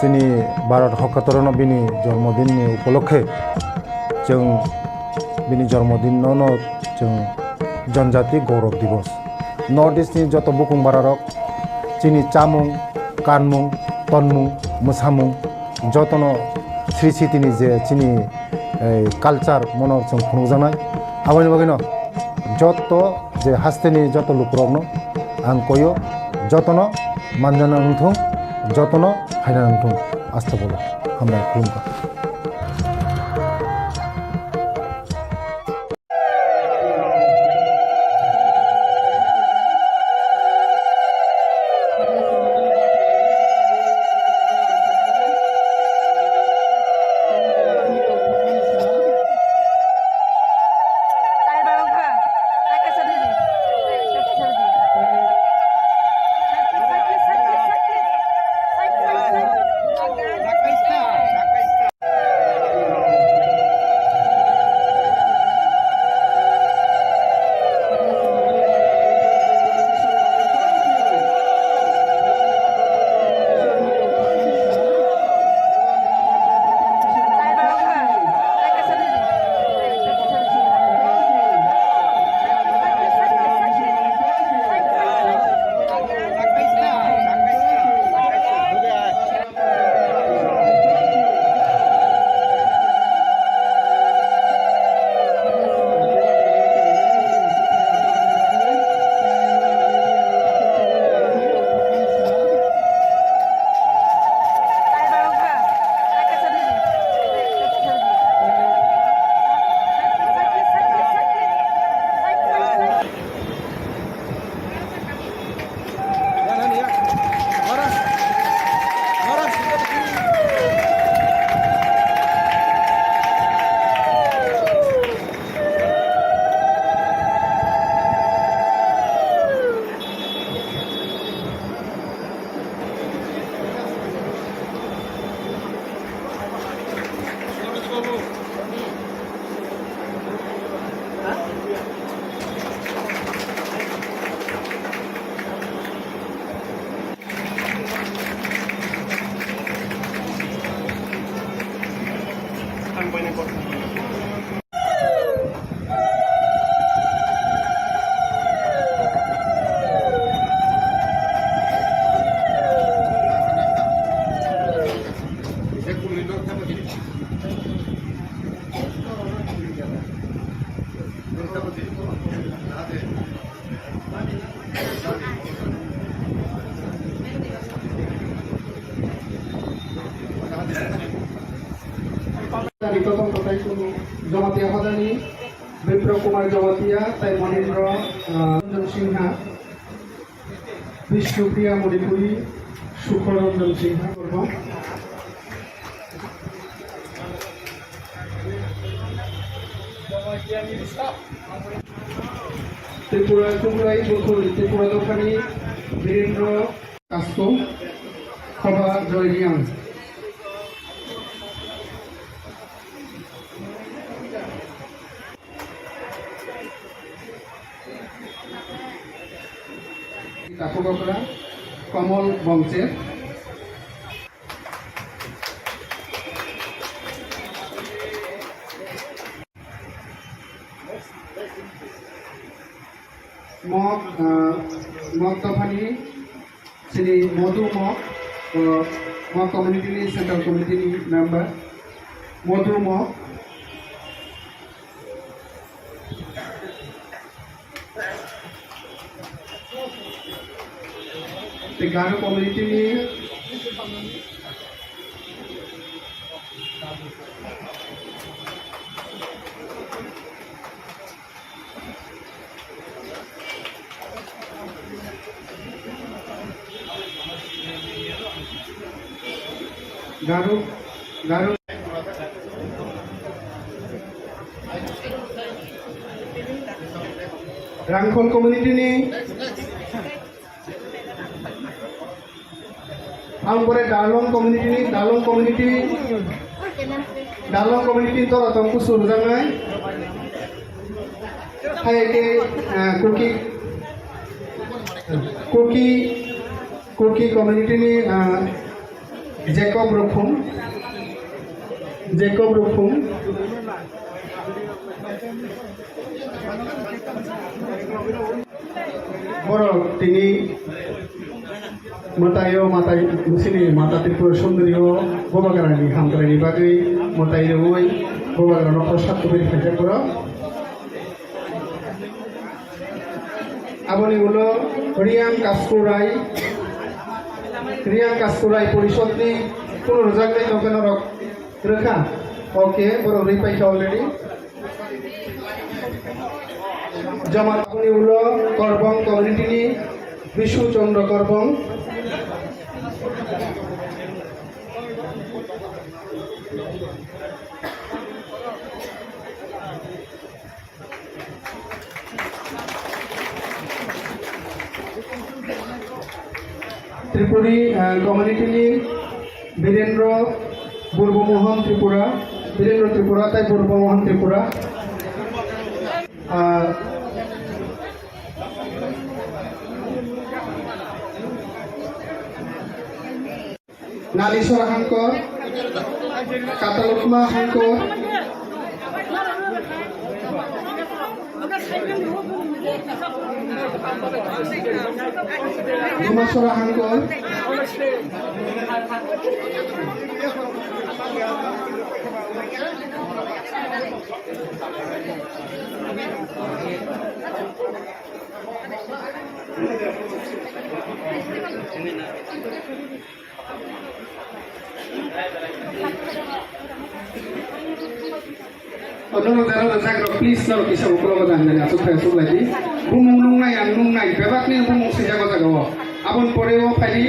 chini Bharat hakotorno bini jormodinni upolokhe chwng bini jormodinno no chwng Janjati Gaurav Divas. North East ni joto bukung bararok chini chamung, kanmung, tonmung, mwsamung jotono sri sitini je chini, eh, culture mono chwng phunukjaknai. Aboni bagwino joto je hasteni joto lukurokno ang koyo, jotono manjana wngthung, jotono phaina wngthung. Astagfirullah. Hambai khulumkha. Rikotong kotai kunu Jamatia hodani Bipro Kumar Jamatia tai Monindra, ah, Ranjan Singha. Bishnupriya Manipuri, Sukhor Ranjan Singha, Borma. Tripura, Tripura, Tripura, Tripura Dokhani, Birendra Kasto, Khoba Joy Riang. Takhuk okra, Komol Bongcher. Modumo, uh, Mok community ni central committee ni member. Modumo. Te Garo community ni Garo, Garo. Rangkhol community ni. Ang pore Darlong community ni, Darlong community, Darlong community ni tola tong kusu rwjaknai. Hai ke, ah, Kuki, Kuki, Kuki community ni, ah, Jacob Rukhum, Jacob Rukhum. Borok tini mwtaio, mwtai, sini Mata Tripura Sundari o Bubagrani hamkraini bagwi mwtai rwui Bubagrano prosad kubui khaijak borok. Aboni ulo Riyang Kaskurai, Riyang Kaskurai Porishodni kunu rwjaknai nokhe norok rwkha. Okay, borok rwi paikha already. Joma taboni ulo Korbong community ni Bishu Chandra Korbong. Tripuri, ah, community ni Birendra Burbo Mohan Tripura, Birendra Tripura tai Burbo Mohan Tripura. Ah, Nalisora Hangkor, Katalukma Hangkor, Dumasora Hangkor. Onono jara rwjak rok, please, norok kisa ukulok o jang jani aswk phai aswk lai di. Bumung nungnai, ang nungnai, bebak ni bumung swijak o jaga o. Aboni pore o phai di.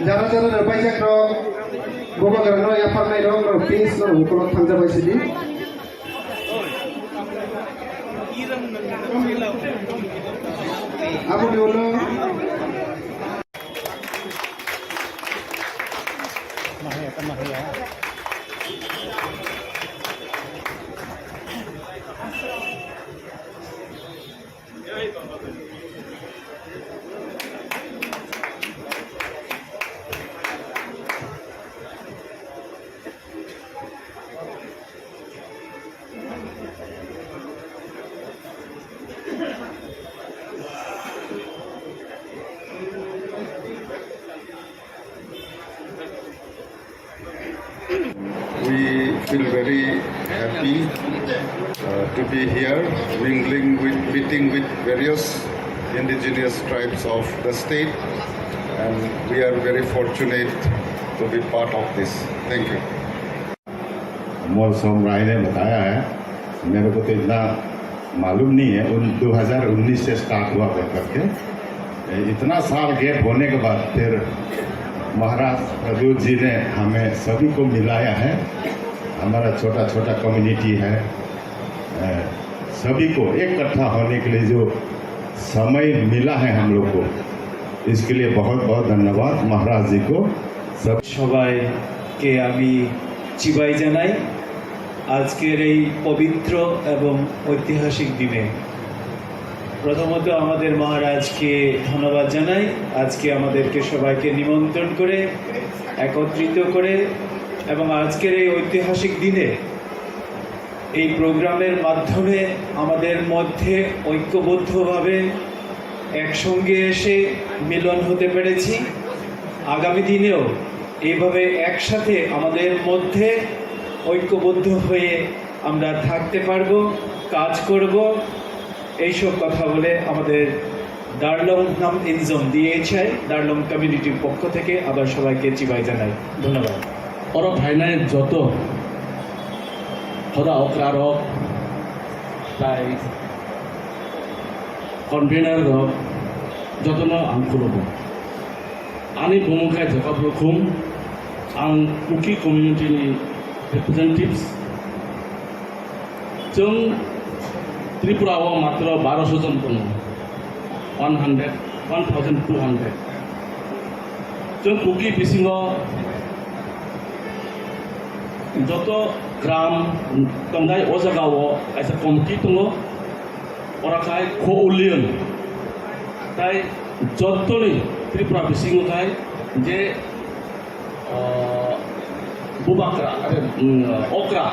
Jara jara rwbaijak rok, Bubagrano yapharnai rok, rok please, rok ukulok thangjabai sidi. Aboni ulo. We feel very happy, uh, to be here, mingling with, meeting with various indigenous tribes of the state, and we are very fortunate to be part of this. Thank you. Amol सोम राय ने बताया है, मेरे को तो इतना मालूम नहीं है, उन दो हज़ार उन्नीस से स्टार्ट हुआ करके। इतना साल गैप होने के बाद फिर महाराज प्रद्योत जी ने हमें सभी को मिलाया है। हमारा छोटा छोटा कम्युनिटी है, अ, सभी को इकट्ठा होने के लिए जो समय मिला है हम लोग को, इसके लिए बहुत बहुत धन्यवाद महाराज जी को। সবাইকে আমি চিবাই জানাই আজকের এই পবিত্র এবং ঐতিহাসিক দিনে। প্রথমত আমাদের মহারাজকে ধন্যবাদ জানাই, আজকে আমাদেরকে সবাইকে নিমন্ত্রণ করে, একত্রিত করে এবং আজকের এই ঐতিহাসিক দিনে এই প্রোগ্রামের মাধ্যমে আমাদের মধ্যে ঐক্যবদ্ধভাবে একসঙ্গে এসে মিলন হতে পেরেছি। আগামী দিনেও এইভাবে একসাথে আমাদের মধ্যে ঐক্যবদ্ধ হয়ে আমরা থাকতে পারবো, কাজ করব। এইসব কথা বলে আমাদের Darlong Nam Inzom, D H I, Darlong Community-র পক্ষ থেকে আবার সবাইকে চিবাই জানাই। ধন্যবাদ। Oro phainai joto hoda okra rok, tai convener rok, jotono ang khulumo. Ani bumung khe Jacob Rukhum, ang Kuki community ni representatives. Chwng Tripura o matro barosho jon tongo, one hundred, one thousand two hundred. Chwng Kuki bisingo joto gram tongnai o jaga o kaisa committee tongo, ora khai Kho Ullion. Tai jotoni Tripura bisingo khai je ah, bubakra, are, mm, okra,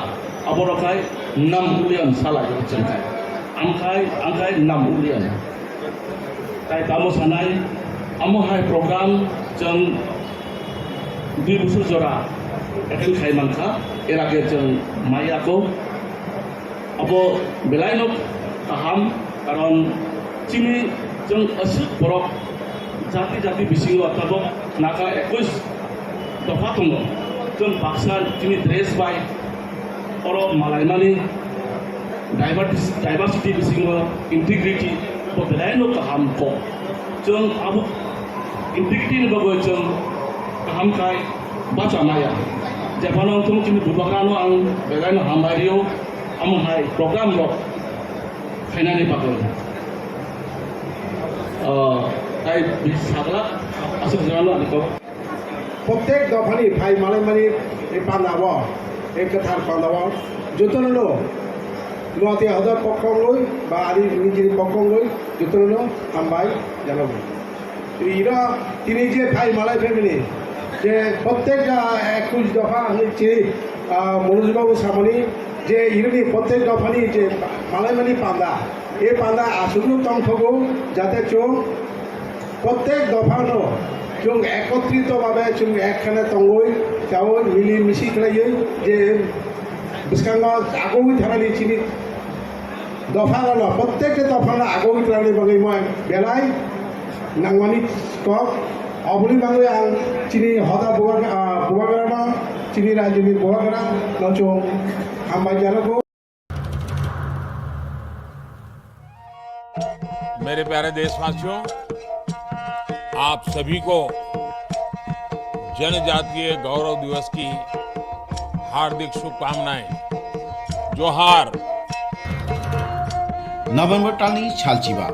aborok khai Nam Ullion salai o chwng khai. Ang khai, ang khai Nam Ullion. Tai tamo sanai, amo hai program chwng dui bosor jora attend khai mankha, er age chwng maya ko. Abo belaino kaham, karon chini chwng aswk borok jati jati bisingo tabok naka ekush dopha tongo. Chwng baksa chini dress bai oro malaimani diversity, diversity bisingo integrity bo belaino kaham kok. Chwng abo integrity ni bagwi chwng kaham khai bacha maya. Jephano chwng chini bubagrano ang belaino hambai rio. Amo hai program rok khainani bagwi, ah, tai bi sagla aswk jora no ani kok. Prottek dophani phai malaimani ei panda o, ei kwthar panda o jotono no Noatia hodor pokho wngwi ba ani nijini pokho wngwi jotono no hambai janago. Iro tini je phai malai family je prottek, ah, ekush dopha hwnwi chini, ah, Manoj babu samani je ironi prottek dophani je malaimani panda, e panda aswkno tongthogo jate chwng prottek dophano chwng ekotrito bhabe chwng ekkhane tongwi chawi mili misi khlaiwi je bwskango agoi thanani chini Dopha rok no, prottek ta dopha no agoi twlangni bagwi mo belai nangmani kok. Oboni bagwi ang chini hoda bubagra, ah, bubagra no, chini rajyoni bubagra no chwng hambai janogo. मेरे प्यारे देशवासियों, आप सभी को जनजातीय गौरव दिवस की हार्दिक शुभकामनाएं। जोहार। November talni salchiba,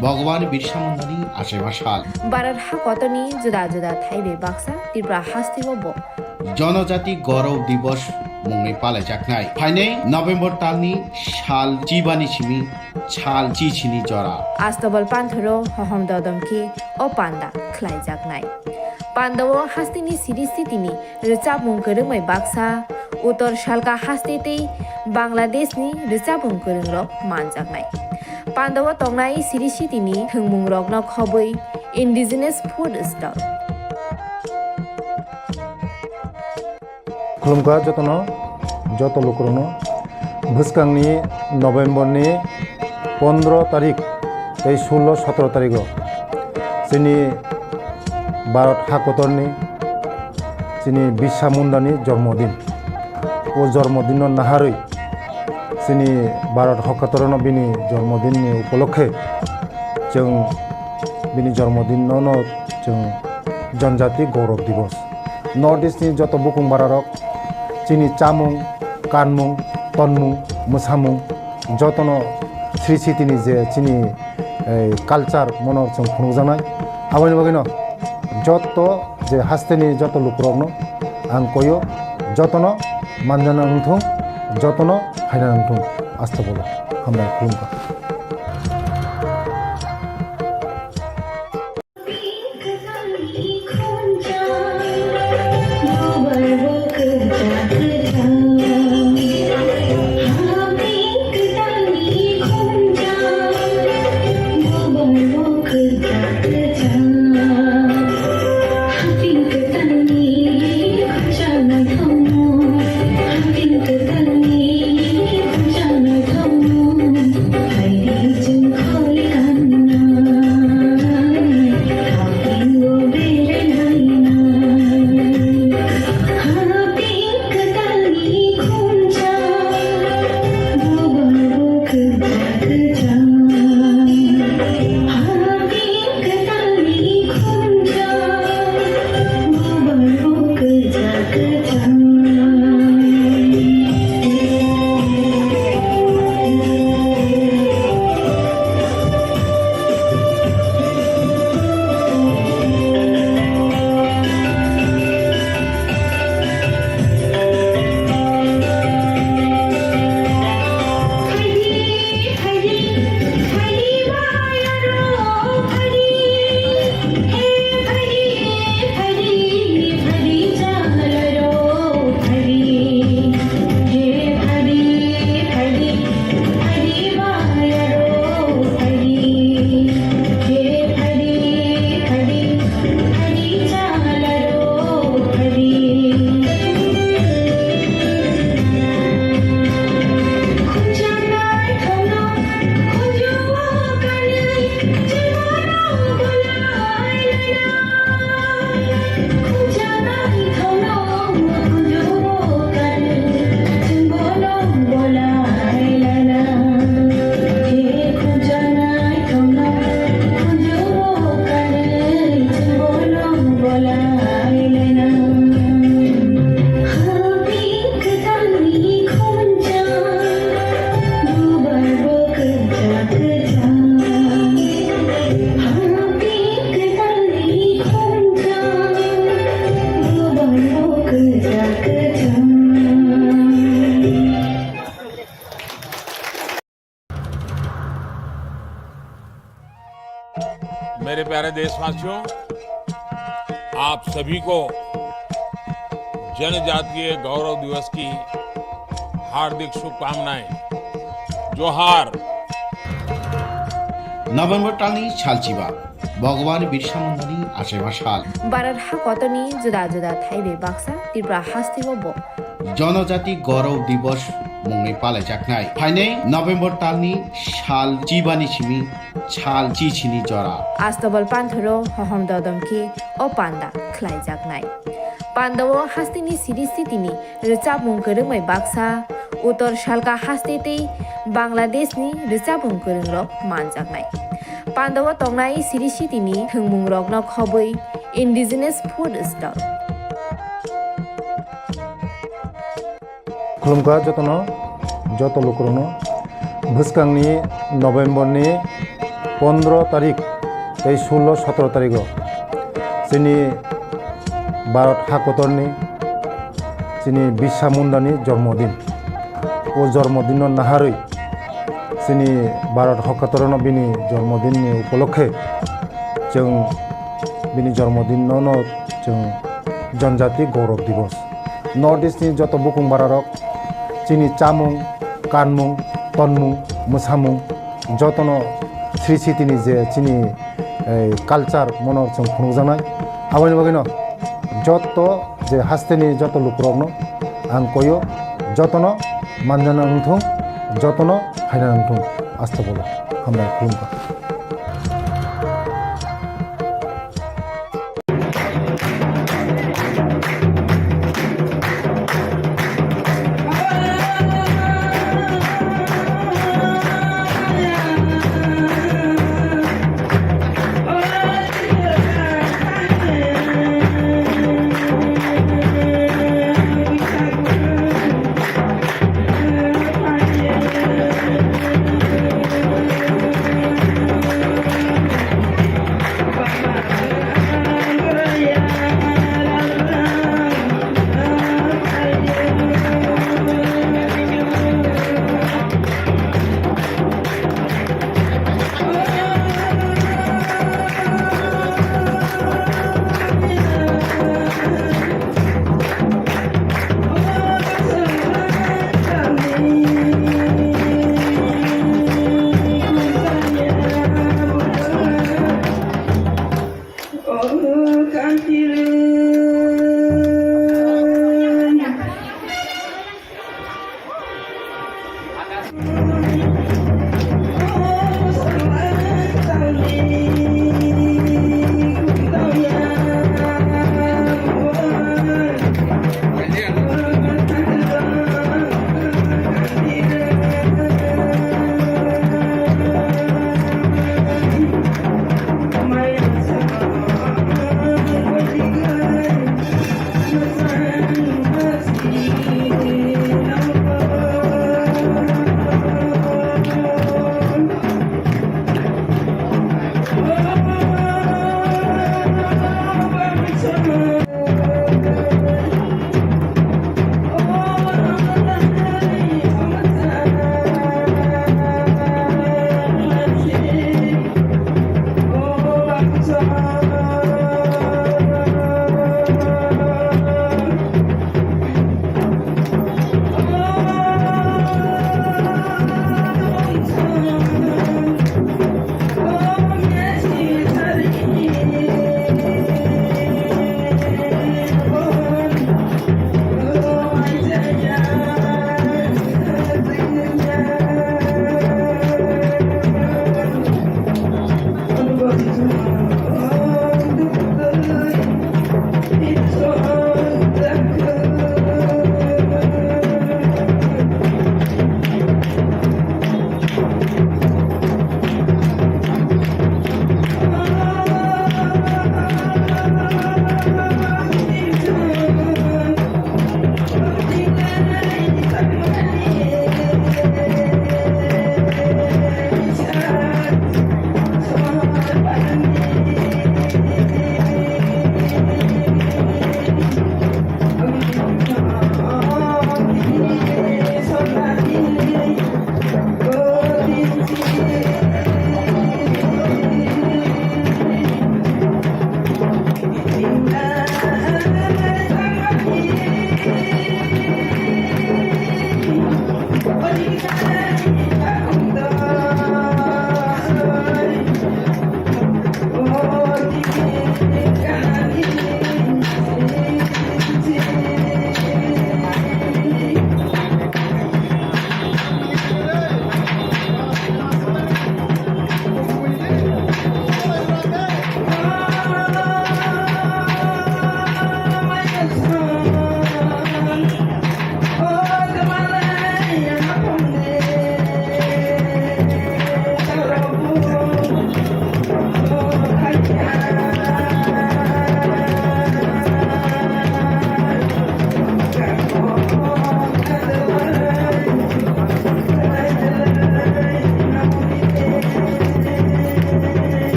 Bhagwan Birsa Mundani achaiba sal. Bharat hakotorni juda juda thaibai baksa Tripura hasteo bo Jonojati Gaurav Divas mungwi palaijaknai. Phainai November talni sal chibani simi sal chichini jora. Astobal panthoro hohom dodom khe o panda khlaijaknai. Pandao hasteni siri sitini rwchapmung kwrwngbai baksa, Uttor Salka haste tei Bangladeshni rwchapmung kwrwngrok manjaknai. Pandao tongnai siri sitini thwngmungrokno khobwi indigenous food stall. Khulumkha jotono, joto lukurokno. Bwskangni November ni pondro tarik tei sullo sotro tarigo chini Bharat hakotorni chini Birsa Mundani jormodin. O jormodinno naharwi chini Bharat hakotorno bini jormodinni upolokhe chwng bini jormodinno no chwng Janjati Gaurav Divas. North East ni joto bukung bararok chini chamung, kanmung, tonmung, mwsamung jotono sri sitini je chini, eh, culture mono chwng phunukjaknai. Aboni bagwino joto Je hasteni joto lukurokno ang koyo, jotono manjana wngthung, jotono phaina wngthung, asta bolo hambai khulumkha. मेरे प्यारे देशवासियों, आप सभी को जनजातीय गौरव दिवस की हार्दिक शुभकामनाएं। जोहार। November talni salchiba, Bhagwan Birsa Mundani achaiba sal. Bharat hakotorni juda juda thaibai baksa Tripura hasteo bo Jonojati Gaurav Divas mungwi palaijaknai. Phainai November talni sal chibani simi sal chichini jora. Astobal panthoro hohom dodom khe o panda khlaijaknai. Pandao hasteni siri sitini rwchapmung kwrwngbai baksa, Uttor Salka haste tei Bangladeshni rwchapmung kwrwngrok manjaknai. Pandao tongnai siri sitini thwngmungrokno khobwi indigenous food stall. Khulumkha jotono, joto lukurokno. Bwskangni Novemberni pondro tarik tei sullo sotro tarigo chini Bharat hakotorni chini Birsa Mundani jormodin. O jormodinno naharwi chini Bharat hakotorno bini jormodinni upolokhe chwng bini jormodinno no chwng Janjati Gaurav Divas. North East ni joto bukung bararok chini chamung, kanmung, tonmung, mwsamung jotono sri sitini je chini, eh, culture mono chwng phunukjaknai. Aboni bagwino joto je hasteni joto lukurokno ang koyo, jotono manjana wngthung, jotono phaina wngthung. Asta bolo. Hambai khulumkha.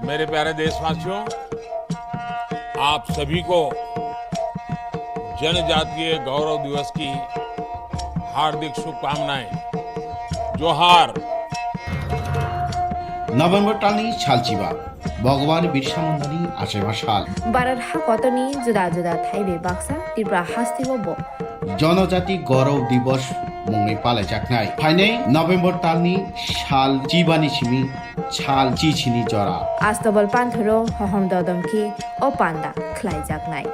मेरे प्यारे देशवासियों, आप सभी को जनजातीय गौरव दिवस की हार्दिक शुभकामनाएं। जोहार। November talni salchiba, Bhagwan Birsa Mundani achaiba sal. Bharat hakotorni juda juda thaibai baksa Tripura hasteo bo Janajati Gaurav Divas mungwi palaijaknai. Phainai November talni sal chibani simi sal chichini jora. Astabal panthoro hohom dodom khe o panda khlaijaknai.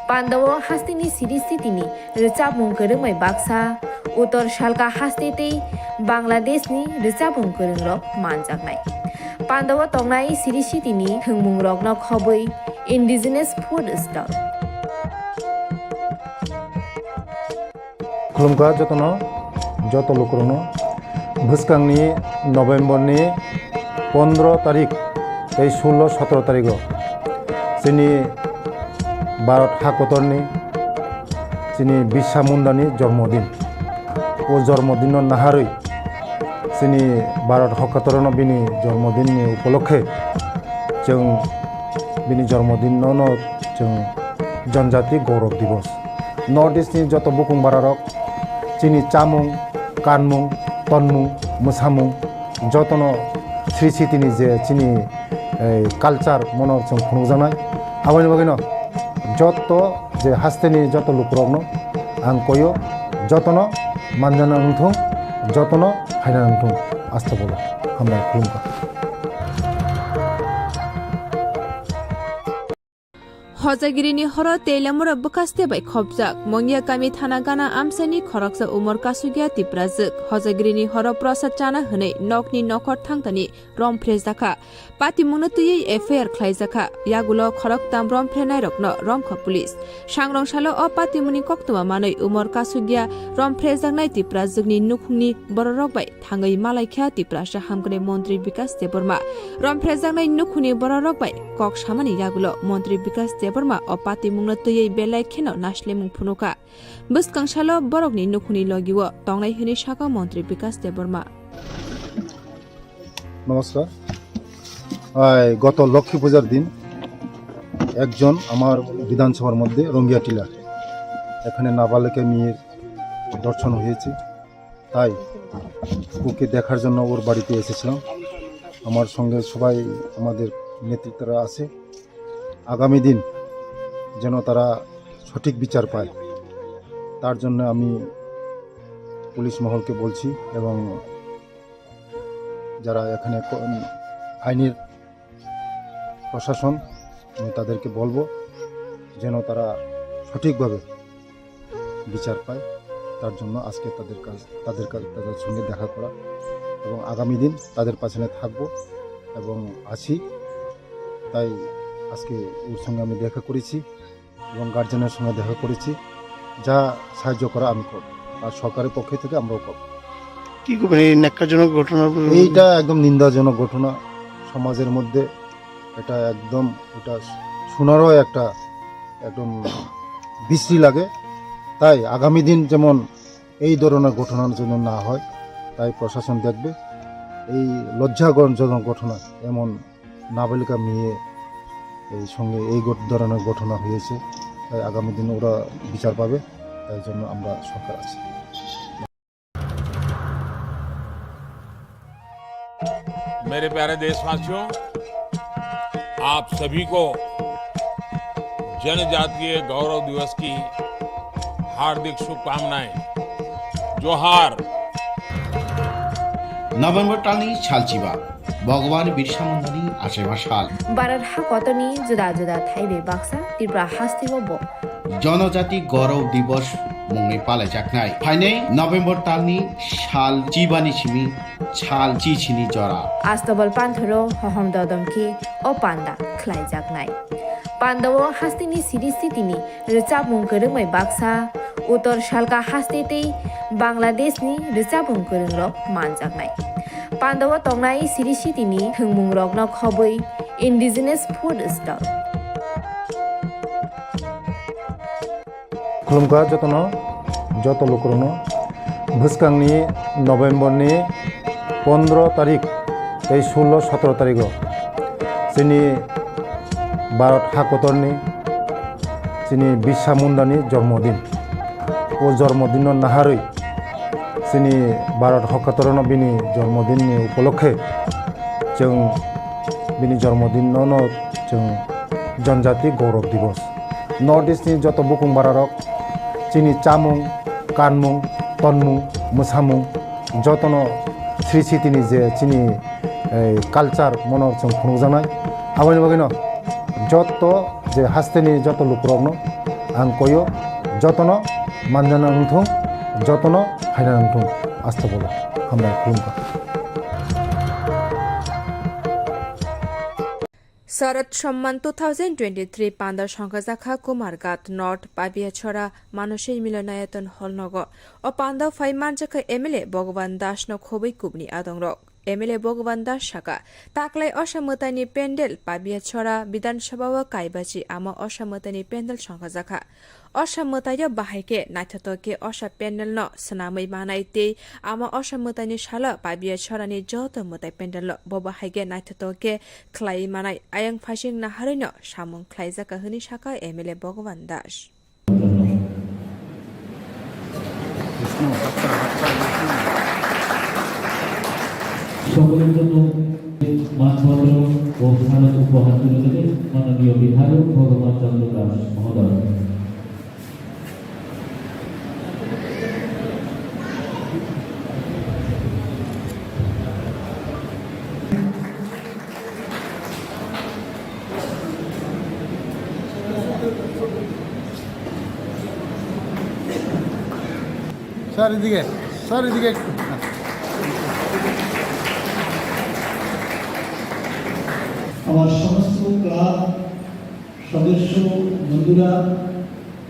Pandao hasteni siri sitini rwchapmung kwrwngmai baksa, Uttor Salka haste tei Bangladeshni rwchapmung kwrwngrok manjaknai. Pandao tongnai siri sitini thwngmungrokno khobwi indigenous food stall. Khulumkha jotono, joto lukurokno. Bwskangni November ni pondro tarik tei sullo sotro tarigo chini Bharat hakotorni chini Birsa Mundani jormodin. O jormodinno naharwi chini Bharat hakotorno bini jormodinni upolokhe chwng bini jormodinno no chwng Janjati Gaurav Divas. North East ni joto bukung bararok chini chamung, kanmung, tonmung, mwsamung jotono sri sitini je chini, eh, culture mono chwng phunukjaknai. Aboni bagwino joto je hasteni joto lukurokno ang koyo, jotono manjana wngthung, jotono phaina wngthung. Astagfirullah. Hambai khulumkha. Hojagirini horo Teilamura bwkhaste bai khopjak. Mongya kami thana gana amchaini khoroksa umor kasugya Tiprajwk. Hojagirini horo prasad chana hwnwi nokni nokhor thangtani rom phrejakha. Patimungno twiwi F I R khlaijakha. Yagulo khoroktham rom phrenairokno romkha police. Sangrong salo o patimungni koktwma manwi umor kasugya rom phrejaknai Tiprajwkni nukhungni bororok bai thangwi malaikha Tiprasa hamkrai montri Bikas Debbarma. Rom phrejaknai nukhungni bororok bai kok samani yagulo montri Bikas Debbarma o patimungno twiwi belai kheno naislemung phunukha. Bwskang salo borokni nukhungni logio tongnai hwnwi sakha montri Bikas Debbarma. নমস্কার। আহ, গত লক্ষ্মী পূজার দিন একজন আমার বিধানসভার মধ্যে রঙ্গিয়া টিলার এখানে নাবালিকা মেয়ের ধর্ষণ হয়েছে। তাই ওকে দেখার জন্য ওর বাড়িতে এসেছিলাম। আমার সঙ্গে সবাই আমাদের নেতৃত্বরা আছে। আগামী দিন যেন তারা সঠিক বিচার পায়, তার জন্য আমি পুলিশ মহলকে বলছি এবং যারা এখানে ক-, আইনের প্রশাসন, আমি তাদেরকে বলবো যেন তারা সঠিকভাবে বিচার পায়। তার জন্য আজকে তাদের কাছ, তাদের কাছ, তাদের সঙ্গে দেখা করা এবং আগামী দিন তাদের পাশে থাকবো এবং আছি। তাই আজকে ওর সঙ্গে আমি দেখা করেছি এবং গার্জেনের সঙ্গে দেখা করেছি। যা সাহায্য করা আমি করব, আর সরকারের পক্ষ থেকে আমরাও করব। কি করবেন এই ন্যাক্কারজনক ঘটনা? এইটা একদম নিন্দাজনক ঘটনা। সমাজের মধ্যে এটা একদম, এটা শোনারও একটা একদম বিশ্রী লাগে। তাই আগামী দিন যেমন এই ধরনের ঘটনা যেন না হয়, তাই প্রশাসন দেখবে। এই লজ্জাজনক ঘটনা, এমন নাবালিকা মেয়ে এই সঙ্গে এই ঘট-, ধরনের ঘটনা হয়েছে, তাই আগামী দিনে ওরা বিচার পাবে, তাই জন্য আমরা সরকার আছি। मेरे प्यारे देशवासियों, आप सभी को जनजातीय गौरव दिवस की हार्दिक शुभकामनाएं। जोहार। November talni salchiba, Bhagwan Birsa Mundani achaiba sal. Bharat hakotorni juda juda thaibai baksa Tripura hasteo bo Janajati Gaurav Divas mungwi palaijaknai. Phainai November talni sal chibani simi sal chichini jora. Astabal panthoro hohom dodom khe o panda khlaijaknai. Pandao hasteni siri sitini rwchapmung kwrwngbai baksa, Uttor Salka haste tei Bangladeshni rwchapmung kwrwngrok manjaknai. Pandao tongnai siri sitini thwngmungrokno khobwi indigenous food stall. Khulumkha jotono, joto lukurokno. Bwskangni November ni pondro tarik tei sullo sotro tarigo. Chini Bharat hakotorni chini Birsa Mundani jormodin. O jormodinno naharwi chini Bharat hakotorno bini jormodinni upolokhe chwng bini jormodinno no chwng Janjati Gaurav Divas. North East ni joto bukung bararok chini chamung, kanmung, tonmung, mwsamung, jotono Sri Sitini je chini, eh, culture mono chwng phunukjaknai. Aboni bagwino joto je hasteni joto lukurokno ang koyo, jotono manjana wngthung, jotono phaina wngthung, astagfirullah, hambai khulumkha. Sharad Samman two thousand twenty-three panda songkhajakha Kumarghat North Pabiachara Manaswi Milanayaton Hall nogo. O panda phai manjakha M L A Bhagavan Das no khobwi kubni adongrok. M L A Bhagavan Das saka, taklai Osa Mwtaini pendel Pabiachara Bidhan Sabha o kaibachi ama Osa Mwtaini pendel songkhajakha. Osa mwtaio bahai khe naithothok khe osa pendel no swnamwi manai tei ama osa mwtaini salo Pabiachara ni joto mwtai pendel no bo bahai khe naithothok khe khlaiwi manai ayang phaising naharwi no samung khlaijak hwnwi sakha M L A Bhagavan Das. সকলের জন্য মানপত্র ও স্মারক উপহার তুলে দেবেন মাননীয় বিধায়ক ভগবান চন্দ্র দাস মহোদয়। স্যার, এদিকে, স্যার, এদিকে একটু। আমার সমস্ত ক্লাব সদস্য বন্ধুরা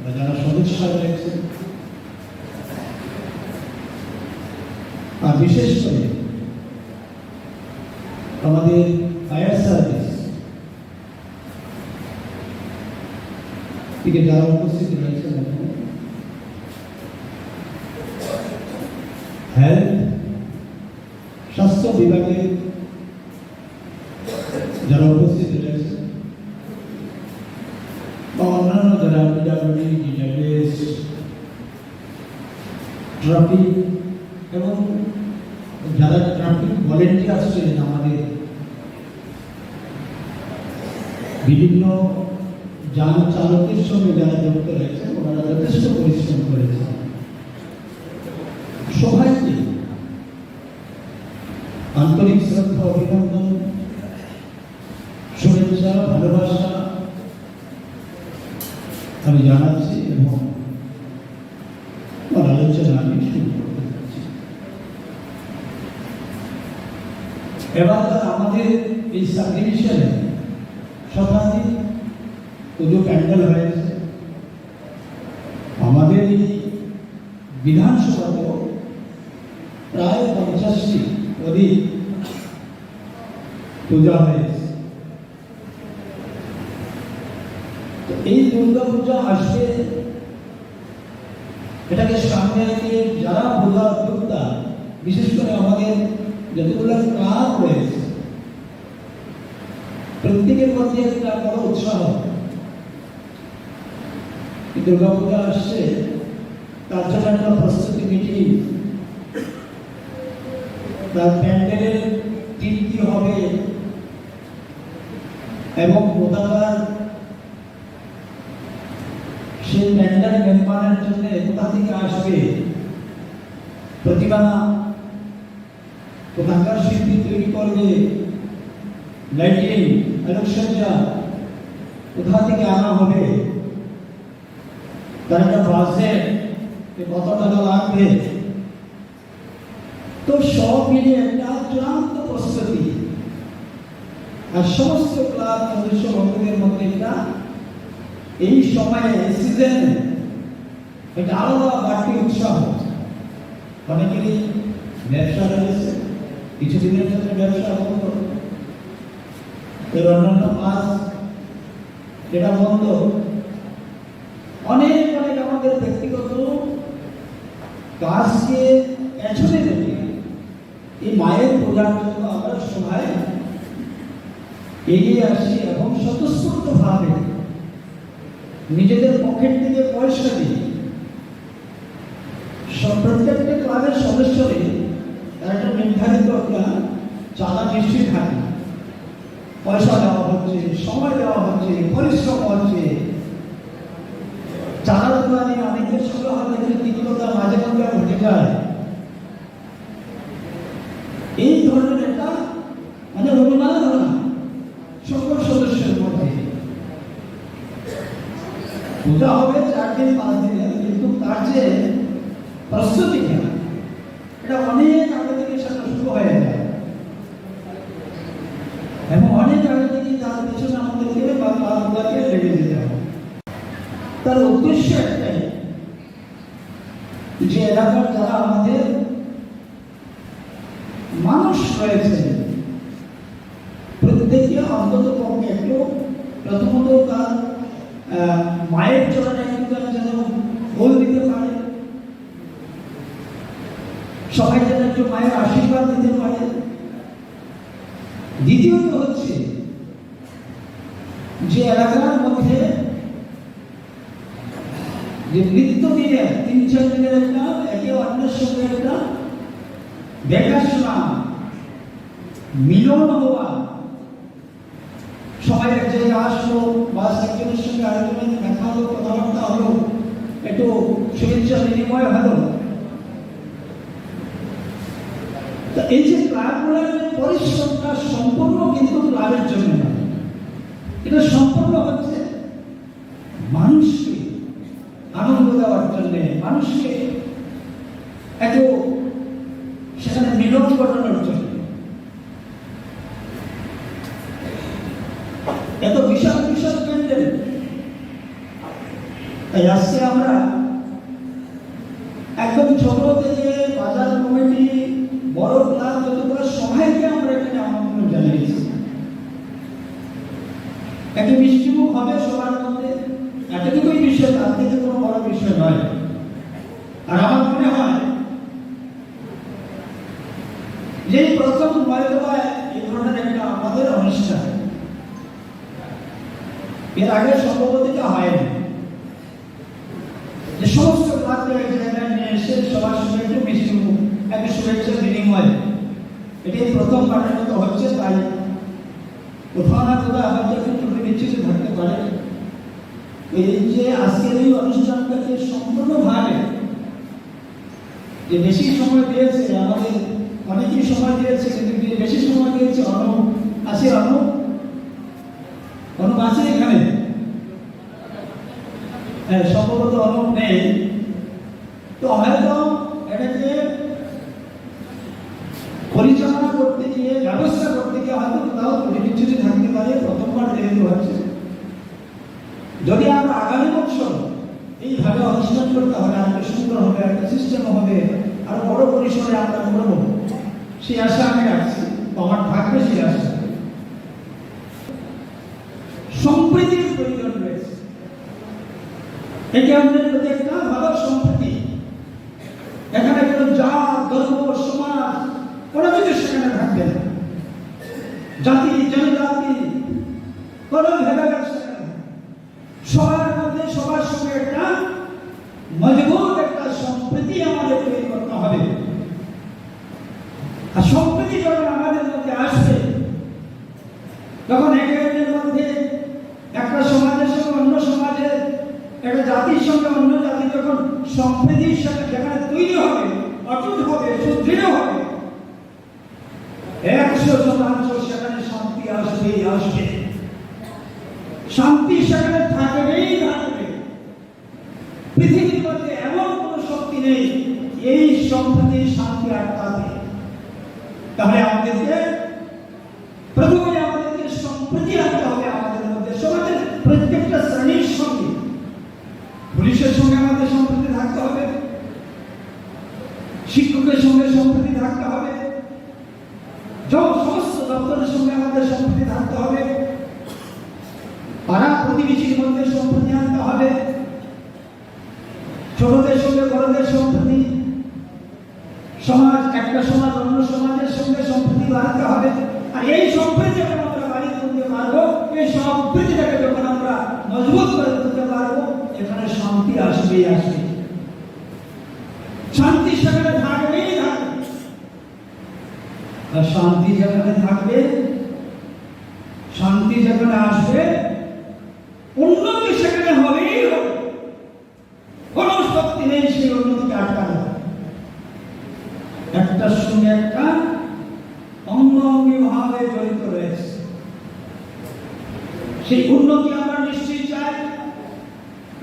বা যারা সদস্য রয়েছে, আর বিশেষ করে আমাদের ফায়ার সার্ভিস থেকে যারা উপস্থিত রয়েছেন, হেলথ, স্বাস্থ্য বিভাগের যারা উপস্থিত রয়েছেন বা অন্যান্য যারা পিডাব্লিউডি, ডিডাব্লিউএস, ট্রাফিক এবং যারা ট্রাফিক ভলেন্টিয়ার্স ছিলেন, আমাদের বিভিন্ন যান চালকের সঙ্গে যারা যুক্ত রয়েছেন, ওনারা যথেষ্ট পরিশ্রম করেছেন। সবাইকে আন্তরিক শ্রদ্ধা, অভিনন্দন, শুভেচ্ছা, ভালোবাসা আমি জানাচ্ছি এবং আমার আলোচনা আমি শুরু করতে যাচ্ছি। এবার আমাদের এই সাবডিভিশনে শতাধিক পুজো প্যান্ডেল হয়েছে। আমাদের এই বিধানসভাতেও প্রায় পঞ্চাশটি অধিক পূজা হয়েছে। তো এই দুর্গা পূজা আসবে, এটাকে সামনে রেখে যারা পূজা উদ্যোক্তা, বিশেষ করে আমাদের যতগুলো ক্লাব রয়েছে, প্রত্যেকের মধ্যে একটা বড় উৎসাহ। এই দুর্গাপূজা আসছে, তার জন্য একটা প্রস্তুতি মিটিং, তার প্যান্ডেলের থিম কি হবে এবং কোথাকার সেই প্যান্ডেল নির্মাণের জন্য কোথা থেকে আসবে, প্রতিমা কোথাকার শিল্পী তৈরি করবে, লাইটিং, আলোকসজ্জা কোথা থেকে আনা হবে, তার একটা বাজেট, যে কত টাকা লাগবে। তো সব মিলিয়ে একটা চূড়ান্ত প্রস্তুতি। আর সমস্ত ক্লাব সদস্য বন্ধুদের মধ্যে একটা এই সময়ে, এই সিজনে একটা আলাদা বাড়তি উৎসাহ। অনেকেরই ব্যবসা রয়েছে, কিছু দিনের জন্য ব্যবসা বন্ধ, এর অন্যান্য কাজ যেটা বন্ধ, অনেক অনেক আমাদের ব্যক্তিগত কাজকে পেছনে রেখে এই মায়ের পূজার জন্য আমরা সবাই এগিয়ে আসি এবং স্বতঃস্ফূর্তভাবে নিজেদের পকেট থেকে পয়সা দিয়ে সব, প্রত্যেকটা ক্লাবের সদস্যরই তার একটা নির্ধারিত একটা চাঁদা নিশ্চয়ই থাকে। পয়সা দেওয়া হচ্ছে, সময় দেওয়া হচ্ছে, পরিশ্রম হচ্ছে। চাঁদা তোলা নিয়ে অনেকের সঙ্গে হয়তো একটু তিক্ততা মাঝে মধ্যে ঘটে যায়। এই ধরনের একটা, মানে, অনুমান হয় না সকল সদস্যের মধ্যে। পূজা হবে চার দিন, পাঁচ দিনের, কিন্তু তার যে প্রস্তুতি, এটা অনেক আগে থেকে সেটা শুরু হয়ে যায় এবং অনেক আগে থেকে তার পেছনে আমাদেরকে বা তার পূজাকে লেগে যেতে হবে। তার উদ্দেশ্য একটাই, যে এলাকার যারা আমাদের মানুষ রয়েছে, প্রত্যেকে অন্তত পক্ষে একটু, প্রথমত তার, আহ, মায়ের চরণে একটু তারা যেন ফুল দিতে পারে, সবাই যেন একটু মায়ের আশীর্বাদ দিতে পারে। দ্বিতীয়ত হচ্ছে যে এলাকার মধ্যে যে নিত্য দিনের তিন চার দিনের একটা একে অন্যের সঙ্গে একটা দেখাশোনা, মিলন হওয়া, সবাই এক জায়গায় আসলো, বাস একজনের সঙ্গে আরেকজনের দেখা হলো, কথাবার্তা হলো, একটু শুভেচ্ছা বিনিময় হলো। তো এই যে ক্লাবগুলোর যে পরিশ্রমটা সম্পূর্ণ কিন্তু ক্লাবের জন্য নয়, এটা সম্পূর্ণ হচ্ছে মানুষকে আনন্দ দেওয়ার জন্য, মানুষকে একটু সেখানে মিলন ঘটানোর জন্য। এত বিশাল বিশাল প্যান্ডেল, তাই আজকে আমরা একদম ছোট থেকে বাজার কমিটি, বড় ক্লাব, যতগুলো সবাইকে আমরা এখানে আমন্ত্রণ জানিয়েছি। একটা মিষ্টিমুখ হবে সবার মধ্যে, এতটুকুই বিষয়, তার থেকে কোনো বড় বিষয় নয়। আর আমার মনে হয় যে এই প্রথম হয়তো বা এই ধরনের একটা আমাদের অনুষ্ঠান, এর আগে সম্ভবত এটা হয়নি। যে সমস্ত ক্লাবকে এক জায়গায় নিয়ে এসে সবার সঙ্গে একটু মিষ্টি মুখ, একটু শুভেচ্ছা বিনিময়, এটাই প্রথমবারের মতো হচ্ছে। তাই কোথাও না কোথাও হয়তো একটু ত্রুটি বিচ্যুতি থাকতে পারে। এই যে আজকের এই অনুষ্ঠানটাকে সম্পূর্ণভাবে যে বেশি সময় দিয়েছে, আমাদের অনেকেই সময় দিয়েছে, কিন্তু যে বেশি সময় দিয়েছে অনু, আছে অনু, অনু আছে এখানে? হ্যাঁ, সম্ভবত অনু নেই। তো হয়তো এটাকে পরিচালনা করতে গিয়ে, ব্যবস্থা করতে গিয়ে হয়তো কোথাও ত্রুটি বিচ্যুতি থাকতে পারে, প্রথমবার যেহেতু হচ্ছে। যদি আমরা আগামী বছর এইভাবে অনুষ্ঠান করতে হবে, আরেকটু সুন্দর হবে, একটা সিস্টেম হবে, আরো বড় পরিসরে আমরা করবো, সেই আশা আমি রাখছি, বা আমার থাকবে সেই আশা। সম্প্রীতির প্রয়োজন রয়েছে। একে অন্যের প্রতি একটা ভালো সম্প্রীতি। এখানে কোনো জাত, ধর্ম, সমাজ, কোনো কিছু সেখানে থাকবে না। জাতি, জনজাতি, কোনো ভেদাভেদ সেখানে থাকবে না। সবার মধ্যে সবার সঙ্গে একটা মজবুত একটা সম্প্রীতি আমাদের তৈরি করতে হবে। আর সম্প্রীতি যখন আমাদের মধ্যে আসবে, তখন একে অন্যের মধ্যে একটা সমাজের সঙ্গে অন্য সমাজের, একটা জাতির সঙ্গে অন্য জাতি যখন সম্প্রীতির সাথে যেখানে তৈরি হবে, অটুট হবে, সুদৃঢ় হবে, একশো শতাংশ সেখানে শান্তি আসবেই আসবে। শান্তি সেখানে থাকবেই থাকবে। পৃথিবীর মধ্যে এমন কোনো শক্তি নেই এই সম্প্রীতি শান্তি আটকাতে। তাহলে আমাদেরকে প্রথমে আমাদেরকে সম্প্রীতি আনতে হবে আমাদের মধ্যে, সমাজের প্রত্যেকটা শ্রেণীর সঙ্গে। পুলিশের সঙ্গে আমাদের সম্প্রীতি থাকতে হবে, শিক্ষকের সঙ্গে সম্প্রীতি থাকতে হবে, য-, সমস্ত দপ্তরের সঙ্গে আমাদের সম্প্রীতি থাকতে হবে, পাড়া প্রতিবেশীর মধ্যে সম্প্রীতি আনতে হবে, ছোটদের সঙ্গে বড়দের সম্প্রীতি, সমাজ, একটা সমাজ অন্য সমাজের সঙ্গে সম্প্রীতি বাড়াতে হবে। আর এই সম্প্রীতি যখন আমরা বাড়ির মধ্যে আসে। শান্তি সেখানে থাকবেই থাকবে। আর শান্তি যেখানে থাকবে, শান্তি যেখানে আসবে, উন্নতি সেখানে হবেই হবে। কোনো শক্তি নেই সেই উন্নতিকে আটকানো। একটা সঙ্গে একটা অঙ্গাঙ্গি ভাবে জড়িত রয়েছে। সেই উন্নতি আমরা নিশ্চয়ই চাই,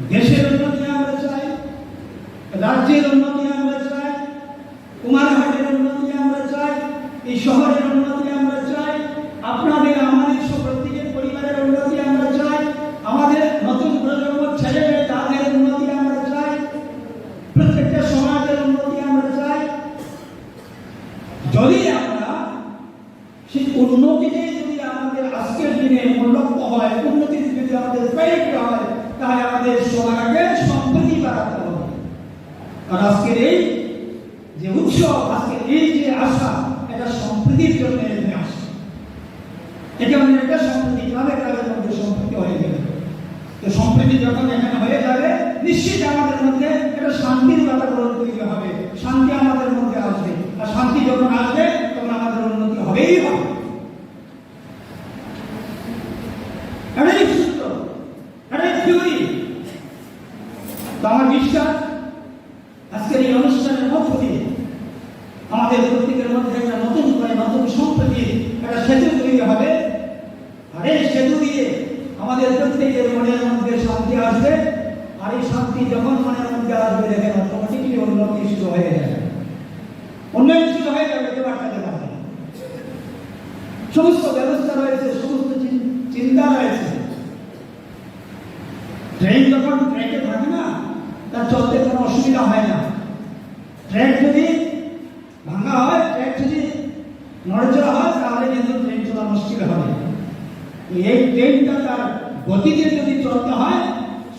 দেশের উন্নতি আমরা চাই, রাজ্যের উন্নতি আমরা চাই, কুমারঘাটের উন্নতি আমরা চাই, এই শহরের উন্নতি আমরা চাই, আপনাদের আমাদের সব প্রত্যেকের পরিবারের উন্নতি আমরা চাই, আমাদের নতুন প্রজন্ম ছেলে মেয়ে তাদের উন্নতি আমরা চাই, প্রত্যেকটা সমাজের উন্নতি আমরা চাই। যদি আমরা সেই উন্নতিটাই যদি আমাদের আজকের দিনে মূল লক্ষ্য হয়, উন্নতি যদি আমাদের প্রায়োরিটি হয়, তাহলে আমাদের সবার আগে সম্প্রীতি বাড়াতে হবে। আর আজকের এই যে উৎসব, আজকের এই যে আশা, এটা সম্প্রীতির জন্য এখানে আসে। এটা মানে একটা সম্প্রীতি, ক্লাবে ক্লাবের মধ্যে সম্প্রীতি হয়ে গেল। তো সম্প্রীতি যখন এখানে হয়ে যাবে, নিশ্চিত আমাদের মধ্যে একটা শান্তির বাতাবরণ তৈরি হবে, শান্তি আমাদের মধ্যে আসবে। আর শান্তি যখন আসবে, তখন আমাদের উন্নতি হবেই হবে। এটাই সূত্র, এটাই থিওরি। তো আমার বিশ্বাস, আজকের এই অনুষ্ঠানের মধ্য দিয়ে আমাদের প্রত্যেকের মধ্যে একটা নতুন করে নতুন সম্প্রীতির একটা সেতু তৈরি হবে। আর এই সেতু দিয়ে আমাদের প্রত্যেকের মনের মধ্যে শান্তি আসবে। আর এই শান্তি যখন মনের মধ্যে আসবে, দেখেন, অটোমেটিকলি উন্নতি শুরু হয়ে যাবে, উন্নয়ন শুরু হয়ে যাবে, কেউ আটকাতে পারবে না। সমস্ত ব্যবস্থা রয়েছে, সমস্ত চিন- চিন্তা রয়েছে। ট্রেন যখন ট্র্যাকে থাকে না, তার চলতে কোনো অসুবিধা হয় না। ট্র্যাক যদি ভাঙা হয়, ট্র্যাক যদি নড়েচড়ে হয়, তাহলে কিন্তু ট্রেন চলা মুশকিল হবে। তো এই ট্রেনটা তার গতিতে যদি চলতে হয়,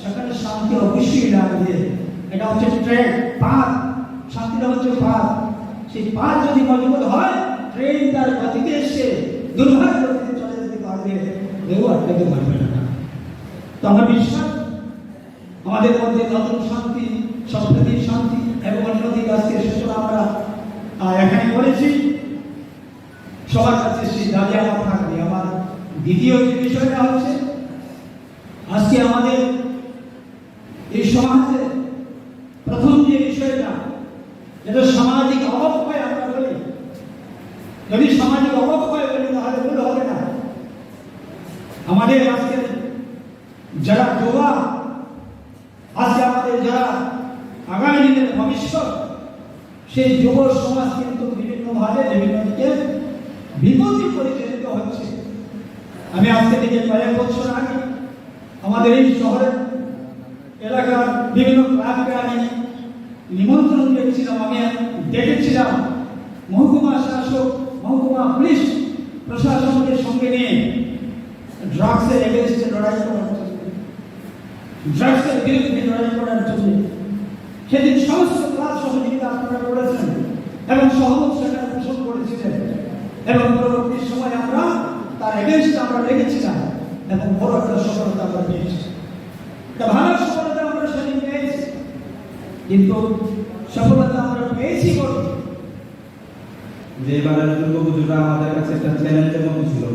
সেখানে শান্তি অবশ্যই লাগবে। এটা হচ্ছে ট্র্যাক, পাথ, শান্তিটা হচ্ছে পাথ। সেই পাথ যদি মজবুত হয়, ট্রেন তার গতিতে এসে দুর্ঘাত গতিতে চলে যেতে পারবে, কেউ আটকাতে পারবে না। তো আমার বিশ্বাস, আমাদের মধ্যে নতুন শান্তি, সম্প্রীতি, শান্তি এবং উন্নতির আজকে সূচনা আমরা, আহ, এখানে করেছি। সবার কাছে সেই দাবি আমার থাকবে। আমার দ্বিতীয় যে বিষয়টা হচ্ছে, আজকে আমাদের এই সমাজে প্রথম যে বিষয়টা, যেটা সামাজিক অবক্ষয় আমরা বলি, যদি সামাজিক অবক্ষয় বলি, তাহলে ভুল হবে না। আমাদের আজকে যারা যুবা, আজকে আমাদের যারা আগামী দিনের ভবিষ্যৎ, সেই যুব সমাজ কিন্তু বিভিন্নভাবে বিভিন্ন দিকে বিপথে পরিচালিত হচ্ছে। আমি আজকে থেকে কয়েক বছর আগে আমাদের এই শহরের এলাকার বিভিন্ন ক্লাবকে আমি নিমন্ত্রণ দিয়েছিলাম, আমি ডেকেছিলাম মহকুমা শাসক, মহকুমা পুলিশ প্রশাসনকে সঙ্গে নিয়ে ড্রাগসের এগেনস্টে লড়াই করার জন্য, ড্রাগসের বিরুদ্ধে লড়াই করার জন্য। সেদিন সমস্ত ক্লাব সহযোগিতা আপনারা করেছেন এবং সহমত সেখানে পোষণ করেছিলেন এবং পরবর্তী সময় আমরা তার এগেনস্টে আমরা লেগেছিলাম এবং বড় একটা সফলতা আমরা পেয়েছি। একটা ভালো সফলতা আমরা সেদিন পেয়েছি, কিন্তু সফলতা আমরা পেয়েছি বটে, যে এবারের দুর্গাপুজোটা আমাদের কাছে একটা চ্যালেঞ্জের মতো ছিল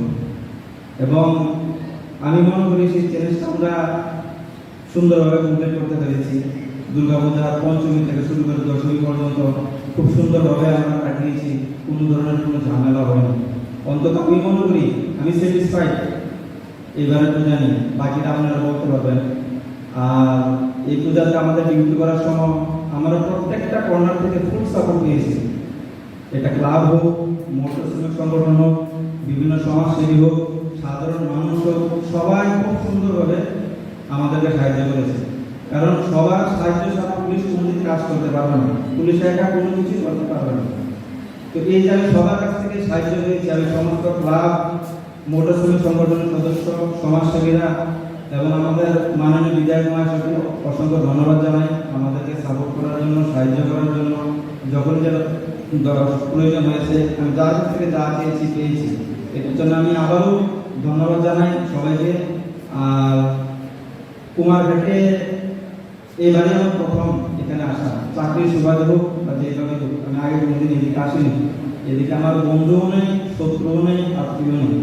এবং আমি মনে করি সেই চ্যালেঞ্জটা আমরা সুন্দরভাবে কমপ্লিট করতে পেরেছি। দুর্গাপূজা পঞ্চমী থেকে শুরু করে দশমী পর্যন্ত খুব সুন্দরভাবে আমরা কাটিয়েছি, কোনো ধরনের কোনো ঝামেলা হয়নি। অন্তত আমি মনে করি আমি স্যাটিসফাইড এবারে পূজা নিয়ে, বাকিটা আপনারা বলতে পারবেন। আর এই পূজাতে আমাদের ডিউটি করার সময় আমরা প্রত্যেকটা কর্নার থেকে ফুল সাপোর্ট পেয়েছি। এটা ক্লাব হোক, মৎস্য শ্রমিক সংগঠন হোক, বিভিন্ন সমাজসেবী হোক, সাধারণ মানুষ হোক, সবাই খুব সুন্দরভাবে আমাদেরকে সাহায্য করেছে। কারণ সবার সাহায্য ছাড়া পুলিশ কোনোদিন কাজ করতে পারবে না, পুলিশ একা কোনো কিছুই করতে পারবে না। তো এই যে আমি সবার কাছ থেকে সাহায্য পেয়েছি, আমি সমস্ত ক্লাব, মৎস্য শ্রমিক সংগঠনের সদস্য, সমাজসেবীরা এবং আমাদের মাননীয় বিধায়ক মহাশয়কে অসংখ্য ধন্যবাদ জানাই আমাদেরকে সাপোর্ট করার জন্য, সাহায্য করার জন্য। যখন যেটা দর-, প্রয়োজন হয়েছে, আমি যার কাছ থেকে যা চেয়েছি, পেয়েছি। এটার জন্য আমি আবারও ধন্যবাদ জানাই সবাইকে। আর কুমারঘাটে এবারে আমার প্রথম এখানে আসা, চাকরির সুবাদে হোক বা যেভাবে হোক, আমি আগে কোনোদিন এদিকে আসিনি। এদিকে আমার বন্ধুও নেই, শত্রুও নেই, আত্মীয় নেই।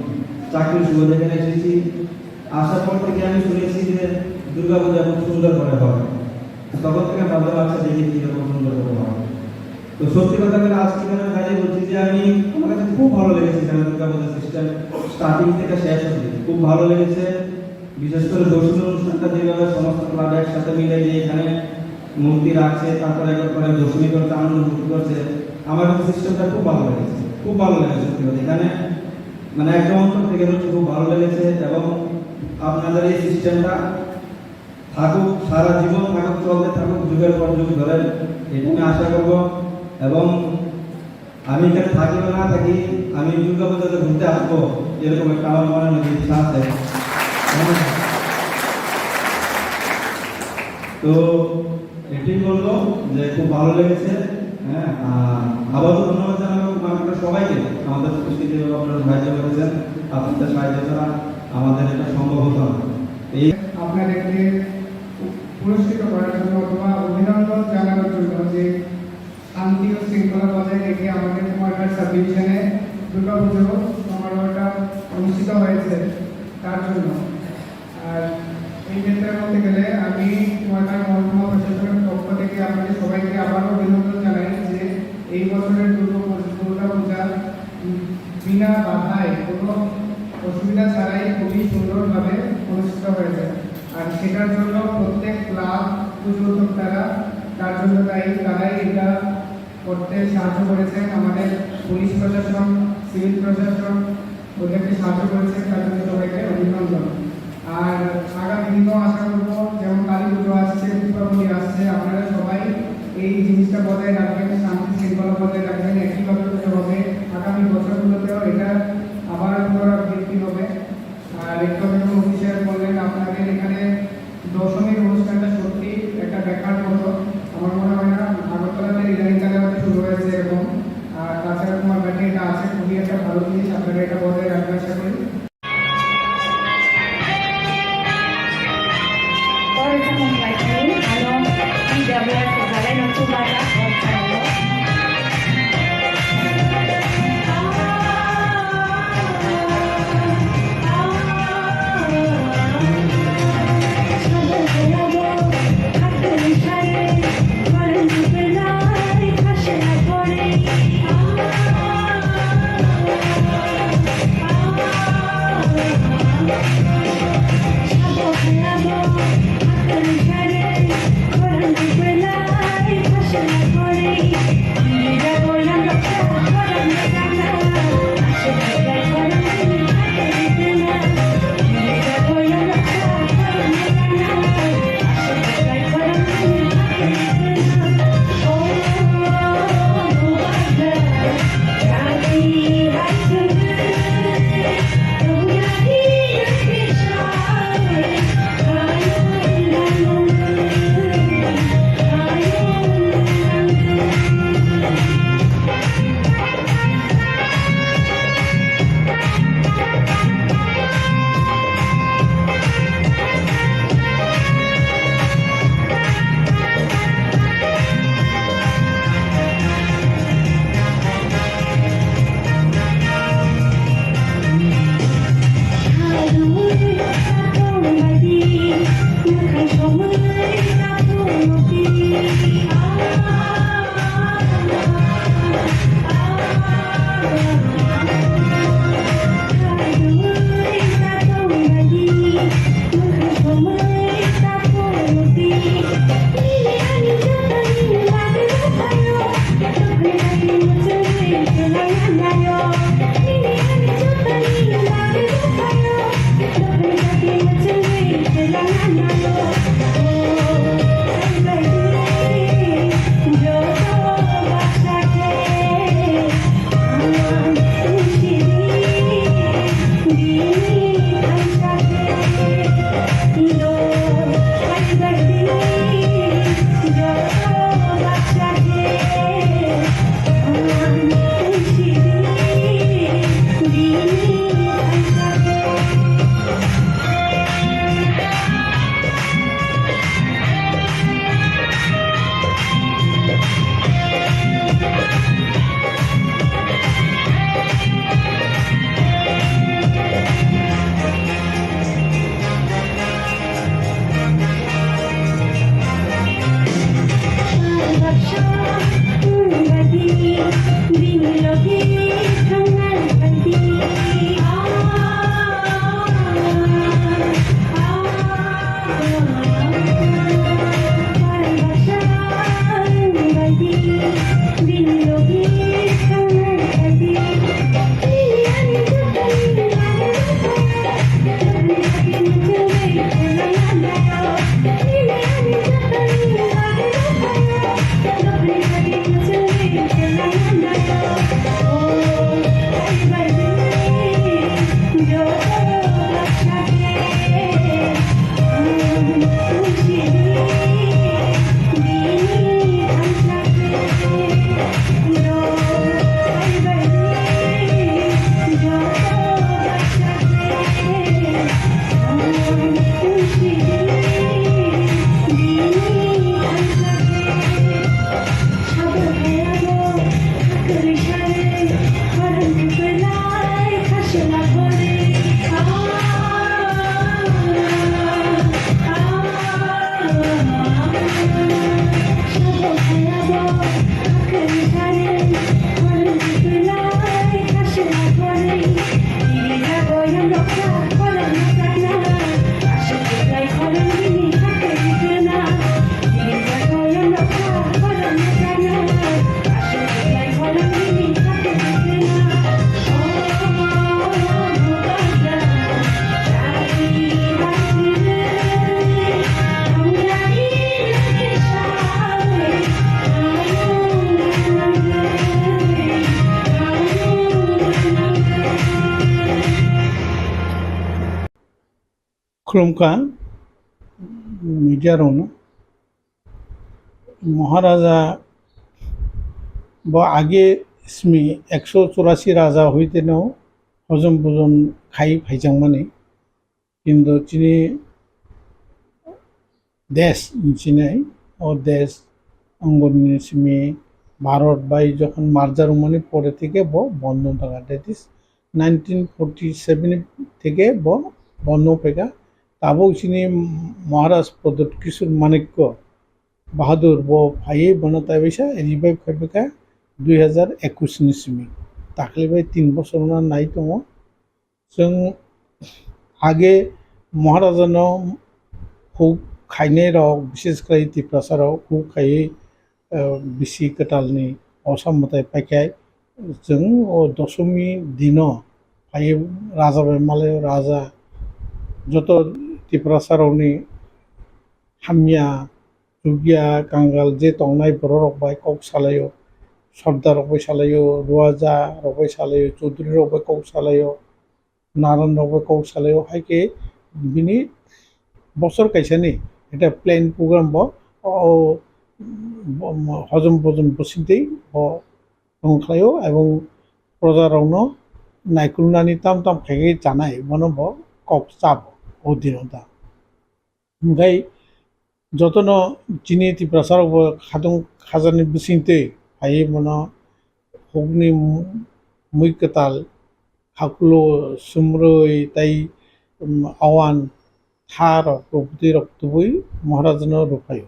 চাকরির সুবাদে এখানে এসেছি। আসার পর থেকে আমি শুনেছি যে দুর্গাপূজা খুব সুন্দর করে হয়। তখন থেকে ভাবলাম, আচ্ছা, দেখি কীরকম সুন্দর করে হয়। তো সত্যি কথা বলে আজকে এখানে দাঁড়িয়ে বলছি যে আমি, আমার কাছে খুব ভালো লেগেছে এখানে দুর্গাপূজা সিস্টেম, স্টার্টিং থেকে শেষ অবধি খুব ভালো লেগেছে। বিশেষ করে দশমী অনুষ্ঠানটা যেভাবে সমস্ত ক্লাব একসাথে মিলে যে এখানে মূর্তি রাখছে, তারপরে একবার করে দশমী করছে, আনন্দ ফুর্তি করছে, আমার কাছে সিস্টেমটা খুব ভালো লেগেছে, খুব ভালো লেগেছে সত্যি কথা। এখানে মানে একদম অন্তর থেকে বলছি, খুব ভালো লেগেছে। এবং আপনাদের এই সিস্টেমটা থাকুক, সারা জীবন থাকুক, চলতে থাকুক, যুগের পর যুগ ধরে, এটা আমি আশা করব। এবং আমি এখানে থাকি বা না থাকি, আমি দুর্গা পূজাতে ঘুরতে আসবো, এরকম একটা আমার মনের মধ্যে ইচ্ছা আছে। হ্যাঁ। তো এটাই বলবো যে খুব ভালো লেগেছে। হ্যাঁ, আর আবারও ধন্যবাদ জানাবো আপনাদের সবাইকে, আমাদের উপস্থিত হয়ে আপনারা সাহায্য করেছেন। আপনাদের সাহায্য ছাড়া আমাদের এটা সম্ভব হতো না। এই আপনাদেরকে পুরস্কৃত করার জন্য অথবা অভিনন্দন জানানোর জন্য যে শান্তি ও শৃঙ্খলা বজায় রেখে আমাদের কুমারঘাট সাব ডিভিশনে দুর্গাপুজো সমারোহটা অনুষ্ঠিত হয়েছে, তার জন্য। আর এই ক্ষেত্রে বলতে গেলে আমি কুমারঘাট মহকুমা প্রশাসনের পক্ষ থেকে আপনাদের সবাইকে আবারও অভিনন্দন জানাই যে এই বছরের দুর্গা পুজ-, দুর্গা পূজা, উম, বিনা বাধায় কোনো অসুবিধা ছাড়াই খুবই সুন্দরভাবে অনুষ্ঠিত হয়েছে। আর সেটার জন্য প্রত্যেক ক্লাব, পুজো উদ্যোক্তারা তার জন্য দায়ী, তারাই এটা করতে সাহায্য করেছেন। আমাদের পুলিশ প্রশাসন, সিভিল প্রশাসন ওদেরকে সাহায্য করেছেন, তার জন্য সবাইকে অভিনন্দন। আর আগামী দিনও আশা করবো, যেমন কালী পুজো আসছে, দীপাবলি আসছে, আপনারা সবাই এই জিনিসটা বজায় রাখবেন, শান্তি শৃঙ্খলা বজায় রাখবেন। একইভাবে পুজো হবে, আগামী বছরগুলোতেও এটা আবার পুনরাবৃত্তি হবে। আর একটু আগে যেমন অফিসার বললেন, আপনাদের এখানে দশমীর অনুষ্ঠানটা সত্যি একটা দেখার মতো। আমার মনে হয় না আগরতলাতে ইদানিংকালে হয়তো শুরু হয়েছে এরকম। আর তাছাড়া কুমারঘাটে এটা আছে, খুবই একটা ভালো জিনিস, আপনারা এটা বজায় রাখবেন আশা করি। Khulumkha media rokno. Maharaja bo age simi ekso churasi raja hoiteno hojom bojom khai phaijakmani. Kintu chini desh hinwi sinai, o desh Angoni simi Bharat bai jokhon merger wngmani pore theke bo bondo wng thangkha, that is nineteen forty seven theke bo bondo wng phaikha. Tabuk chini Maharaj Pradyut Kishore Manikya Bahadur bo phaiwi bono taibaisa revive khaibaikha dui hazar ekush ni simi, takle bai tin bosor wngna nai tongo. Chwng age Maharajano huk khainai rok, bishes khlai Tiprasa rok huk khaiwi, eh, bisi kwtalni osa mwtai paikha. Chwng o dosomi dino phaiwi raja bai malaio, raja joto Tiprasa rokni hamya, chukya, kangal je tongnai borok rok bai kok salaio, sordar rok bai salaio, ruaja rok bai salaio, chudri rok bai kok salaio, naran rok bai kok salaio, hai khe bini bosor kaisani eta plan program bo o, o, hojom bojom bwswk twi bo tong khlaio, ebong proja rokno naikolnani tam tam khaigwi chanai bono bo kok chabo o dino da. Hwnkhe jotono chini Tiprasa rok bo khatung khajani bwswk twi phaiwi bono hukni mui kwtal, hakulo, sumrwi tei, um, awan tha rok, rwpwtwi rok tubui Maharajano rwphaio.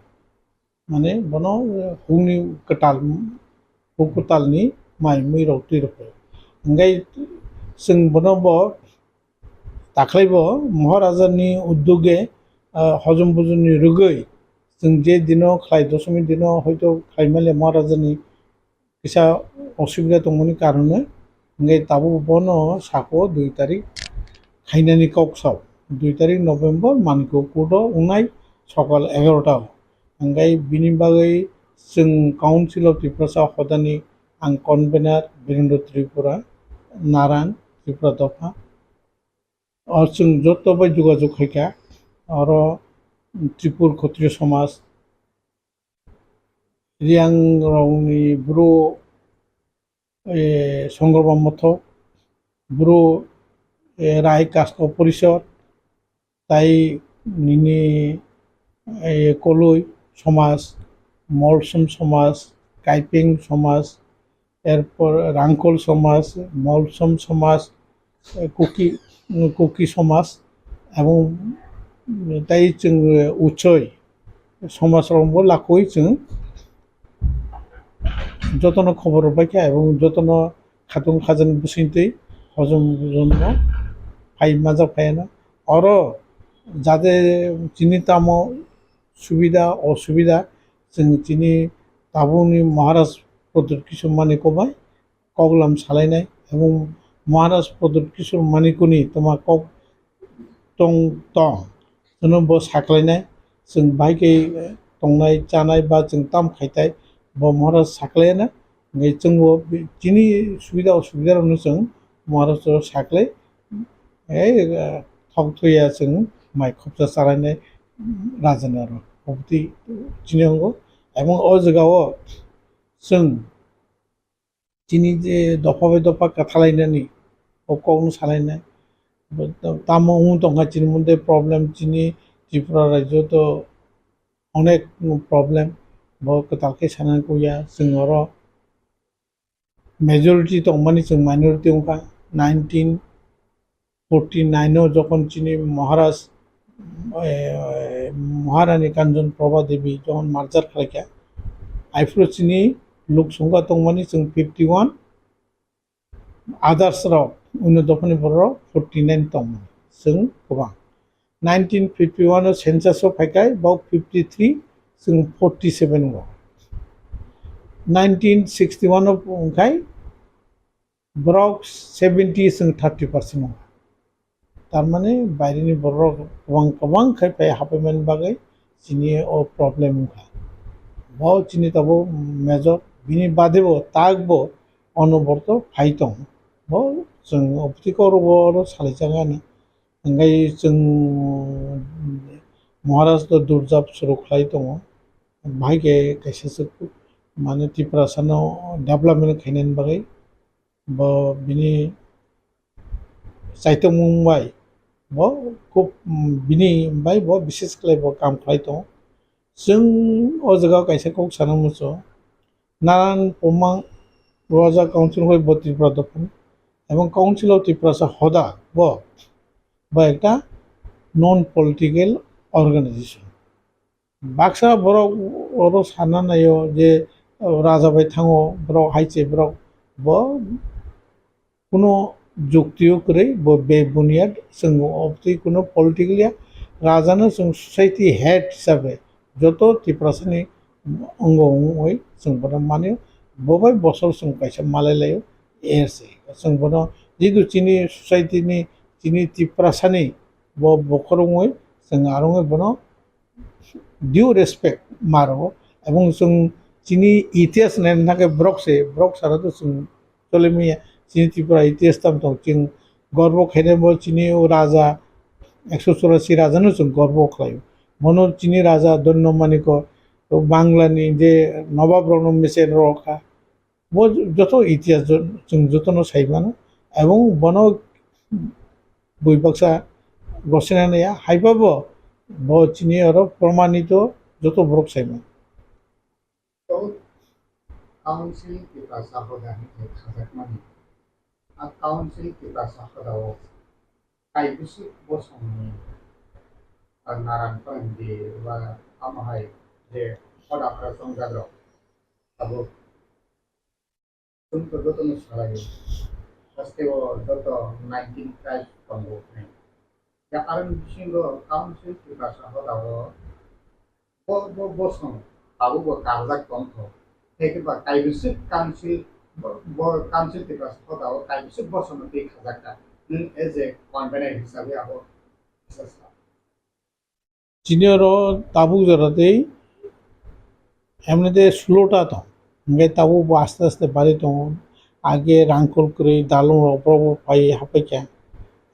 Mane bono hukni kwtal, huk kwtalni mai mui rok twi rwphaio. Hwnkhe chwng bono bo Takhlaibo Maharajani uddhoge, ah, hojom bojomni rwgwi chwng je dino khlai, dosomi dino hoito khlai male Maharajani kisa osubida tongmani karone, hwnkhe tabuk bono sako dui tarik khainani kok sao. Dui tarik November Manikya Court o wngnai sokal egarota o. Hwnkhe bini bagwi chwng Council of Tiprasa hodani ang convener Birendra Tripura, Naran, Tripura dopha. O chwng joto bai jogajog khaikha. Oro Tripur Khotriyo Somaj, Riyang rokni Bru, eh, Songorba Mothok, Bru, eh, Rai Kasko Porishod, tai nini, eh, Koloi Somaj, Molsom Somaj, Kaipeng Somaj, erpor Rangkhol Somaj, Molsom Somaj, eh, Kuki, Kuki Somaj, ebong tai chwng, eh, Uchoi Somaj rokbo lakwi chwng jotono khobor rwbaikha ebong jotono khatung khajani bwswngtwi hojom hojomno phai majak phaiano. Oro jate chini tamo subida osubida chwng chini tabukni Maharaj Pradyut Kishore Manikya bai koklam salainai, ebong Maharaj Pradyut Kishore Manikya ni toma kok tong tong, chwngno bo saklainai, chwng bai khe tongnai chanai ba chwng tam khaitai, bo Maharaj saklaina, hwnkhe chwngbo chini subida osubida rokno chwng Maharaj o saklai, ei, thok thuya chwng mai khopsa chalainai rajana rok, obotwi chini ongo, ebong o jaga o chwng chini je dopha bai dopha kathalainani, o kokno salainai. Tamo wng tongkha chini moddhe problem, chini Tripura rajyo to onek problem, bo kwtal khe sanani kuya. Chwng oro majority tongmani chwng minority wngkha. Nineteen forty nine o jokhon chini Maharaj, eh, Maharani Kanchana Prabha Devi jokhon merger khlaikha, aphuru chini lok songkha tongmani chwng fifty one, others rok, uno dophani borok forty nine tongmani chwng kwbang. Nineteen fifty one o census o phaikhai, bok fifty three, chwng forty seven o. Nineteen sixty one o wngkhai, borok seventy chwng thirty percent wngkha. Tar mane baireni borok kwbang kwbang khai phai haphaimani bagwi chini o problem wngkha. Bo chini tabuk major, bini bade bo tak bo onoborto phai tongo. Bo chwng opti koro bo oro salai chang ani. Hingke chwng Maharashtra durjab suru khlai tongo. Bahai khe kaisa se mane Tiprasano development khainani bagwi bo bini chaitokmung bai bo khub, mm, bini bai bo bises khlai bo kam khlai tongo. Chwng o jaga kaisa kok sana muchungo, Naran Pumang Roja Council hoi bo Tripura dophani, ebong Council of Tiprasa hoda bo, bo ekta non political organization. Baksa borok oro sana naio je, o, raja bai thango borok hai se borok bo kuno jukti o kwrwi bo be buniyad chwng obtwi kuno political ya raja no chwng society head hisabe joto Tiprasa ni ongo wngwi chwng bono mani bo bai bosor chwng kaisa malai laio er se chwng bono jidu chini society ni chini Tiprasa ni bo bokhorok wngwi chwng arongwi bono due respect ma rwo, ebong chwng chini itihas naina thangkhe borok se, borok sara to chwng chole manya, chini Tripura itihas tamo tong, chwng gorbo khainai bo chini o raja, ekso churasi raja no chwng gorbo khlaio. Bono chini raja Dhanyo Manikya, o Bangla ni je nobab rok no mecher rw kha, Bo joto itihas jo-, chwng jotono sai mano, ebong bono bui baksa gosina naiya, haiba bo, bo chini oro promanito joto borok sai mano. Council Tiprasa hoda hinwi khajakmani, a Council Tiprasa hoda o kaibwswk bosongni, a Naran Pandi ba amo hai je hoda khorok chongjak rok tabuk Chwng to jotono salaio. Haste o joto nineteen tribes tongo hwnwi. Ya aroni bisingo council Tiprasa hodao bo, bo bosong tabukbo karjak tongkho. Tei khe ba kaibwswk council, bo, bo council Tiprasa hodao kaibwswk bosongno twi khajakha. Nwng as a convener hisabe abo kisa sa. Chini oro tabuk jora tei emnete sulota tong, hingke tabuk bo aste aste bari tongo, age rangkol kwrwi dalong rok borok bo pai hapai kha,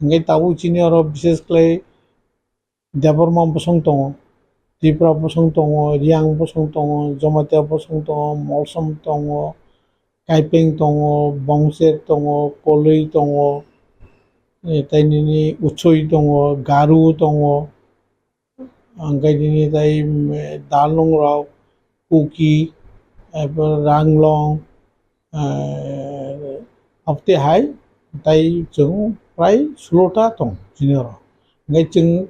hingke tabuk chini oro bises khlai Debbarma bosong tongo, Tripura bosong tongo, Riyang bosong tongo, Jamatia bosong tongo, Molsom tongo, Kaipeng tongo, Bongser tongo, Koloi tongo, eh, tei nini Uchoi tongo, Garu tongo, hingke nini tei, mm, Dalnung rok, Kuki, ebo Ranglong, eh, abotwi hai tei chwng prai sulota tong chini oro. Hingke chwng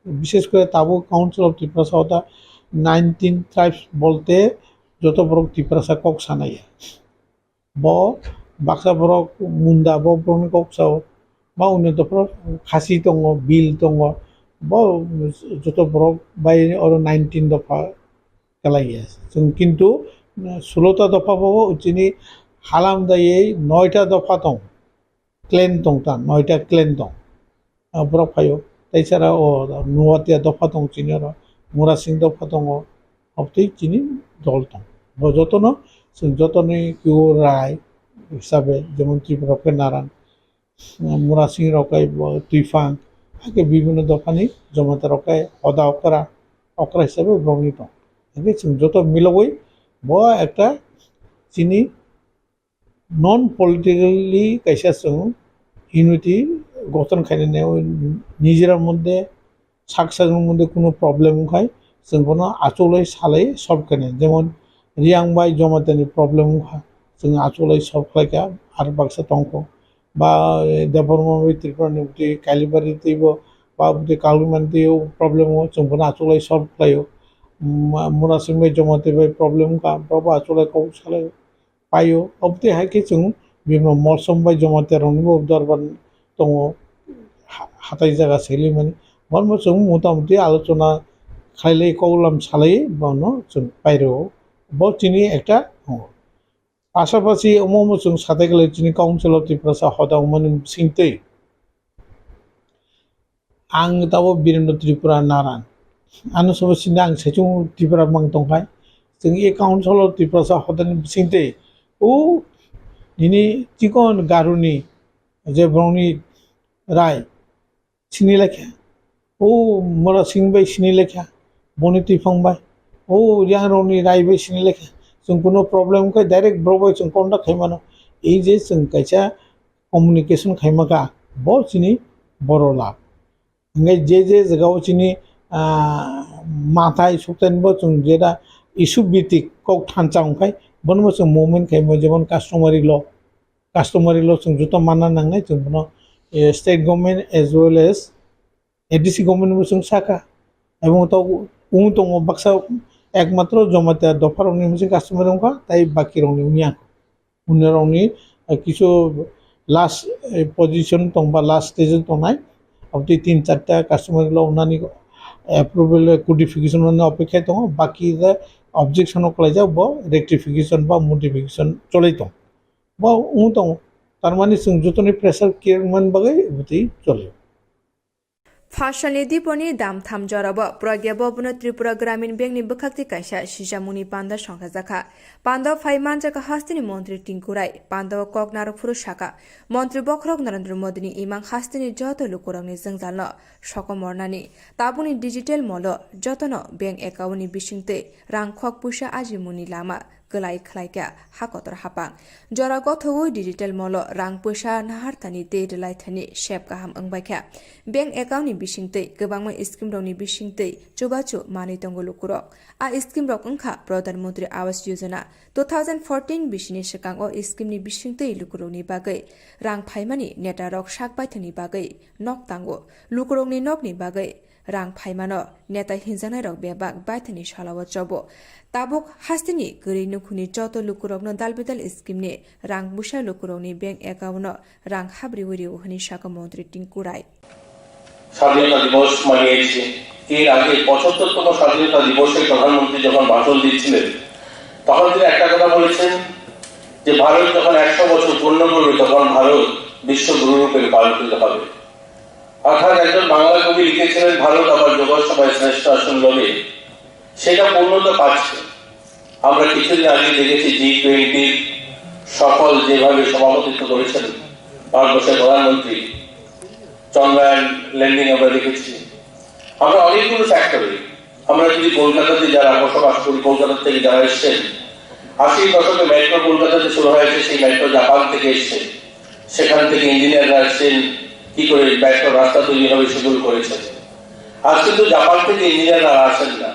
bises kore tabuk Council of Tiprasa o ta nineteen tribes bolte joto borok Tiprasa kok sanai. Bo baksa borok Munda, bo borokni kok sao, ba undi dopha Khasi tongo, Bil tongo, bo joto borok bai oro nineteen dopha kwlaiya. Chwng kintu sulota dopha bo chini halam daiwi noita dopha tong, clan tong ta, noita clan tong. Ah, borok phaio. Tei sara o Nuatia dopha tong chini oro, Murasing dopha tongo, obotwi chini dol tong. Bo jotono, chwng jotoni kio rai hisabe, jemon Tripura rok khe Naran, Murasing rok khe bo Twifang, hakhe bibhinno dophani Jamatia rok khe hoda okra, okra hisabe borokni tong. Hakhe chwng joto milogwi bo ekta chini non politically kaisa chwng unity gothon khainani nijera moddhe sak sakni moddhe kunu problem wngkhai chwng bono achugwi salai solve khainai, jemon Riyang bai Jamatia ni problem wngkha chwng achugwi solve khlaikha, ar baksa tongkho ba Debbarma bai Tripura ni bwtwi Kalibari twibo ba bwtwi Kalumani twibo problem o chwng bono achugwi solve khlaio, Murasing bai Jamatia bai problem wngkha borok bo achugwi kok salaio. Paio. Obotwi hai khe chwng bini Molsom bai Jamatia rokni bo dorbar tongo, ha-, hatai jaga selai mani. Bono chwng mota moti alochona khailai, koklam salai bono chwng pairwo. Bo chini ekta tongo. Pasapasi omo omo chwng satai khlai chini Council of Tiprasa hoda wngmani bisingtwi. Ang tabo Birendra Tripura Naran. Ano sobo sini ang saichung Tripura mang tongkhai. Chwng account solo Tiprasa hodani bisingtwi. O nini chikon Garuni je borokni rai. sini lekha, o Murasing bai sini lekha, boni twiphang bai, o yang rokni rai bai sini lekha, chwng kuno problem khe direct borok bai chwng contact khai mano. Ei je chwng kaisa communication khai maka, bo chini boro lab. Hingke je je jagao chini, ah, mathai sukten bo chwng jeta issue bitik kok thansa wngkhai, bono bo chwng movement khai mo, jemon customary law, customary law chwng joto manna nangnai, chwng bono, eh, state government as well as A D C government bo chwng saka, ebong to wng tongo baksa ekmatro Jamatia dopha rokni hwnwi customary wngkha, tai baki rokni wngya. Unirokni, eh, kisu last, eh, position tong ba last stage tongnai, aboni tin charta customary law wngnani approval codification rokni opekha tongo, baki the objection rok klaijak bo rectification ba modification cholai tong. Bo wng tongo, tarmani chwng jotoni pressure khe wngmani bagwi bwtwi choli. Phasalni diponi damtham jorao Pragya Bhavan Tripura Gramin Bank ni bwkhakti kaisa sisamungni panda songkhajakha. Panda phai manjakha hasteni montri Tinku Rai. Panda o kok narwk phuru sakha, Montri bokhorok Narendra Modi ni imang hasteni joto lukurokni jwngjalno sokomornani. Tabukni digital molo jotono bank account ni bisingtwi rang khok puisa ajimungni lama kwlai khlaikha ha kotor hapang. Jora gothowi digital molo rang puisa naharthani tei rwlaithani sep kaham wngbaikha. Bank account ni bisingtwi kwbangma scheme rokni bisingtwi chubachu manwi tongo lukurok. A scheme rok wngkha Pradhan Mantri Awas Yojana. Two thousand fourteen bisini swkang o scheme ni bisingtwi lukurokni bagwi rang phaimani neta rok sak baithangni bagwi nok tango. Lukurokni nokni bagwi rang phaimano neta hinjaknairok bebak baithangni salao chobo. Tabuk hasteni kwrwi nukhungni joto lukurokno dal bidal scheme ni rang busa lukurokni bank account o rang habriwi rio hwnwi sakha montri Tinku Rai. স্বাধীনতা দিবস মানিয়েছি। এর আগে পঁচাত্তরতম স্বাধীনতা দিবসে প্রধানমন্ত্রী যখন ভাষণ দিচ্ছিলেন, তখন তিনি একটা কথা বলেছেন যে ভারত যখন একশো বছর পূর্ণ করবে, তখন ভারত বিশ্বগুরু রূপে রূপান্তরিত হবে। অর্থাৎ একজন বাংলা কবি লিখেছিলেন, "ভারত আমার যোগসভায় শ্রেষ্ঠ আসন লবে।" সেটা পূর্ণতা পাচ্ছে। আমরা কিছুদিন আগে দেখেছি জি টোয়েন্টির সফল যেভাবে সভাপতিত্ব করেছেন ভারতবর্ষের প্রধানমন্ত্রী, চন্দ্রায়ন ল্যান্ডিং আমরা দেখেছি। আমরা অনেকগুলো ফ্যাক্টরি, আমরা যদি কলকাতাতে যারা বসবাস করি, কলকাতা থেকে যারা এসছেন, আশির দশকে মেট্রো কলকাতাতে শুরু হয়েছে, সেই মেট্রো জাপান থেকে এসছে, সেখান থেকে ইঞ্জিনিয়াররা এসছেন, কি করে মেট্রো রাস্তা তৈরি হবে সেগুলো করেছেন। আজ কিন্তু জাপান থেকে ইঞ্জিনিয়াররা আর আসেন না।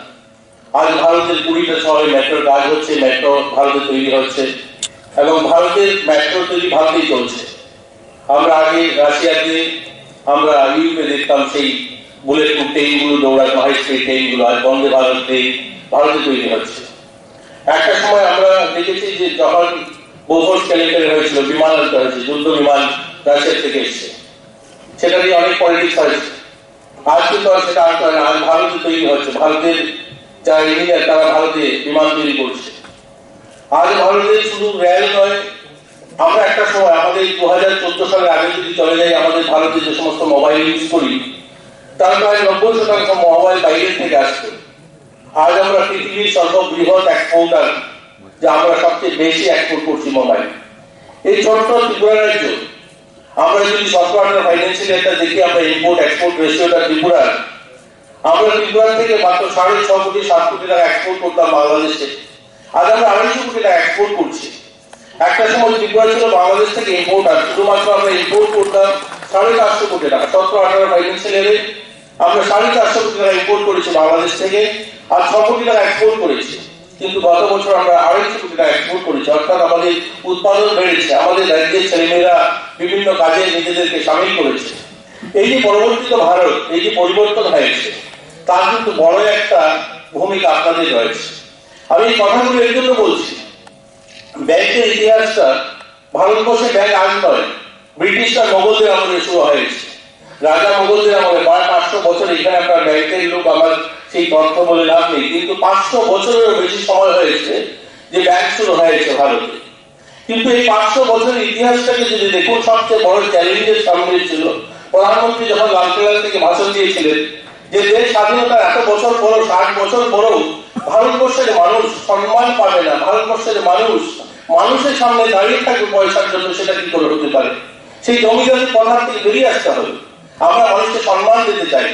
আজ ভারতের কুড়িটা শহরে মেট্রোর কাজ হচ্ছে, মেট্রো ভারতে তৈরি হচ্ছে এবং ভারতের মেট্রো তৈরি ভারতেই চলছে। আমরা আগে রাশিয়াতে, আমরা ইউরোপে দেখতাম সেই বুলেট প্রুফ ট্রেনগুলো দৌড়াতো, হাই স্পিড ট্রেনগুলো, আজ বন্দে ভারত ট্রেন ভারতে তৈরি হচ্ছে। একটা সময় আমরা দেখেছি যে যখন বোফোর্স কেলেঙ্কারি হয়েছিল, বিমান আনতে হয়েছে, যুদ্ধ বিমান রাশিয়া থেকে এসছে, সেটা নিয়ে অনেক পলিটিক্স হয়েছে। আজ কিন্তু আর সেটা আনতে হয় না। আজ ভারতে তৈরি হচ্ছে, ভারতের যারা ইঞ্জিনিয়ার তারা ভারতে বিমান তৈরি করছে। আজ ভারতে শুধু রেল নয়, আমরা একটা সময় আমাদের দু হাজার চোদ্দ সালের আগে যদি চলে যাই, আমাদের ভারতে যে সমস্ত মোবাইল ইউজ করি, তার প্রায় নব্বই শতাংশ মোবাইল বাইরের থেকে আসছে। আজ আমরা পৃথিবীর সর্ববৃহৎ এক্সপোর্টার, যা আমরা সবচেয়ে বেশি এক্সপোর্ট করছি মোবাইল। এই ছোট্ট ত্রিপুরা রাজ্য, আমরা যদি সতেরো আঠারো ফাইন্যান্সিয়াল ইয়ারটা দেখি, আমরা ইম্পোর্ট এক্সপোর্ট রেশিওটা ত্রিপুরার, আমরা ত্রিপুরা থেকে মাত্র সাড়ে ছ কোটি সাত কোটি টাকা এক্সপোর্ট করতাম বাংলাদেশে, আজ আমরা আড়াইশো কোটি টাকা এক্সপোর্ট করছি। একটা সময় ত্রিপুরা ছিল বাংলাদেশ থেকে ইম্পোর্টার, শুধুমাত্র আমরা ইম্পোর্ট করতাম সাড়ে চারশো কোটি টাকা, সতেরো আঠারো ফাইন্যান্সিয়াল ইয়ারে আমরা সাড়ে চারশো কোটি টাকা ইম্পোর্ট করেছি বাংলাদেশ থেকে, আর ছ কোটি টাকা এক্সপোর্ট করেছি। কিন্তু গত বছর আমরা আড়াইশো কোটি টাকা এক্সপোর্ট করেছি, অর্থাৎ আমাদের উৎপাদন বেড়েছে, আমাদের রাজ্যের ছেলেমেয়েরা বিভিন্ন কাজে নিজেদেরকে সামিল করেছে। এই যে পরিবর্তিত ভারত, এই যে পরিবর্তন হয়েছে, তার কিন্তু বড় একটা ভূমিকা আপনাদের রয়েছে। আমি এই কথাগুলো এই জন্য বলছি, ব্যাংকের ইতিহাসটা ভারতবর্ষে ব্যাংক আজ নয়, ব্রিটিশ আর মোগলদের আমলে শুরু হয়েছে। রাজা মোগলদের আমলে প্রায় পাঁচশো বছর এখানে আপনার ব্যাংকের লোক, আমার সেই তথ্য বলে লাভ নেই, কিন্তু পাঁচশো বছরেরও বেশি সময় হয়েছে যে ব্যাংক শুরু হয়েছে ভারতে। কিন্তু এই পাঁচশো বছরের ইতিহাসটাকে যদি দেখুন, সবচেয়ে বড় চ্যালেঞ্জের সামনে ছিল প্রধানমন্ত্রী যখন লালকেল্লা থেকে ভাষণ দিয়েছিলেন যে দেশ স্বাধীনতার এত বছর পরও, ষাট বছর পরও ভারতবর্ষের মানুষ সম্মান পাবে না, ভারতবর্ষের মানুষ মানুষের সামনে দাঁড়িয়ে থাকবে পয়সার জন্য, সেটা কি করে হতে পারে? সেই জমিদারি প্রথা থেকে বেরিয়ে আসতে হবে। আমরা মানুষকে সম্মান দিতে চাই,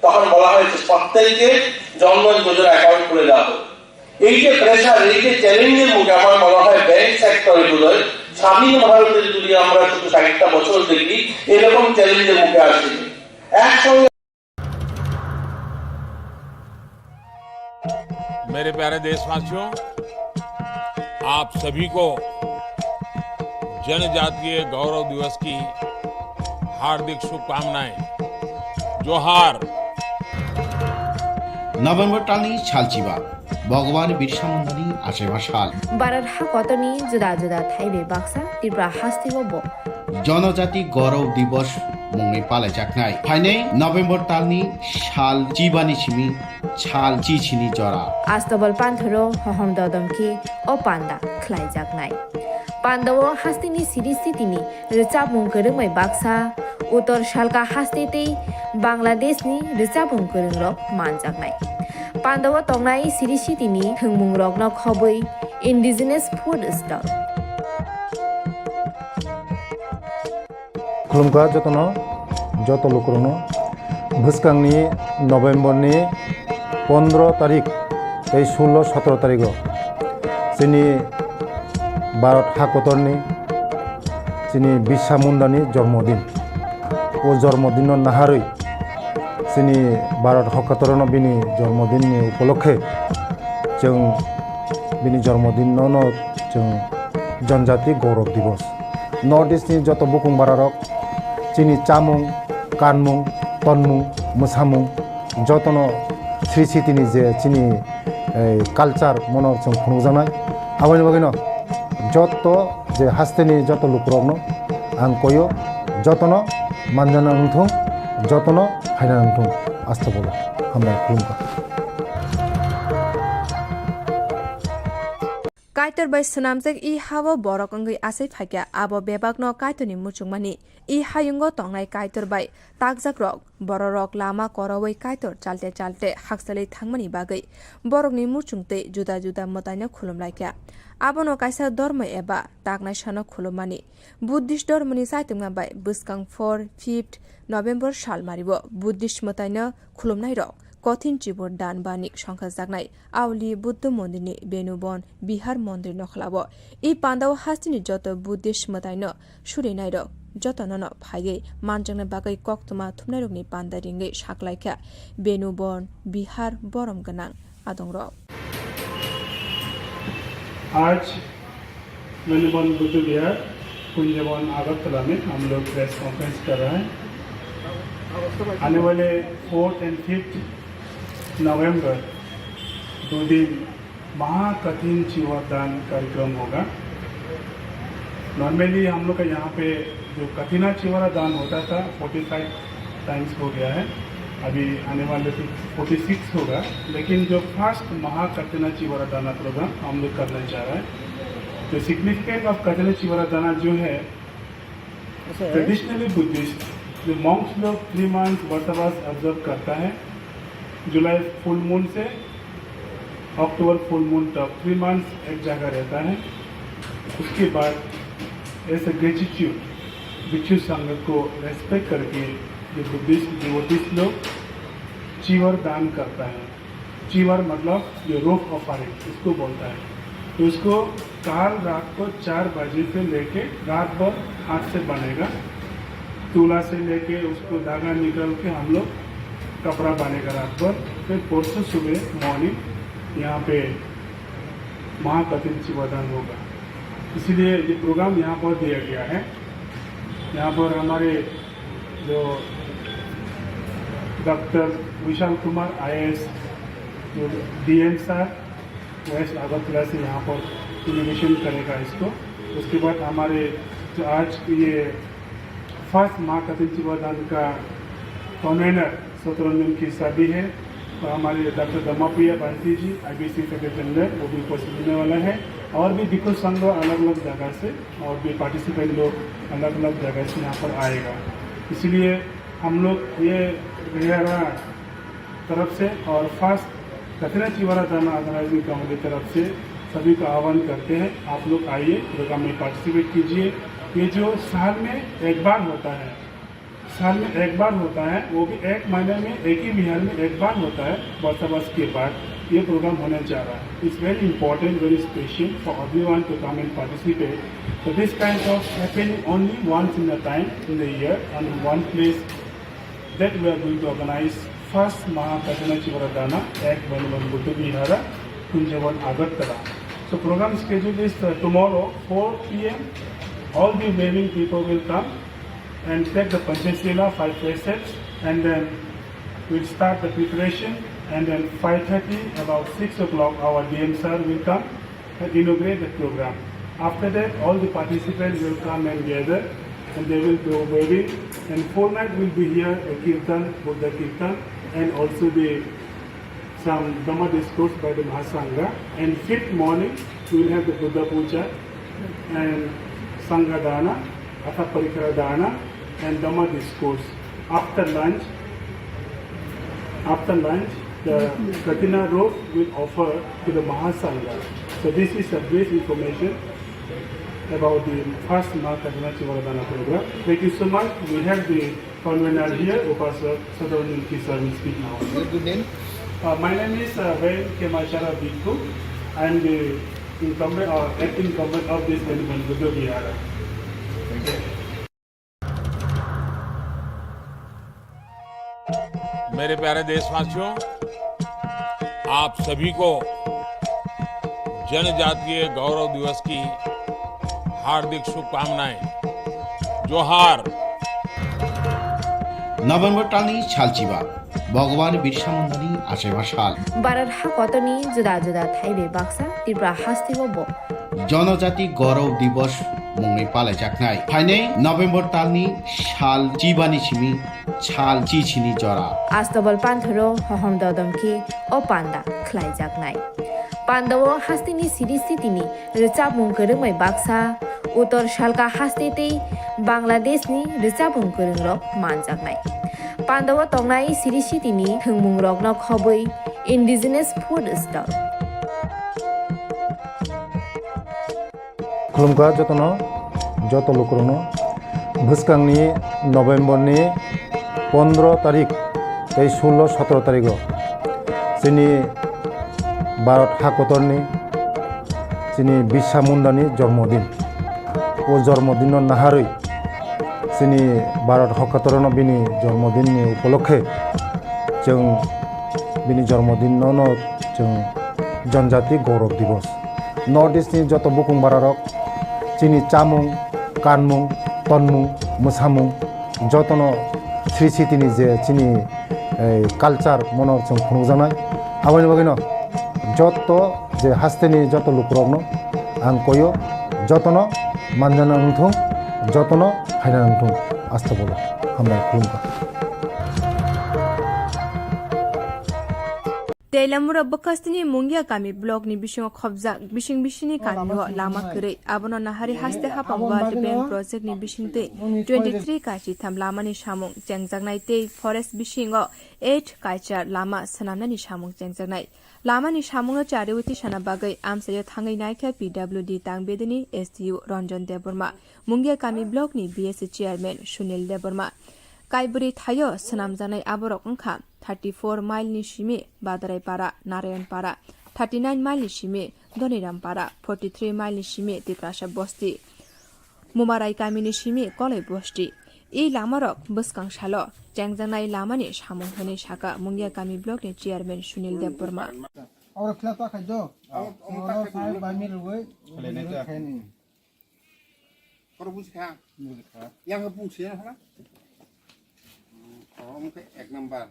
তখন বলা হয়েছে প্রত্যেককে জনধন যোজনা অ্যাকাউন্ট খুলে দেওয়া হোক। এই যে প্রেশার, এই যে চ্যালেঞ্জের মুখে আমার মনে হয় ব্যাংক সেক্টরে বোধহয় স্বাধীন ভারতে যদি আমরা শুধু ষাটটা বছর দেখি, এরকম চ্যালেঞ্জের মুখে আসেনি। একসঙ্গে मेरे प्यारे देशवासियों, आप सभी को जनजातीय गौरव दिवस की हार्दिक शुभकामनाएं। जोहार। November talni salchiba, Bhagwan Birsa Mundani achaiba sal. Bharat hakotorni juda juda thaibai baksa Tripura hasteo bo Jonojati Gaurav Divas mungwi palaijaknai. Phainai November talni sal chibani simi sal chichini jora. Astobal panthoro hohom dodom khe o panda khlaijaknai. Pandao hasteni siri sitini rwchapmung kwrwngbai baksa, Uttor Salka haste tei Bangladeshni rwchapmung kwrwngrok manjaknai. Pandao tongnai siri sitini thwngmungrokno khobwi indigenous food stall. Khulumkha jotono, joto lukurokno. Bwskangni November ni pondro tarik tei sullo sotro tarigo chini Bharat hakotorni chini Birsa Mundani jormodin. O jormodinno naharwi chini Bharat hakotorno bini jormodinni upolokhe chwng bini jormodinno no chwng Janjati Gaurav Divas. North East ni joto bukung bararok chini chamung, kanmung, tonmung, mwsamung jotono Sri Sitini je chini, eh, culture mono chwng phunukjaknai. Aboni bagwino joto je hasteni joto lukurokno ang koyo, jotono manjana wngthung, jotono phaina wngthung. Astobolo hambai khulumkha. Kaitor bai swnamjak i ha-o borok wngwi achai phaikha, abo bebakno Kaitorni muchungmani. I hayungo tongnai Kaitor bai takjakrok, bororok lama koroui Kaitor chalte chalte hakchalwi thangmani bagwi borokni muchung tei juda juda mwtaino khulumlaikha. Abono kaisa dormo eba taknaisano khulummani. Buddhist dormoni chaitokma bai bwskang four, fifth November salmario Buddhist mwtaino khulumnairok Kothin Chibor Dan Banik songkhajaknai Auli Buddha Mondirni Benubon Bihar Mondir nokhlao. I pandao hasteni joto Buddhist mwtaino surinairok jotonono phaiwi manjakna bagwi koktwma thumnairokni panda ringwi saklaikha Benubon Bihar borom gwnang adongrok. आज वेणुवन बुद्ध विहार, कुंजवन अगरतला में हम लोग press conference कर रहे हैं। आने वाले fourth and fifth नवंबर, दो दिन महाकठिन चीवर दान कार्यक्रम होगा। नॉर्मली हम लोग का यहाँ पे जो कठिना चीवरा दान होता था, फोर्टी फाइव टाइम्स हो गया है, अभी आने वाले तो फोर्टी सिक्स होगा, लेकिन जो फर्स्ट महाकठिना चीवरा दाना प्रोग्राम हम लोग करना चाह रहे हैं। तो सिग्निफिकेंट ऑफ कठिना चीवरा दाना जो है, ट्रेडिशनली बुद्धिस्ट जो मॉन्क्स लोग थ्री मंथ्स व्रतवास ऑब्जर्व करता है, जुलाई फुल मून से अक्टूबर फुल मून तक थ्री मंथ्स एक जगह रहता है। उसके बाद एज अ ग्रेटिट्यूड भिक्षु संघ को रेस्पेक्ट करके जो बुद्धिस्ट डिवोटीज लोग चीवर दान करता है। चीवर मतलब ये रोप ऑफरिंग इसको बोलता है। तो उसको काल रात को चार बजे से लेके रात भर हाथ से बनेगा। तुला से लेके उसको धागा निकल के हम लोग कपड़ा बनेगा रात भर। फिर परसों सुबह मॉर्निंग यहाँ पे महाकठिन चीवर दान होगा। इसीलिए ये प्रोग्राम यहाँ पर दिया गया है। यहाँ पर हमारे जो डॉक्टर विशाल कुमार आईएएस, जो डीएम सर, वेस्ट अगरतला से यहाँ पर इनोग्रेशन करेगा इसको। उसके बाद हमारे जो आज ये फर्स्ट माँ कठिन चीवर दान का कन्वीनर शत्रुंजन खिस्सा भी है, और हमारे डॉक्टर दमाप्रिया भारती जी, आईबीसी सेक्रेटरी जनरल, वो भी उपस्थित होने वाला है, और भी भिक्षु संघ अलग अलग जगह से और भी पार्टिसिपेंट लोग अलग अलग जगह से यहाँ पर आएगा। इसलिए हम लोग ये गहरा तरफ से और फर्स्ट कठिना चीवरा दान ऑर्गेनाइजिंग कमेटी तरफ से सभी को आह्वान करते हैं, आप लोग आइए, प्रोग्राम में पार्टिसिपेट कीजिए। ये जो साल में एक बार होता है, साल में एक बार होता है, वो भी एक महीने में एक ही विहार में एक बार होता है। बरसात के बाद ये प्रोग्राम होने जा रहा है। It's very important, very special for everyone to come and participate. So this kind of happening only once in a time in the year on one place that we are going to organize first Maha Katina Chiwara Dana at Baniman Buddha Vihara, Kunjavan, Agartala. So program schedule is uh, tomorrow four p m. All the remaining people will come and take the Panchashila, five precepts, and then we'll start the preparation, and then five thirty, about six o'clock, our D M sir will come and inaugurate the program. After that, all the participants will come and gather, and they will do wedding, and four night will be here, a kirtan, Buddha kirtan, and also the some Dhamma discourse by the Mahasangha, and fifth morning we will have the Buddha Puja and Sangha Dana, Atha Parikara Dana, and Dhamma discourse. After lunch, after lunch, the Katina robe will offer to the Mahasangha. So this is a brief information about the first Mahakatina Chiwara Dana program. Thank you so much. We have the convener here, Upasok Sadhavanan Kishore will speak now. Your good name? Uh, my name is uh, Ven Kemachara Bhikkhu. I am the incumbent or acting incumbent of this Baniman Buddha Vihara. Thank you. मेरे प्यारे देशवासियों, आप सभी को जनजातीय गौरव दिवस की हार्दिक शुभकामनाएं। जोहार। November talni salchiba, Bhagwan Birsa Mundani achaiba sal. Bharat hakotorni juda juda thaibai baksa Tripura hasteo bo Jonojati Gaurav Divas mungwi palaijaknai. Phainai November talni sal chibani simi sal chichini jora. Astobal panthoro hohom dodom khe o panda khlaijaknai. Pandao hasteni siri sitini rwchapmung kwrwngmai baksa, Uttor Salka haste tei Bangladeshni rwchapmung kwrwngrok manjaknai. Pandao tongnai siri sitini thwngmungrokno khobwi indigenous food stall. Khulumkha jotono, joto lukurokno. Bwskangni November ni pondro tarik tei sullo sotro tarigo chini Bharat hakotorni chini Birsa Mundani jormodin. O jormodinno naharwi chini Bharat hakotorno bini jormodinni upolokhe chwng bini jormodinno no chwng Janjati Gaurav Divas. North East ni joto bukung bararok chini chamung, kanmung, tonmung, mwsamung jotono Sri Sitini je chini, eh, culture mono chwng phunukjaknai. Aboni bagwino joto je hasteni joto lukurokno ang koyo, jotono manjana wngthung, jotono phaina wngthung. Asta bolo. Hambai, khulumkha. Teilamura bwkhastini Mungia kami block ni bisingo khobjak bising bisini kami o lama kwrwi. Abono nahari haste hapang World Bank project ni bisingtwi twenty three kachi tham lama ni samung chengjaknai tei forest bisingo eight kaichar lama swnamnani samung chengjaknai. Lama ni samung no chariwi tisana bagwi amchaio thangwi naikha P W D Tangbedini S D O Ranjan Debbarma, Mungia kami block ni B S C chairman Sunil Debbarma. Kaibwrwi thaio swnamjaknai aborok wngkha thirty four mile ni simi Badaraipara, Narayanpara, thirty nine mile ni simi Dhonirampara, forty three mile ni simi Tiprasa Bosti, Mumarai kamini simi Koloi Bosti. I lamarok bwskang salo chengjaknai lamani samung hwnwi saka Mungia kami block ni chairman Sunil Debbarma. Oro khla ta khai do. Oro sai bai mi rwgwi. Khlainai ta. Khaini. Oro buji kha. Buji kha. Yang bung se na. Oro mungke ek number.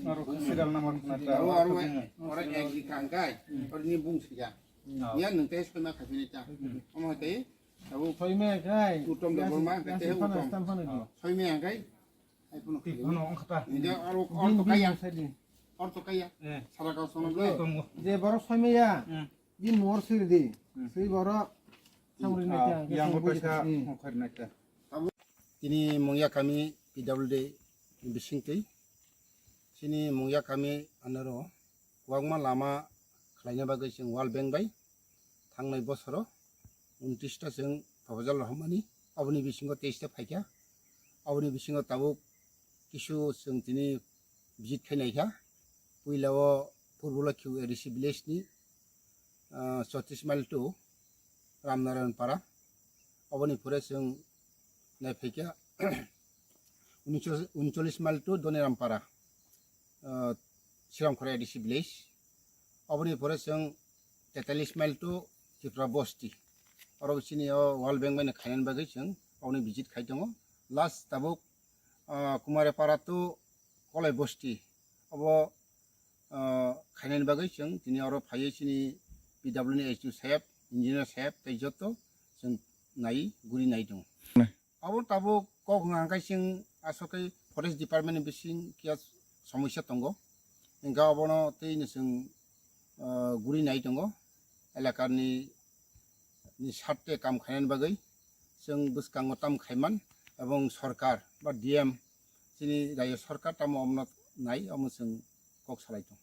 Oro serial number khna ta. Oro, oro, oro ek di kha angkai. Oro ni bung se ya. Ya nung te soi ma kha bini ta. Omo te. Abo soi ma kai. Utom da bol ma te utom. Soi ma angkai. Ai puno. Ti puno ongkha ta. Ni da oro, oro to kaya. Oro to kaya. Sara kau sono ble. Je borok soi ma ya. Di mor siri di. Siri borok. Samri nai ta. Yang ko ta. Tini Mungia kami P W D bisingtwi chini Mungia kami anaro kwbangma lama khlaina bagwi chwng World Bank bai thangnai bosoro untris ta chwng proposal rohormani, aboni bisingo teis ta phaikha, aboni bisingo tabuk Kisu chwng tini visit khai naikha. Puila o Purbo Lokhi A D C village ni, ah, chotris mile to Ramnarayan Para. Oboni pore chwng naiphaikha uncholish, uncholish mile to Doniram Para, ah, Siramkhora A D C village. Oboni pore chwng tetalis mile to Tripura Bosti. Oro chini o World Bank bai no khainani bagwi chwng oboni visit khai tongo. Last tabuk, ah, Kumare Para to Kolai Bosti. Obo, ah, khainani bagwi chwng tini oro phaiwi chini P W ni S D O saheb, engineer saheb tei joto chwng nai guri nai tongo. Abo tabuk kok wngkha hwnkhe chwng aswk khe forest department ni bising kiya somosya tongo. Hwnkhe abono tei no chwng, ah, guri nai tongo. Elakani ni sarte kam khainani bagwi chwng bwskango tam khaiman, ebong sorkar ba D M chini rajyo sorkar tamo omno nai, omo chwng kok salai tong.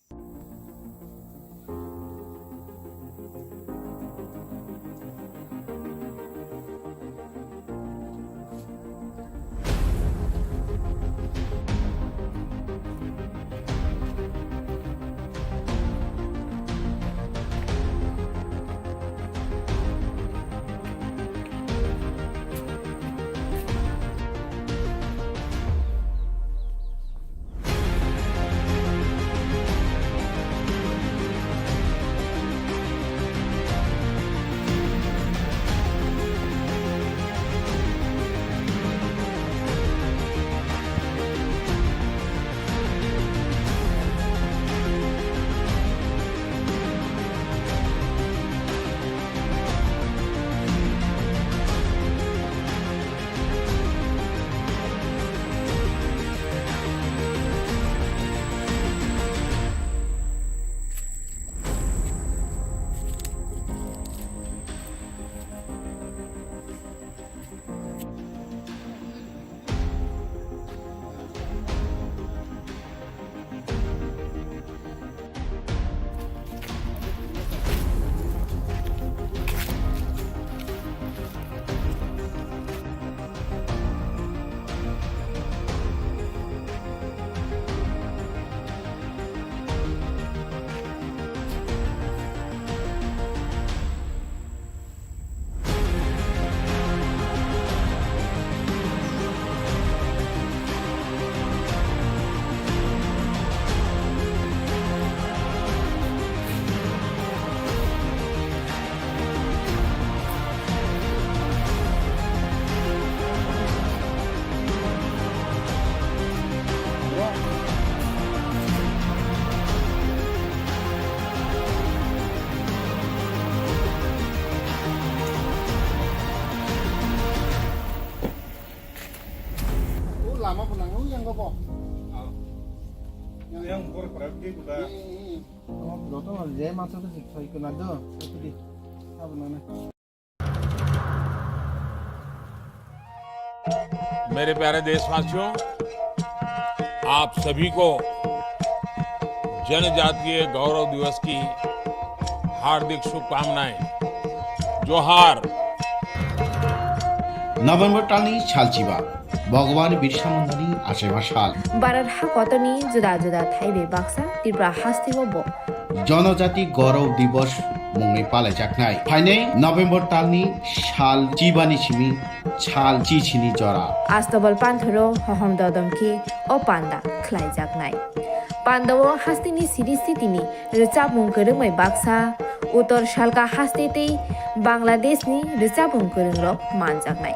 O lama bo nango, yang go bo. Yang bor khorok di buda. Yang, yang, yang. Oh, joto je macho to sik soi kena do, soi di. Abo nana. मेरे प्यारे देशवासियों, आप सभी को जनजातीय गौरव दिवस की हार्दिक शुभकामनाएं। जोहार। November talni salchiba, Bhagwan Birsa Mundani achaiba sal. Bharat hakotorni juda juda thai bai baksa Tripura hasteo bo Janajati Gaurav Divas mungwi palaijaknai. Phainai November talni sal chibani simi sal chichini jora. Astobal panthoro hohom dodom khe o panda khlaijaknai. Pandao hasteni siri sitini rwchapmung kwrwngbai baksa, Uttor Salka haste tei Bangladeshni rwchapmung kwrwngrok manjaknai.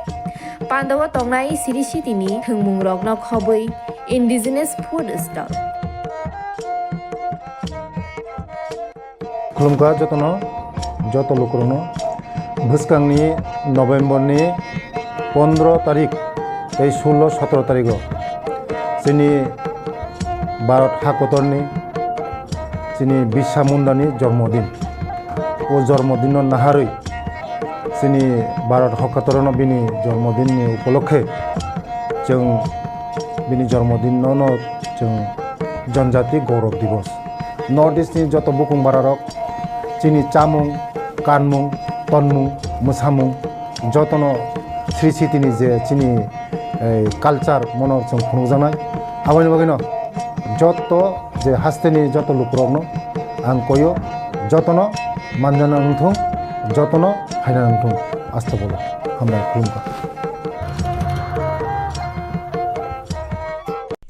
Pandao tongnai siri sitini thwngmungrokno khobwi indigenous food stall. Khulumkha jotono, joto lukurokno. Bwskangni November ni pondro tarik tei sullo sotro tarigo chini Bharat hakotorni chini Birsa Mundani jormodin. O jormodinno naharwi chini Bharat hakotorno bini jormodinni upolokhe chwng bini jormodinno no chwng Janajati Gaurav Divas. North East ni joto bukung bararok chini chamung, kanmung, tonmung, mwsamung jotono sri sitini je chini, eh, culture mono chwng phunukjaknai. Aboni bagwino joto je hasteni joto lukurokno ang koyo, jotono manjana wngthung, jotono phaina wngthung, astobolo hambai khulumkha.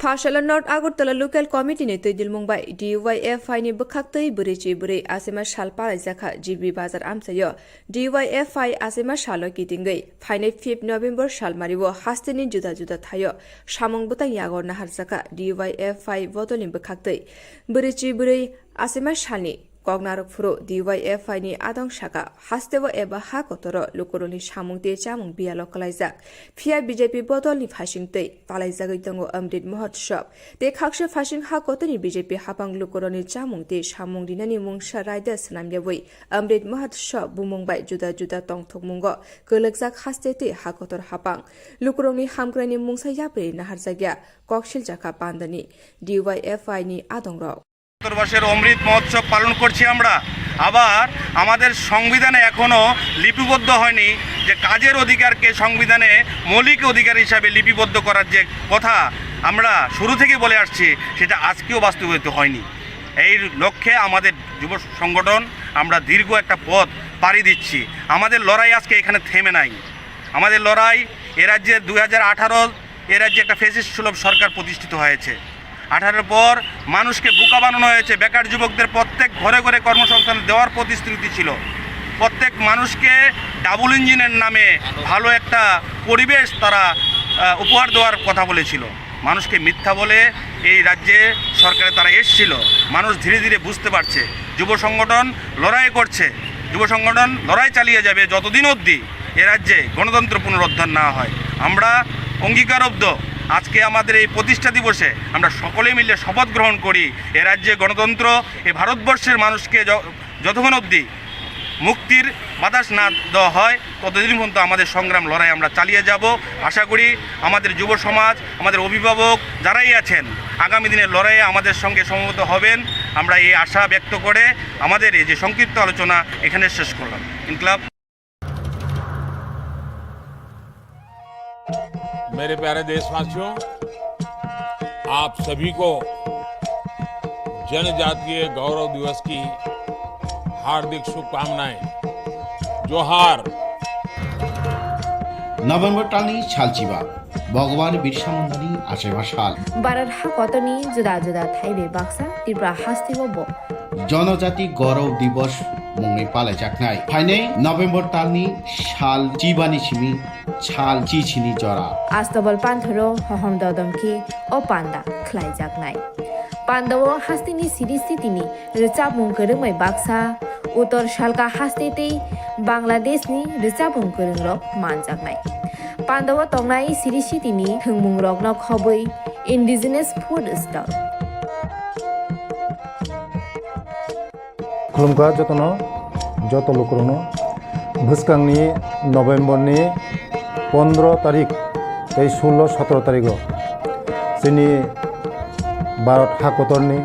Pharsala North Agartala Local Committee ni twi dilmung bai D Y F I ni bwkhaktwi bwrwi chi bwrwi asima sal palaijakha G B Bazar amchaio. D Y F I asima salo kitingwi phainai fifth November salmario hasteni juda juda thaio samung bwtang yago naharjakha D Y F I bodolni bwkhaktwi. Bwrwi chi bwrwi asima salni koknarok phuru D Y F I ni adong saka hasteo eba ha kotoro lukurokni samung tei chamung biyalo kwlaijak. Phiya B J P bodolni phaisingtwi palaijagwi tongo Amrit Mahotsav. Tei khaksa phaising ha kotorni B J P hapang lukurokni chamung tei samung rinani mungsa raida swnamyawi Amrit Mahotsav bumung bai juda juda tongthokmungo kwlwkjak haste tei ha kotor hapang. Lukurokni hamkraini mungsa yapri naharjakya koksiljakha pandani D Y F I ni adongrok. সত্তর বর্ষের অমৃত মহোৎসব পালন করছি আমরা। আবার আমাদের সংবিধানে এখনো লিপিবদ্ধ হয়নি যে কাজের অধিকারকে সংবিধানে মৌলিক অধিকার হিসাবে লিপিবদ্ধ করার যে কথা আমরা শুরু থেকে বলে আসছি, সেটা আজকেও বাস্তবায়িত হয়নি। এই লক্ষ্যে আমাদের যুব সংগঠন আমরা দীর্ঘ একটা পথ পাড়ি দিচ্ছি। আমাদের লড়াই আজকে এখানে থেমে নাই। আমাদের লড়াই এ রাজ্যে দুই হাজার আঠারো এ রাজ্যে একটা ফ্যাসিস্ট সুলভ সরকার প্রতিষ্ঠিত হয়েছে। আঠারোর পর মানুষকে বোকা বানানো হয়েছে। বেকার যুবকদের প্রত্যেক ঘরে ঘরে কর্মসংস্থান দেওয়ার প্রতিশ্রুতি ছিল। প্রত্যেক মানুষকে ডাবল ইঞ্জিনের নামে ভালো একটা পরিবেশ তারা, আহ, উপহার দেওয়ার কথা বলেছিল। মানুষকে মিথ্যা বলে এই রাজ্যে সরকারে তারা এসছিল। মানুষ ধীরে ধীরে বুঝতে পারছে। যুব সংগঠন লড়াই করছে, যুব সংগঠন লড়াই চালিয়ে যাবে যতদিন অবধি এ রাজ্যে গণতন্ত্র পুনরুদ্ধার না হয়। আমরা অঙ্গীকারবদ্ধ, আজকে আমাদের এই প্রতিষ্ঠা দিবসে আমরা সকলে মিলে শপথ গ্রহণ করি, এ রাজ্যে গণতন্ত্র, এ ভারতবর্ষের মানুষকে য-, যতক্ষণ অবধি মুক্তির বাতাস না দেওয়া হয়, ততদিন পর্যন্ত আমাদের সংগ্রাম লড়াই আমরা চালিয়ে যাব। আশা করি আমাদের যুব সমাজ, আমাদের অভিভাবক যারাই আছেন, আগামী দিনের লড়াইয়ে আমাদের সঙ্গে সমবেত হবেন। আমরা এই আশা ব্যক্ত করে আমাদের এই যে সংক্ষিপ্ত আলোচনা এখানে শেষ করলাম। ইনকলাব। मेरे प्यारे देशवासियों, आप सभी को जनजातीय गौरव दिवस की हार्दिक शुभकामनाएं। जोहार। November talni salchiba, Bhagwan Birsa Mundani achaima sal. Bharat hakotorni juda juda thaibai baksa Tripura hasteo bo Janajati Gaurav Divas mungwi palaijaknai. Phainai November talni sal chibani simi sal chichini jora. Astobol panthoro hohom dodom khe o panda khlaijaknai. Pandao hasteni siri sitini rwchapmung kwrwngbai baksa, Uttor Salka haste tei Bangladeshni rwchapmung kwrwngrok manjaknai. Pandao tongnai siri sitini thwngmungrokno khobwi indigenous food stall. Khulumkha jotono, joto lukurokno. Bwskangni November ni pondro tarik tei sullo sotro tarigo chini Bharat hakotorni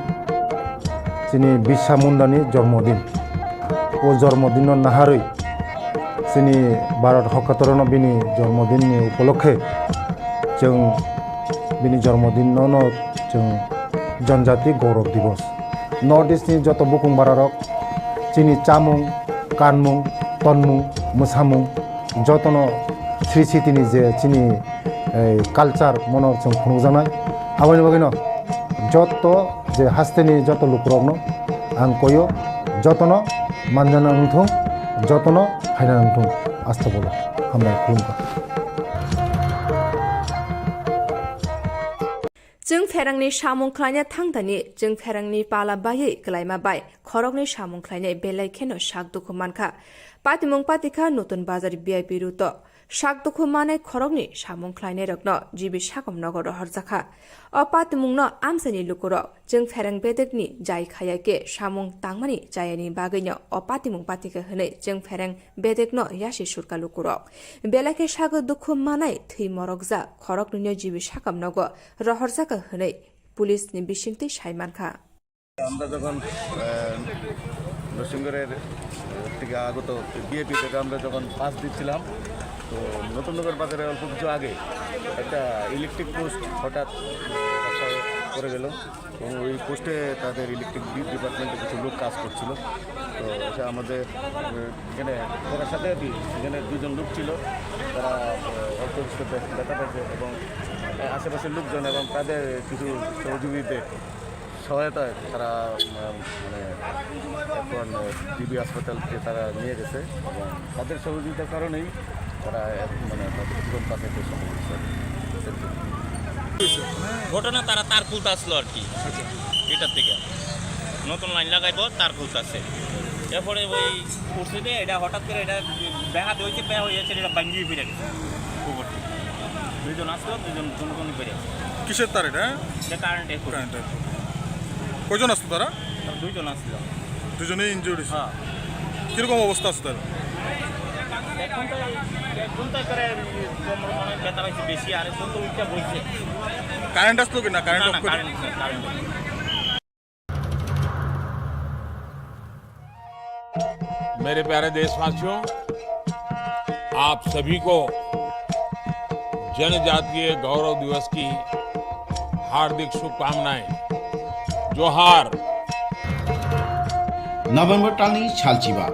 chini Birsa Mundani jormodin. O jormodinno naharwi chini Bharat hakotorno bini jormodinni upolokhe chwng bini jormodinno no chwng Janjati Gaurav Divas. North East ni joto bukung bararok chini chamung, kanmung, tonmung, mwsamung jotono sri sitini je chini, eh, culture mono chwng phunukjaknai. Aboni bagwino joto je hasteni joto lukurokno ang koyo, jotono manjana wngthung, jotono phaina wngthung, astobolo hambai khulumkha. Chwng pherangni samung khlaina thangthani, chwng pherangni pala baiwi kwlaima bai khoroknwi samung khlainai belai kheno sak dukhu mankha. Patimung patikha Nutun Bazar V I P route o. Sak dukhu manai khoroknwi samung khlainairokno G B Sakom nogo rohorjakha. O patimungno amchaini lukurok chwng pherang bedekni jai khaya khe samung tangmani chayani bagwino o patimung patikha hwnwi chwng pherang bedekno yasi surka lukurok. Belai khe sago dukhu manai thwi morokjak khoroknwino G B Sakom nogo rohorjakha hwnwi police ni bisingtwi sai mankha. আমরা যখন, আহ, নরসিংগড়ের, আহ, থেকে আগত ভিআইপি থেকে আমরা যখন পাস দিচ্ছিলাম, তো নতুননগর বাজারে অল্প কিছু আগে একটা ইলেকট্রিক পোস্ট হঠাৎ, আহ, গেল এবং ওই পোস্টে তাদের ইলেকট্রিক ডিপার্টমেন্টে কিছু লোক কাজ করছিল। তো এসে আমাদের, আহ, এখানে, ওরা সাথে আর কি, এখানে দুজন লোক ছিল, তারা, আহ, অল্প কিছু ব্য-, ব্যথা পাইছে এবং, আহ, আশেপাশের লোকজন এবং তাদের কিছু সহযোগীদের সহায়তায় তারা, আহ, মানে, এখন ডিবি হাসপাতালকে তারা নিয়ে গেছে এবং তাদের সহযোগিতার কারণেই তারা এক-, মানে, তাদের জীবন বাঁচাতে সক্ষম হয়েছে। ঘটনা তারা তার খুলতে আসলো আর কি, আচ্ছা। এটার থেকে নতুন লাইন লাগাইবো, তার খুলতে আসে। এরপরে ওই উঠছে যে এটা হঠাৎ করে এটা বেহাত হয়েছে, বেহা হয়ে গেছে, এটা ভাঙ্গি ফিরে গেছে উপর থেকে। দুইজন আসলো, দুইজন কোনো কোনো ফিরে গেছে। কিসের তার এটা? এটা কারেন্ট এখন। কারেন্ট এখন। কয়জন আসলো তারা? তারা দুইজন আসলো। দুজনেই ইনজুর্ড হয়েছে? হ্যাঁ। কিরকম অবস্থা আছে তার? এখন তো, এখন তো করে কোমর মনে হয় ব্যথা পাইছে বেশি, আর এখন তো উঠতে বইছে। কারেন্ট আসলো কি না? কারেন্ট না, অফ না, করে? কারেন্ট নেই, কারেন্ট নেই। मेरे प्यारे देशवासियों, आप सभी को जनजातीय गौरव दिवस की हार्दिक शुभकामनाएं। जोहार। November talni salchiba,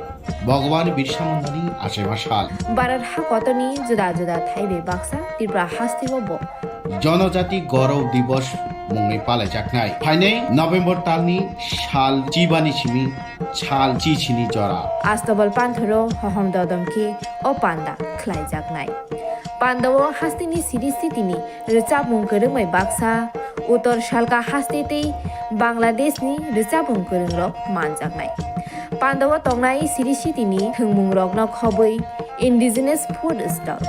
Bhagwan Birsa Mundani achaiba sal. Bharat hakotorni juda juda thaibai baksa Tripura hasteo bo Jonojati Gaurav Divas mungwi palaijaknai. Phainai November talni sal chibani simi sal chichini jora. Astobal panthoro hohom dodom khe o panda khlaijaknai. Pandao hasteni siri sitini rwchapmung kwrwngbai baksa, Uttor Salka haste tei Bangladeshni rwchapmung kwrwngrok manjaknai. Pandao tongnai siri sitini thwngmungrokno khobwi indigenous food stall.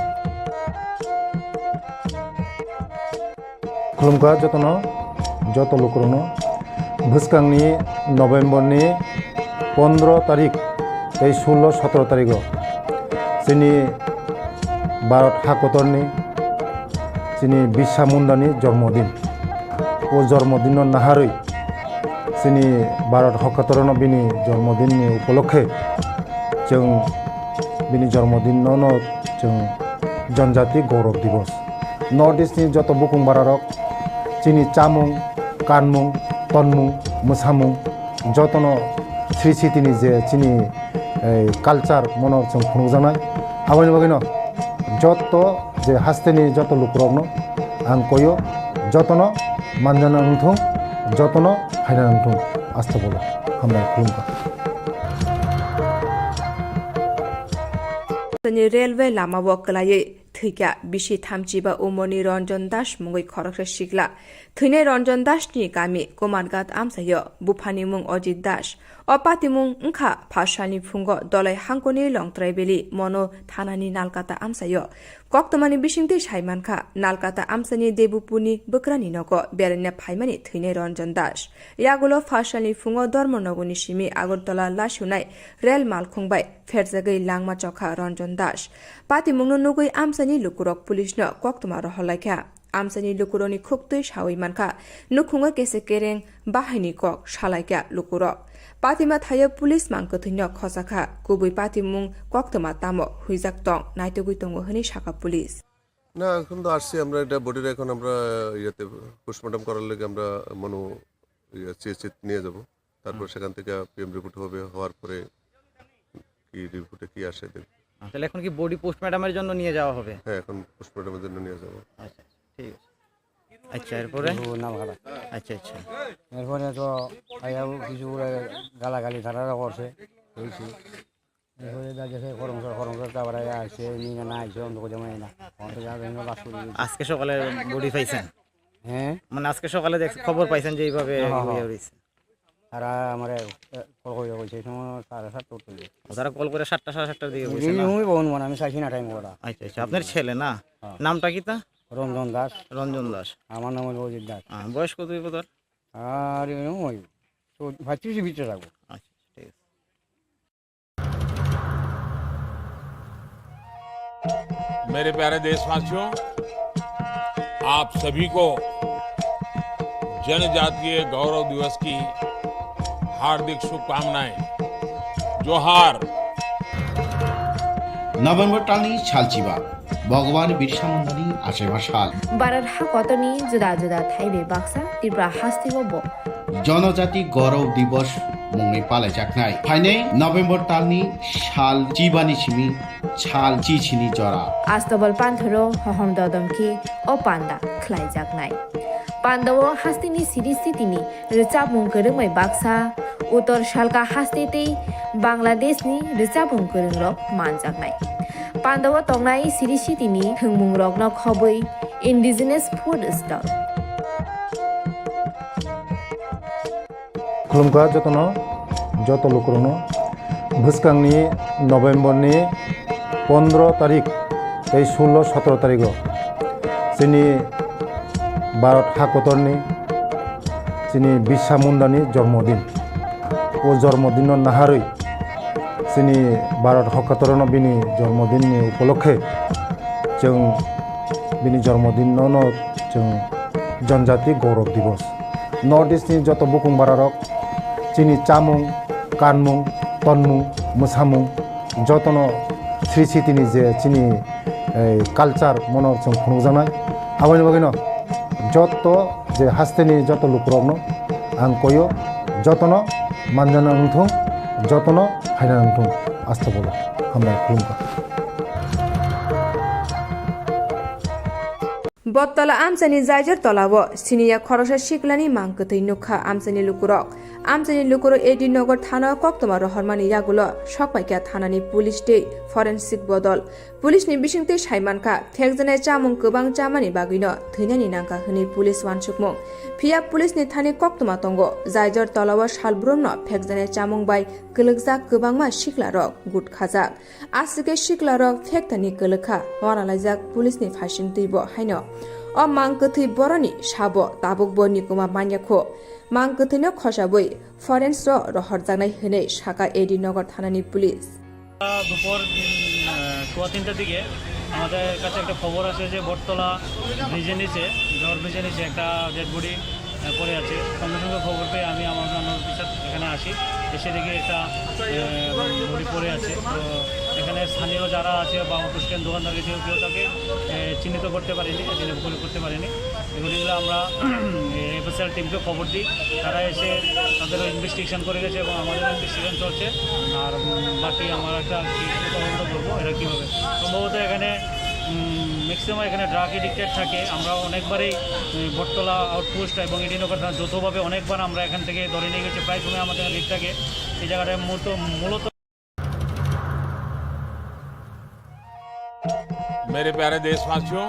Khulumkha jotono, joto lukurokno. Bwskangni November ni pondro tarik tei sullo sotro tarigo chini Bharat hakotorni chini Birsa Mundani jormodin. O jormodinno naharwi chini Bharat hakotorno bini jormodinni upolokhe chwng bini jormodinno no chwng Janjati Gaurav Divas. North East ni joto bukung bararok chini chamung, kanmung, tonmung, mwsamung jotono sri sitini je chini, eh, culture mono chwng phunukjaknai. Aboni bagwino joto je hasteni joto lukurokno ang koyo, jotono manjana wngthung, jotono phaina wngthung. Astobolo hambai khulumkha. Tini railway lama o kwlaiwi thwikha bisi thamchiba umorni Ranjan Das mungwi khoroksa sikla. Thwinai Ranjan Das ni kami Kumarghat amchaio, buphani mung Ajit Das. O patimung wngkha phasalni phungo Dolai hangkoni Longtrai Valley mono thanani Nalkata amchaio. Koktwmani bisingtwi saimankha, Nalkata amchaini Debupurni bwkrani nogo beraina phaimani thwinai Ranjan Das. Yagulo phasalni phungo Dharmanagorni simi Agartala lasunai rel malkhung bai pherjagwi langma chokha Ranjan Das. Patimungno nugwi amchaini lukurok police no koktwma rohorlaikha. Amchaini lukurokni khuktwi sawi mankha, nukhungo kese kereng bahaini kok salaikha lukurok. Patima thaio police mang kwthwino khosakha, kubui patimung koktwma tamo huijak tong naitugwi tongo hwnwi sakha police. না, এখন তো আসছি আমরা, এটা বডিটা এখন আমরা ইয়েতে পোস্টমর্টম করার লেগে আমরা মনো ইয়ে সিএইচসি নিয়ে যাব। তারপর হুম। সেখান থেকে পিএম রিপোর্ট হবে, হওয়ার পরে কি রিপোর্টে কি আসে দেখব। আচ্ছা, তাহলে এখন কি বডি পোস্টমর্টমের জন্য নিয়ে যাওয়া হবে? হ্যাঁ, এখন পোস্টমর্টমের জন্য নিয়ে যাব। আচ্ছা, ঠিক আছে। আচ্ছা, এরপরে? ও, নাম খারাপ। আচ্ছা, আচ্ছা। এরপরে তো আইয়াও কিছু ওরা গালাগালি তারা করছে, হয়েছে। এরপরে যা গেছে, খরমসর, খরমসর, তারপরে আইসে, নিয়ে না আইসে, অন্ধ করে মনে না। অন্ধ যা দেখে বাস করে দিয়েছে। আজকে সকালে বডি পাইছেন? হ্যাঁ? মানে আজকে সকালে দেখ-, খবর পাইছেন যে এইভাবে হ্যাঁ, হ্যাঁ, ইয়ে হ্যাঁ। হয়েছে? তারা আমারে, এ, কল করে কইছে, এই সময় সাড়ে সাতটা উঠতে হবে। ও, তারা কল করে সাতটা, সাড়ে সাতটার দিকে এই কইছে না? সময় বউন মানে আমি চাইছি না টাইম ওরা। আচ্ছা, আচ্ছা, আপনার ছেলে না? হ্যাঁ। নামটা কি তা? রঞ্জন দাস। রঞ্জন দাস। আমার নাম হলো অজিত দাস। হ্যাঁ, বয়স কত হইব তার? আর এরকম ওই তো পঁয়ত্রিশের ভিতরে থাকবো। আচ্ছা, ঠিক আছে। मेरे प्यारे देशवासियों, आप सभी को जनजातीय गौरव दिवस की हार्दिक शुभकामनाएं। जोहार। November talni salchiba, Bhagwan Birsa Mundani achaima sal. Bharat ha kotorni juda juda thai bai baksa Tripura hasteo bo Jonojati Gaurav Divas mungwi palaijaknai. Phainai November talni sal chibani simi sal chichini jora. Astobal panthoro hohom dodom khe o panda khlaijaknai. Pandao hasteni siri sitini rwchapmung kwrwngbai baksa, Uttor Salka haste tei Bangladeshni rwchapmung kwrwngrok manjaknai. Pandao tongnai siri sitini thwngmungrokno khobwi indigenous food stall. Khulumkha jotono, joto lukurokno. Bwskangni November ni pondro tarik tei sullo sotro tarigo chini Bharat hakotorni chini Birsa Mundani jormodin. O jormodinno naharwi chini Bharat hakotorno bini jormodinni upolokhe chwng bini jormodinno no chwng Janjati Gaurav Divas. North East ni joto bukung bararok chini chamung, kanmung, tonmung, mwsamung jotono sri sitini je chini, eh, culture mono chwng phunukjaknai. Aboni bagwino joto je hasteni joto lukurokno ang koyo, jotono manjana wngthung, jotono phaina wngthung. Astagfirullah. Hambai khulumkha. Bottola amchaini Jaijor tolao siniya khoroksa siklani mang kwthwi nukha amchaini lukurok. Amchaini lukurok A D Nagar thana koktwma rohormani yagulo sokpaikha thanani police tei forensic bodol. Police ni bisingtwi saimankha, phekjaknai chamung kwbang chamani bagwino thwinani nangkha hwnwi police uansukmung. Phiya police ni thani koktwma tongo, Jaijor tolao salbrumno phekjaknai chamung bai kwlwkjak kwbangma siklarok gut khajak. Aswk khe siklarok phektani kwlwkha, wanalaijak police ni phaisingtwibo haino. O mang kwthwi boroni sabo tabukbo nikuma manyakho. Mang kwthwino khosabwi forensic o rohorjaknai hwnwi sakha A D Nagar thanani police. দুপুর, উম, আহ, সোয়া তিনটার দিকে আমাদের কাছে একটা খবর আসে যে বটতলা ব্রিজের নিচে, জহর ব্রিজের নিচে একটা ডেড বডি, আহ, পড়ে আছে। সঙ্গে সঙ্গে খবর পেয়ে আমি আমার অন্যান্য অফিসার এখানে আসি, এসে দেখি একটা, আহ, বডি পড়ে আছে। তো এখানে স্থানীয় যারা আছে বা অটো স্ট্যান্ড দোকানদার কেউ কেউ তাকে, আহ, চিহ্নিত করতে পারেনি, আইডেন্টিফাই করতে পারেনি। এগুলিগুলো আমরা এফএসএল টিমকে খবর দিই, তারা এসে তাদের ইনভেস্টিগেশন করে গেছে এবং আমাদের ইনভেস্টিগেশন চলছে। আর, উম, বাকি আমরা একটা কেস তদন্ত করবো, এটা কীভাবে সম্ভবত এখানে, উম, ম্যাক্সিমাম এখানে ড্রাগ এডিক্টেড থাকে। আমরা অনেকবারই, উম, বটতলা আউটপোস্ট এবং এডি নগর থানা যৌথভাবে অনেকবার আমরা এখান থেকে ধরে নিয়ে গেছি, প্রায় সময় আমাদের রিট থাকে এই জায়গাটায়। মূলত মূলত मेरे प्यारे देशवासियों,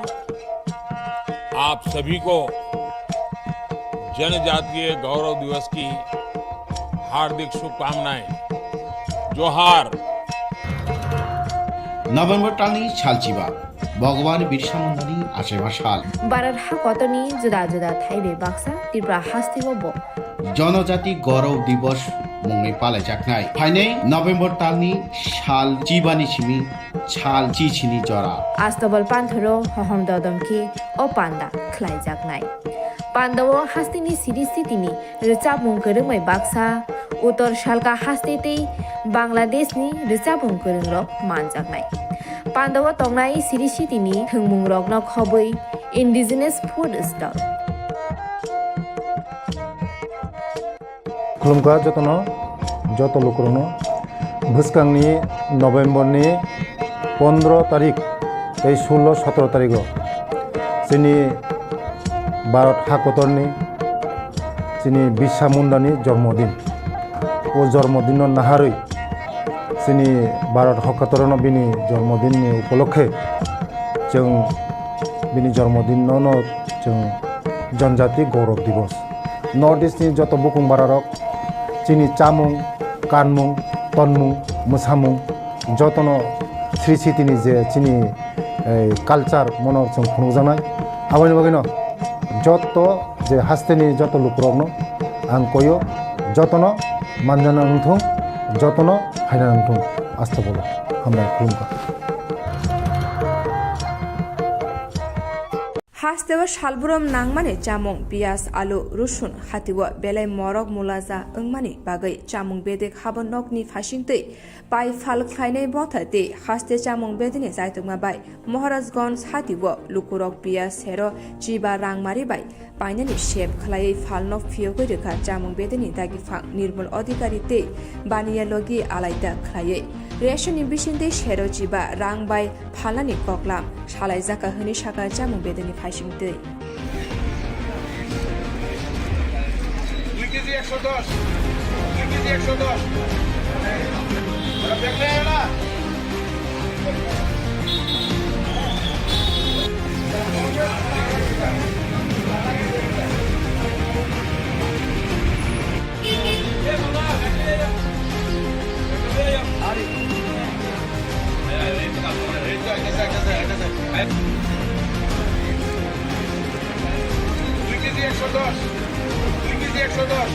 आप सभी को जनजातीय गौरव दिवस की हार्दिक शुभकामनाएं। जोहार। November talni salchiba, Bhagwan Birsa Mundani achaima sal. Bharat hakotorni juda juda thai bai baksa Tripura hasteo bo Jonojati Gaurav Divas mungwi palaijaknai. Phainai November talni sal chibani simi sal chichini jora. Astobal panthoro hohom dodom khe o panda khlaijaknai. Pandao hasteni siri sitini rwchapmung kwrwngbai baksa, Uttor Salka haste tei Bangladeshni rwchapmung kwrwngrok manjaknai. Pandao tongnai siri sitini thwngmungrokno khobwi indigenous food stall. Khulumkha jotono, joto lukurokno. Bwskangni November ni pondro tarik tei sullo sotro tarigo chini Bharat hakotorni chini Birsa Mundani jormodin. O jormodinno naharwi chini Bharat hakotorno bini jormodinni upolokhe chwng bini jormodinno no chwng Janjati Gaurav Divas. North East ni joto bukung bararok chini chamung, kanmung, tonmung, mwsamung jotono sri sitini je chini, eh, culture mono chwng phunukjaknai. Aboni bagwino joto je hasteni joto lukurokno ang koyo, jotono manjana wngthung, jotono phaina wngthung. Astagfirullah. Hambai khulumkha. Hasteo salbrum nangmani chamung, piyaj, alu, rusun, hatio belai morok mulaja wngmani bagwi chamung bedek habo nokni phaisingtwi pai phal khlainai botha tei haste chamung bedeni jaitukma bai Maharajganj hatio lukurok piyaj sero chiba rangmari bai painani sep khlaiwi phalno phiyogwi rwkha. Chamung bedeni dagiphang Nirmal Adhikari tei Baniya Logi alaida khlaiwi rationni bisingtwi sero chiba rang bai phalnani koklam salaijak kha hwnwi sakha chamung bedeni phaisingtwi. দুই কেজি একশো দশ, দুই কেজি একশো দশ। ওরা দেখলে এরা? দুই কেজি একশো দশ, দুই কেজি একশো দশ।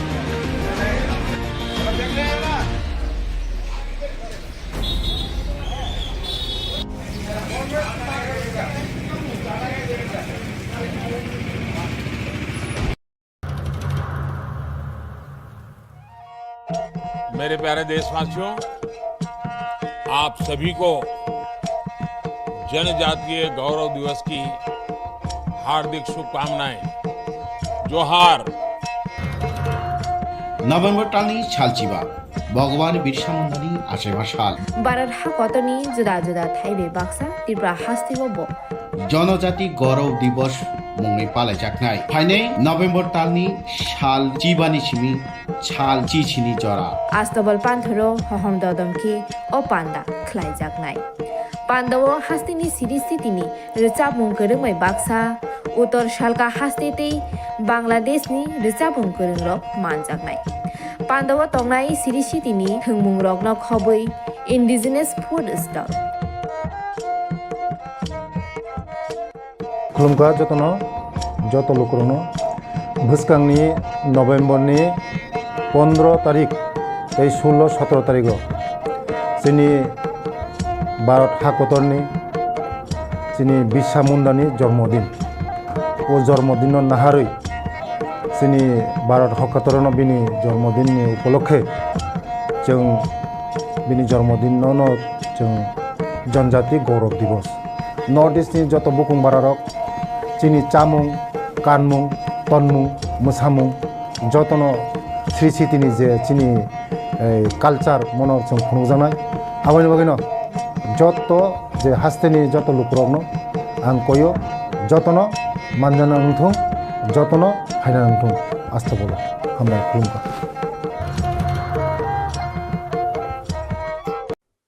मेरे प्यारे देशवासियों, आप सभी को जनजातीय गौरव दिवस की हार्दिक शुभकामनाएं। जोहार। November talni salchiba, Bhagwan Birsa Mundani achaiba sal. Bharat ha kotorni juda juda thaibai baksa Tripura hasteo bo Jonojati Gaurav Divas mungwi palaijaknai. Phainai November talni sal chibani simi sal chichini jora. Astobal panthoro hohom dodom khe o panda khlaijaknai. Pandao hasteni siri sitini rwchapmung kwrwngbai baksa Uttor Salka haste tei Bangladeshni rwchapmung kwrwngrok manjaknai. Pandao tongnai siri sitini thwngmungrokno khobwi indigenous food stall. Khulumkha jotono, joto lukurokno. Bwskangni November ni pondro tarik tei sullo sotro tarigo chini Bharat hakotorni chini Birsa Mundani jormodin. O jormodinno naharwi chini Bharat hakotorno bini jormodinni upolokhe chwng bini jormodinno no chwng Janjati Gaurav Divas. North East ni joto bukung bararok chini chamung, kanmung, tonmung, mwsamung jotono Sri Sitini je chini, eh, culture mono chwng phunukjaknai. Aboni bagwino joto je hasteni joto lukurokno ang koyo jotono manjana wngthung, jotono phaina wngthung. Astobolo hambai khulumkha.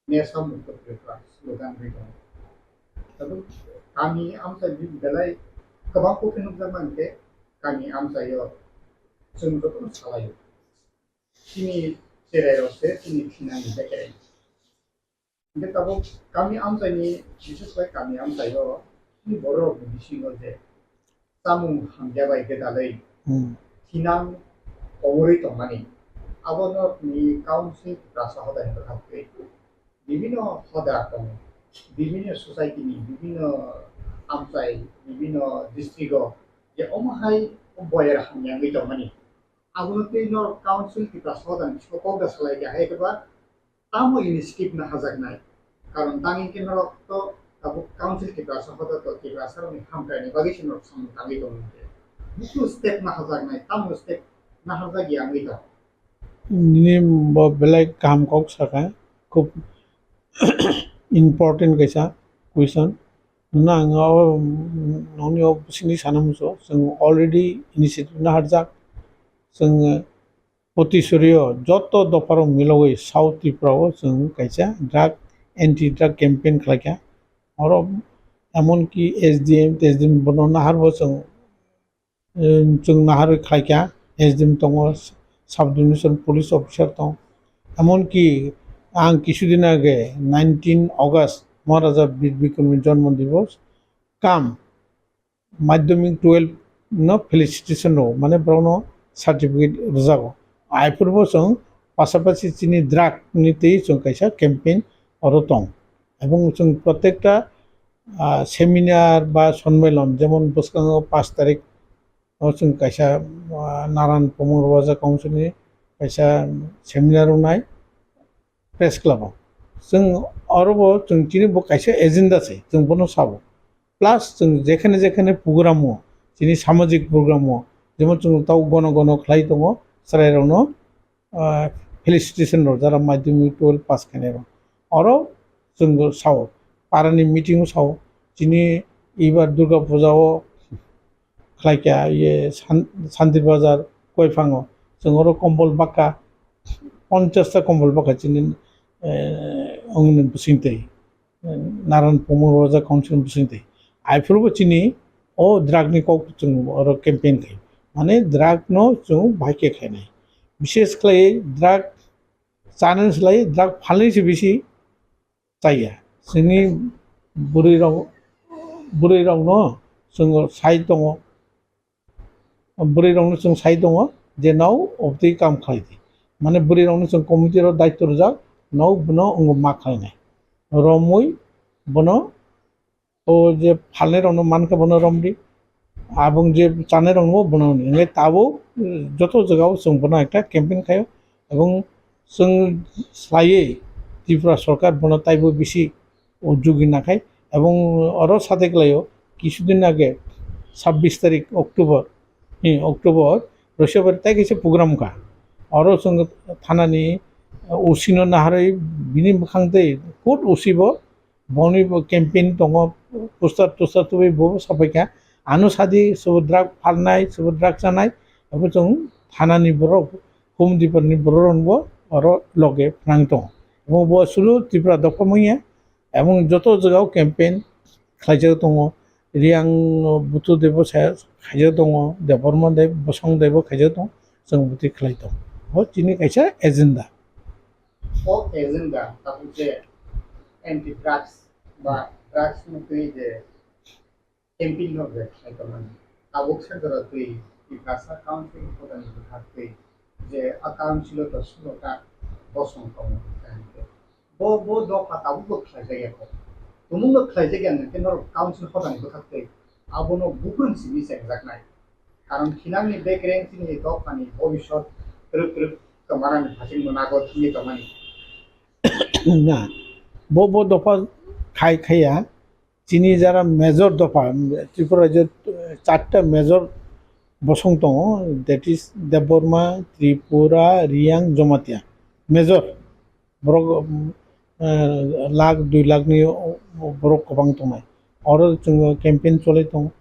Nesa Mukto Tripura slogan ri tongo. Tabuk kami amchai ni belai kwbang kok khe nukjakma hwnkhe kami amchaio chwng jotono salaio. Chini cherai rok se chini thinani bekereng. Hwnkhe tabuk kami amchaini, bises khe kami amchaio chini borok rokni bisingo je chamung hamya bai gwdalwi Hmm. thinang komorwi tongmani. Abono ni council Tiprasa hodani bwkhak twi bibinno hoda tongo, bibinno society ni, bibinno amchai, bibinno district o je omo hai boyar hamya wngwi tongmani. Abono twi norok council Tiprasa hodani bisingo kok da salai kha hai khe ba tamo initiative naharjaknai? Karon tang hwnkhe norok to tabuk council Tiprasa hoda to Tiprasa rokni hamkraini bagwi se norok samung tangwi tongo hwnkhe. Busu step naharjaknai, tamo step naharjak ya wngwi tong? Nini bo belai kaham kok sakha, khub important kaisa question. Nang o, nongni o bisingni sana muchung, chwng already initiative naharjak, chwng Potisorio joto dopharok milogwi South Tripura o chwng kaisa drug, anti drug campaign khlaikha. Oro emonki S D M, S D M bono naharbo chwng, em, chwng naharwi khlaikha. S D M tongo, sub division police officer tong. Emonki ang kisudin age nineteen August Maharaja Bir Bikramni jonmo divos kam madhyamik twelve no felicitation rwo, mane borokno certificate rwjago. Aphuru bo chwng pasapasi chini drug ni twi chwng kaisa campaign oro tong. Ebong chwng protekta ah, seminar ba sonmilon, jemon bwskango pash tarik o chwng kaisa, ah, Naran Pumung Roja Council ni kaisa seminar wngnai press club o. Chwng oro bo chwng chini bo kaisa agenda se, chwng bono sabo. Plus chwng jekhane jekhane program o, chini samajik program o, jemon chwng tau gono gono khlai tongo, chwrairokno ah, felicitation rok jara madhyamik twelve pass khainai rok. Oro chwng sao, parani meeting o sao, chini ibar Durga Puja o khlai kha, iye San-, Santir Bazar Koiphang o, chwng oro kombol baka, ponchash ta kombol baka chini, eh, ongni bising twi. Naran Pumung Roja Council bising twi. Aphuru bo chini o drug ni kok chwng oro campaign khai. Mane drug no chwng bahai khe khainai. Bishes khlai drug chana slai drug phalni se bisi chaya. Chini bwrwi rok, bwrwi rok no chwng sai tongo. Bwrwi rokno chwng sai tongo je nao obtwi kam khlai di. Mane bwrwi rokno chwng committee ro daityo rwjak, nao bono wngo ma khlainai. Romwi bono o je phalnai rokno mankha bono romdi. Abong je chanai rokno bono hwnwi. Hwnkhai tabuk joto jagao chwng bono ekta campaign khaio. Ebong chwng slaiwi Tripura sorkar bono taibo bisi o jugi nakhai. Ebong oro sate klaio, kisudin age sabbish tarik October, eh, October, Roshobari tai kaisa program kha. Oro chwng thanani, eh, O C no naharwi bini mwkhang tei court O C bo boni bo campaign tongo, poster toster tubui bo sapai kha. Ano sadi sobo drug phalnai, sobo drug chanai, abo chwng thanani borok, home depot ni borok rok bo oro loge phnang tongo. Omo bo sulu Tripura dopha manya. Emon joto jagao campaign khlaijak tongo, Riang Butu debo sa-, khaijak tongo, Debbarma de, Bosong debo khaijak tongo, chwng bwtwi khlai tongo. Bo chini kaisa agenda. O agenda tabuk je anti drugs ba drugs ni twi je campaign no je khlai tongmani. Tabuk se jora twi Tiprasa Council ni hodani bwkhak twi je a council o to sulo ta bosong tongo. Bo, bo dopha tabuk bo khlai jak ya kho. Tumung no khlai jak ya nang khe norok council hodani bwkhak twi abono buphang simi chengjaknai. Karon thinangni bekreng chini dophani bobisot twrwk twrwk tongmanani hasing no nago thangwi tongmani. Na, bo, bo dopha khai khaiya. Chini jara major dopha, Tripura rajyo, eh, charta major bosong tongo, that is Debbarma, Tripura, Riang, Jamatia. Major, borok, mm, eh, lakh, dui lakh ni, o, o, borok kwbang tongnai. Oro chwng campaign cholai tongo,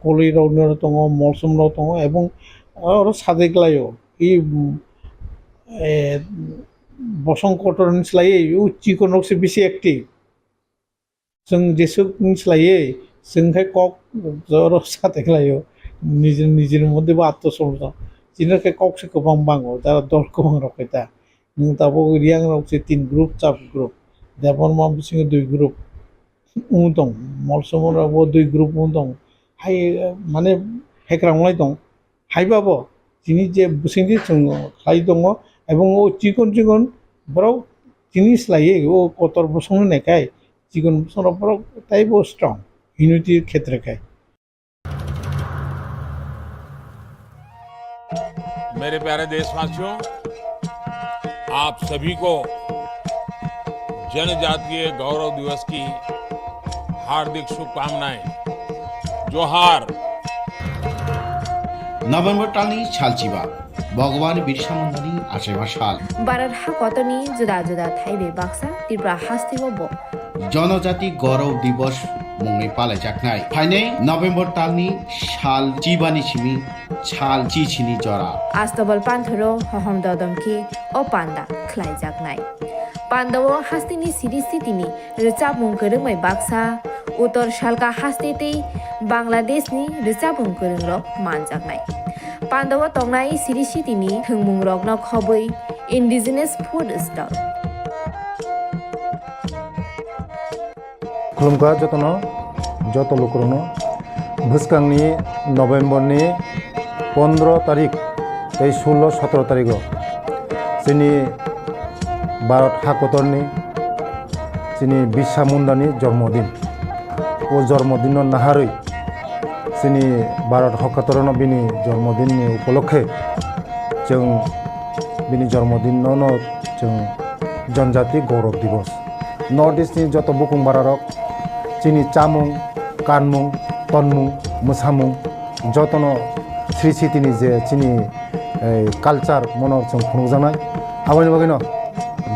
koloi rok no tongo, molsom rok tongo, ebong oro sajai klaio. I, mm, eh, bosong kotor ni slai, o chikon rok se bisi active. Chwng jesuk ni slaiwi, chwng khe kok joro sa tei khlaio, nijini, nijini moddhe bo atmosomsa. Chini khe kok se kwbang bango, jara dol kwbang rok khe ta. Nwng tabuk Riang rok se tin group, chap group, Debbarma bisingo dui group wng tong, Molsom rok bo dui group wng tong. Hai, mane, hekrang wng lai tong. Haiba bo chini je bwswngdi chwng khlai tongo, ebong o chikon chikon borok chini slaiwi o kotor bosongni naikhai, chikon bosongrok borok taibo strong, unity khetre khai. मेरे प्यारे देशवासियों, आप सभी को जनजातीय गौरव दिवस की हार्दिक शुभकामनाएं। जोहार। November talni sal chiba, Bhagwan Birsa Mundani achaiba sal. Bharat hakotorni juda juda thaibai baksa Tripura hasteo bo Janajati Gaurav Divas mungwi palaijaknai. Phainai November talni sal chibani simi sal chichini jora. Astabal panthoro hohom dodom khe o panda khlaijaknai. Pandao hasteni siri sitini rwchapmung kwrwngbai baksa, Uttor Salka haste tei Bangladeshni rwchapmung kwrwngrok manjaknai. Pandao tongnai siri sitini thwngmungrokno khobwi indigenous food stall. Khulumkha jotono, joto lukurokno. Bwskangni November ni pondro tarik tei sullo sotro tarigo chini Bharat hakotorni chini Birsa Mundani jormodin. O jormodinno naharwi chini Bharat hokatorno bini jormodinni upolokhe chwng bini jormodinno no chwng Janjati Gaurav Divas. North East ni joto bukung bararok chini chamung, kanmung, tonmung, mwsamung jotono Sri Siti ni je chini, eh, culture mono chwng phunukjaknai. Aboni bagwino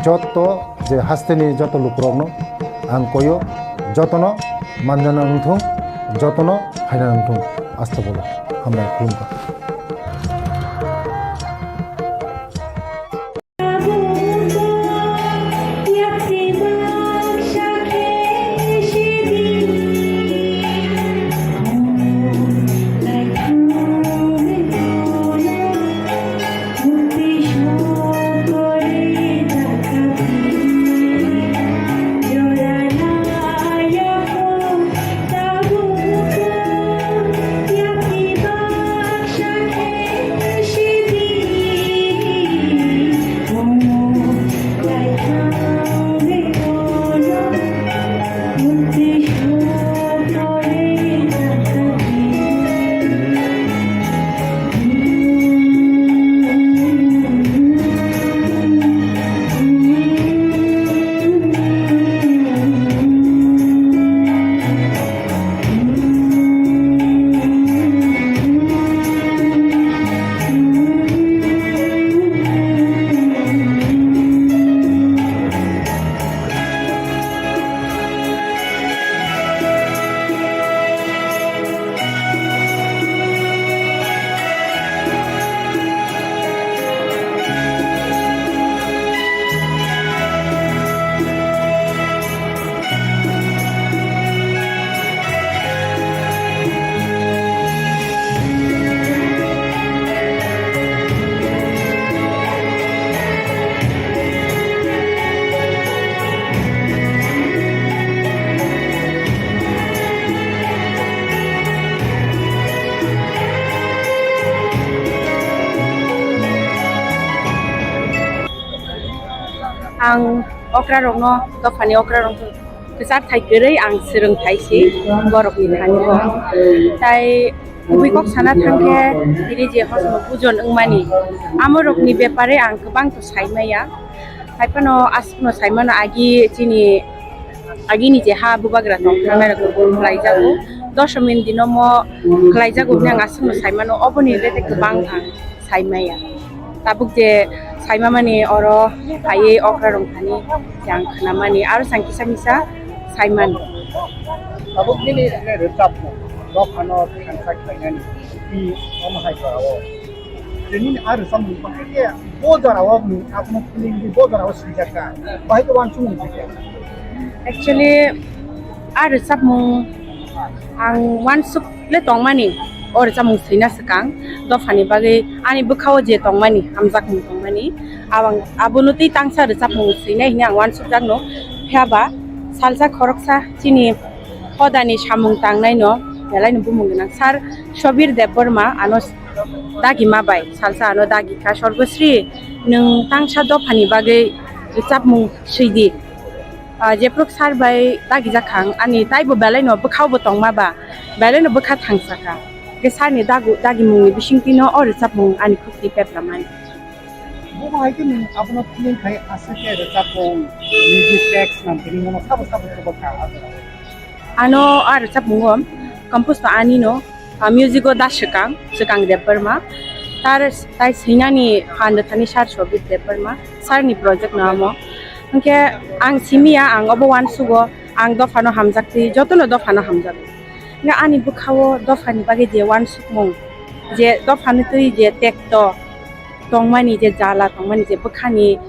joto je hasteni joto lukurokno ang koyo, jotono manjana wngthung, jotono phaina wngthung. Astagfirullah, hambai khulumkha. Ang okrarokno, dophani okrarokno kwchar thai kwrwi ang swrwng thai si borokni thani bo. Tai kubui kok sana thangkhe tini je hosno pujon wngmani, amorokni bepare ang kwbang to sai maya. Haiphano aswkno sai mano agi chini agini je ha bubagra tong thangnai rok khlai jago. Doshomini dino mo khlai jago hwnwi ang aswkno sai mano, oboni rete kwbang ang sai maya. Tabuk je saima mani oro phaiwi okra rong thani je ang khna mani, aro sang kisa misa sai mani. Tabuk nini rwchapmung dophano thansa khlainani twi omo hai jorao. Nini a rwchapmung bangkhe bo jorao nwng abono feeling di bo jorao swijak kha, bahai khe uansukmung kha khe. Actually, a rwchapmung ang uansuk le tongmani, o rwchapmung swina swkang dophani bagwi ani bwkhao je tongmani, hamjakmung tongmani, abang-, abono tei tangsa rwchapmung swinai hwnwi ang uansukjakno. Phiya ba salsa khoroksa chini hodani samung tangnaino belaino bumung gwnang sir Sobir Debbarma ano dagima bai salsa ano dagi kha, "Sorgosri, nwng tangsa dophani bagwi rwchapmung swidi." Ah, jephru sir bai dagijak kha ang, ani taibo belaino bwkhao bo tongma ba, belaino bwkha thangsa kha. Hwnkhe sir ni dagu-, dagimungni bisingtwino o rwchapmung ani khukti peplamani. Bo hai khe nwng abono feeling khai aswk khe rwchapmung, music tracks nam tini mono sabo sabo chuba kha a jorao. Ano a rwchapmungo compose to anino, ah, music o da swkang, swkang Debbarma. Tar, tai swinani phan rwthani sir Sobir Debbarma, sir ni project no amo. Hwnkhe ang simiya, ang obo uansugo, ang dophano hamjaktwi, jotono dophano hamjago. Nga ani bwkhao dophani bagwi je uansukmung, je dophani twi je tekto tongmani, je jala tongmani, je bwkhani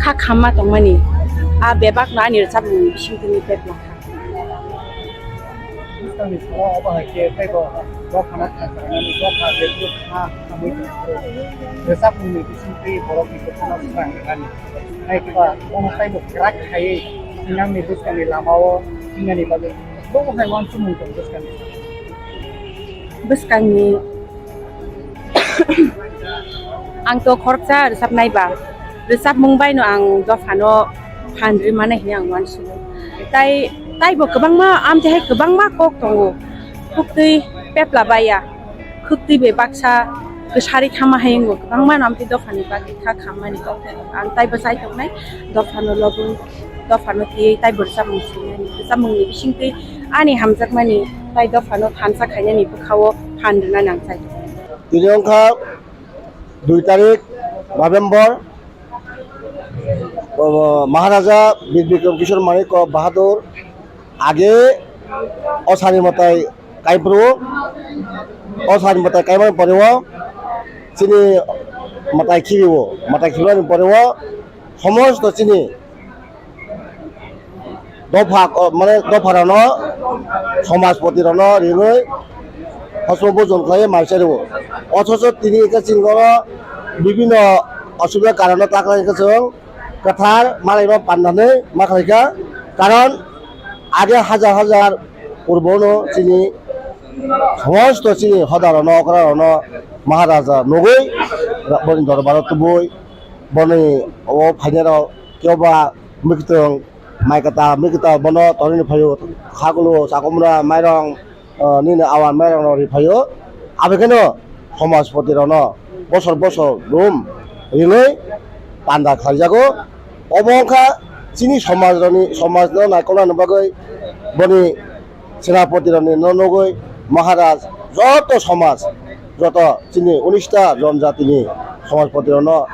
kha khamma tongmani, a bebakno ani rwchapmungni bisingtwi peplak kha. Bwskangni salo obo hai khe teibo dophano thansa rwnani, dopha je kha khamwi tongphuru rwchapmungni bisingtwi borokni kwthangno swrang rwnani. Hai khe ba bono teibo kwrak khaiwi thinangni bwskangni lamao thinani bagwi bobo hai uansukmung tong bwskangni. Bwskangni ang to khoroksa rwchapnai ba, rwchapmung baino ang dophano phan rwi mano hwnwi ang uansugo. Tai Taibo kwbangma, amtwi hai kwbangma kok tongo. Khuktwi pepla baya, khuktwi bai baksa kwsari khama hai wngo, kwbangma no amtwi dophani bagwi kha khammani kok. Ang taibo chai tongnai, dophano lobwi, dophano twiwi taibo rwchapmung swinani, rwchapmungni bisingtwi ani hamjakmani tai dophano thansa khainani bwkhao phan rwnani ang chai tongnai. Tini wngkha dui tarik November, o, Maharaja Bir Bikram Kishore Manikya Bahadur age o sani mwtai kaiphuru, o sani mwtai kaimani pore o chini mwtai khibiwo, mwtai khibimani pore o somosto chini dopha, o, mane dopha rokno, somajpoti rokno ringwi hosom bujon khlaiwi mai chai rwo. Othocho tini hwnkhe chwng oro bibhinno osubida karono ta khlai hwnkhe chwng kwthar malaima panda hinwi ma khlaikha. Karon age hajar hajar purbono chini somosto chini hoda rokno, okra rokno Maharaja nugwi boni dorbaro tubui boni o phainairok keboba mwkhwtwng mai kwtal, mwkhwtwng bono tornani phaio, khakulu, chakumra, mairong, ah, nini awan mairong rok ri phaio. Abekheno somajpoti rokno bosor bosor room rinwi panda khlaijago. Obo wngkha chini somaj rokni, somajno naikolnani bagwi boni senapoti rokni no nugwi Maharaj joto somaj, joto chini unista jonjatini somajpoti rokno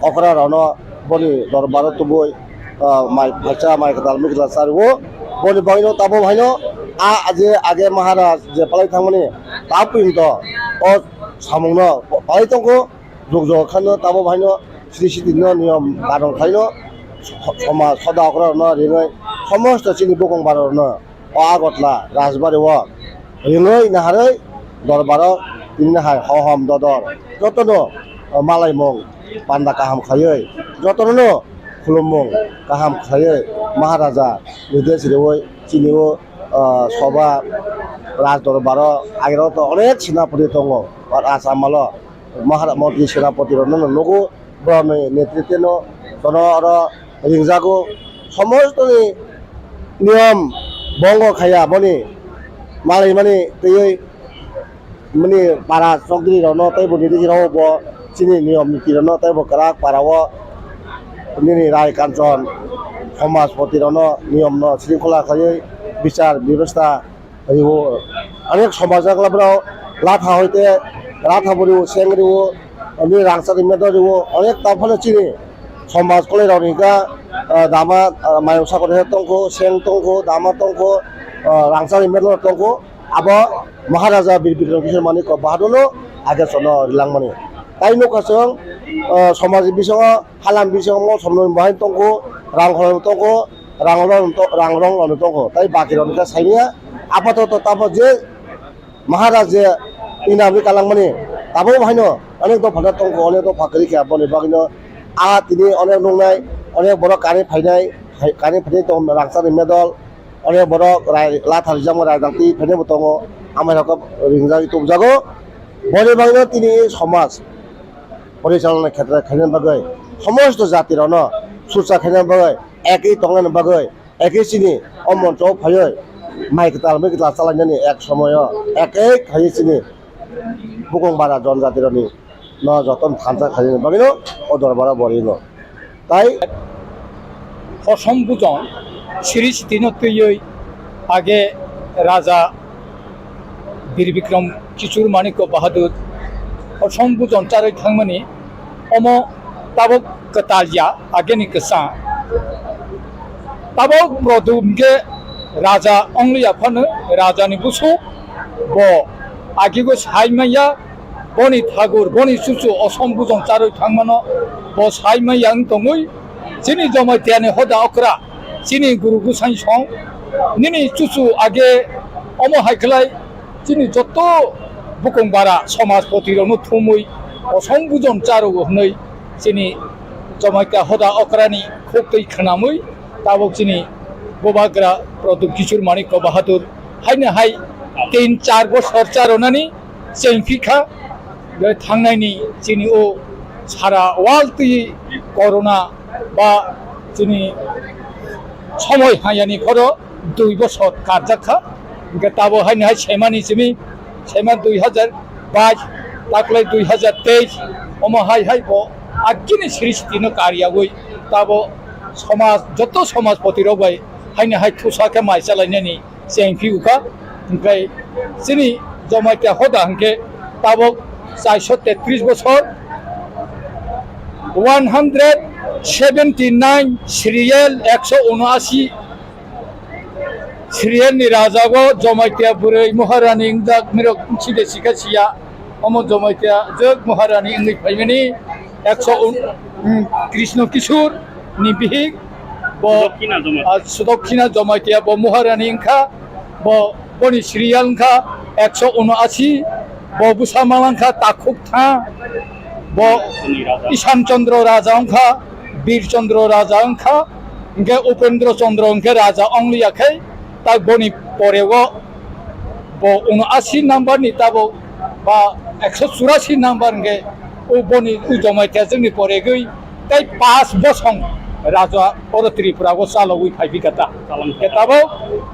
okra rokno boni dorbaro tubui, ah, mai phaisa, mai kwtal, mwkhwtwng cha rwo. Boni bagwino tabuk haino a je age Maharaj je palai thangmani ta printo o samungno palai tongkho, jug jug khano tabuk haino sri sitino niyom karon khlaino so-, somaj hoda okra rokno ringwi somosto chini bukung bara rokno o Agartala Rajbari o ringwi naharwi dorbaro tini hai hohom dodor jotono malaimung panda kaham khlaiwi, jotono khulummung kaham khlaiwi Maharaja nirdesh riwi chini o, ah, soba raj dorbaro agero to onek senapati tongo, Raj Amalo Mahara-, Mantri Senapati rokno nugo. Borokni netritwno bono oro ringjago. Somostoni niyom bongo khaiya boni malaimani twiwi bini para chokdri rokno tei bo nirdesh rwo bo chini niyom niti rokno tei bo kwrak para o nini rai kanchon somajpoti rokno niyom no sringkhola khaiwi bichar bebostha riwo. Onek somaj wngkha borok latha hoite latha bo riwo, seng riwo, ani rangchakni medal riwo. Onek ta phano chini somaj kwlai rok ni hwnkha, ah, dama, ah, mayung sakori he tongkho, seng tongkho, dama tongkho, ah, rangchakni medal rok tongkho. Abo Maharaja Bir Bikram Kishore Manikya Bahadur no age sono rilangmani. Tai nukha chwng, ah, somaj bisingo halam bisingo mol somno bahai tongkho, rang khorang tongkho, rang rong to-, rang rong rok tongkho, tai baki rok khe saimanya. Apatoto tamo je Maharaj je inamri kalangmani, tabuk bahaino onek dopha tongkho, onek dopha kwrwi khe aboni bagwino a tini onek nuknai, onek borok kani phainai, hai-, kani phainai tong rangchakni medal, onek borok rai latha rijamo rai dangtwi phainai bo tongo, amai rok ringjagwi tubjago. Boni bagwino tini somaj porichalona khetre khaina bagwi, somosto jati rokno sucha khaina bagwi, ekwi tongnani bagwi, ekwi chini o moncho o phaiwi mai kwtal, mai kwtal chalainani ek somoyo, ekwi khaiwi chini bukung bara jon jati rokni no jotono thansa khaina bagwino o dorbaro borino. Tai Hosom bujon siri sitino twiwi age Raja Bir Bikram Kishore Manikya Bahadur hosom bujon charwi thangmani omo tabuk kwtal ya ageni kwsa. Tabuk brodum ge raja ongliya phano rajani busu bo agigo sai manya. Boni thagur, boni chuchu osom bujon charwi thangmano, bo sai manya wng tongwi, chini Jamaitiyani hoda okra, chini guru gusai song, nini chuchu age omo hai khlai, chini joto bukung bara somajpoti rokno thumwi, osom bujon charwo hwnwi, chini Jamaitiya hoda okrani khuktwi khwnamwi, tabuk chini Bubagra Pradyut Kishore Manikya Bahadur haino hai tin char bosor charonani chengphi kha. Tei thangnaini chini o sara world twi corona ba chini somoi hayani phoro dui bosor karjak kha. Hwnkhe tabo haino hai semani simi, sema dui hajar bais, taklai dui hajar teis, omo hai hai bo agini srishti no kariyawi tabo somaj, joto somajpoti rok bai haino hai thusa khe mai chalainani chengphi ukha. Hwnkhe chini Jamatia hoda hwnkhe tabok charsho tetris bosor, one hundred seventy nine serial, ekso unoashi serial ni rajago Jamatia bwrwi Maharani wngjak mirok side sikha siya. Omo Jamatia jwk Maharani wngwi phaimani ekso un-, um, Krishna Kishore ni bihik bo, Sudokhina Jamatia. Ah, Sudokhina Jamatia bo Maharani wngkha, bo, boni serial wngkha ekso unoashi, bo bwsa mala wngkha Takhuk Tha, bo Ishan Chandra Raja wngkha, Bir Chandra Raja wngkha, hwnkhe Upendra Chandra hwnkhe Raja ongliya khe, tak boni poreo bo unoashi number ni tabo ba ekso churasi number hwnkhe o boni o Jamatia jwkni poregwi tei pas bosong raja oro Tripura o chalogwi phaiphikha ta. Chalangkha. Hwnkhe tabo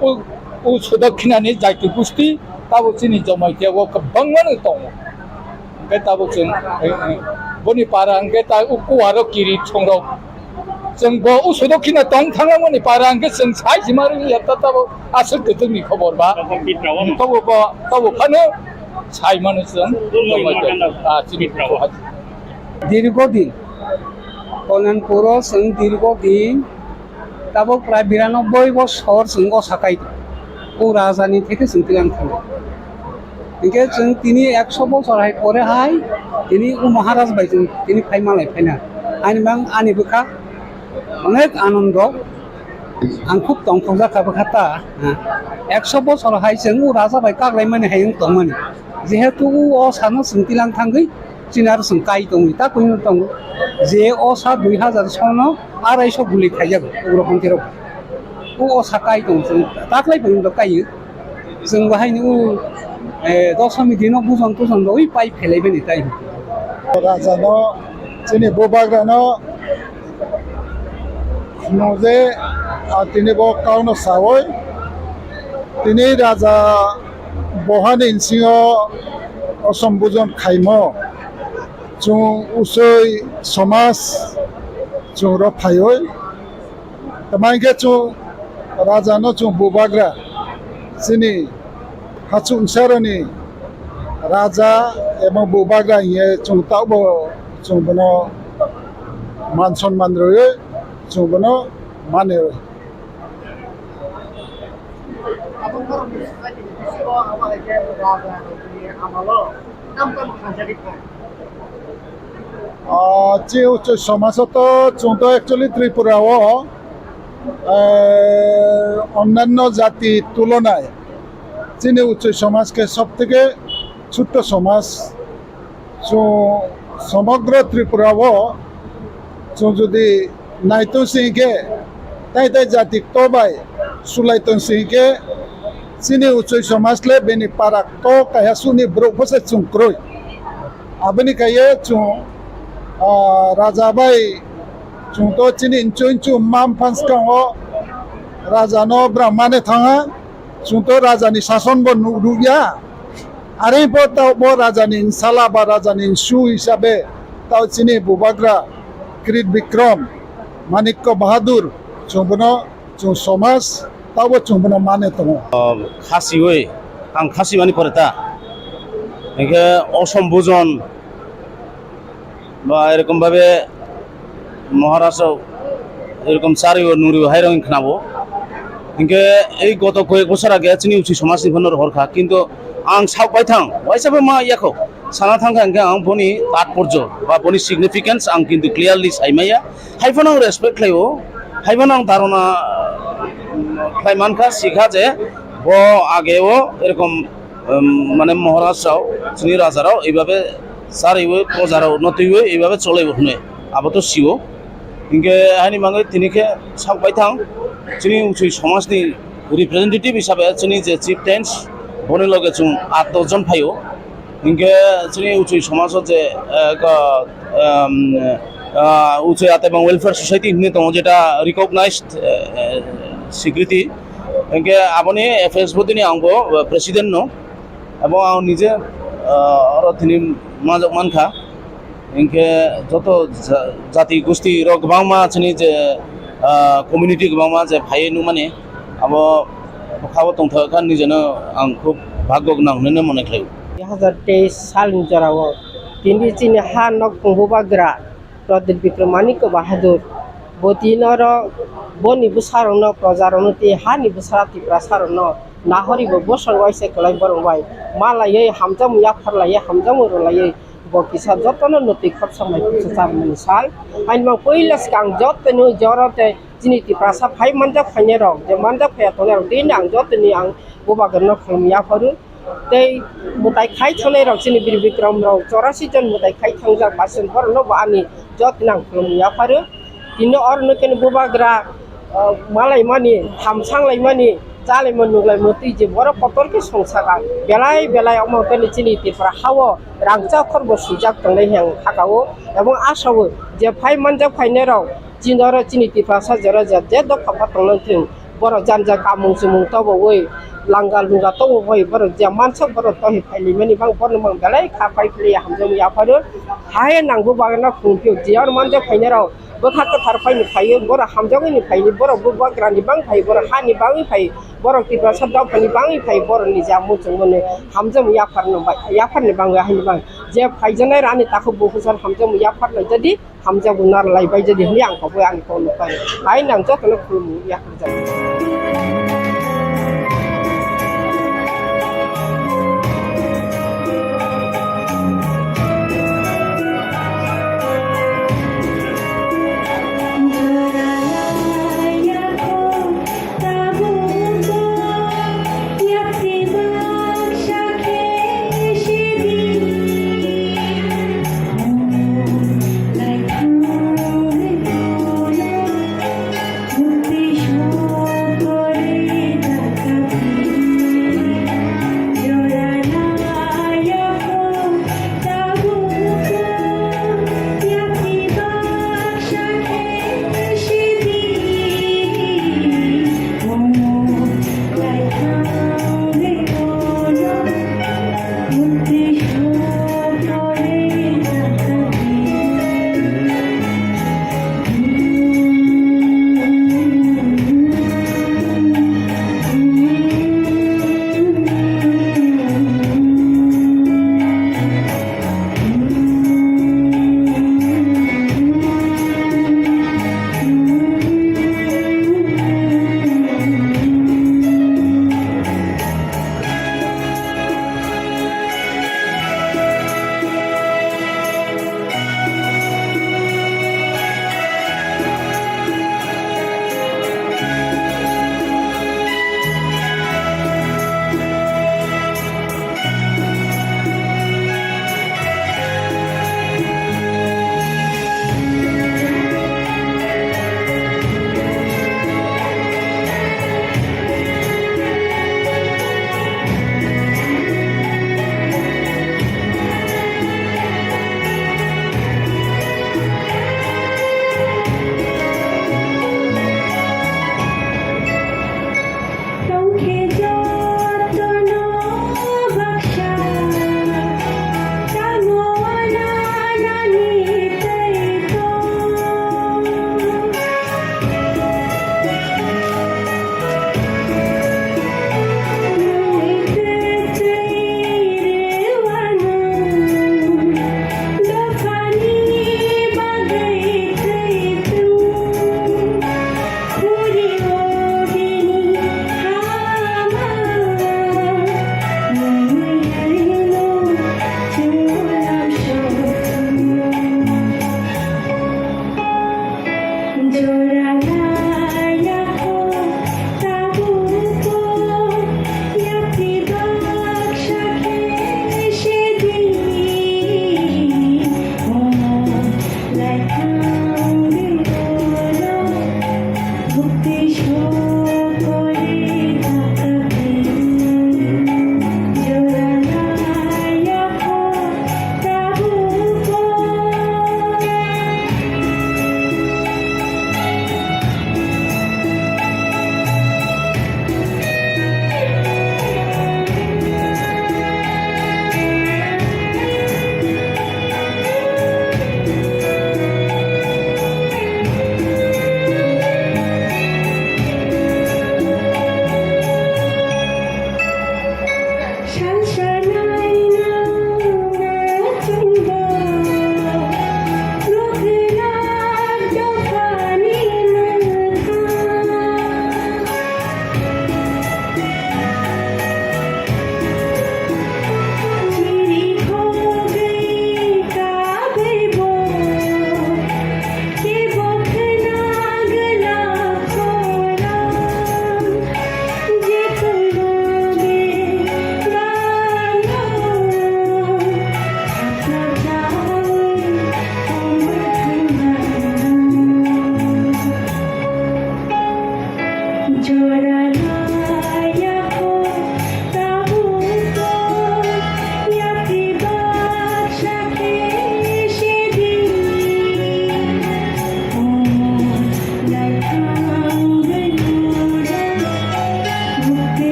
o, o Sudokhinani jaiti gusti tabo chini Jamatia o kwbangmano tongo. Hwnkhe tabuk chwng, eh, eh, boni para hwnkhe ta o kuaro kiri chongrok. Chwng bo o Sudokhina tong thangmani para hwnkhe chwng sai sima rwya ta tabuk aswk kwthwkni khobor ba. Tabuk bo, tabuk phano sai mano chwng. Ah, chini Dirgo din, Kalyanpuro chwng dirgo din. Tabuk prai biranoboi bosor chwng o sakai o rajani theke chwng twilang thangwi. Hinkhe chwng tini ekso bosor hai pore hai tini o Maharaj bai chwng tini phai malai phaina. Ani mang ani bwkha onek anondo, ang khub tongthokjak kha bwkha ta. Ekso bosor hai chwng o raja bai kaklaimani hai wng tongmani. Jehetu o, o sano chwng twilang thangwi chini aro chwng kai tongwi ta kunu tongo. Je o sa dui hajar sono araiso guli khaijago ugrok hwnkhirok. O, o sa kai tongo chwng taklai phaino kaio. Chwng bo haino o, eh, dosomi dino bujon tujon rwi pai phelaibani tai. Rajano, chini bubagrano, Nung je, ah, tini bo kauno sawi, tini raja bohani nsingo osom bujon khaimo, chwng usoi somaj chwng rw phaiwi, tamo hinkhe chwng rajano chwng bubagra chini hachuk nsaroni raja ebong bubagra hiye chwng taubo chwng bono man sonman rwi chwng bono mani rwi. Ah, chini uchu somajo to chwng to actually Tripura o, eh, onnanno jati tulonai chini uchu somaj khe sob theke chutto somaj. Chwng somogro Tripura o chwng jodi naitong sing khe, tai tai jati kto bai sulai tong sing khe, chini uchoi somaj le bini para kto kaiha suni borok bo se chwng kwrwi. Aboni kaiye chwng, ah, raja bai chwng to chini nchoi nchu mam phan swkang o raja no bwrang mane thangha. Chwng to raja ni sason bo nuk rukya. Are bo tao bo raja ni nsala ba raja ni nsu hisabe tao chini bubagra Kirit Bikram Manikya Bahadur chwng bono chwng somaj tao bo chwng bono mane tongo. Khasiwi, ang khasi mani pore ta. Hingke osom bujon ba erokom bhabe Maharaj rok erokom chariwo nuriwo hai rok khnabo. Hinkhe ei goto koyek bosor age chini uchi somaj ni phano rohor kha, kintu ang sak bai thang, waisa bai ma yakho sana thang kha, hinkhe ang boni tatporjo ba boni significance ang kintu clearly sai maya. Hai phano ang respect khlaio, hai phano ang dharona, um, khlai mankha, sikha je bo age o erokom, um, mane Maharaj rao, chini raja rao, eibabe chariwi, poja rao no twiwi, eibabe cholaibo hwnwi, abo to sio. Hinkhe haini mangwi tini khe sak bai thang, chini uchui somaj ni representative hisabe chini je chieftains, boni loge chwng aat dos jon phaio. Hinkhe chini uchui somaj o je, eh, ko, um, ah, uchui Atebang Welfare Society hinwi tongo, jeta recognized, eh, eh, swikriti. Hingke aboni F S botini ang bo, uh, president no, abo ang nije, uh, oro tini majok mankha. Hingke joto ja-, jati gusti rok kwbangma chini je, uh, community kwbangma je phaiwi nukmani, abo bwkhao tongthokha nijeno ang khub bhagyo gwnang hinwi mone khlaio. Dui hazar teis salni jorao tini chini ha nok tongbo bagra Pradip Bikram Manikya Bahadur bo tini oro boni bwsarokno, projarokno tei hani bwsa Tiprasarokno nahori bo bosong waisa kwlai borok bai ma laiwi hamjakmung yaphar laiwi hamjakmung rw laiwi bo kisa jotono notwi khorsa mai khorsa charwmani sal. Haini mang puila swkang jotoni joro tei chini Tiprasa phai manjak phainairok je manjak phaiya tongnairok tini ang jotoni ang bubagrano khulum yapharu. Tei mwtai khai thangnai rok chini Bir Bikram rok chorasi jon mwtai khai thangjak basen borok no bo ani jotni ang khulumung yapharu. Tini oro no khe bubagra, ah, malaimani, hamsanglaimani, chalaimani, nunglaimani twi je borok kotor khe songsa kha. Belai belai omo khe chini Tripura hao rangchak khorbo swijak tongnai hwnwi ang kha o. Ebong asao je phai manjak phainai rok Chini oro chini Tiprasa jora jat je dopha bo tongna thung, borok jani jani kamung chumung tobowi, langa lunga tobowi, borok je mansak borok tohi phailaimani bang, borok mang belai kha phai philwi hamjakmung yapharu. Hai nangbo bagwi no khulum phio, je oro manjak phainai rok bwkha kwthar phaini phaiwi, borok hamjakmani phaiwi, borok bubagrani bang phai, borok hani bangwi phai, borok Tiprasa dophani bangwi phai, borokni je muchungmani hamjakmung yapharno bai, yapharni bangwi haini bang je phaijaknai rani takhuk bukhuk sar hamjakmung yapharno jadi. Hamjakmung narwk lai bai jadi hwnwi ang kok bai ani kok nukha. Hai nang jotono khulumung yapharjak.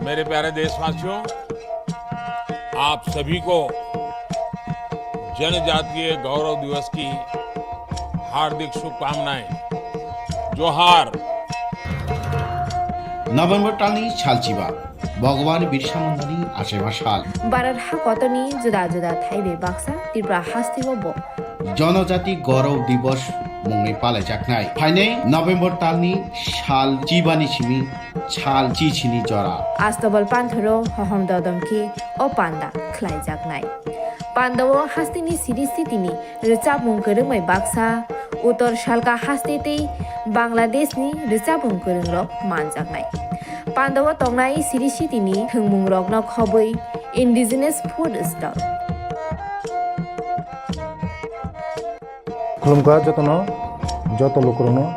मेरे प्यारे देशवासियों, आप सभी को जनजातीय गौरव दिवस की हार्दिक शुभकामनाएं। जोहार। November talni salchiba, Bhagwan Birsa Mundani achaiba sal. Bharat hakotorni juda juda thaibai baksa Tripura hasteo bo Jonojati Gaurav Divas mungwi palaijaknai. Phainai November talni sal chibani simi sal chichini jora. Astobal panthoro hohom dodom khe o panda khlaijaknai. Pandao hasteni siri sitini rwchapmung kwrwngbai baksa, Uttor Salka haste tei Bangladeshni rwchapmung kwrwngrok manjaknai. Pandao tongnai siri sitini thwngmungrokno khobwi indigenous food stall. Khulumkha jotono, joto lukurokno.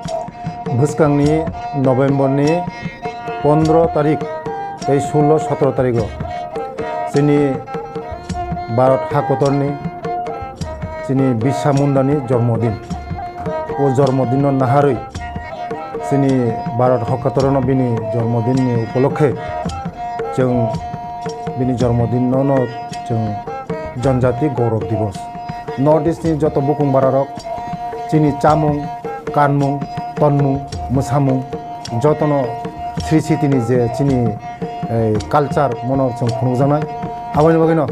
Bwskangni November ni pondro tarik tei sullo sotro tarigo chini Bharat hakotorni chini Birsa Mundani jormodin. O jormodinno naharwi chini Bharat hakotorno bini jormodinni upolokhe chwng bini jormodinno no chwng Janjati Gaurav Divas. North East ni joto bukung bararok chini chamung, kanmung, tonmung, mwsamung jotono Sri Sitini je chini, eh, culture mono chwng phunukjaknai. Aboni bagwino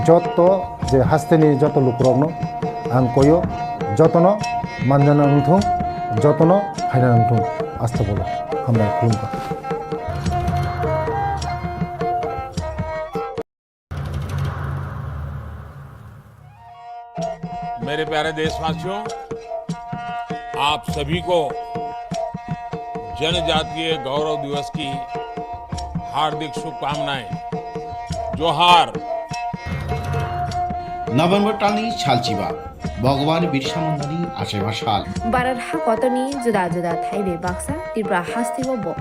joto je hasteni joto lukurokno ang koyo, jotono manjana wngthung, jotono phaina wngthung. Astagfirullah. Hambai khulumkha. मेरे प्यारे देशवासियों, आप सभी को जनजातीय गौरव दिवस की हार्दिक शुभकामनाएं। जोहार। November talni salchiba, Bhagwan Birsa Mundani achaiba sal. Bharat hakotorni juda juda thaibai baksa Tripura hasteo bo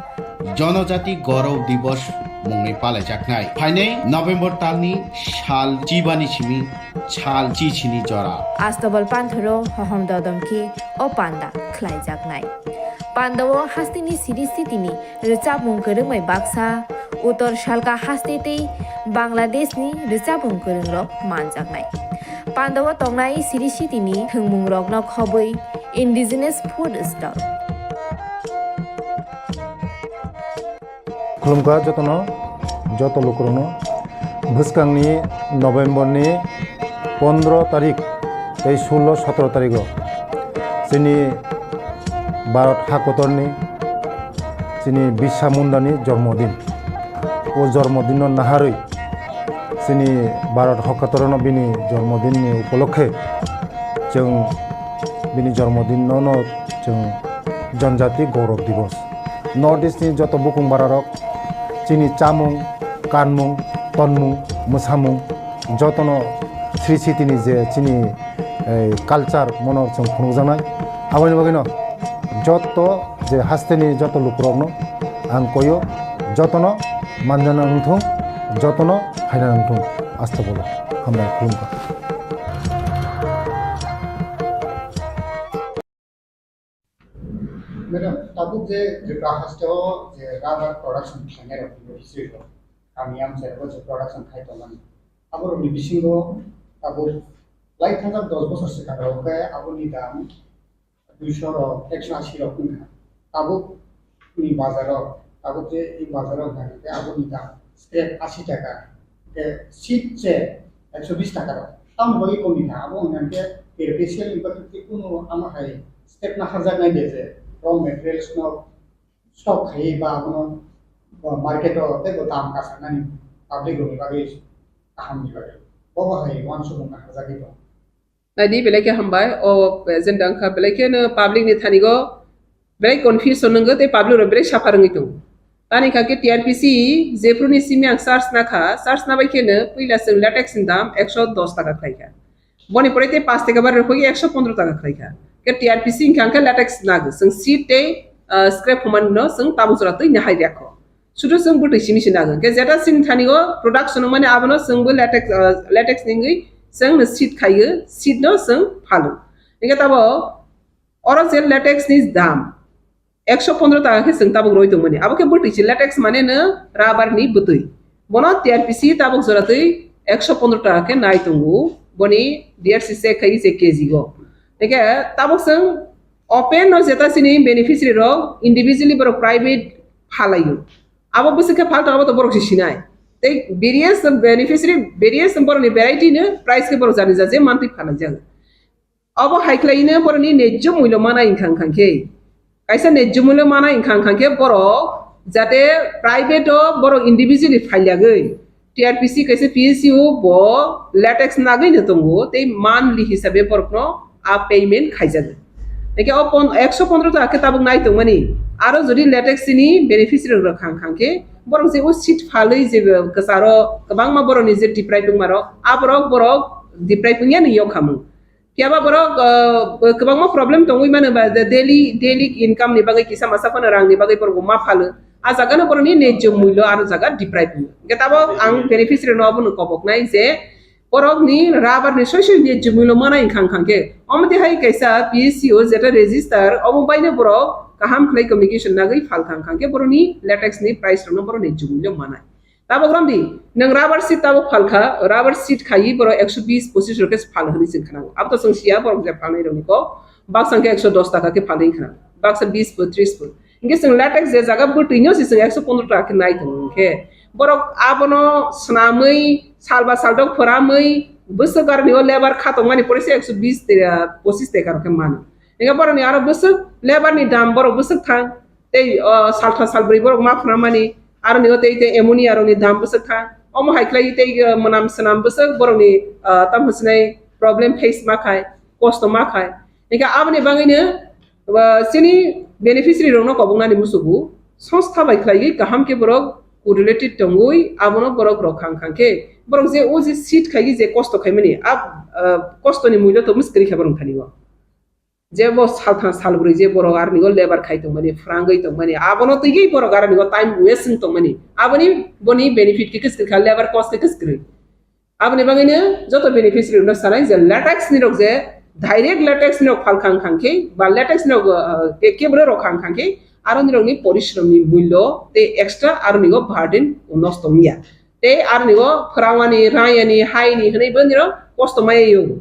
Jonojati Gaurav Divas mungwi palaijaknai. Phainai November talni sal chibani simi sal chichini jora. Astobal panthoro hohom dodom khe o panda khlaijaknai. Pandao hasteni siri sitini rwchapmung kwrwngbai baksa, Uttor Salka haste tei Bangladeshni rwchapmung kwrwngrok manjaknai. Pandao tongnai siri sitini thwngmungrokno khobwi indigenous food stall. Khulumkha jotono, joto lukurokno. Bwskangni November ni pondro tarik tei sullo sotro tarigo chini Bharat hakotorni chini Birsa Mundani jormodin. O jormodinno naharwi chini Bharat hakotorno bini jormodinni upolokhe chwng bini jormodinno no chwng Janjati Gaurav Divas. North East ni joto bukung bararok chini chamung, kanmung, tonmung, mwsamung jotono Sri Sitini je chini, eh, culture mono chwng phunukjaknai. Aboni bagwino joto je hasteni joto lukurokno ang koyo, jotono manjana wngthung, jotono phaina wngthung. Astagfirullah. Hambai khulumkha. Madam, tabuk je Tripura hasteo je rubber production khlainai rok ni history rok, kami amchai rok je production khai tongmani, abo rok ni bisingo tabuk lai thajak dos bosor swkang rok khe abo ni dam duiso rok, ekso asi rok wngkha. Tabuk ni bazar rok, tabuk je i bazar rok nai khe abo ni dam scrap asi taka, khe seat se ekso bis taka rok. Tamoni bagwi kok ni kha, abo wngkha khe K P C L ni bagwi kunu amo hai step naharjaknai de je raw materials no stock khai ba abono market o teibo dam kasanani public rokni bagwi kaham ni bagwi. Bobo hai uansukmung naharjagwi tongo. Naidi belai khe hambai, o agenda wngkha belai kheno public ni thani go belai confusion wngwi tei public rok belai suffer wngwi tongo. Tani kha khe T R P C jephru ni simi ang search na kha, search na bai kheno puila chwng latex ni dam ekso dos taka khlai kha. Boni pore tei paanch taka bar rwphagwi ekso pondro taka khlai kha. Khe T R P C wngkha khe latex nagwi chwng seat tei, ah, scrap humani no chwng tabuk jora twi nahai rwkha. Sudu chwng bwtwi simi se nagwi. Khe jeta chini thani o production wngmani abono chwng bo latex, ah, latex ni wngwi chwng no seat khaiwi seat no chwng phalu. Hingkhe tabo oro je latex ni dam ekso pondro taka khe chwng tabuk roi tongmani. Abo khe bwtwi se latex mane no rubber ni bwtwi. Bono T R P C tabuk jora twi ekso pondro taka khe nai tongo. Boni D R C check khai se K G go. Tei khe tabuk chwng open no jeta chini beneficiary rok individually borok private phalaio. Abo bwswk khe phal tongo, abo to borok se sinai. Tei various beneficiary, various borokni variety no price khe borok jani ja je mantwi phalaijak. Abo hai khlai no borokni nejjo mullo mana wngkha, wngkha khe kaisa nejjo mullo mana wngkha, wngkha khe borok jate private o borok individually phailagwi T R P C kaisa P S U bo latex nagwi no tongo tei monthly hisabe borokno a payment khaijago. Eke o pon-, ekso pondro taka khe tabuk nai tongmani, aro jodi latex ni beneficiary rok khang khang khe borok je o seat phalwi je kwcharo kwbangma borokni je deprive wngmarok, aborok borok deprive wngya ni yokhamung. Phiya ba borok, uh, kwbangma problem tongwi mano ba, the daily, daily income ni bagwi kisa masa phano rang ni bagwi borok ma phalo. A jaga no borok ni nejjo mullo aro jaga deprive wngya. Hwnkhe tabuk ang beneficiary no abono kobok nai je borok ni rubber ni soi soi nejjo mullo mana wngkha, wngkha khe. Omo twi hai kaisa P S C o jeta register omo bai no borok kaham khlai communication nagwi phal kha, wngkha khe borok ni latex ni price rok no borok nejjo mullo manai. Tabuk romdi, nwng rubber sheet tabuk phalkha, rubber sheet khaiwi borok ekso bis pochis rok khe phal hwnwi chwng khna. Abo to chwng siya, borok je phalnai rokni kok baksa khe ekso dos taka khe phalwi khna, baksa bis po, tris po. Hinkhe chwng latex je jaga bwtwi no se chwng ekso pondro taka khe nai tongo hinkhe, borok abono swnamwi sal ba sal dok phoramwi bwswk aroni o labour kha tongmani pore se ekso bis te, pochis taka rok khe mano. Hinkhe borokni aro bwswk labour ni dam borok bwswk thang. Tei, o, saltha salbrwi borok ma phunamani, aro ni o tei, tei ammonia rokni dam bwswk kha. Omo hai khlai tei, o, mwnam swnam bwswk borokni, o, tamo sinai problem face ma khai, kosto ma khai. Hinkhe aboni bagwino, o, chini beneficiary rokno koboknani musugo, songstha bai khlaiwi kaham khe borok correlated tongwi abono borok rok khang khang khe, borok je o je seat khaigwi je kosto khaimani, ab, o, kostoni mullo to mwskwrwi khe borok thani o. Je bo salthang salbrwi je borok aroni o labour khai tongmani, phrangwi tongmani, abono twiwi borok aroni o time waste wng tongmani, aboni boni benefit khe kwskwrwi kha, labour cost khe kwskwrwi. Aboni bagwino joto beneficiary rokno sanai je latex ni rok je direct latex ni rok phal khang khang khe ba latex ni rok, uh, ke-, kebro rok khang khang khe aroni rokni porishrom ni mullo tei extra aroni o burden nosto wngya. Tei aroni o phwrangmani, rayani, haini hwnwi bo nirok kosto maya yo.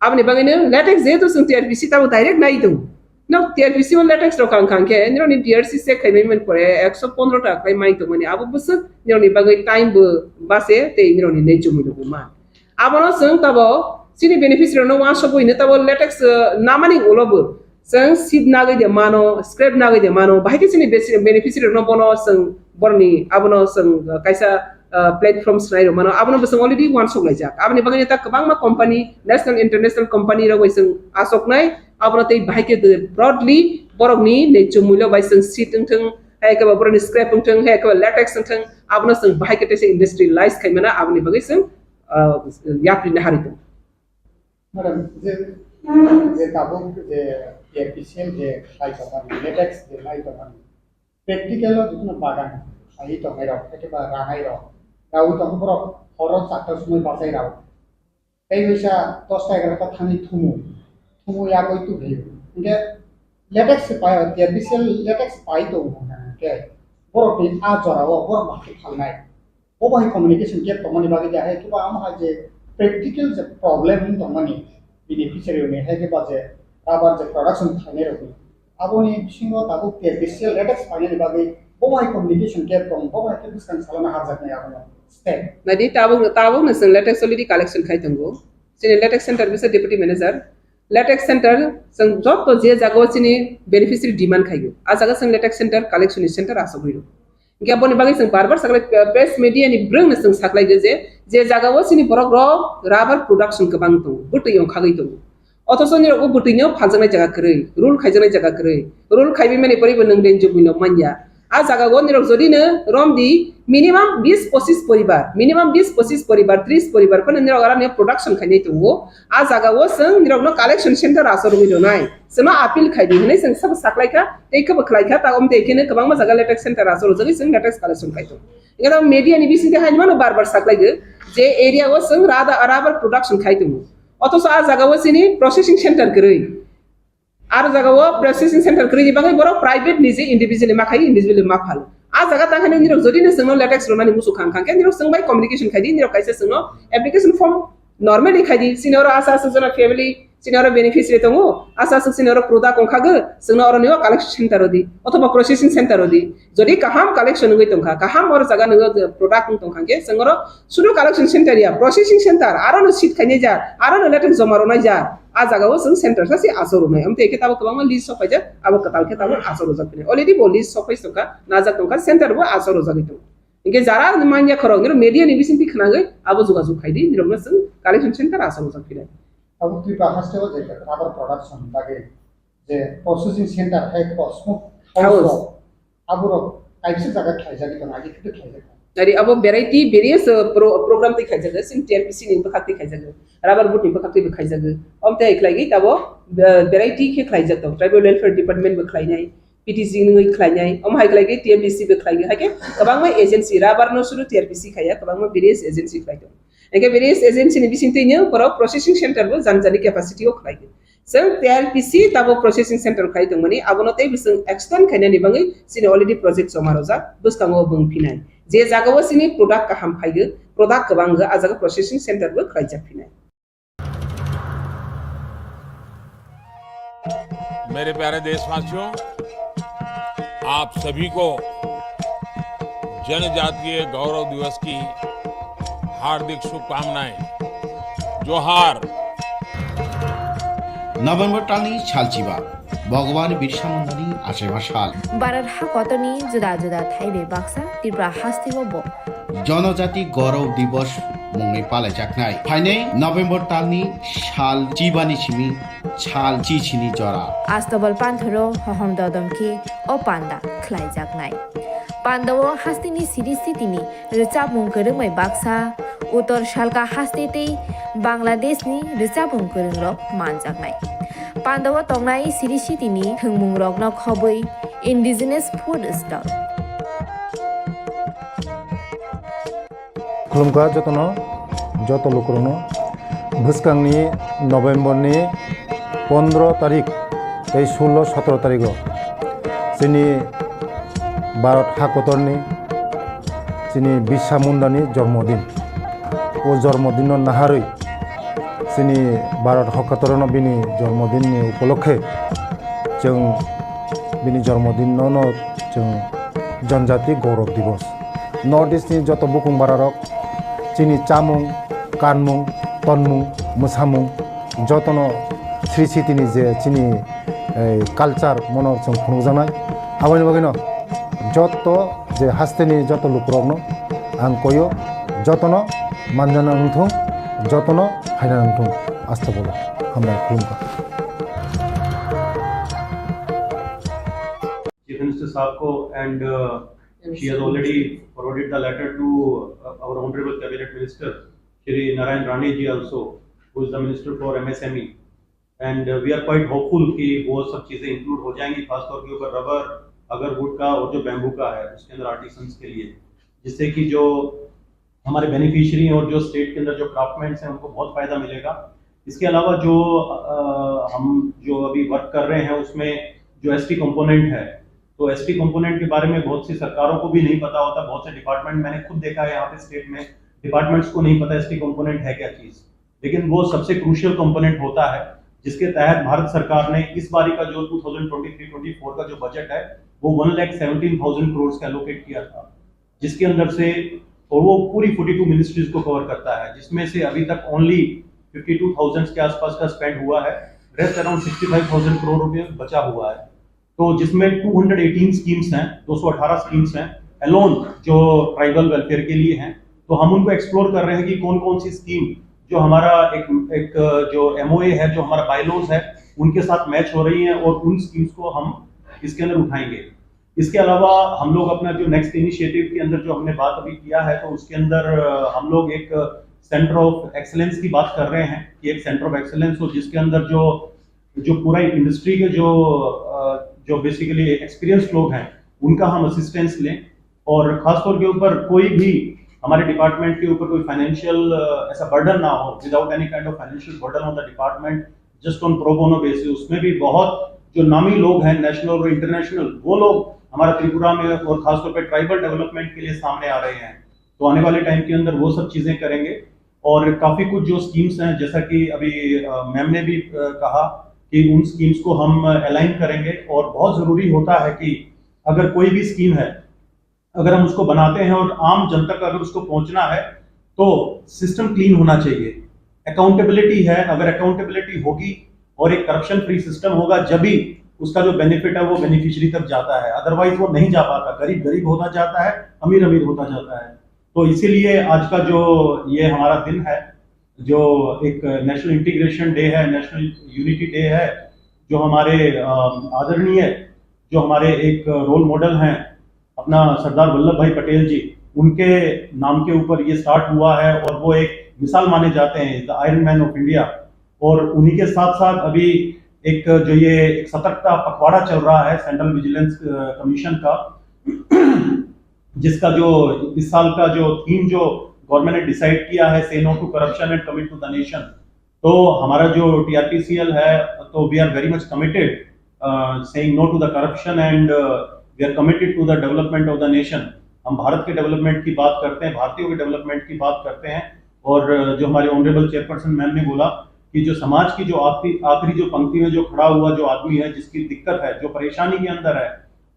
Aboni bagwi no latex jehetu chwng T R P C tabuk direct nai tongo. No T R P C o latex rok khang khang khe nirokni D R C check khaimani man pore ekso pondro taka khlai mai tongmani, abo bwswk nirokni bagwi time bo base tei nirokni nejjo mullo bo man. Abono chwng tabuk chini beneficiary rokno uansukwi hino tabuk latex, uh, namani ulo bo chwng seat nagwi de mano, scrap nagwi de mano, bahai khe chini besi-, beneficiary rokno bono chwng borokni abono chwng, uh, kaisa, uh, platform swnai rw mano, abono bo chwng already uansuk laijak. Aboni bagwi ta kwbangma company, national, international company rok bai chwng achuknai, abono tei bahai khe broadly borokni nejjo mullo bai chwng seat wng thung, hai khe ba borokni scrap wng thung, hai khe ba latex wng thung, abono chwng bahai khe teisa industrialize khai mano, aboni bagwi chwng, uh, yapri nahari tongo. Madam, je, je tabuk je T R P C L je lai tongmani, latex je lai tongmani, practical o jotono bagan khai tongnai rok, ekeba ranai rok, rawi tongo borok horo charta somoi bachai rao. Tei waisa dosta egarota thani thumu, thumu yagwi tubui. Hinkhe latex se pai, T R P C L latex pai tongo hinkhe borokni a jorao borok bahai khe phalnai. Bo bai communication gap tongmani bagwi de hai khe ba amo hai je practical je problem wng tongmani beneficiary ni hai khe ba je rubber je production khainai rokni. Aboni bisingo tabuk T R P C L latex painani bagwi bo bai communication gap tong, bo bai khe bwskang salona harjaknai abono step. Nadi tabuk, tabuk no chwng latex already collection khai tongo. Chini latex center bisa deputy manager. Latex center chwng joto je jaga o chini beneficiary demand khaigo. A jaga chwng latex center collection ni center asogwi rw. Hinkhe aboni bagwi chwng bar bar sakhlai, uh, press media ni bwrwngno chwng sakhlai de je, je jaga o chini borok rok rubber production kwbang tongo, bwtwi ongkhagwi tongo. Othoso nirok o bwtwi no phaljaknai jaga kwrwi, rule khaijaknai jaga kwrwi. Rule khaiwi mani poribo nwng den jogwi no manya. A jaga o nirok jodi no romdi minimum bis pochis poribar, minimum bis pochis poribar, tris poribar phano nirok aro ni production khainai tongo. A jaga o chwng nirokno collection center aswk rwgwi rwnai. Chwngno appeal khai di hwnwi chwng sabo saklai kha, tei khe bo khlai kha, ta omtei khe no kwbangma jaga latex center aswk rwjagwi chwng latex collection khai tongo. Hwnkhe media ni bisingtwi haino mano bar bar saklai di, je area o chwng rada-, rubber production khai tongo. Othoso a jaga o chini processing center kwrwi. Aro jaga o processing center kwrwi ni bagwi borok private ni je individually ma khai, individually ma phal. A jaga tang hwnwi nirok jodi no chwngno latex rwnani muchung khang khang khe nirok chwng bai communication khai di, nirok kaisa chwngno application form normally khai di, chini oro asa asa jona family, chini oro beneficiary tongo, asa asa chini oro product wngkha gw, chwngno oro nio collection center rw di, othoba processing center rw di. Jodi kaham collection wngwi tongkha, kaham oro jaga nw product wng tongkha khe chwng oro sudu collection center ya, processing center, aro no seat khainai ja, aro no latex joma rwnai ja, a jaga o chwng center sa se aswk rwnai. Amtwi khe tabuk kwbangma list sok paijak, abo kwtal khe tabuk aswk rwjak phini. Already bo list sok pai tongkha, najak tongkha, center bo aswk rwjagwi tongo. Hinkhe jara manya khorok nirok media ni bisingtwi khwnagwi abo jogajog khai di, nirokno chwng collection center aswk rwjak phini. Abo Tripura haste o je rubber production bagwi je processing center hai cosmo house House. Rok, aborok kaisa jaga khlaijagwi tongo, agi khe khlaijak. Ari abo variety various, uh, pro-, program twi khaijago, sin T R P C ni bwkhak twi khaijago, rubber board ni bwkhak twi bo khaijago. Om tei khlaigwi tabo, uh, variety khe khlaijak tongo. Tribal Welfare Department bo khlainai, P T C ni khlainai, om hai khlaigwi T R P C bo khlaigwi. Hai khe kwbangma agency, rubber no suru T R P C khaiya, kwbangma various agency khlai tongo. Hinkhe various agency ni bisingtwi no borok processing center bo jani jani capacity o khlai di. Chwng T R P C tabo processing center khai tongmani, abono tei bising extend khainani bagwi chini already project joma rojak, bwskango bwng phinai. Je jagao chini product kaham phaigo, product kwbang go, a jaga processing center bo khlaijak phinai. मेरे प्यारे देशवासियों, आप सभी को जनजातीय गौरव दिवस की हार्दिक शुभकामनाएं। जोहार। November talni salchiba, Bhagwan Birsa Mundani achaiba sal. Bharat hakotorni juda juda thaibai baksa Tripura hasteo bo Jonojati Gaurav Divas mungwi palaijaknai. Phainai November talni sal chibani simi sal chichini jora. Astobal panthoro hohom dodom khe o panda khlaijaknai. Pandao hasteni siri sitini rwchapmung kwrwngbai baksa, Uttor Salka haste tei Bangladeshni rwchapmung kwrwngrok manjaknai. Pandao tongnai siri sitini thwngmungrokno khobwi indigenous food stall. Khulumkha jotono, joto lukurokno. Bwskangni November ni pondro tarik tei sullo sotro tarigo chini Bharat hakotorni chini Birsa Mundani jormodin. O jormodinno naharwi chini Bharat hakotorno bini jormodinni upolokhe chwng bini jormodinno no chwng Janjati Gaurav Divas. North East ni joto bukung bararok chini chamung, kanmung, tonmung, mwsamung jotono sri sitini je chini, eh, culture mono chwng phunukjaknai. Aboni bagwino joto je hasteni joto lukurokno ang koyo, jotono manjana wngthung, jotono phaina wngthung. Astobolo hambai khulumkha. Chief Minister साहब को, and, uh, she has already forwarded the letter to, uh, our honorable cabinet minister, Shri Narayan Rane ji also, who is the minister for M S M E. And, uh, we are quite hopeful कि वो सब चीज़ें इंक्लूड हो जाएंगी, खासतौर के ऊपर rubber, agarwood का और जो बैम्बू का है, उसके अंदर आर्टिसंस के लिए, जिससे कि जो हमारे बेनिफिशियरी और जो स्टेट के अंदर जो क्राफ्टमैन्स हैं, उनको बहुत फ़ायदा मिलेगा। इसके अलावा जो, अ, हम जो अभी वर्क कर रहे हैं, उसमें जो एसटी कंपोनेंट है, तो एसटी कंपोनेंट के बारे में बहुत सी सरकारों को भी नहीं पता होता। बहुत से डिपार्टमेंट, मैंने खुद देखा है यहाँ पे स्टेट में, डिपार्टमेंट्स को नहीं पता एसटी कंपोनेंट है क्या चीज़, लेकिन वो सबसे क्रूशियल कंपोनेंट होता है, जिसके तहत भारत सरकार ने इस बारी का जो two thousand twenty three twenty four का जो बजट है, वो वन लाख सेवनटीन थाउजेंड करोड़ का एलोकेट किया था, जिसके अंदर से, और वो पूरी फ़ोर्टी टू मिनिस्ट्रीज को कवर करता है, जिसमें से अभी तक ओनली फिफ्टी टू थाउजेंड के आसपास का स्पेंड हुआ है, rest around sixty five thousand crore रुपए बचा हुआ है। तो जिसमें टू हंड्रेड एटीन स्कीम्स हैं, दो सौ अठारह स्कीम्स हैं अलोन, जो ट्राइबल वेलफेयर के लिए हैं। तो हम उनको एक्सप्लोर कर रहे हैं कि कौन कौन सी स्कीम जो हमारा एक, एक जो एमओए है, जो हमारा बायलॉज है, उनके साथ मैच हो रही हैं और उन स्कीम्स को हम इसके अंदर उठाएंगे। इसके अलावा हम लोग अपना जो नेक्स्ट इनिशिएटिव के अंदर जो हमने बात अभी किया है, तो उसके अंदर, अ, हम लोग एक सेंटर ऑफ एक्सीलेंस की बात कर रहे हैं कि एक सेंटर ऑफ एक्सीलेंस हो, जिसके अंदर जो, जो पूरा इंडस्ट्री के जो, अ, जो बेसिकली एक्सपीरियंस लोग हैं, उनका हम असिस्टेंस लें। और खासतौर के ऊपर कोई भी हमारे डिपार्टमेंट के ऊपर कोई फाइनेंशियल, अ, ऐसा बर्डन ना हो, without any kind of financial burden on the department, just on pro bono basis। उसमें भी बहुत जो नामी लोग हैं नेशनल और इंटरनेशनल, वो लोग हमारा त्रिपुरा में और खासतौर पे ट्राइबल डेवलपमेंट के लिए सामने आ रहे हैं। तो आने वाले टाइम के अंदर वो सब चीजें करेंगे। और काफी कुछ जो स्कीम्स हैं, जैसा कि अभी मैम ने भी कहा कि उन स्कीम्स को हम अलाइन करेंगे। और बहुत जरूरी होता है कि अगर कोई भी स्कीम है, अगर हम उसको बनाते हैं और आम जनता का अगर उसको पहुंचना है, तो सिस्टम क्लीन होना चाहिए। अकाउंटेबिलिटी है, अगर अकाउंटेबिलिटी होगी और एक करप्शन फ्री सिस्टम होगा, जब भी उसका जो बेनिफिट है वो बेनिफिशियरी तक जाता है, अदरवाइज वो नहीं जा पाता। गरीब गरीब होता जाता है, अमीर अमीर होता जाता है। तो इसीलिए आज का जो ये हमारा दिन है, जो एक नेशनल इंटीग्रेशन डे है, नेशनल यूनिटी डे है, जो हमारे आदरणीय, जो हमारे एक रोल मॉडल हैं, अपना सरदार वल्लभ भाई पटेल जी, उनके नाम के ऊपर ये स्टार्ट हुआ है और वो एक मिसाल माने जाते हैं, the iron man of India. और उन्हीं के साथ साथ अभी एक जो ये एक सतर्कता पखवाड़ा चल रहा है सेंट्रल विजिलेंस कमीशन का, जिसका जो इस साल का जो थीम जो गवर्नमेंट ने डिसाइड किया है, say no to corruption and commit to the nation. तो हमारा जो टीआरपीसीएल है, तो we are very much committed saying no to the corruption and we are committed to the development of the nation। हम भारत के डेवलपमेंट की बात करते हैं, भारतीयों के डेवलपमेंट की बात करते हैं। और जो हमारे ऑनरेबल चेयरपर्सन मैम ने बोला कि जो समाज की जो आखिरी आखिरी जो पंक्ति में जो खड़ा हुआ जो आदमी है, जिसकी दिक्कत है, जो परेशानी के अंदर है,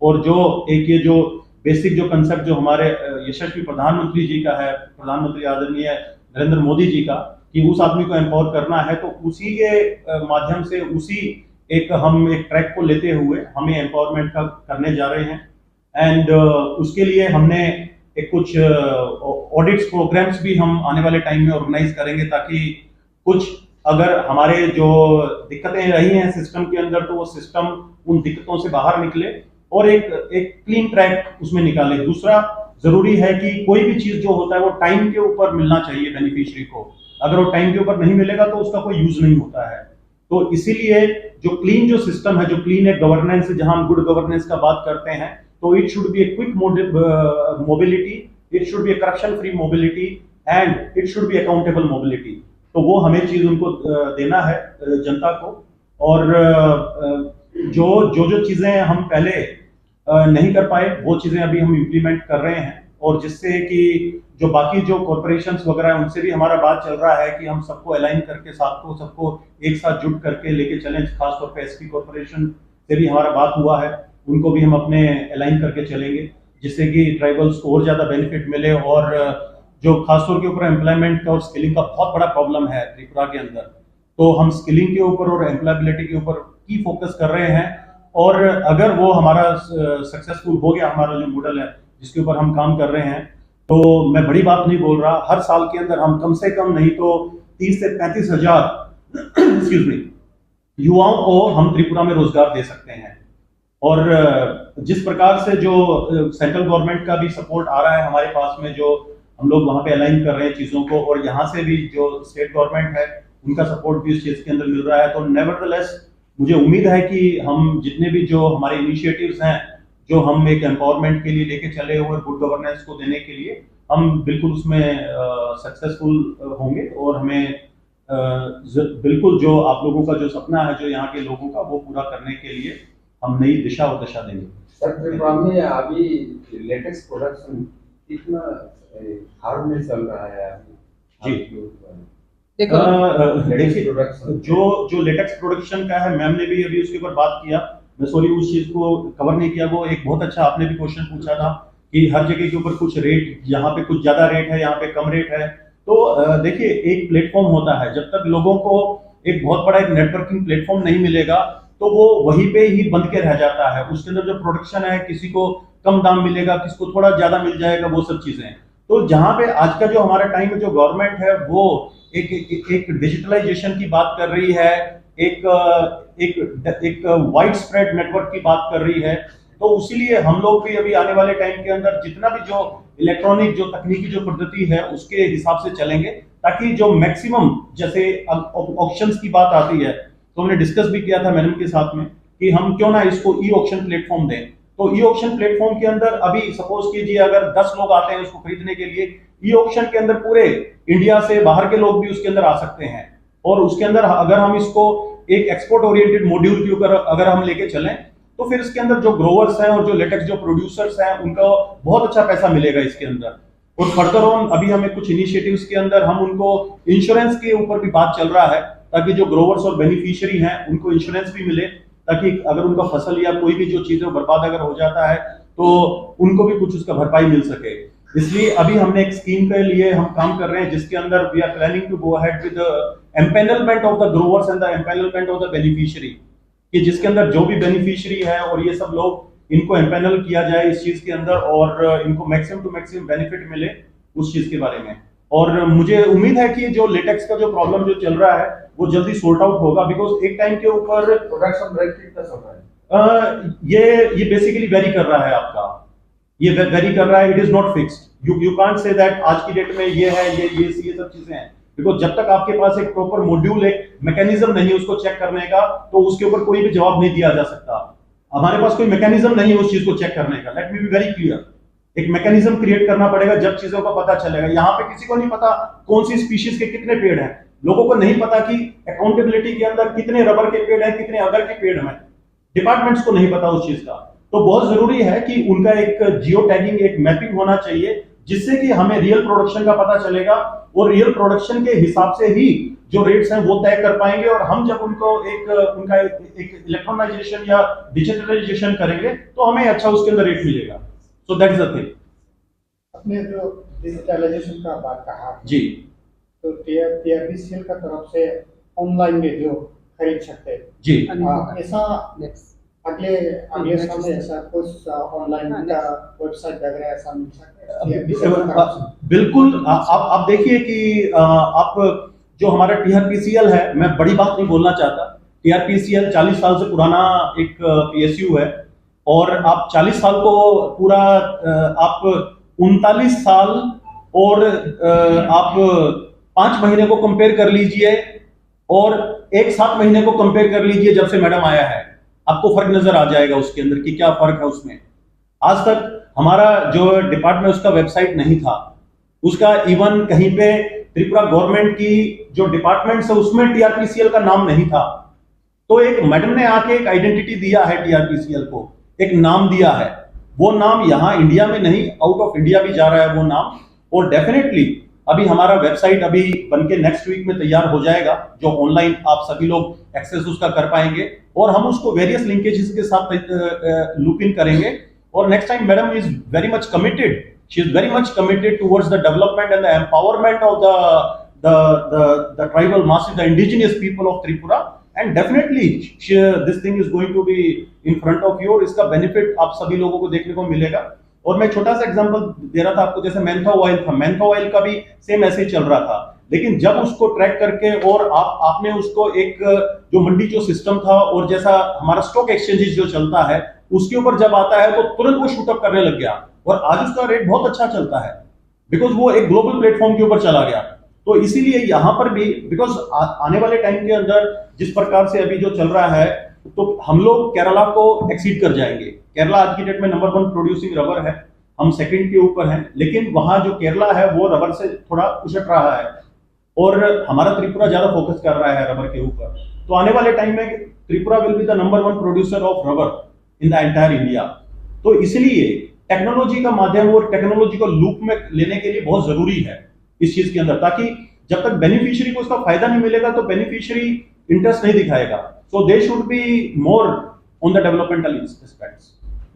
और जो एक ये जो बेसिक जो कंसेप्ट जो हमारे यशस्वी प्रधानमंत्री जी का है, प्रधानमंत्री आदरणीय नरेंद्र मोदी जी का, कि उस आदमी को एम्पावर करना है, तो उसी के माध्यम से, उसी एक हम एक ट्रैक को लेते हुए हम ये एम्पावरमेंट का करने जा रहे हैं। एंड उसके लिए हमने एक कुछ ऑडिट्स प्रोग्राम्स भी हम आने वाले टाइम में ऑर्गेनाइज करेंगे, ताकि कुछ अगर हमारे जो दिक्कतें रही हैं सिस्टम के अंदर, तो वो सिस्टम उन दिक्कतों से बाहर निकले और एक एक क्लीन ट्रैक उसमें निकाले। दूसरा, जरूरी है कि कोई भी चीज जो होता है वो टाइम के ऊपर मिलना चाहिए बेनिफिशियरी को। अगर वो टाइम के ऊपर नहीं मिलेगा तो उसका कोई यूज नहीं होता है। तो इसीलिए जो क्लीन जो सिस्टम है, जो क्लीन एक गवर्नेंस है, जहां हम गुड गवर्नेंस का बात करते हैं, तो it should be a quick mobility, it should be a corruption free mobility and it should be accountable mobility। तो वो हमें चीज उनको देना है जनता को। और जो जो जो चीजें हम पहले नहीं कर पाए, वो चीजें अभी हम इम्प्लीमेंट कर रहे हैं, और जिससे कि जो बाकी जो कॉरपोरेशंस वगैरह हैं, उनसे भी हमारा बात चल रहा है कि हम सबको अलाइन करके, साथ को सबको एक साथ जुट करके लेके चलें। खासतौर पे एसपी कॉरपोरेशन से भी हमारा बात हुआ है, उनको भी हम अपने अलाइन करके चलेंगे, जिससे कि ट्राइबल्स को और ज्यादा बेनिफिट मिले। और जो खासतौर के ऊपर एम्प्लॉयमेंट का और स्किलिंग का बहुत बड़ा प्रॉब्लम है त्रिपुरा के अंदर, तो हम स्किलिंग के ऊपर और एम्प्लॉयबिलिटी के ऊपर की फोकस कर रहे हैं। और अगर वो हमारा सक्सेसफुल हो गया, हमारा जो मॉडल है जिसके ऊपर हम काम कर रहे हैं, तो मैं बड़ी बात नहीं बोल रहा, हर साल के अंदर हम कम से कम नहीं तो तीस से पैंतीस हजार एक्सक्यूज मी, युवाओं को हम त्रिपुरा में रोजगार दे सकते हैं। और जिस प्रकार से जो सेंट्रल गवर्नमेंट का भी सपोर्ट आ रहा है हमारे पास में, जो हम लोग वहाँ पे अलाइन कर रहे हैं चीज़ों को, और यहाँ से भी जो स्टेट गवर्नमेंट है उनका सपोर्ट भी इस चीज़ के अंदर मिल रहा है, तो नेवरदलेस मुझे उम्मीद है कि हम जितने भी जो हमारे इनिशिएटिव्स हैं, जो हम एक एम्पावरमेंट के लिए लेके चले हुए, गुड गवर्नेंस को देने के लिए, हम बिल्कुल उसमें सक्सेसफुल होंगे। और हमें बिल्कुल जो आप लोगों का जो सपना है, जो यहाँ के लोगों का, वो पूरा करने के लिए हम नई दिशा और दशा देंगे। सर, त्रिपुरा में अभी लेटेक्स प्रोडक्शन कितना हार्ड में चल रहा है अभी? जी। देखो, देखिए, जो जो लेटेक्स प्रोडक्शन का है, मैम ने भी अभी उसके ऊपर बात किया। मैं सॉरी, उस चीज को कवर नहीं किया। वो एक बहुत अच्छा आपने भी क्वेश्चन पूछा था कि हर जगह के ऊपर कुछ रेट, यहाँ पे कुछ ज्यादा रेट है, यहाँ पे कम रेट है। तो देखिए, एक प्लेटफॉर्म होता है, जब तक लोगों को एक बहुत बड़ा एक नेटवर्किंग प्लेटफॉर्म नहीं मिलेगा, तो वो वहीं पे ही बंद के रह जाता है। उसके अंदर जो प्रोडक्शन है, किसी को कम दाम मिलेगा, किसी को थोड़ा ज्यादा मिल जाएगा, वो सब चीजें। तो जहाँ पे आज का जो हमारा टाइम में जो गवर्नमेंट है, वो एक एक, एक डिजिटलाइजेशन की बात कर रही है, एक एक एक वाइड स्प्रेड नेटवर्क की बात कर रही है। तो उसीलिए हम लोग भी अभी आने वाले टाइम के अंदर जितना भी जो इलेक्ट्रॉनिक जो तकनीकी जो पद्धति है, उसके हिसाब से चलेंगे, ताकि जो मैक्सिमम, जैसे ऑक्शंस की बात आती है, तो हमने डिस्कस भी किया था मैडम के साथ में कि हम क्यों ना इसको ई ऑक्शन प्लेटफॉर्म दें। तो ई ऑक्शन प्लेटफॉर्म के अंदर अभी सपोज कीजिए, अगर दस लोग आते हैं उसको खरीदने के लिए, ई ऑक्शन के अंदर पूरे इंडिया से बाहर के लोग भी उसके अंदर आ सकते हैं। और उसके अंदर अगर हम इसको एक एक्सपोर्ट ओरिएंटेड मॉड्यूल के ऊपर अगर हम लेके चलें, तो फिर इसके अंदर जो ग्रोवर्स हैं और जो लेटेक्स जो प्रोड्यूसर्स हैं, उनका बहुत अच्छा पैसा मिलेगा इसके अंदर। और फर्दर ऑन अभी हमें कुछ इनिशिएटिव्स के अंदर हम उनको इंश्योरेंस के ऊपर भी बात चल रहा है, ताकि जो ग्रोवर्स और बेनिफिशियरी हैं, उनको इंश्योरेंस भी मिले, ताकि अगर उनका फसल या कोई भी जो चीज़ें बर्बाद अगर हो जाता है, तो उनको भी कुछ उसका भरपाई मिल सके। इसलिए अभी हमने एक स्कीम के लिए हम काम कर रहे हैं, जिसके अंदर we are planning to go ahead with the empanelment of the growers and the empanelment of the beneficiary, कि जिसके अंदर जो भी बेनिफिशियरी है और ये सब लोग, इनको एम्पैनल किया जाए इस चीज़ के अंदर और इनको मैक्सिमम टू मैक्सिमम बेनिफिट मिले उस चीज़ के बारे में। और मुझे उम्मीद है कि जो लेटेक्स का जो प्रॉब्लम जो चल रहा है, वो जल्दी सॉर्ट आउट होगा, बिकॉज एक टाइम के ऊपर प्रोडक्शन रेट कितना चल रहा है? अ, ये ये बेसिकली वेरी कर रहा है आपका, ये वेरी कर रहा है। It is not fixed. You you can't say that आज की डेट में ये है, ये ये ये सब चीजें हैं, बिकॉज जब तक आपके पास एक प्रॉपर मॉड्यूल, एक मैकेनिज्म नहीं है उसको चेक करने का, तो उसके ऊपर कोई भी जवाब नहीं दिया जा सकता। हमारे पास कोई मैकेनिज्म नहीं है उस चीज को चेक करने का। Let me be very clear. एक मैकेनिज्म क्रिएट करना पड़ेगा, जब चीजों का पता चलेगा। यहाँ पे किसी को नहीं पता कौन सी स्पीशीज के कितने पेड़ हैं, लोगों को नहीं पता कि अकाउंटेबिलिटी के अंदर कितने रबर के पेड़ हैं, कितने अगर के पेड़ हैं, डिपार्टमेंट्स को नहीं पता उस चीज का। तो बहुत जरूरी है कि उनका एक जियो टैगिंग, एक मैपिंग होना चाहिए, जिससे कि हमें रियल प्रोडक्शन का पता चलेगा और रियल प्रोडक्शन के हिसाब से ही जो रेट्स हैं वो तय कर पाएंगे। और हम जब उनको एक उनका एक इलेक्ट्रॉनाइजेशन या डिजिटलाइजेशन करेंगे, तो हमें अच्छा उसके अंदर रेट मिलेगा। So that is the thing. आपने जो डिजिटलाइजेशन का बात कहा, जी। तो टीआरपीसीएल का तरफ से ऑनलाइन में जो खरीद सकते हैं, जी। हाँ, ऐसा नेक्स्ट। अगले अगले साल में ऐसा कुछ, अ, ऑनलाइन हाँ, का वेबसाइट वगैरह ऐसा मिल सकता है? अ, टीआरपीसीएल की तरफ से। बिल्कुल। आ, आप आप देखिए कि, अ, आप जो हमारा टीआरपीसीएल है, मैं बड़ी बात नहीं बोलना चाहता। टीआरपीसीएल चालीस साल से पुराना एक, अ, पीएसयू है और आप चालीस साल को पूरा, अ, आप उनतालीस साल और, अ, आप पाँच महीने को कंपेयर कर लीजिए और एक सात महीने को कंपेयर कर लीजिए जब से मैडम आया है, आपको फर्क नजर आ जाएगा उसके अंदर कि क्या फर्क है उसमें। आज तक हमारा जो डिपार्टमेंट, उसका वेबसाइट नहीं था, उसका इवन कहीं पे त्रिपुरा गवर्नमेंट की जो डिपार्टमेंट्स है उसमें टीआरपीसीएल का नाम नहीं था। तो एक मैडम ने आके एक आइडेंटिटी दिया है टीआरपीसीएल को, एक नाम दिया है। वो नाम यहाँ इंडिया में नहीं, आउट ऑफ इंडिया भी जा रहा है वो नाम। और डेफिनेटली अभी हमारा वेबसाइट अभी बन के नेक्स्ट वीक में तैयार हो जाएगा, जो ऑनलाइन आप सभी लोग एक्सेस उसका कर पाएंगे और हम उसको वेरियस लिंकेजेस के साथ लूप इन करेंगे। और next time madam is very much committed, she is very much committed towards the development and the empowerment of the the the, the tribal masses, the indigenous people of Tripura, and definitely she, this thing is going to be in front of you। और इसका बेनिफिट आप सभी लोगों को देखने को मिलेगा। और मैं छोटा सा एग्जांपल दे रहा था आपको, जैसे मैंथा ऑयल था, मैंथा ऑयल का भी सेम ऐसे ही चल रहा था, लेकिन जब उसको ट्रैक करके और आप आपने उसको एक जो मंडी जो सिस्टम था और जैसा हमारा स्टॉक एक्सचेंजेस जो चलता है, उसके ऊपर जब आता है तो तुरंत वो शूट अप करने लग गया और आज उसका रेट बहुत अच्छा चलता है, बिकॉज वो एक ग्लोबल प्लेटफॉर्म के ऊपर चला गया। तो इसीलिए यहाँ पर भी, बिकॉज आने वाले टाइम के अंदर जिस प्रकार से अभी जो चल रहा है, तो हम लोग केरला को एक्सीड कर जाएंगे। केरला आज की डेट में नंबर वन प्रोड्यूसिंग रबर है, हम सेकंड के ऊपर हैं, लेकिन वहाँ जो केरला है वो रबर से थोड़ा उछट रहा है और हमारा त्रिपुरा ज्यादा फोकस कर रहा है रबर के ऊपर। तो आने वाले टाइम में Tripura will be the number one producer of rubber in the entire India। तो इसलिए टेक्नोलॉजी का माध्यम और टेक्नोलॉजी को लूप में लेने के लिए बहुत जरूरी है इस चीज के अंदर, ताकि जब तक बेनिफिशियरी को इसका फायदा नहीं मिलेगा तो बेनिफिशियरी इंटरेस्ट नहीं दिखाएगा। So they should be more on the developmental aspects।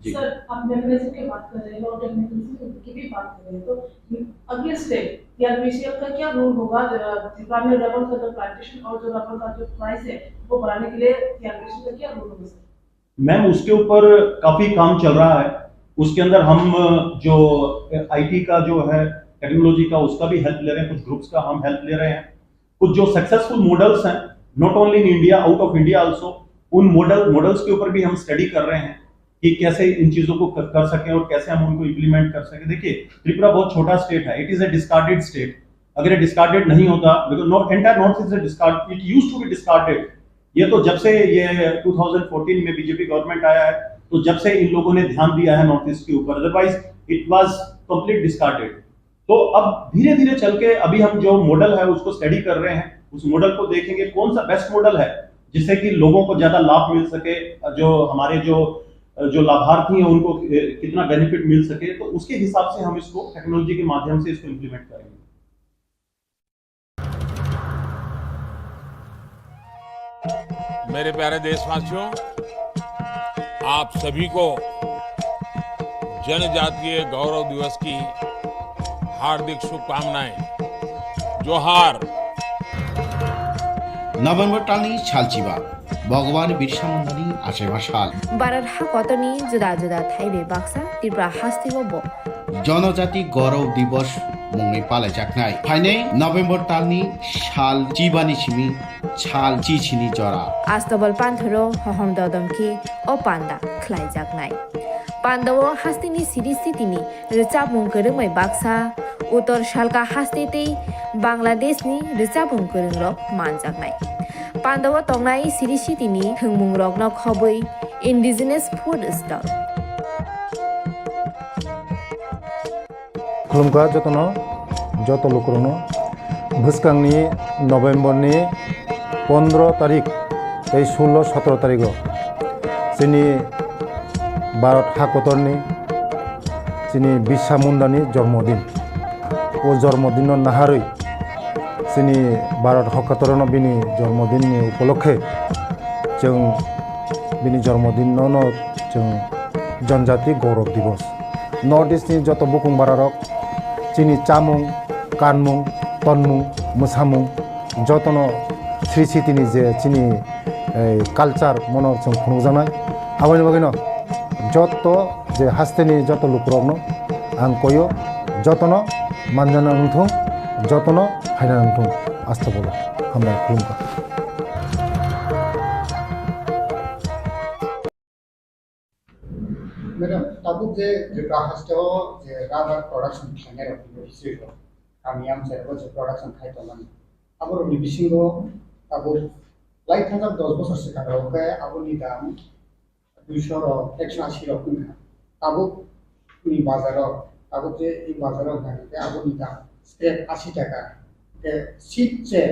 जी। सर, आप मेकैनिज्म की बात कर रहे हैं और टेक्निकल की भी बात कर रहे हैं, तो अगले स्टेप टीआरपीसीएल का क्या रोल होगा, अ, त्रिपुरा में रबर का जो प्लांटेशन और जो रबर का जो प्राइस है, वो बढ़ाने के लिए टीआरपीसीएल का क्या रोल होगा सर? मैम, उसके ऊपर काफी काम चल रहा है। उसके अंदर हम, अ, जो आईटी का जो है, टेक्नोलॉजी का, उसका भी हेल्प ले रहे हैं, कुछ ग्रुप्स का हम हेल्प ले रहे हैं। कुछ जो सक्सेसफुल मॉडल्स हैं, not only in India, out of India also, उन मॉडल मॉडल्स के ऊपर भी हम स्टडी कर रहे हैं कि कैसे इन चीजों को कर, कर सकें और कैसे हम उनको इम्प्लीमेंट कर सकें। देखिए, त्रिपुरा बहुत छोटा स्टेट है, it is a discarded state। अगर ये डिस्कार्डेड नहीं होता, because no, entire North East is discard, it used to be discarded। ये तो जब से ये ट्वेंटी फ़ोर्टीन में बीजेपी गवर्नमेंट आया है, तो जब से इन लोगों ने ध्यान दिया है नॉर्थ ईस्ट के ऊपर, otherwise it was complete discarded। तो अब धीरे धीरे चल के अभी हम जो मॉडल है उसको स्टडी कर रहे हैं, उस मॉडल को देखेंगे कौन सा बेस्ट मॉडल है, जिससे कि लोगों को ज्यादा लाभ मिल सके, जो हमारे जो जो लाभार्थी हैं उनको कितना बेनिफिट मिल सके, तो उसके हिसाब से हम इसको टेक्नोलॉजी के माध्यम से इसको इम्प्लीमेंट करेंगे। मेरे प्यारे देशवासियों, आप सभी को जनजातीय गौरव दिवस की हार्दिक शुभकामनाएं। जोहार। November talni salchiba, Bhagwan Birsa Mundani achaiba sal. Bharat ha kotorni juda juda thaibai baksa Tripura hasteo bo. Jonojati Gaurav Divas mungwi palaijaknai. Phainai November talni sal chibani simi sal chichini jora. Astabal panthoro hohom dodom khe o panda khlaijaknai. Pandao hasteni siri sitini rwchapmung kwrwngbai baksa, Uttor Salka haste tei Bangladeshni rwchapmung kwrwngrok manjaknai. Pandao tongnai siri sitini thwngmungrokno khobwi Indigenous Food Stall. Khulumkha jotono, joto lukurokno. Bwskangni November ni pondro tarik tei sullo sotro tarigo chini Bharat hakotorni chini Birsa Mundani jormodin. O jormodinno naharwi chini Bharat hakotorno bini jormodinni upolokhe chwng bini jormodinno no chwng Janjati Gaurav Divas. North East ni joto bukung bararok chini chamung, kanmung, tonmung, mwsamung jotono Sri Sitini je chini culture mono chwng phunukjaknai. Aboni bagwino joto je hasteni joto lukurokno ang koyo jotono manjana wngthung, jotono phaina wngthung. Astagfirullah. Hambai khulumkha. Madam, tabuk je Tripura haste o je rubber production khlainai rok ni history rok kami amchai rok je production khai tongmani, abo rok ni bisingo tabuk lai thajak dos bosor swkang rok khe aboni dam duiso rok, ekso asi rok wngkha. Tabuk ni bazar o, tabuk je i bazar o hwnka khe aboni dam scrap asi taka, khe seat se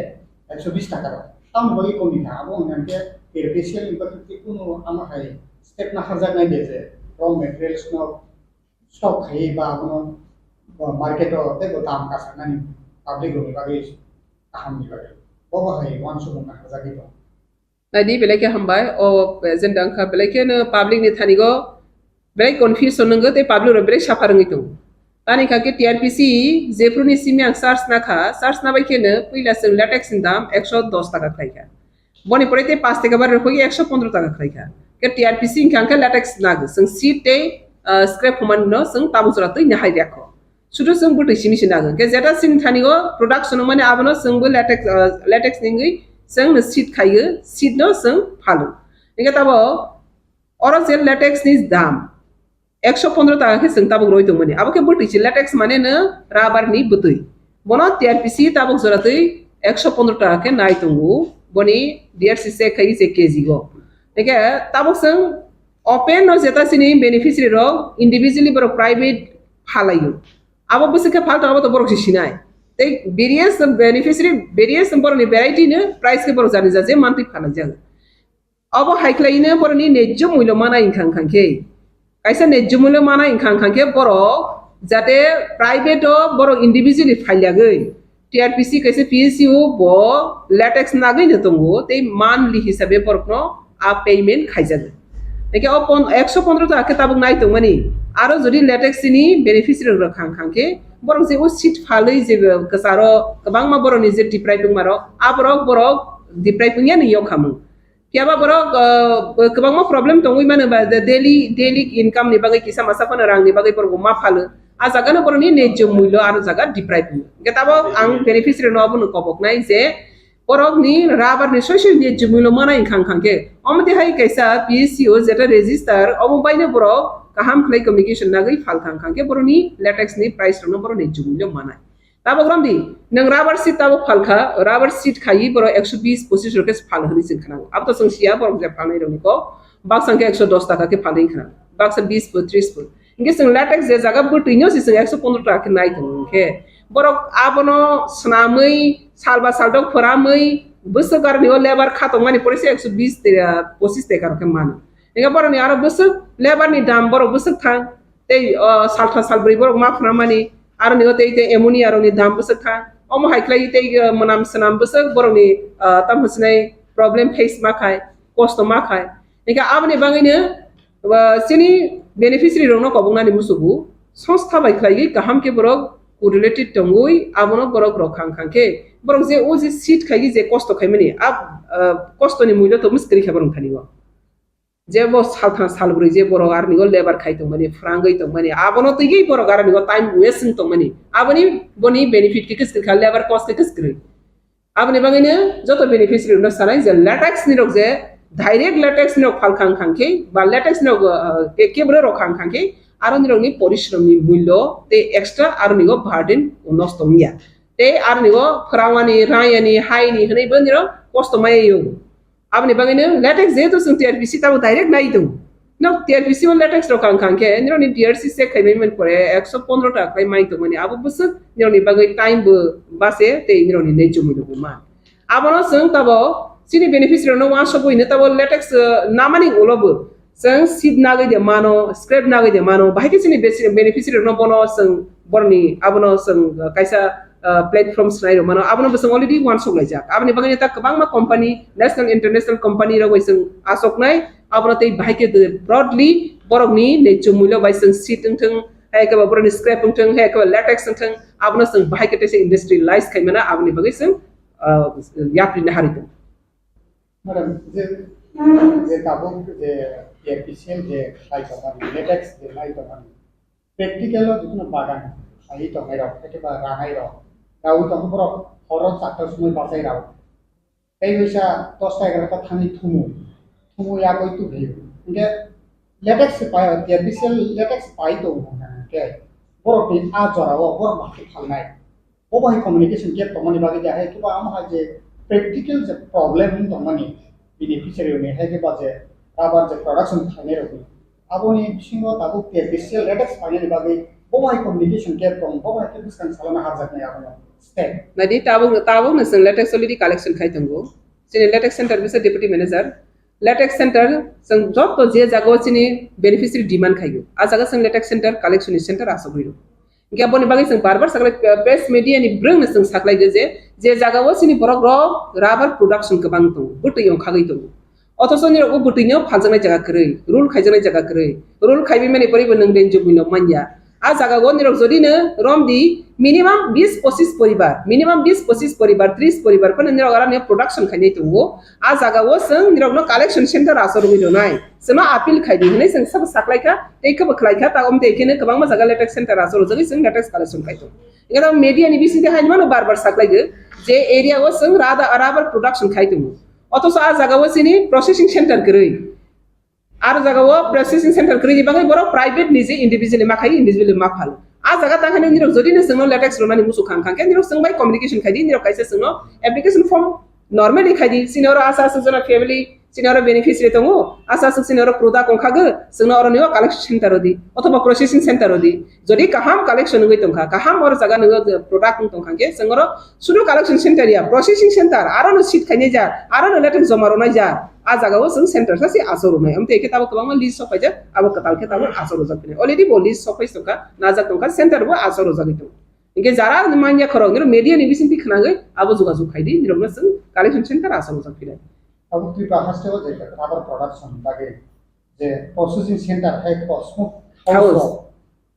ekso bis taka rok. Tamoni bagwi kok ni kha, abo hwnka khe K P C L ni bagwi kunu ama hai step naharjaknai de je raw materials no stock khai ba abono market o teibo dam kasarnani public rokni bagwi kaham ni bagwi. Bobo hai uansukmung naharjagwi tongo. Naidi belai khe hambai o agenda wngkha belai kheno public ni thani go belai confusion wngwi tei public rok belai suffer wngwi tongo. Tani kha khe T R P C jephru ni simi ang search na kha, search na bai kheno puila chwng latex ni dam ekso dos taka khlai kha. Boni pore tei paanch taka bar rwphagwi ekso pondro taka khlai kha. Khe T R P C wngkha khe latex nagwi chwng seat tei scrap humani no chwng tabuk jora twi nahai rwkha. Sudu chwng bwtwi simi se nagwi. Khe jeta chini thani o production wngmani abono chwngbo latex latex ni wngwi chwng no seat khaiwi seat no chwng phalo. Hingkhe tabo oro je latex ni dam ekso pondro taka khe chwng tabuk roi tongmani. Abo khe bwtwi se latex mane no rubber ni bwtwi. Bono T R P C tabuk jora twi ekso pondro taka khe nai tongo. Boni D R C check khai se K G go. Hingkhe tabuk chwng open no jeta chini beneficiary rok individually borok private phalaio. Abo bwswk khe phal tongma to borok se sinai. Tei various beneficiary various borokni variety no price khe borok jani jaje mantwi phalai jago. Abo hai khlai no borokni nejjo mulyo manai wngkha wngkha khe kaisa nejjo mulyo manai wngkha wngkha khe borok jate private o borok individually phailiagwi T R P C kaisa P S U bo latex nagwi no tongo tei monthly hisabe borokno a payment khaijago. Hingke o pon ekso pondro taka khe tabuk nai tongmani aro jodi latex ni beneficiary rok khang khang khe borok je o seat phalwi je kwcharo kwbangma borokni je deprive wngma rok aborok borok deprive wngya ni yok khamung. Phiya ba borok kwbangma problem tongwi mano ba daily daily income ni bagwi kisa masa phano rang ni bagwi borok ma phalo. A jaga no borok ni nejjo mullo aro jaga deprive wngya. Hingke tabok ang beneficiary no abono kobok nai je borok ni rubber ni soi soi nejjo mullo manai wngkha wngkha khe omo twi hai kaisa P S C o jeta register omo bai no borok kaham khlai communication nagwi phal kha wngkha khe borok ni latex ni price rok no borok nejjo mullo manai. Tabok romdi, nwng rubber sheet tabok phalkha, rubber sheet khaiwi borok ekso bis pochis rok khe phal hwnwi chwng khna. Abo to chwng siya borok je phalnai rokni kok, baksa hwnkhe ekso dos taka khe phalwi khna, baksa bis bo tris bo. Hwnkhe chwng latex je jaga bwtwino se chwng ekso pondro taka khe nai tongo hwnkhe borok abono swnamwi salba saldok phoramwi Bwswk aroni o lebar kha tongmani porisa ekso bis te, ah, pochis teka rok khe mano. Hingke boroni aro bwswk lebar ni dam borok bwswk thang. Tei, ah, salthang salbrwi borok ma phuna mani. Aroni o tei tei ammonia rok ni dam bwswk thang. Omo hai khlai tei, ah, mwnam swnam bwswk borok ni, ah, tamo sinai problem face ma khai, kosto ma khai. Hingke aboni bagwi no, ah, chini beneficiary rok no kobong nani musugo. Songstha bai khlaiwi kaham khe borok correlated tongwi abono borok rok khang khang khe borok je o je seat khaigi je kosto khaimani a, ah, kosto ni mulyo to muskri khe borok thani o. Je bo salthang salbrwi je borok aroni o lebar khai tongmani, phrangwi tongmani, abono twiwi borok aroni o time waste wng tongmani. Aboni boni benefit khe kwskwrwi kha, lebar cost khe kwskwrwi. Aboni bagwino joto beneficiary no sanai je latex ni rok je direct latex ni rok phal khang khang khe ba latex ni rok, ah, ke-, kebro rok khang khang khe aroni rok ni porishrom ni mulyo tei extra aroni o burden nosto wngya. Tei aroni o phwrangmani, rayani, haini hwnwi bo nirok kosto maya yong. Aboni bagwino latex jehetu chwng T R P C tabo direct nai tongo. No T R P C o latex rok ang khang khe, nirok ni D R C check khaimani man pore ekso pondro taka khlai mai tongmani. Abo bwswk nirok ni bagwi time bo base tei nirok ni nai chumui rok bo man. Abono chwng tabo chini beneficiary rok no wansugwi hino tabo latex, eh, namani ulo bo. Chwng seat nagwi de mano, scrap nagwi de mano, bahai khe chini besi-, beneficiary rokno bono chwng boroni abono chwng, uh, kaisa, uh, platform swlai rw mano, abono bo chwng already wansuk laijak. Aboni bagwi ta kwbangma company, national, international company rok bai chwng asoknai, abono tei bahai khe de broadly borokni naichomwilo bai chwng seat wngthwng, hai khe ba borokni scrap wngthwng, hai khe ba latex wngthwng, abono chwng bahai khe teisa industrialize khai mano, aboni bagwi chwng, uh, yapri naharwi tongo. Madam, je, je tabuk je T R P C L je khlai tongmani, latex je khlai tongmani, practical o jikunu bagan khlaiwi tongnai rok, ekeba ranai rok, rawi tongkhe borok horo chakta sumui bachai rao. Tei waisa dosta egarota thani thumu, thumu yagwi tubui. Hinkhe latex se pai, T R P C L latex pai tongo hinkhe borokni a jorao borok bahai phalnai. Bo bai communication gap tongmani bagwi de hai khe ba amo hai je practical je problem wng tongmani beneficiary ni hai khe ba je rubber je production khlainai rok ni. Aboni bisingo tabuk T R P C L latex painani bagwi bo bai communication gap tong, bo bai khe bwskang salano harjaknai abono step. Nadi tabuk, tabuk no chwng latex already collection khai tongo. Chini latex center bisa deputy manager. Latex center chwng joto je jagao chini beneficiary demand khaigo. A jaga chwng latex center collection ni center asogwi rw. Hinkhe aboni bagwi chwng bar bar saklai, eh, press media ni bwrwngno chwng saklaikha je, je jagao chini borok rok rubber production kwbang tongo, bwtwi ongkhagwi tongo. Othocho nirok o bwtwino phaljaknai jaga kwrwi, rule khaijaknai jaga kwrwi. Rule khaiwi mani poribo nwng range of manya. A jagao nirok jodi no romdi minimum bis pochis poribar, minimum bis pochis poribar, tris poribar phano nirok aroni production khainai tongo. A jagao chwng nirokno collection center aswk rwgwi rwnai. Chwngno appeal khai di hwnwi chwng sabo saklaikha, tei khebo khlaikha, ta omtei kheno kwbangma jaga latex center aswk rwjagwi chwng latex collection khai tongo. Hwnkhe media ni bisingtwi hai mano bar bar saklaigo je area o chwng rada-, rubber production khai tongo. Othocho a jagao chini processing center kwrwi. Aro jagao processing center kwrwini bagwi borok private ni je individually ma khai, individually ma phal. A jaga tangkhani nirok jodi no chwngno latex rwnani muchung khang khang khe nirok chwng bai communication khai di, nirok kaisa chwngno application form normally khai di, chini oro asa asa jona family, chini oro beneficiary tongo, asa asa chini oro product ongkhago, chwngno oro nio collection center rw di, othoba processing center rw di. Jodi kaham collection wngwi tongkha, kaham oro jaga nwngo product wng tongkha khe, chwng oro sudu collection center ya, processing center, aro no seat khainai ja, aro no latex joma rwnai ja, a jaga o chwng center sa se aswk rwnai. Amtwi khe tabuk kwbangma list sok paijak, abo kwtal khe tabuk aswk rwjak phini. Already bo list sok pai tongkha, najak tongkha, center bo aswk rwjagwi tongo. Hinkhe jara manya khorok nirok media ni bisingtwi khwnagwi abo jogajog khai di, nirokno chwng collection center aswk rwjak phini. Abo Tripura haste o je rubber production bagwi je processing center hai Cosmo House. House rok,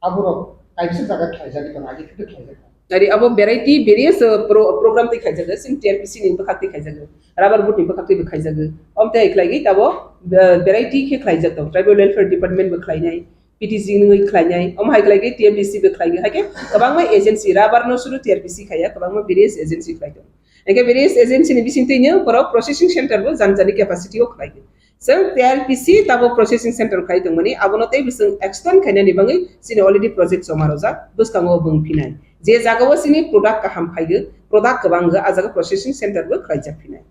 aborok kaisa jaga khlaijagwi tongo, agi khe khlaijak tongo. Ari abo variety various, uh, pro-, program twi khaijago, chini T R P C ni bwkhak twi khaijago, rubber board ni bwkhak twi bo khaijago. Om tei khlaigwi tabo, uh, variety khe khlaijak tongo. Tribal Welfare Department bo khlainai, P T C ni wngwi khlainai, om hai khlaigwi T M D C bo khlaigwi, hai khe kwbangma agency, rubber no suru T R P C khaiya, kwbangma various agency khlai tongo. Hingke various agency ni bisingtwi no borok processing center bo jani jani capacity o khlai di. Chwng T R P C tabo processing center khlai tongmani, abono tei bising extend khainani bagwi chini already project joma rojak, bwskango bwng phinai. Je jagao chini product kaham phaigo, product kwbang go, a jaga processing center bo khlaijak phinai.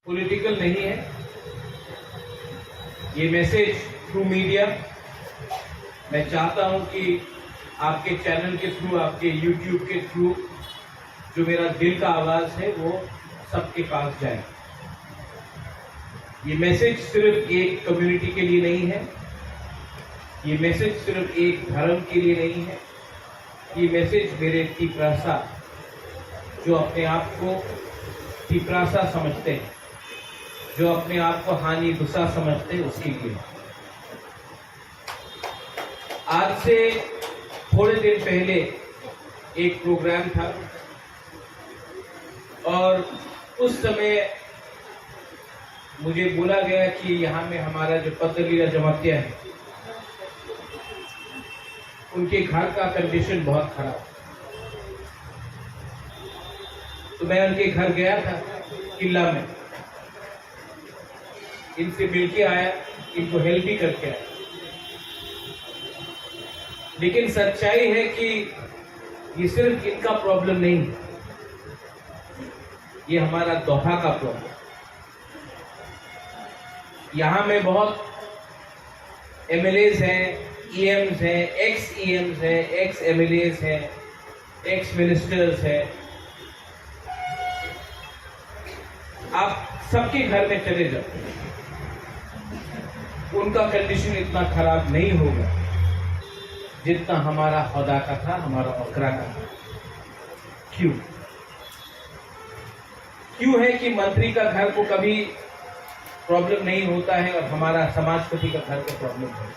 Political नहीं है, ये message through media. मैं चाहता हूं कि आपके चैनल के थ्रू, आपके यूट्यूब के थ्रू जो मेरा दिल का आवाज है, वो सबके पास जाए। ये मैसेज सिर्फ एक कम्युनिटी के लिए नहीं है, ये मैसेज सिर्फ एक धर्म के लिए नहीं है, ये मैसेज मेरे तिपरासा, जो अपने आप को तिपरासा समझते हैं, जो अपने आप को हानि भूसा समझते हैं, उसके लिए। आज से थोड़े दिन पहले एक प्रोग्राम था और उस समय मुझे बोला गया कि यहाँ में हमारा जो पतलीरा जमातिया है, उनके घर का कंडीशन बहुत खराब। तो मैं उनके घर गया था किला में, इनसे मिलके आया, इनको हेल्प भी करके आया। लेकिन सच्चाई है कि ये सिर्फ इनका प्रॉब्लम नहीं है, ये हमारा दोहा का प्रॉब्लम। यहाँ में बहुत एमएलएज हैं, ईएम्स हैं, एक्स ईएम्स हैं, एक्स एमएलएज हैं, एक्स मिनिस्टर्स हैं। आप सबके घर में चले जाओ, उनका कंडीशन इतना खराब नहीं होगा जितना हमारा हदा का था, हमारा ओखरा का था। क्यों? क्यों है कि मंत्री का घर को कभी प्रॉब्लम नहीं होता है और हमारा समाजपति का घर को प्रॉब्लम है?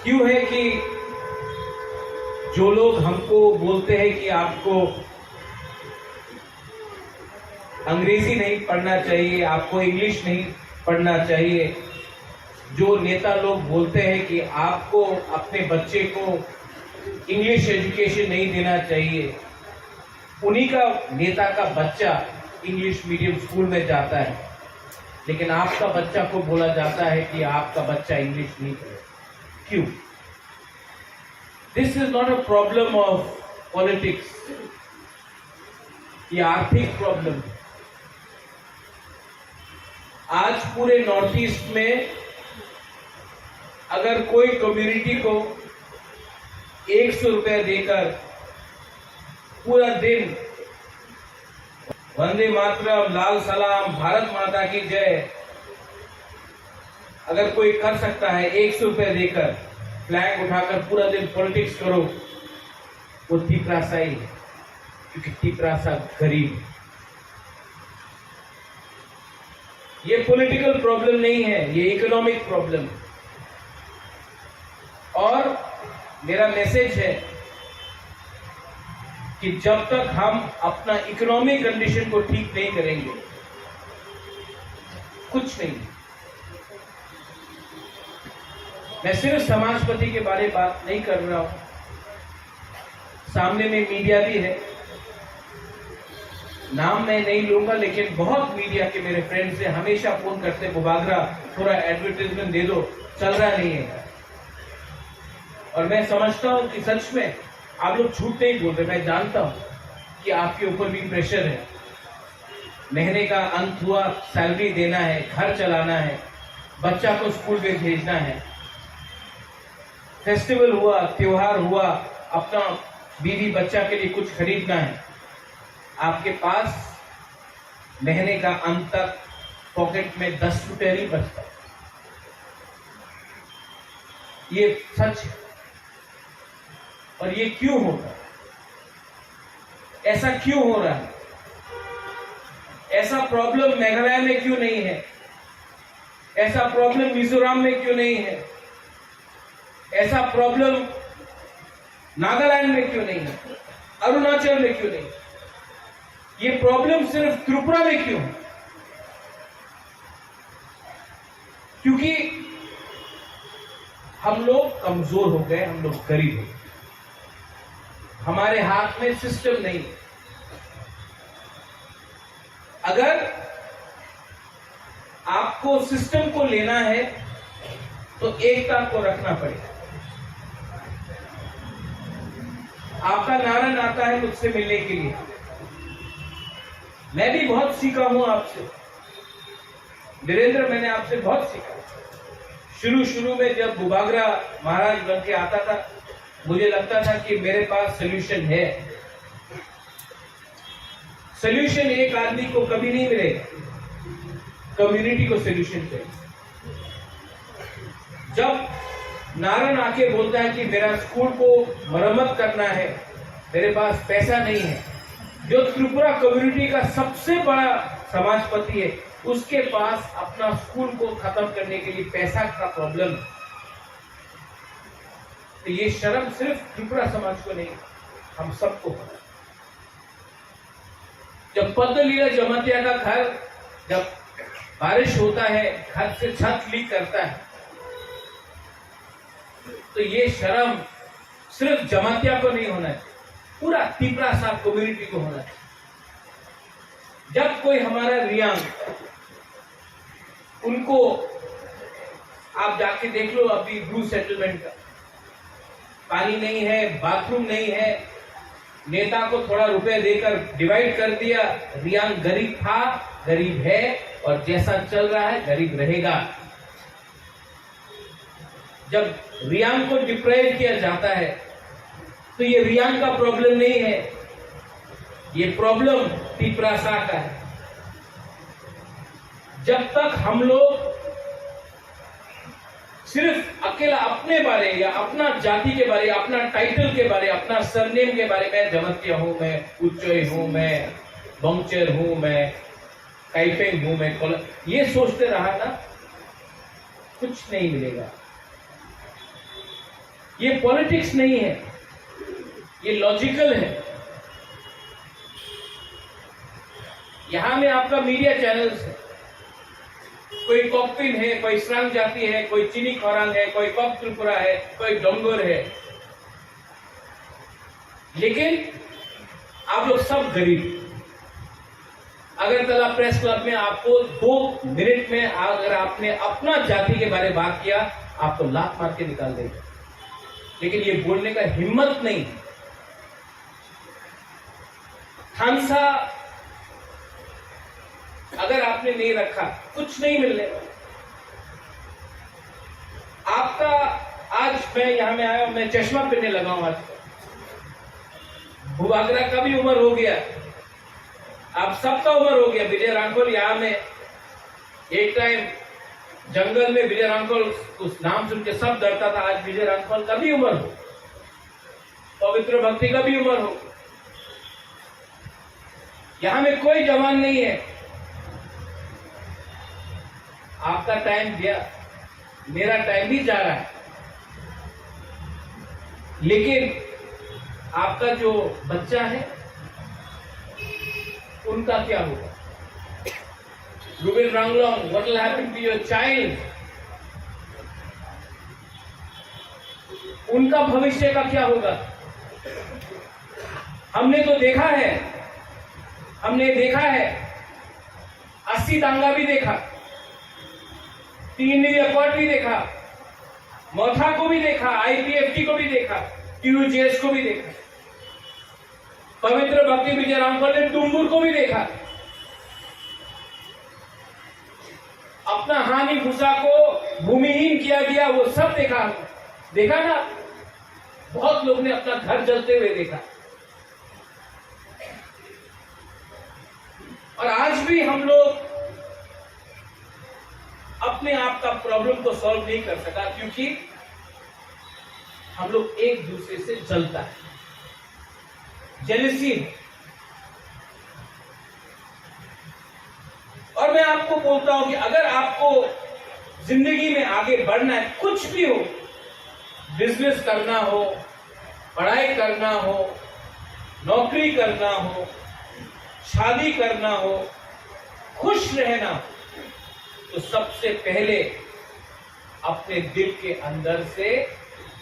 क्यों है कि जो लोग हमको बोलते हैं कि आपको अंग्रेजी नहीं पढ़ना चाहिए, आपको इंग्लिश नहीं पढ़ना चाहिए, जो नेता लोग बोलते हैं कि आपको अपने बच्चे को इंग्लिश एजुकेशन नहीं देना चाहिए, उन्हीं का नेता का बच्चा इंग्लिश मीडियम स्कूल में जाता है, लेकिन आपका बच्चा को बोला जाता है कि आपका बच्चा इंग्लिश नहीं पढ़े। क्यों? This is not a problem of politics, ये आर्थिक प्रॉब्लम है। आज पूरे नॉर्थ ईस्ट में अगर कोई कम्युनिटी को एक सौ रुपया देकर पूरा दिन वंदे मातरम, लाल सलाम, भारत माता की जय, अगर कोई कर सकता है एक सौ रुपया देकर फ्लैग उठाकर पूरा दिन पॉलिटिक्स करो, वो तिपरासा ही है, क्योंकि तिपरासा गरीब है। ये पॉलिटिकल प्रॉब्लम नहीं है, ये इकोनॉमिक प्रॉब्लम है। और मेरा मैसेज है कि जब तक हम अपना इकोनॉमिक कंडीशन को ठीक नहीं करेंगे, कुछ नहीं। मैं सिर्फ समाजपति के बारे में बात नहीं कर रहा हूँ, सामने में मीडिया भी है, नाम मैं नहीं लूंगा, लेकिन बहुत मीडिया के मेरे फ्रेंड्स ने हमेशा फोन करते, "बुबागरा, थोड़ा एडवर्टाइजमेंट दे दो, चल रहा नहीं है।" और मैं समझता हूँ कि सच में आप लोग झूठ नहीं बोल रहे। मैं जानता हूँ कि आपके ऊपर भी प्रेशर है, महीने का अंत हुआ, सैलरी देना है, घर चलाना है, बच्चा को स्कूल में भेजना है, फेस्टिवल हुआ, त्योहार हुआ, अपना बीवी बच्चा के लिए कुछ खरीदना है, आपके पास महीने का अंत तक पॉकेट में दस रुपया नहीं बचता। ये सच है। और ये क्यों होता है? ऐसा क्यों हो रहा है? ऐसा प्रॉब्लम मेघालय में क्यों नहीं है? ऐसा प्रॉब्लम मिजोरम में क्यों नहीं है? ऐसा प्रॉब्लम नागालैंड में क्यों नहीं है? अरुणाचल में क्यों नहीं है? ये प्रॉब्लम सिर्फ त्रिपुरा में क्यों है? क्योंकि हम लोग कमजोर हो गए, हम लोग गरीब हो गए, हमारे हाथ में सिस्टम नहीं है। अगर आपको सिस्टम को लेना है तो एकता को रखना पड़ेगा। आपका नारा आता है मुझसे मिलने के लिए, मैं भी बहुत सीखा हूं आपसे। वीरेंद्र, मैंने आपसे बहुत सीखा। शुरू शुरू में जब बुबागरा महाराज बन के आता था, मुझे लगता था कि मेरे पास सॉल्यूशन है, सोल्यूशन एक आदमी को कभी नहीं मिलेगा, कम्युनिटी को सोल्यूशन चाहिए। जब नारायण आके बोलता है कि मेरा स्कूल को मरम्मत करना है, मेरे पास पैसा नहीं है, जो त्रिपुरा कम्युनिटी का सबसे बड़ा समाजपति है, उसके पास अपना स्कूल को खत्म करने के लिए पैसा का प्रॉब्लम है। तो ये शर्म सिर्फ त्रिपुरा समाज को नहीं, हम सबको होना। जब पद्मलीला जमातिया का घर, जब बारिश होता है, घर से छत लीक करता है, तो ये शर्म सिर्फ जमातिया को नहीं होना चाहिए, पूरा तिपरासा कम्युनिटी को होना चाहिए। जब कोई हमारा रियांग, उनको आप जाके देख लो, अभी ब्रू सेटलमेंट का पानी नहीं है, बाथरूम नहीं है, नेता को थोड़ा रुपए देकर डिवाइड कर दिया। रियांग गरीब था, गरीब है, और जैसा चल रहा है, गरीब रहेगा। जब रियांग को डिप्राइव किया जाता है, तो ये रियांग का प्रॉब्लम नहीं है, ये प्रॉब्लम तिपरासा का है। जब तक हम लोग सिर्फ अकेला अपने बारे या अपना जाति के बारे, अपना टाइटल के बारे, अपना सरनेम के बारे में, जमतिया हूँ मैं, उच्चय हूँ मैं, बंगचर हूँ मैं, काइपेंग हूँ मैं, कल-, ये सोचते रहा ना, कुछ नहीं मिलेगा। ये पॉलिटिक्स नहीं है, ये लॉजिकल है। यहाँ में आपका मीडिया चैनल्स है, कोई कॉकपिन है, कोई स्रांग जाति है, कोई चिनी खरांग है, कोई कॉक त्रिपुरा है, कोई डोंगर है, लेकिन आप लोग सब गरीब। अगरतला प्रेस क्लब में आपको दो मिनट में अगर आपने अपना जाति के बारे में बात किया, आपको लात मार के निकाल देगा, लेकिन ये बोलने का हिम्मत नहीं। थानसा अगर आपने नहीं रखा, कुछ नहीं मिलने वाला। आपका, आज मैं यहाँ में आया हूँ, मैं चश्मा पहनने लगा हूँ आज। बुबागरा का भी उम्र हो गया, आप सबका उम्र हो गया। विजय रांखल यहाँ में एक टाइम जंगल में विजय रांखल उस नाम सुन के सब डरता था। आज विजय रांखल का भी उम्र हो, पवित्र भक्ति का भी उम्र हो, यहाँ में कोई जवान नहीं है। आपका टाइम गया, मेरा टाइम भी जा रहा है, लेकिन आपका जो बच्चा है, उनका क्या होगा? Ruben Ranglong, what will happen to your child? उनका भविष्य का क्या होगा? हमने तो देखा है, हमने देखा है, अस्सी दंगा भी देखा, तीन दिन रिकॉर्ड भी देखा, मोथा को भी देखा, आईपीएफटी को भी देखा, टीयूजेएस को भी देखा। पवित्र भक्ति विजय रामफल ने डुम्बुर को भी देखा, अपना हानि भूषा को भूमिहीन किया गया, वो सब देखा हमने। देखा ना, बहुत लोग ने अपना घर जलते हुए देखा। और आज भी हम लोग अपने आप का प्रॉब्लम को सॉल्व नहीं कर सका, क्योंकि हम लोग एक दूसरे से जलता है, जेलसी है। और मैं आपको बोलता हूं कि अगर आपको जिंदगी में आगे बढ़ना है, कुछ भी हो, बिजनेस करना हो, पढ़ाई करना हो, नौकरी करना हो, शादी करना हो, खुश रहना हो, तो सबसे पहले अपने दिल के अंदर से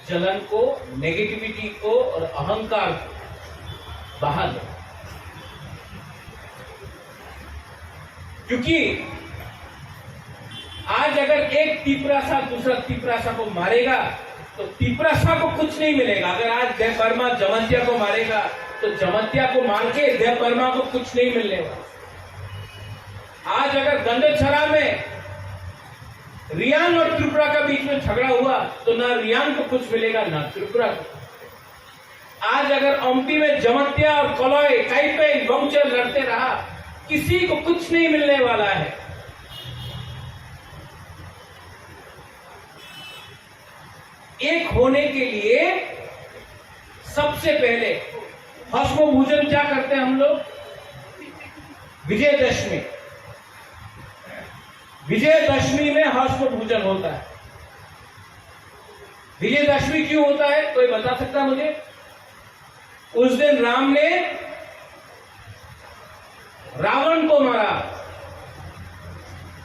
जलन को, नेगेटिविटी को और अहंकार को बाहर लो। क्योंकि आज अगर एक तिपरासा दूसरा तिपरासा को मारेगा, तो तिपरासा को कुछ नहीं मिलेगा। अगर आज देव वर्मा जमातिया को मारेगा, तो जमातिया को मार के देव वर्मा को कुछ नहीं मिलने वाला। आज अगर गंडछरा में रियांग और त्रिपुरा का बीच में झगड़ा हुआ, तो ना रियांग को कुछ मिलेगा, ना त्रिपुरा को। आज अगर एमपी में जमत्या और कलय, काइपेन, बमचर लड़ते रहा, किसी को कुछ नहीं मिलने वाला है। एक होने के लिए सबसे पहले भस्म भोजन क्या करते हैं हम लोग? विजयदशमी। विजयदशमी में भस्म भोजन होता है। विजयदशमी क्यों होता है, कोई बता सकता है मुझे? उस दिन राम ने रावण को मारा।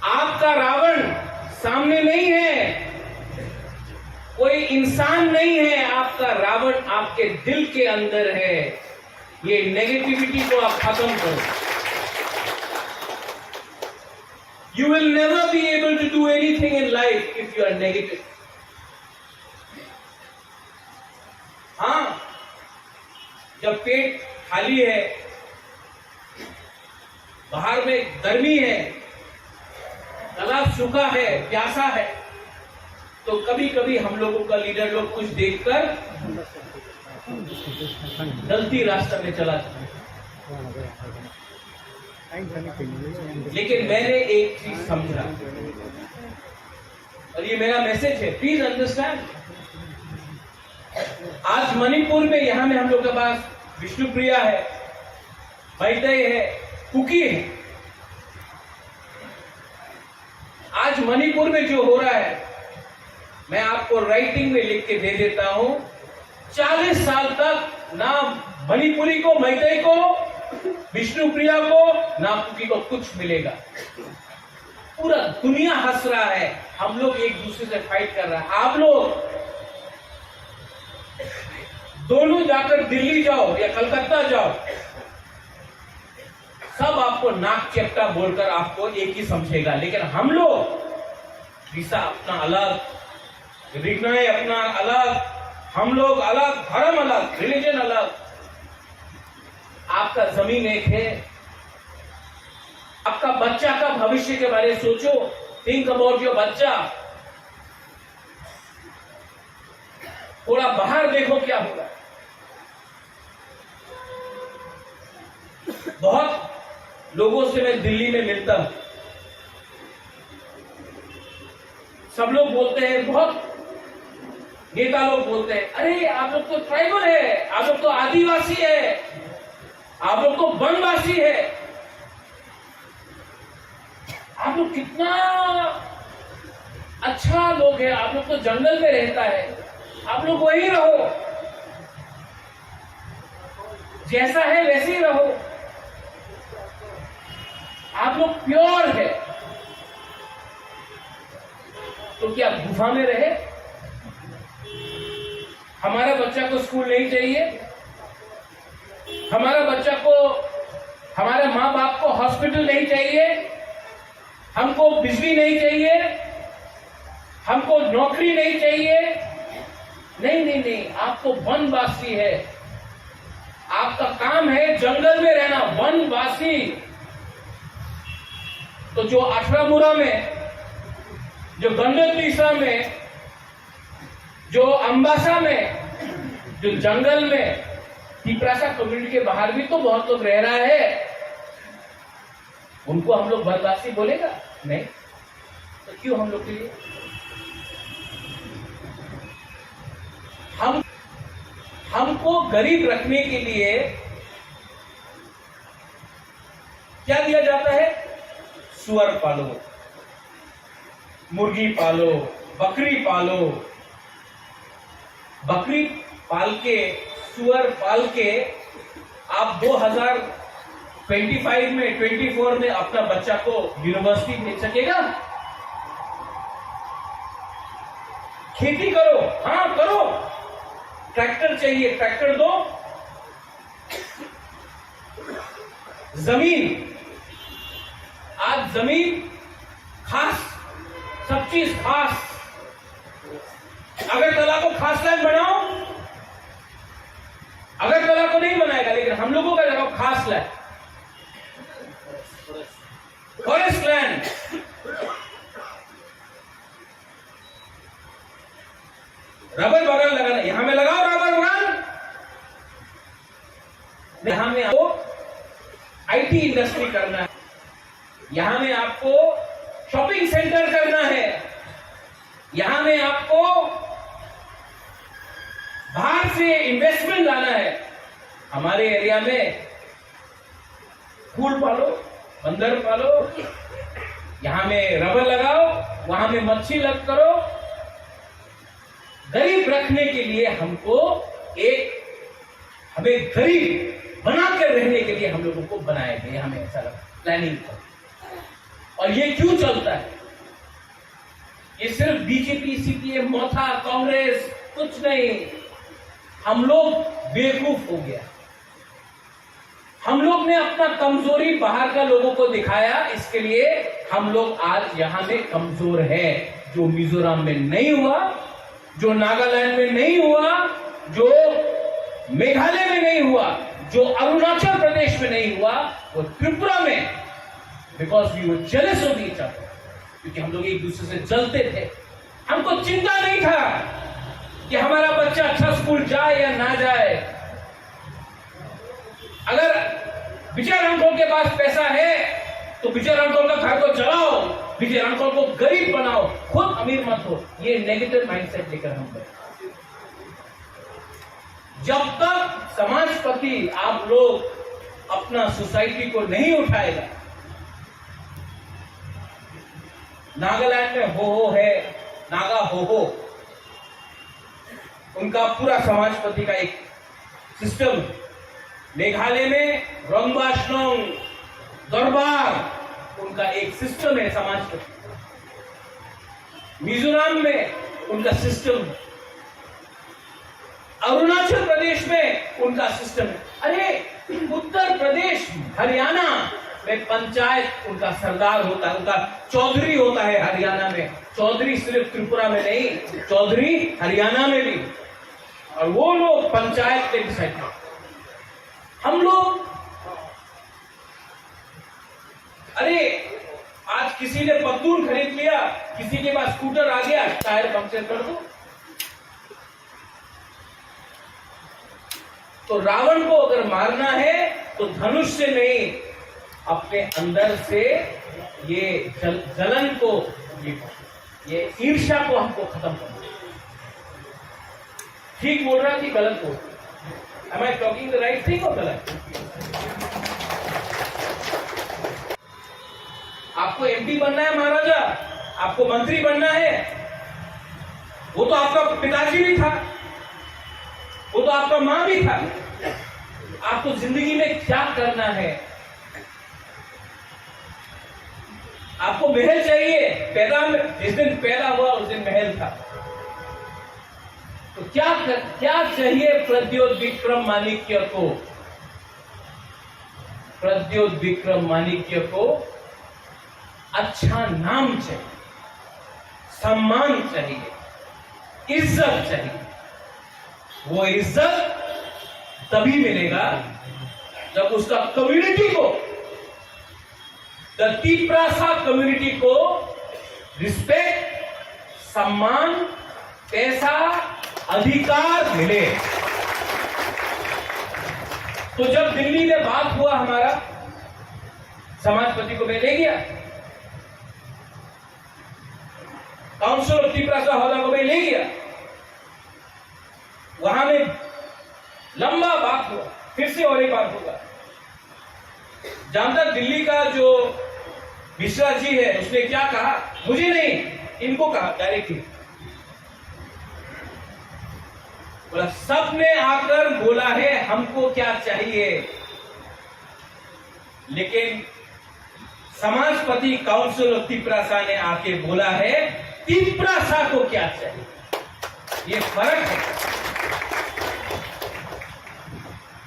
आपका रावण सामने नहीं है, कोई इंसान नहीं है, आपका रावण आपके दिल के अंदर है। ये नेगेटिविटी को आप खत्म करो। You will never be able to do anything in life if you are negative. हाँ, जब पेट खाली है, बाहर में गर्मी है, गला सूखा है, प्यासा है, तो कभी-कभी हम लोगों का लीडर लोग कुछ देखकर गलती रास्ता में चला जाता है। लेकिन मैंने एक चीज समझा, और ये मेरा मैसेज है, प्लीज अंडरस्टैंड। आज मणिपुर में, यहाँ में हम लोग के पास विष्णुप्रिया है, मैतेई है, कुकी है। आज मणिपुर में जो हो रहा है, मैं आपको राइटिंग में लिख के दे देता हूं। चालीस साल तक ना मणिपुरी को, मैतेई को, विष्णुप्रिया को, ना कुकी को कुछ मिलेगा। पूरा दुनिया हंस रहा है, हम लोग एक दूसरे से फाइट कर रहा है। आप लोग दोनों जाकर दिल्ली जाओ या कलकत्ता जाओ, सब आपको नाक चेप्टा बोलकर आपको एक ही समझेगा, लेकिन हम लोग, रीसा अपना अलग, रिगनाई अपना अलग, हम लोग अलग, धर्म अलग, रिलीजन अलग। आपका जमीन एक है, आपका बच्चा का भविष्य के बारे में सोचो, think about your बच्चा। थोड़ा बाहर देखो क्या होगा। बहुत लोगों से मैं दिल्ली में मिलता हूँ, सब लोग बोलते हैं, बहुत नेता लोग बोलते हैं, "अरे, आप लोग तो ट्राइबल है, आप लोग तो आदिवासी है, आप लोग तो वनवासी है।" आप लोग कितना अच्छा लोग है, आप लोग तो जंगल में रहता है, आप लोग वहीं रहो, जैसा है वैसे ही रहो, आप लोग प्योर है, तो क्या गुफा में रहे? हमारा बच्चा को स्कूल नहीं चाहिए, हमारा बच्चा को, हमारे माँ बाप को हॉस्पिटल नहीं चाहिए, हमको बिजली नहीं चाहिए, हमको नौकरी नहीं चाहिए। नहीं, नहीं, नहीं, आप तो वनवासी है, आपका काम है जंगल में रहना, वनवासी। तो जो अठारह मुरा में, जो गंडक तीसरा में, जो अम्बासा में, जो जंगल में, तिपरासा कम्युनिटी के बाहर भी तो बहुत लोग रह रहा है, उनको हम लोग वनवासी बोलेगा? नहीं। तो क्यों हम लोग के लिए, हम, हमको गरीब रखने के लिए क्या दिया जाता है? सुअर पालो, मुर्गी पालो, बकरी पालो। बकरी पाल के, सुअर पाल के आप दो हज़ार पच्चीस में, चौबीस में अपना बच्चा को यूनिवर्सिटी भेज सकेगा? खेती करो, हाँ करो, ट्रैक्टर चाहिए, ट्रैक्टर दो। जमीन, आज जमीन खास, सब चीज खास। अगरतला को खास लैंड बनाओ, अगरतला को नहीं बनाएगा, लेकिन हम लोगों का लगाओ खास लैंड, फॉरेस्ट लैंड। रबर बागान लगाना, यहाँ में लगाओ रबर बागान। यहाँ में आपको आईटी इंडस्ट्री करना है, यहाँ में आपको शॉपिंग सेंटर करना है, यहाँ में आपको बाहर से इन्वेस्टमेंट लाना है। हमारे एरिया में फूल पालो, बंदर पालो, यहाँ में रबर लगाओ, वहां में मच्छी लग करो। गरीब रखने के लिए हमको एक, हमें गरीब बनाकर रहने के लिए हम लोगों को बनाया गया, हमें ऐसा लगा प्लानिंग था। और ये क्यों चलता है? ये सिर्फ बीजेपी, सीपीएम, मोथा, कांग्रेस, कुछ नहीं। हम लोग बेवकूफ हो गया। हम लोग ने अपना कमजोरी बाहर का लोगों को दिखाया, इसके लिए हम लोग आज यहाँ में कमजोर है। जो मिजोरम में नहीं हुआ, जो नागालैंड में नहीं हुआ, जो मेघालय में नहीं हुआ, जो अरुणाचल प्रदेश में नहीं हुआ, वो त्रिपुरा में, because we were jealous of each other, क्योंकि हम लोग एक दूसरे से जलते थे। हमको चिंता नहीं था कि हमारा बच्चा अच्छा स्कूल जाए या ना जाए। अगर बिजय रणखोड़ के पास पैसा है तो बिजय रणखोड़ का घर को चलाओ, बिजय रणखोड़ को गरीब बनाओ, खुद अमीर मत हो। ये नेगेटिव माइंडसेट लेकर हम गए। जब तक समाजपति आप लोग अपना सोसाइटी को नहीं उठाएगा, नागालैंड में हो हो है, नागा हो हो, उनका पूरा समाजपति का एक सिस्टम है। मेघालय में रंगबा स्नोंग दरबार उनका एक सिस्टम है समाजपति। मिजोरम में उनका सिस्टम है। अरुणाचल प्रदेश में उनका सिस्टम है। अरे, उत्तर प्रदेश, हरियाणा में पंचायत उनका सरदार होता है, उनका चौधरी होता है हरियाणा में। चौधरी सिर्फ त्रिपुरा में नहीं, चौधरी हरियाणा में भी। और वो लोग पंचायत के डिसाइड करते हैं। हम लोग, अरे, आज किसी ने पत्तून खरीद लिया, किसी के पास स्कूटर आ गया, टायर पंक्चर कर दो। तो रावण को अगर मारना है तो धनुष से नहीं, अपने अंदर से ये जल, जलन को, ये, ये ईर्ष्या को हमको खत्म करना है। ठीक बोल रहा कि गलत बोल रहा? Am I talking the right thing or गलत? आपको एमपी बनना है महाराजा, आपको मंत्री बनना है, वो तो आपका पिताजी भी था, वो तो आपका माँ भी था। आपको जिंदगी में क्या करना है? आपको महल चाहिए? पैदा में, जिस दिन पैदा हुआ उस दिन महल था। तो क्या कर, क्या चाहिए प्रद्योत विक्रम माणिक्य को? प्रद्योत विक्रम माणिक्य को अच्छा नाम चाहिए, सम्मान चाहिए, इज्जत चाहिए। वो इज्जत तभी मिलेगा जब उसका कम्युनिटी को, द तिप्रासा कम्युनिटी को रिस्पेक्ट, सम्मान, पैसा, अधिकार मिले। तो जब दिल्ली में बात हुआ हमारा, समाजपति को मैं ले गया, काउंसिल ऑफ तिप्रासा होदा को मैं ले गया, वहां में लंबा बात हुआ, फिर से और एक बार होगा। जानता दिल्ली का जो मिश्रा जी है, उसने क्या कहा? मुझे नहीं, इनको कहा डायरेक्टली। बोला, सबने आकर बोला है हमको क्या चाहिए, लेकिन समाजपति काउंसिल ऑफ तिप्रासा ने आके बोला है तिप्रासा को क्या चाहिए। ये फर्क है।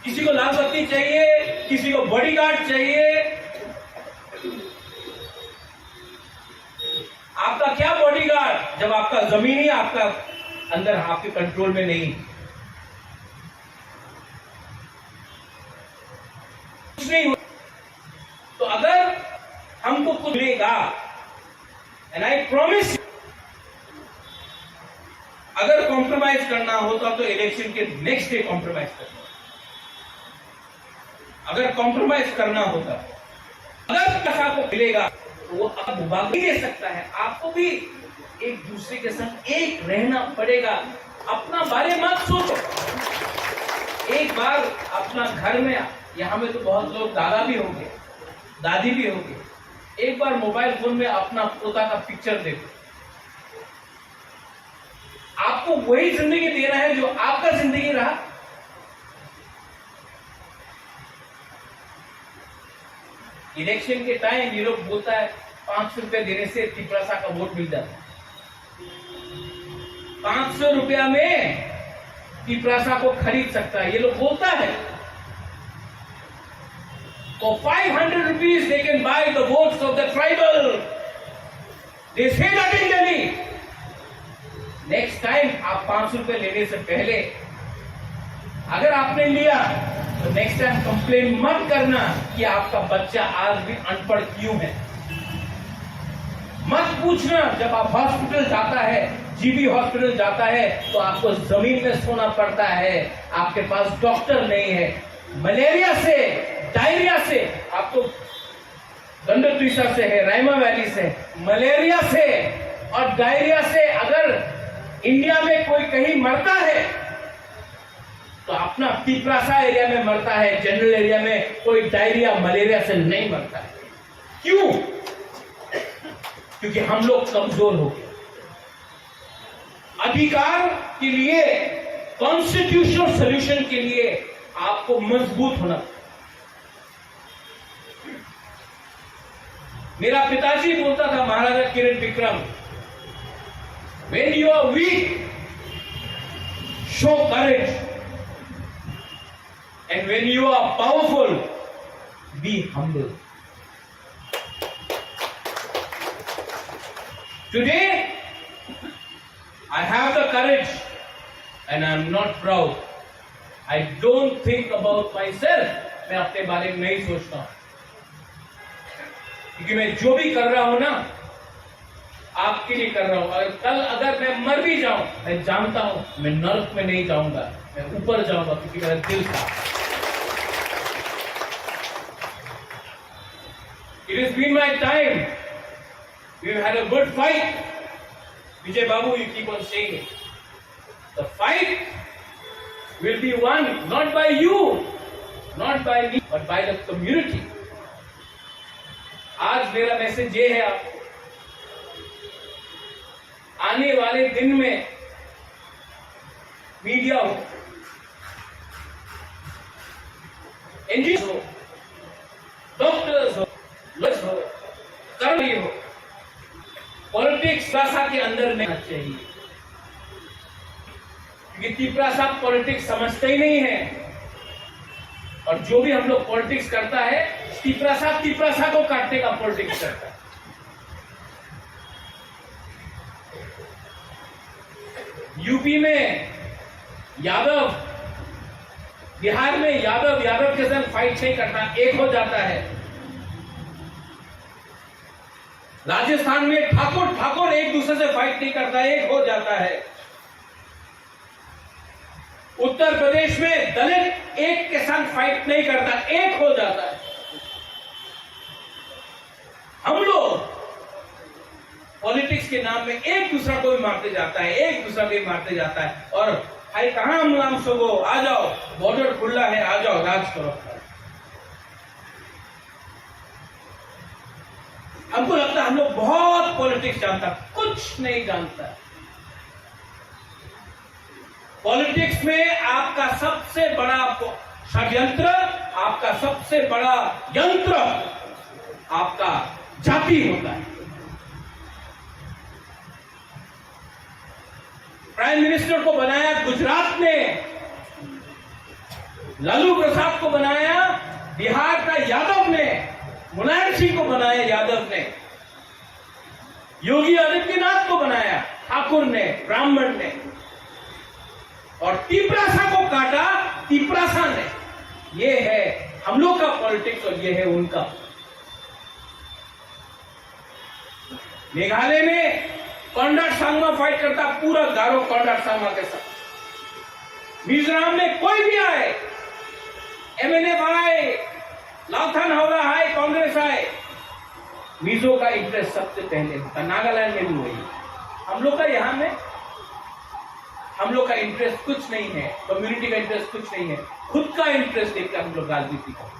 किसी को लाल बत्ती चाहिए, किसी को बॉडीगार्ड चाहिए। आपका क्या बॉडीगार्ड जब आपका जमीन ही आपका अंदर, आपके कंट्रोल में नहीं? कुछ नहीं हो। तो अगर हमको कुछ मिलेगा, एंड आई प्रॉमिस, अगर कॉम्प्रोमाइज करना होता तो इलेक्शन के नेक्स्ट डे कॉम्प्रोमाइज करना। अगर कॉम्प्रोमाइज करना होता, अगर पैसा को मिलेगा, तो वो अब भाग नहीं दे सकता है। आपको भी एक दूसरे के संग एक रहना पड़ेगा। अपना बारे मत सोचो। एक बार अपना घर में, यहाँ में तो बहुत लोग दादा भी होंगे, दादी भी होंगे, एक बार मोबाइल फोन में अपना पोता का पिक्चर देखो। आपको वही जिंदगी देना है जो आपका जिंदगी रहा। इलेक्शन के टाइम ये लोग बोलता है, पांच सौ रुपया देने से तिपरासा का वोट मिल जाता है। पांच सौ रुपया में तिपरासा को खरीद सकता है, ये लोग बोलता है। For five hundred rupees they can buy the votes of the tribal. They say that in Delhi. Next time आप पांच सौ रुपए लेने से पहले अगर आपने लिया, तो नेक्स्ट टाइम कंप्लेन मत करना कि आपका बच्चा आज भी अनपढ़ क्यों है। मत पूछना, जब आप हॉस्पिटल जाता है, जीबी हॉस्पिटल जाता है, तो आपको जमीन में सोना पड़ता है, आपके पास डॉक्टर नहीं है। मलेरिया से, डायरिया से, आप तो गंडतुइसा से है, राइमा वैली से, मलेरिया से और डायरिया से अगर इंडिया में कोई कहीं मरता है, तो अपना तिपरासा एरिया में मरता है, जनरल एरिया में कोई डायरिया, मलेरिया से नहीं मरता है। क्यों? क्योंकि हम लोग कमजोर हो गए। अधिकार के लिए, कॉन्स्टिट्यूशनल सॉल्यूशन के लिए आपको मजबूत होना। मेरा पिताजी बोलता था, महाराजा किरण Vikram, "When you are weak, show courage, and when you are powerful, be humble." Today, I have the courage and I am not proud. I don't think about myself. मैं अपने बारे में नहीं सोचता हूँ, क्योंकि मैं जो भी कर रहा हूँ ना, आपके लिए कर रहा हूँ। और कल अगर मैं मर भी जाऊं, मैं जानता हूँ मैं नरक में नहीं जाऊंगा, मैं ऊपर जाऊंगा, क्योंकि मेरा दिल साफ है। It has been my time. We've had a good fight. Vijay Babu, you keep on saying it. The fight will be won not by you, not by me, but by the community. आज मेरा मैसेज ये है आपको, आने वाले दिन में मीडिया हो, एनजीओ हो, डॉक्टर्स हो, लॉयर्स हो, कर्मचारी हो, पॉलिटिक्स भाषा के अंदर में आना चाहिए, क्योंकि तिपरासा पॉलिटिक्स समझते ही नहीं है। और जो भी हम लोग पॉलिटिक्स करता है, तिपरासा तिपरासा को काटने का पॉलिटिक्स करता है। यूपी में यादव, बिहार में यादव यादव के साथ फाइट नहीं करता, एक हो जाता है। राजस्थान में ठाकुर ठाकुर एक दूसरे से फाइट नहीं करता, एक हो जाता है। उत्तर प्रदेश में दलित एक के साथ फाइट नहीं करता, एक हो जाता है। हम लोग पॉलिटिक्स के नाम में एक दूसरा को भी मारते जाता है, एक दूसरा को भी मारते जाता है। और भाई, कहाँ हम नाम सबो, आ जाओ, बॉर्डर खुला है, आ जाओ, राज करो। हमको लगता है हम लोग बहुत पॉलिटिक्स जानता, कुछ नहीं जानता। पॉलिटिक्स में आपका सबसे बड़ा प-, षड्यंत्र, आपका सबसे बड़ा यंत्र आपका जाति होता है। प्राइम मिनिस्टर को बनाया गुजरात ने, लालू प्रसाद को बनाया बिहार का यादव ने, मुलायम सिंह को बनाया यादव ने, योगी आदित्यनाथ को बनाया ठाकुर ने, ब्राह्मण ने, और तिपरासा को काटा तिपरासा ने। ये है हम लोग का पॉलिटिक्स और ये है उनका। मेघालय में कॉनराड संगमा फाइट करता, पूरा गारो कॉनराड संगमा के साथ। मिजोरम में कोई भी आए, एमएनएफ आए, लाथन हावड़ा है, कांग्रेस है, मिजो का इंटरेस्ट सबसे पहले होता, नागालैंड में भी वही। हम लोग का यहाँ में, हम लोग का इंटरेस्ट कुछ नहीं है, कम्युनिटी का इंटरेस्ट कुछ नहीं है, खुद का इंटरेस्ट देखकर हम लोग राजनीति करते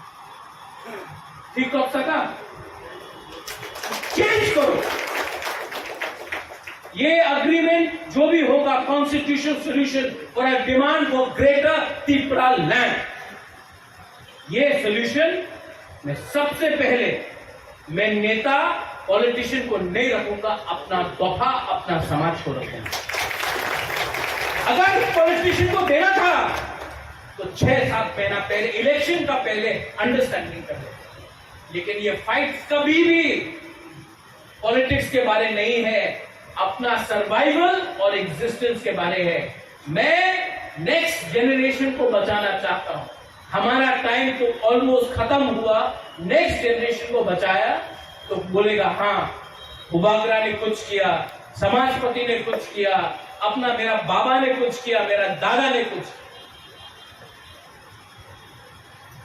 हैं। ठीक कर सका, चेंज करो। ये एग्रीमेंट जो भी होगा, constitution solution for a demand for greater Tipra land, ये सॉल्यूशन में सबसे पहले मैं नेता, पॉलिटिशियन को नहीं रखूंगा, अपना दफा, अपना समाज को रखूंगा। अगर पॉलिटिशियन को देना था तो छह सात महीना पहले, इलेक्शन का पहले अंडरस्टैंडिंग कर लेते, लेकिन ये फाइट कभी भी पॉलिटिक्स के बारे नहीं है, अपना सर्वाइवल और एग्जिस्टेंस के बारे है। मैं नेक्स्ट जनरेशन को बचाना चाहता हूं। हमारा टाइम तो ऑलमोस्ट खत्म हुआ, नेक्स्ट जनरेशन को बचाया तो बोलेगा, हाँ, बुबागरा ने कुछ किया, समाजपति ने कुछ किया, अपना मेरा बाबा ने कुछ किया, मेरा दादा ने कुछ किया।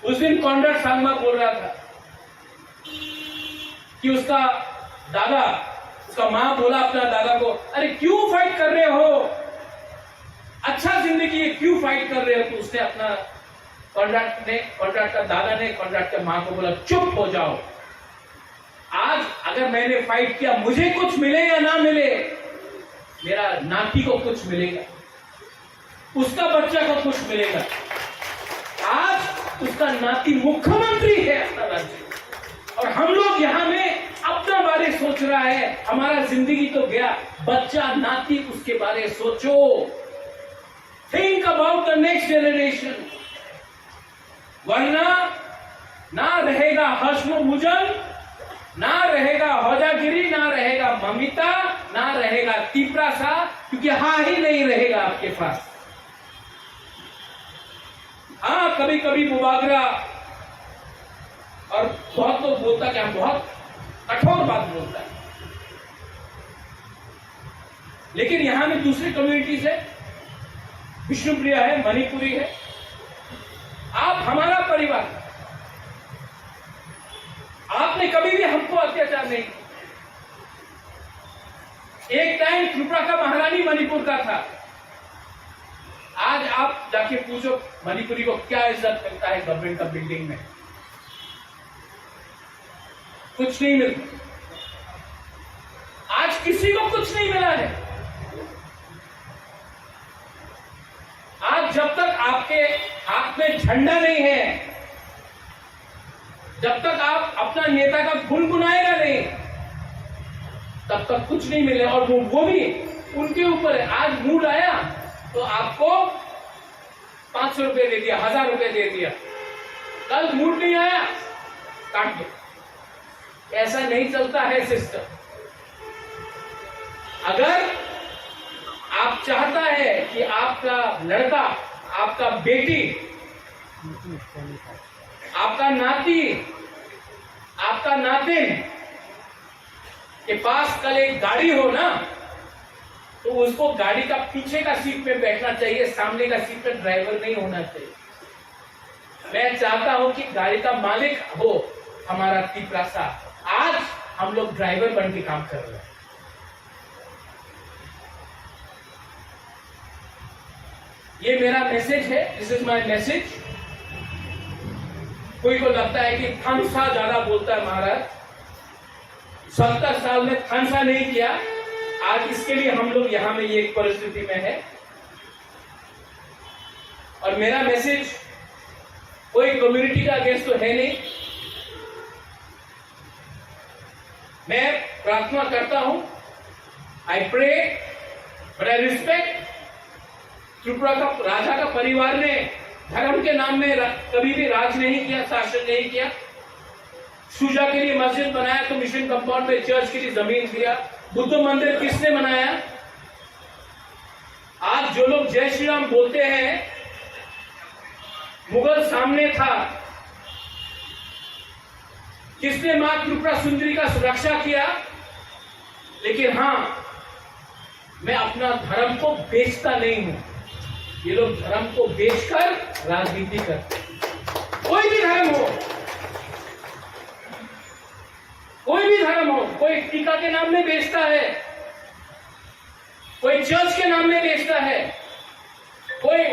उस दिन कॉनराड सांगमा बोल रहा था कि उसका दादा, उसका माँ बोला अपना दादा को, "अरे, क्यों फाइट कर रहे हो? अच्छा जिंदगी है, क्यों फाइट कर रहे हो?" तो उसने अपना, कॉनराड ने, कॉनराड का दादा ने कॉनराड के माँ को बोला, "चुप हो जाओ।" आज अगर मैंने फाइट किया, मुझे कुछ मिले या ना मिले, मेरा नाती को कुछ मिलेगा, उसका बच्चा को कुछ मिलेगा। आज उसका नाती मुख्यमंत्री है अपना राज्य, और हम लोग यहाँ में अपना बारे सोच रहा है, हमारा जिंदगी तो गया, बच्चा नाती उसके बारे सोचो। Think about the next generation. वरना ना रहेगा हश्म मुजन, ना रहेगा होजागिरी, ना रहेगा ममिता, ना रहेगा तिपरासा, क्योंकि हा ही नहीं रहेगा आपके पास। हाँ, कभी कभी बुबागरा और बहुत लोग बोलता क्या, बहुत कठोर बात बोलता है, लेकिन यहाँ में दूसरी कम्युनिटीज है, विष्णुप्रिया है, मणिपुरी है, आप हमारा परिवार, आपने कभी भी हमको अत्याचार नहीं किया। एक टाइम त्रिपुरा का महारानी मणिपुर का था, आज आप जाके पूछो मणिपुरी को क्या इज्जत मिलता है गवर्नमेंट का बिल्डिंग में, कुछ नहीं मिलता। आज किसी को कुछ नहीं मिला है। आज जब तक आपके हाथ में झंडा नहीं है, जब तक आप अपना नेता का गुनगुनाएगा नहीं, तब तक कुछ नहीं मिले। और वो, वो भी उनके ऊपर है। आज मूड आया तो आपको पाँच सौ रुपए दे दिया, हजार रुपए दे दिया, कल मूड नहीं आया, काट दो। ऐसा नहीं चलता है सिस्टम। अगर आप चाहता है कि आपका लड़का, आपका बेटी, आपका नाती, आपका नातिन के पास कल एक गाड़ी हो ना, तो उसको गाड़ी का पीछे का सीट पे बैठना चाहिए, सामने का सीट पे ड्राइवर नहीं होना चाहिए। मैं चाहता हूं कि गाड़ी का मालिक हो हमारा तिपरासा। आज हम लोग ड्राइवर बन के काम कर रहे हैं। ये मेरा मैसेज है, this is my message। कोई को लगता है कि थानसा ज्यादा बोलता है महाराज, सत्तर साल में थानसा नहीं किया, आज इसके लिए हम लोग यहाँ में ये एक परिस्थिति में है। और मेरा मैसेज कोई कम्युनिटी का अगेंस्ट तो है नहीं। मैं प्रार्थना करता हूं, I pray, but I respect। Tripura का राजा का परिवार ने धर्म के नाम में रा-, कभी भी राज नहीं किया, शासन नहीं किया। सुजा के लिए मस्जिद बनाया तो मिशन कंपाउंड में चर्च के लिए जमीन दिया। बुद्ध मंदिर किसने बनाया? आज जो लोग जय श्री राम बोलते हैं, मुगल सामने था, किसने माँ त्रिपुरा सुंदरी का सुरक्षा किया? लेकिन हाँ, मैं अपना धर्म को बेचता नहीं हूं। ये लोग धर्म को बेचकर राजनीति करते हैं। कोई भी धर्म हो, कोई भी धर्म हो, कोई टीका के नाम में बेचता है, कोई चर्च के नाम में बेचता है, कोई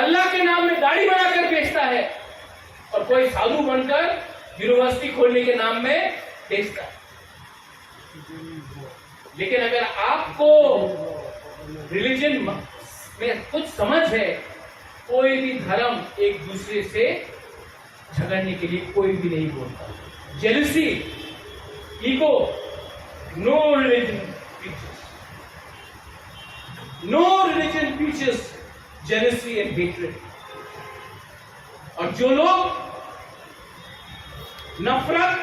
अल्लाह के नाम में दाढ़ी बनाकर बेचता है, और कोई साधु बनकर यूनिवर्सिटी खोलने के नाम में बेचता है। लेकिन अगर आपको रिलीजन में कुछ समझ है, कोई भी धर्म एक दूसरे से झगड़ने के लिए कोई भी नहीं बोलता। Jealousy, ego, no religion teaches. No religion teaches jealousy and hatred. और जो लोग नफरत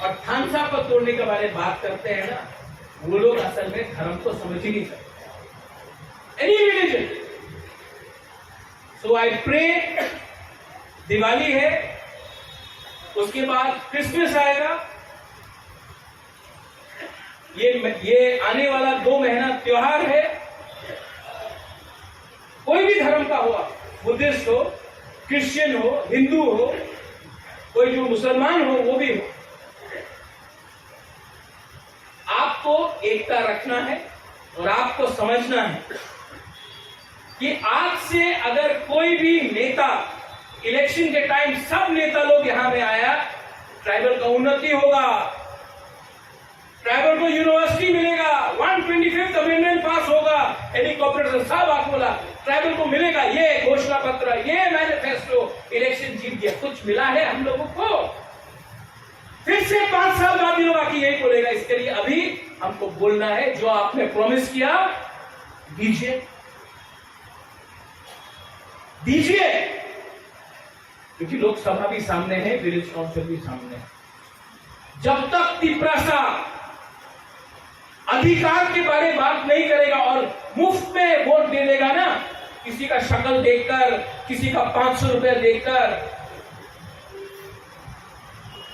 और थानसा को तोड़ने के बारे में बात करते हैं ना, वो लोग असल में धर्म को समझ ही नहीं सकते। Any religion. So I pray, Diwali है, उसके बाद क्रिसमस आएगा, ये ये आने वाला दो महीना त्योहार है। कोई भी धर्म का हो, बुद्धिस्ट हो, क्रिश्चियन हो, हिंदू हो, कोई जो मुसलमान हो, वो भी हो, आपको एकता रखना है और आपको समझना है कि आज से अगर कोई भी नेता, इलेक्शन के टाइम सब नेता लोग यहाँ में आया, ट्राइबल का उन्नति होगा, ट्राइबल को यूनिवर्सिटी मिलेगा, वन ट्वेंटी फिफ्थ अमेंडमेंट पास होगा, हेलीकॉप्टर से सब आपको ला, ट्राइबल को मिलेगा, ये घोषणा पत्र, ये मैनिफेस्टो, इलेक्शन जीत गया, कुछ मिला है हम लोगों को? फिर से पांच साल बाद भी लोग आके यही बोलेगा। इसके लिए अभी हमको बोलना है, जो आपने प्रॉमिस किया, दीजिए, दीजिए। क्योंकि लोकसभा भी सामने है, विलेज काउंसिल भी सामने है। जब तक तिपरासा अधिकार के बारे में बात नहीं करेगा और मुफ्त में वोट दे देगा ना, किसी का शक्ल देखकर, किसी का पांच सौ रुपया देखकर,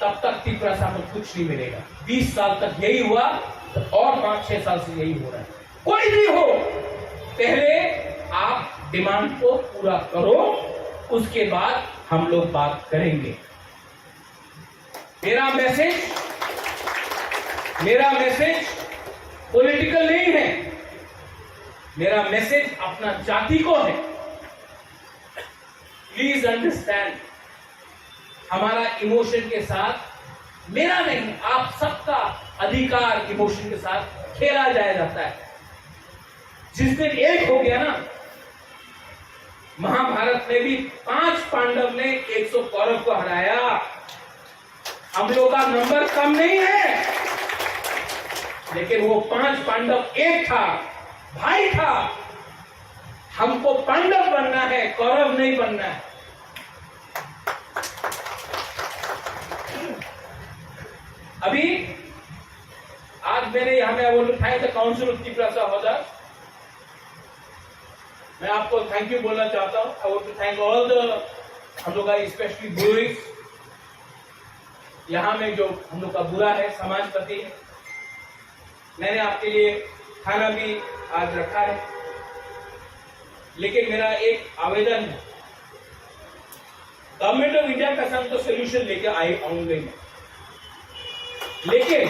तब तक तिपरासा को कुछ नहीं मिलेगा। बीस साल तक यही हुआ और पांच छह साल से यही हो रहा है। कोई भी हो, पहले आप डिमांड को पूरा करो, उसके बाद हम लोग बात करेंगे। मेरा मैसेज, मेरा मैसेज पॉलिटिकल नहीं है, मेरा मैसेज अपना जाति को है। प्लीज अंडरस्टैंड, हमारा इमोशन के साथ, मेरा नहीं, आप सबका अधिकार इमोशन के साथ खेला जाया जाता है। जिस दिन एक हो गया ना, महाभारत में भी पांच पांडव ने एक सौ कौरव को हराया। हम लोग का नंबर कम नहीं है, लेकिन वो पांच पांडव एक था, भाई था। हमको पांडव बनना है, कौरव नहीं बनना है। अभी आज मैंने यहाँ में, I want to thank the Council of Tiprasa Hodar। मैं आपको थैंक यू बोलना चाहता हूँ। I want to thank all the, हम लोग का स्पेशली ब्रूइंग, यहाँ में जो हम लोग का बुरा है, समाजपति, मैंने आपके लिए खाना भी आज रखा है, लेकिन मेरा एक आवेदन है, गवर्नमेंट ऑफ इंडिया का संग तो सोल्यूशन लेके आए आऊंगे मैं, लेकिन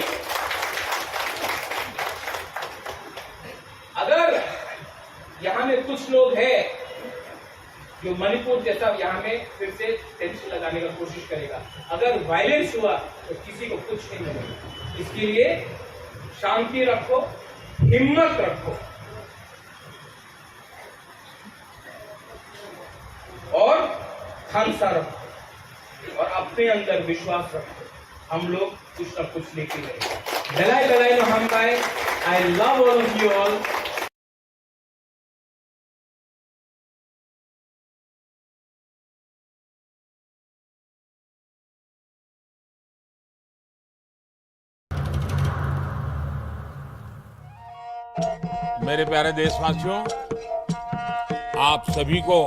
अगर यहाँ में कुछ लोग हैं जो मणिपुर जैसा यहाँ में फिर से टेंशन लगाने का कोशिश करेगा। अगर वायलेंस हुआ तो किसी को कुछ नहीं मिलेगा। इसके लिए शांति रखो, हिम्मत रखो और खांसा रखो और अपने अंदर विश्वास रखो। हम लोग कुछ ना कुछ लेके रहेंगे। Belai belai no hambai. I love all of you all. मेरे प्यारे देशवासियों, आप सभी को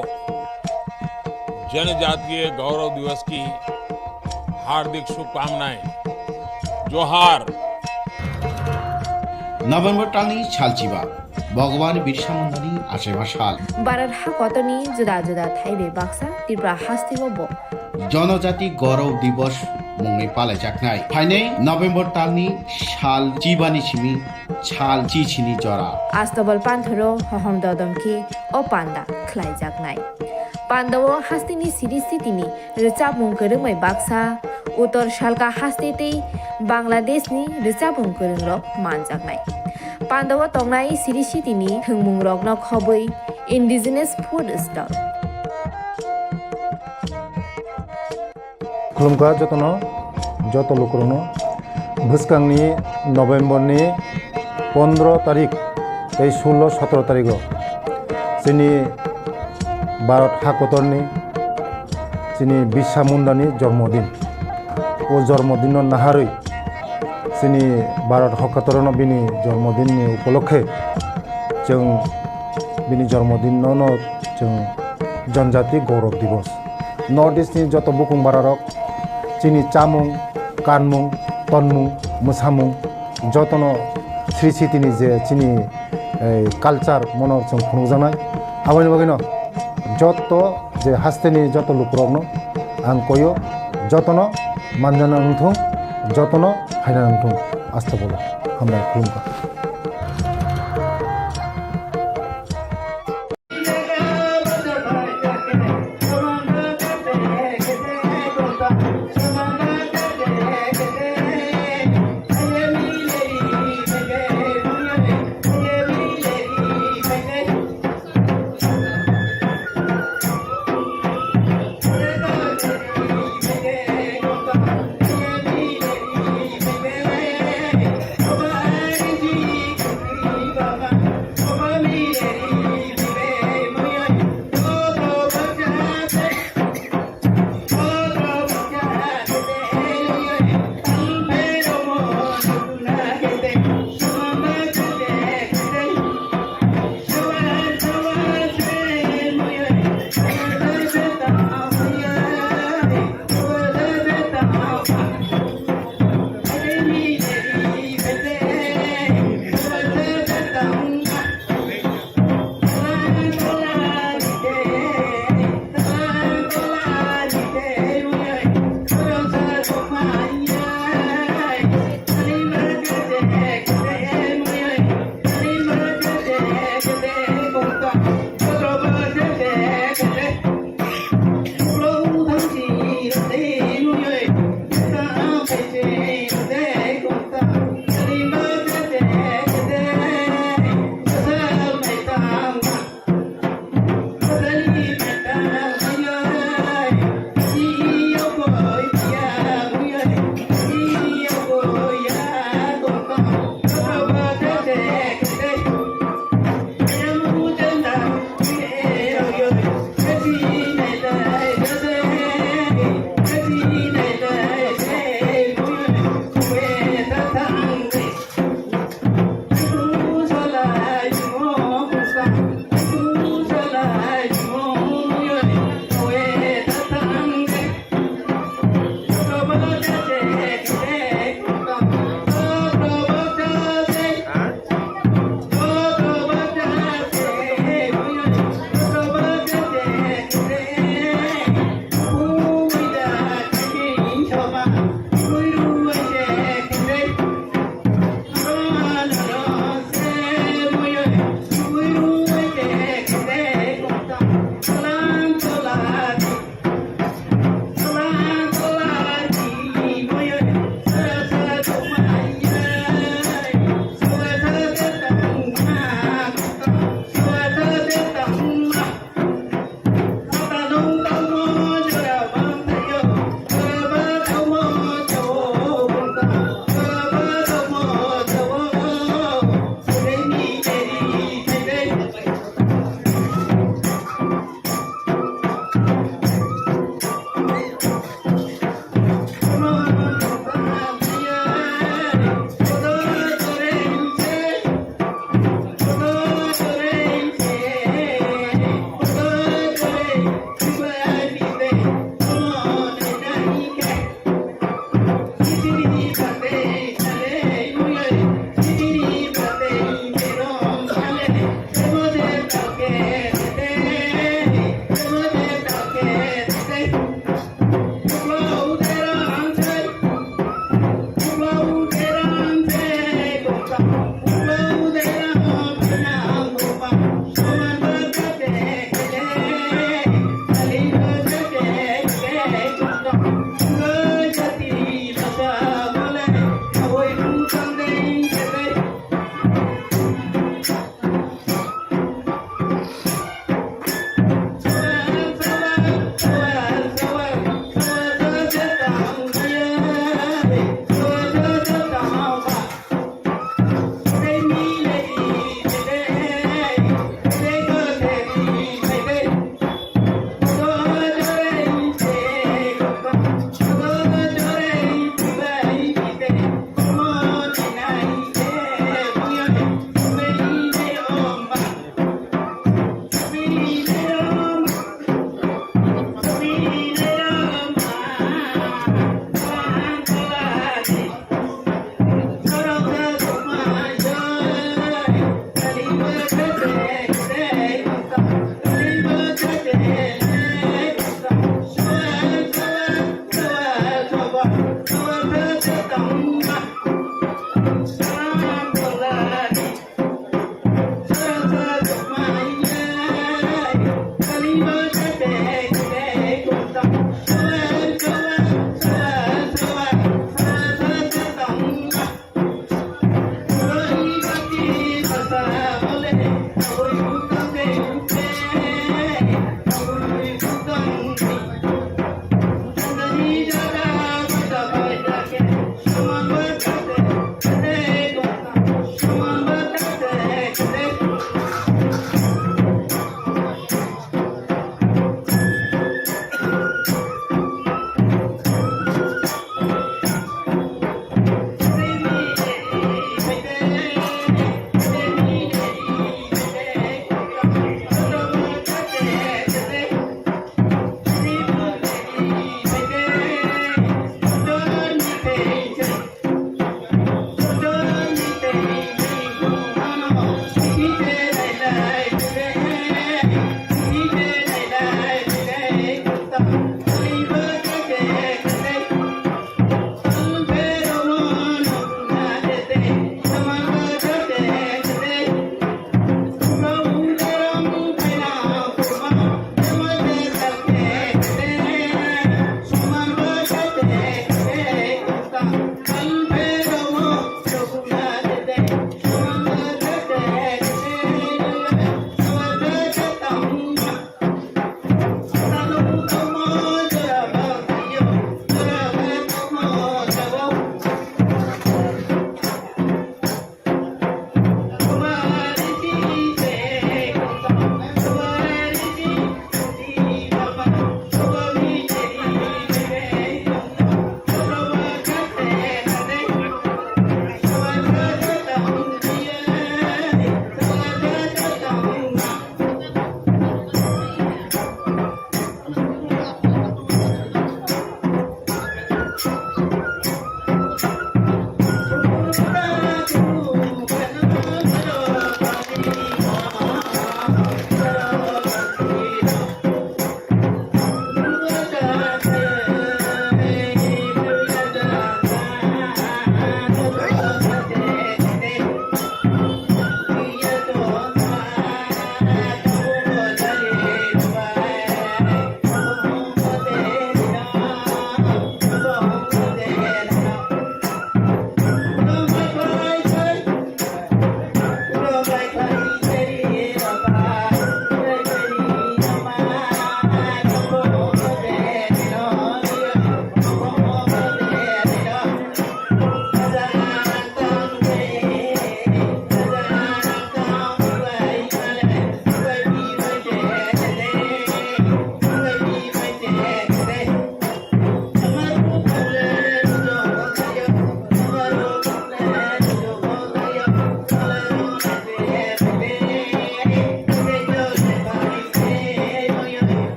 जनजातीय गौरव दिवस की हार्दिक शुभकामनाएं। जोहार। November talni salchiba, Bhagwan Birsa Mundani achaiba sal. Bharat ha kotorni juda juda thai bai baksa Tripura hasteo bo Janajati Gaurav Divas mungwi palaijaknai. Phainai November talni sal chibani simi sal chichini jora. Astobal panthoro hohom dodom khe o panda khlaijaknai. Pandao hasteni siri sitini rwchapmung kwrwngbai baksa, Uttor Salka haste tei Bangladeshni rwchapmung kwrwngrok manjaknai. Pandao tongnai siri sitini thwngmungrokno khobwi indigenous food stall. Khulumkha jotono, joto lukurokno. Bwskangni November ni pondro tarik tei sullo sotro tarigo chini Bharat hakotorni chini Birsa Mundani jormodin. O jormodinno naharwi chini Bharat hakotorno bini jormodinni upolokhe chwng bini jormodinno no chwng Janajati Gaurav Divas. North East ni joto bukung bararok chini chamung, kanmung, tonmung, mwsamung jotono sri sitini je chini, eh, culture mono chwng phunukjaknai. Aboni bagwino joto je hasteni joto lukurokno ang koyo, jotono manjana wngthung, jotono phaina wngthung. Astobolo hambai khulumkha.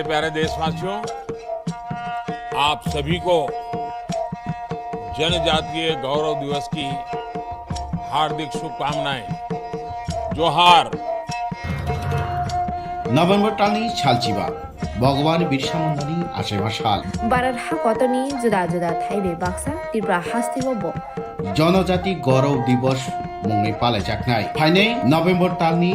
प्यारे देशवासियों, आप सभी को जनजातीय गौरव दिवस की हार्दिक शुभकामनाएं। जोहार। November talni salchiba, Bhagwan Birsa Mundani achaiba sal. Bharat hakotorni juda juda thaibai baksa Tripura hasteo bo Jonojati Gaurav Divas mungwi palaijaknai. Phainai November talni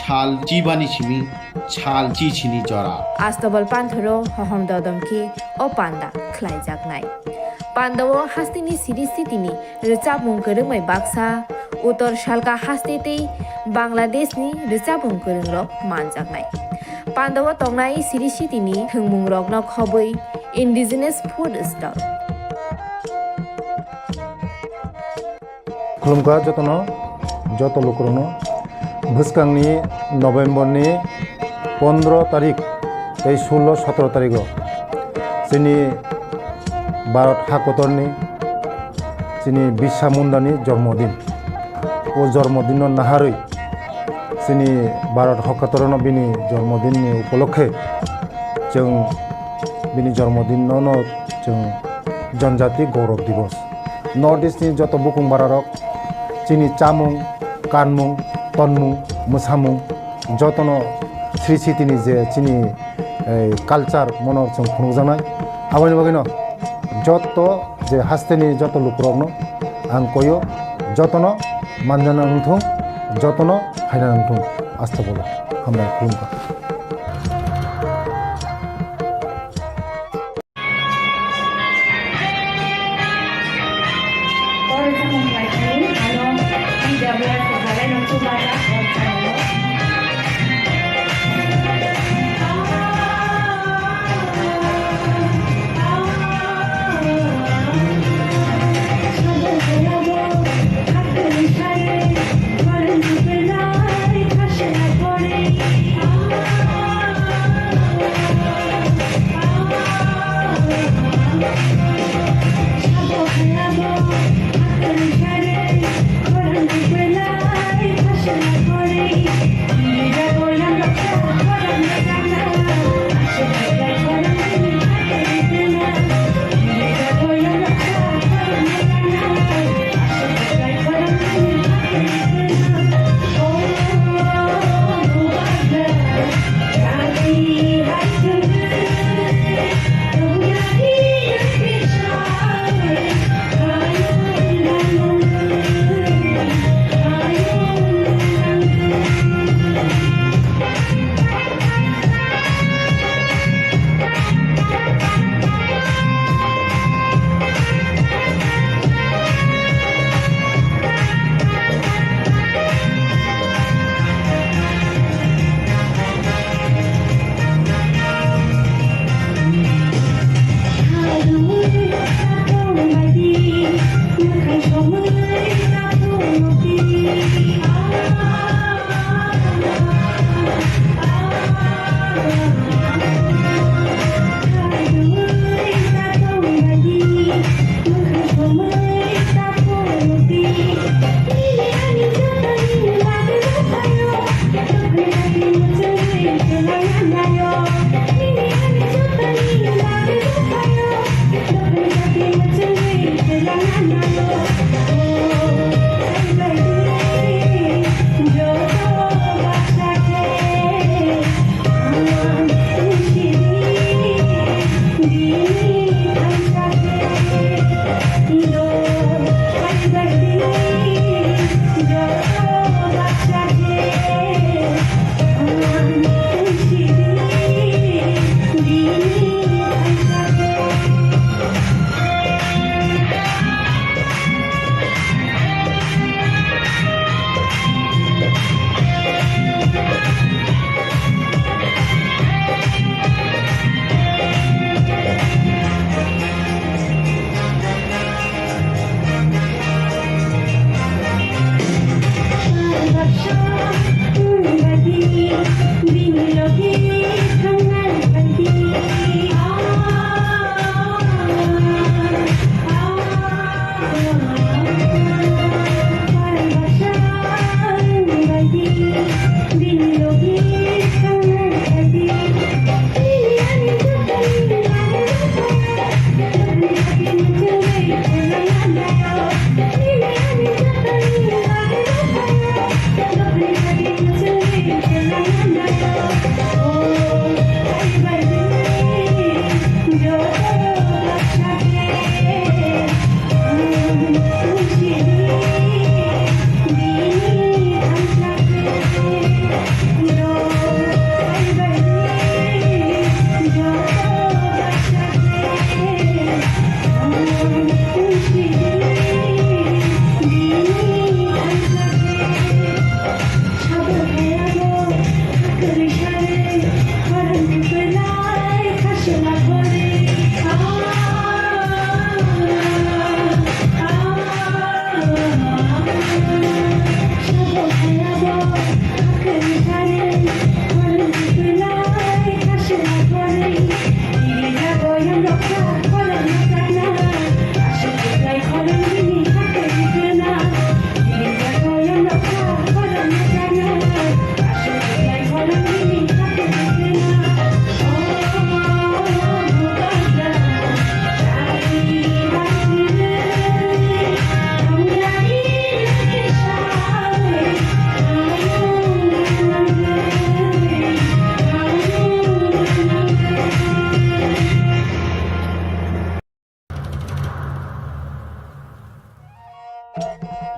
sal chibani simi sal chichini jora. Astobal panthoro hohom dodom khe o panda khlaijaknai. Pandao hasteni siri sitini rwchapmung kwrwngmai baksa, Uttor Salka haste tei Bangladeshni rwchapmung kwrwngrok manjaknai. Pandao tongnai siri sitini thwngmungrokno khobwi indigenous food stall. Khulumkha jotono, joto lukurokno. Bwskangni Novemberni pondro tarik tei sullo sotoro tarigo chini Bharat hakotorni chini Birsa Mundani jormodin. O jormodinno naharwi chini Bharat hakotorno bini jormodinni upolokhe chwng bini jormodinno no chwng Janjati Gaurav Divas. North East ni joto bukung bararok chini chamung, kanmung, tonmung, mwsamung jotono sri sitini je chini, eh, culture mono chwng phunukjaknai. Aboni bagwino joto je hasteni joto lukurokno ang koyo, jotono manjana wngthung, jotono phaina wngthung. Asta bolo hambai khulumkha.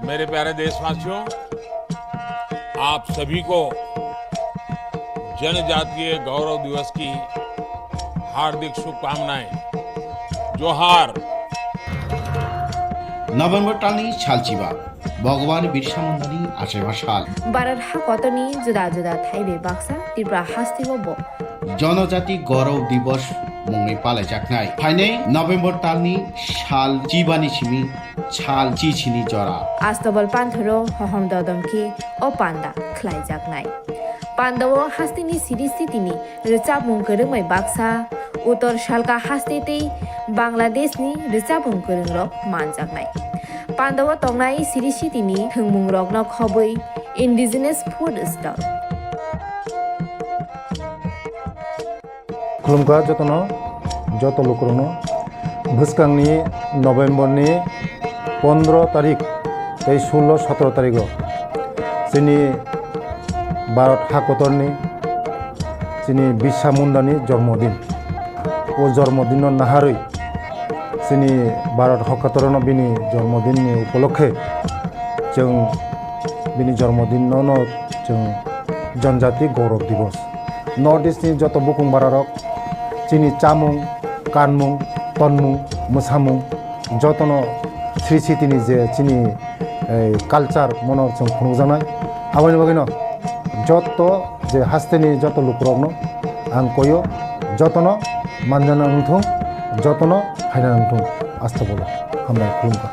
मेरे प्यारे देशवासियों, आप सभी को जनजातीय गौरव दिवस की हार्दिक शुभकामनाएं। जोहार। November talni salchiba, Bhagwan Birsa Mundani achaiba sal. Bharat hakotorni juda juda thaibai baksa Tripura hasteo bo Jonojati Gaurav Divas mungwi palaijaknai. Phainai November talni sal chibani simi sal chichini jora. Astabal panthoro hohom dodom khe o panda khlaijaknai. Pandao hasteni siri sitini rwchapmung kwrwngbai baksa, Uttor Salka haste tei Bangladeshni rwchapmung kwrwngrok manjaknai. Pandao tongnai siri sitini thwngmungrokno khobwi indigenous food stall. Khulumkha jotono, joto lukurokno. Bwskangni November ni pondro tarik tei sullo sotro tarigo chini Bharat hakotorni chini Birsa Mundani jormodin. O jormodinno naharwi chini Bharat hakotorno bini jormodinni upolokhe chwng bini jormodinno no chwng Janjati Gaurav Divas. North East ni joto bukung bararok chini chamung, kanmung, tonmung, mwsamung jotono sri sitini je chini, eh, culture mono chwng phunukjaknai. Aboni bagwino joto je hasteni joto lukurokno ang koyo, jotono manjana wngthung, jotono haina wngthung. Asta bolo hambai khulumkha.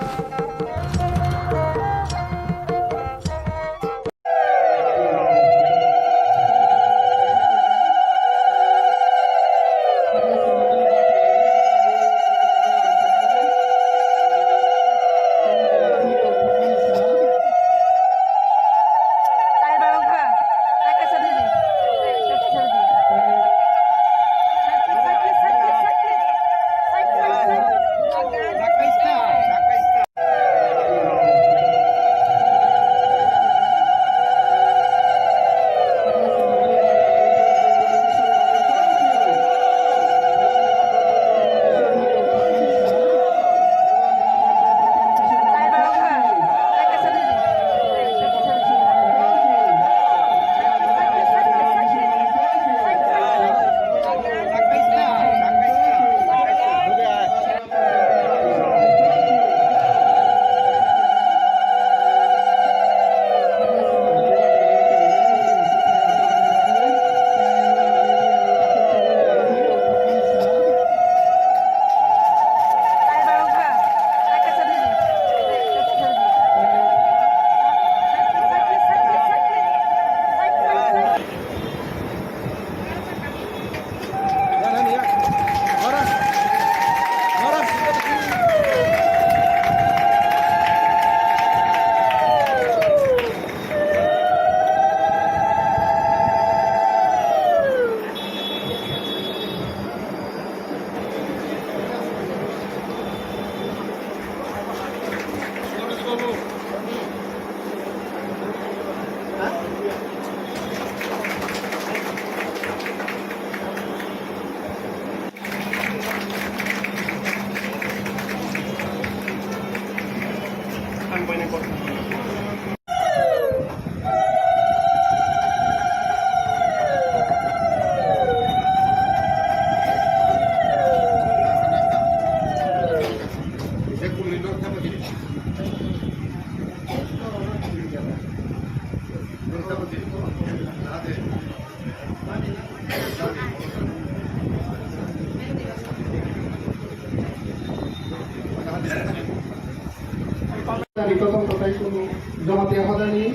Rikotong kotai kunu Jamatia hodani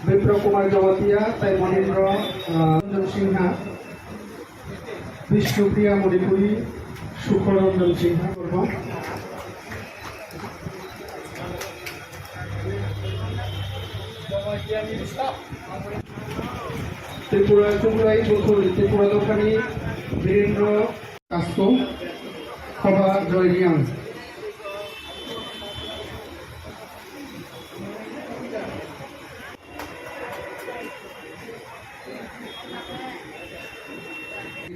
Bipro Kumar Jamatia tai Monindra, ah, Ranjan Singha. Bishnupriya Manipuri, Sukhor Ranjan Singha Burma. Tripura Chukrai Buthuri, Tripura Dophani Birendra Kasto, Khoba Joy Riang.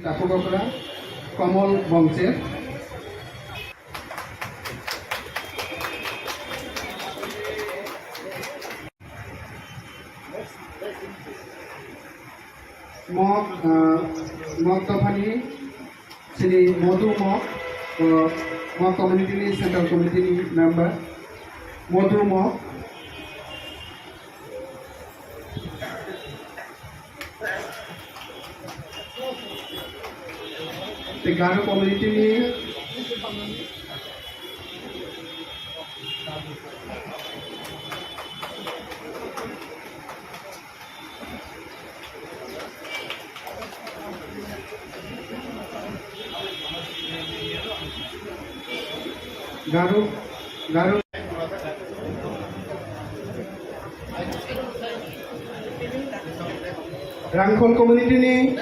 Takhuk okra Komol Bongcher. Mok, ah, Mok dophani chini Modu Mok, ah, Mok community ni central committee ni member Modu Mok. Tei Garo community ni Garo, Garo. Rangkhol community ni,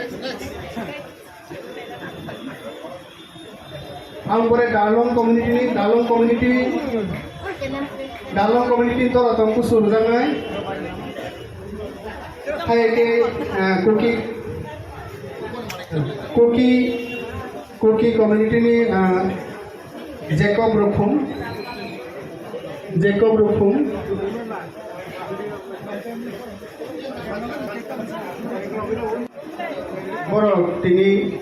ang bore Darlong community ni, Darlong community, Darlong community ni tola tong kusu rwjaknai. Hai ke, ah, Kuki, Kuki, Kuki community ni, ah, Jacob Ruphung, Jacob Ruphung. Borok tini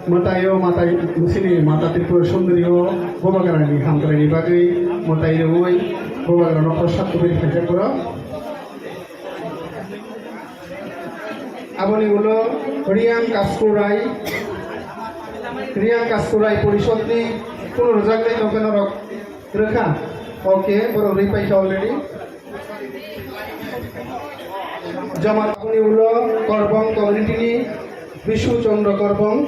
mwtaio, mwtai sini Mata Tripura Sundari o Bubagrani hamkraini bagwi mwtai rwui Bubagrano prosad tubui khaijak borok. Aboni ulo Riyang Kaskurai, Riyang Kaskurai Porishodni kunu rwjaknai tongkhe norok rwkha. Okay, borok rwi paikha already. Joma aboni ulo Korbong community ni Bishu Chandra Korbong.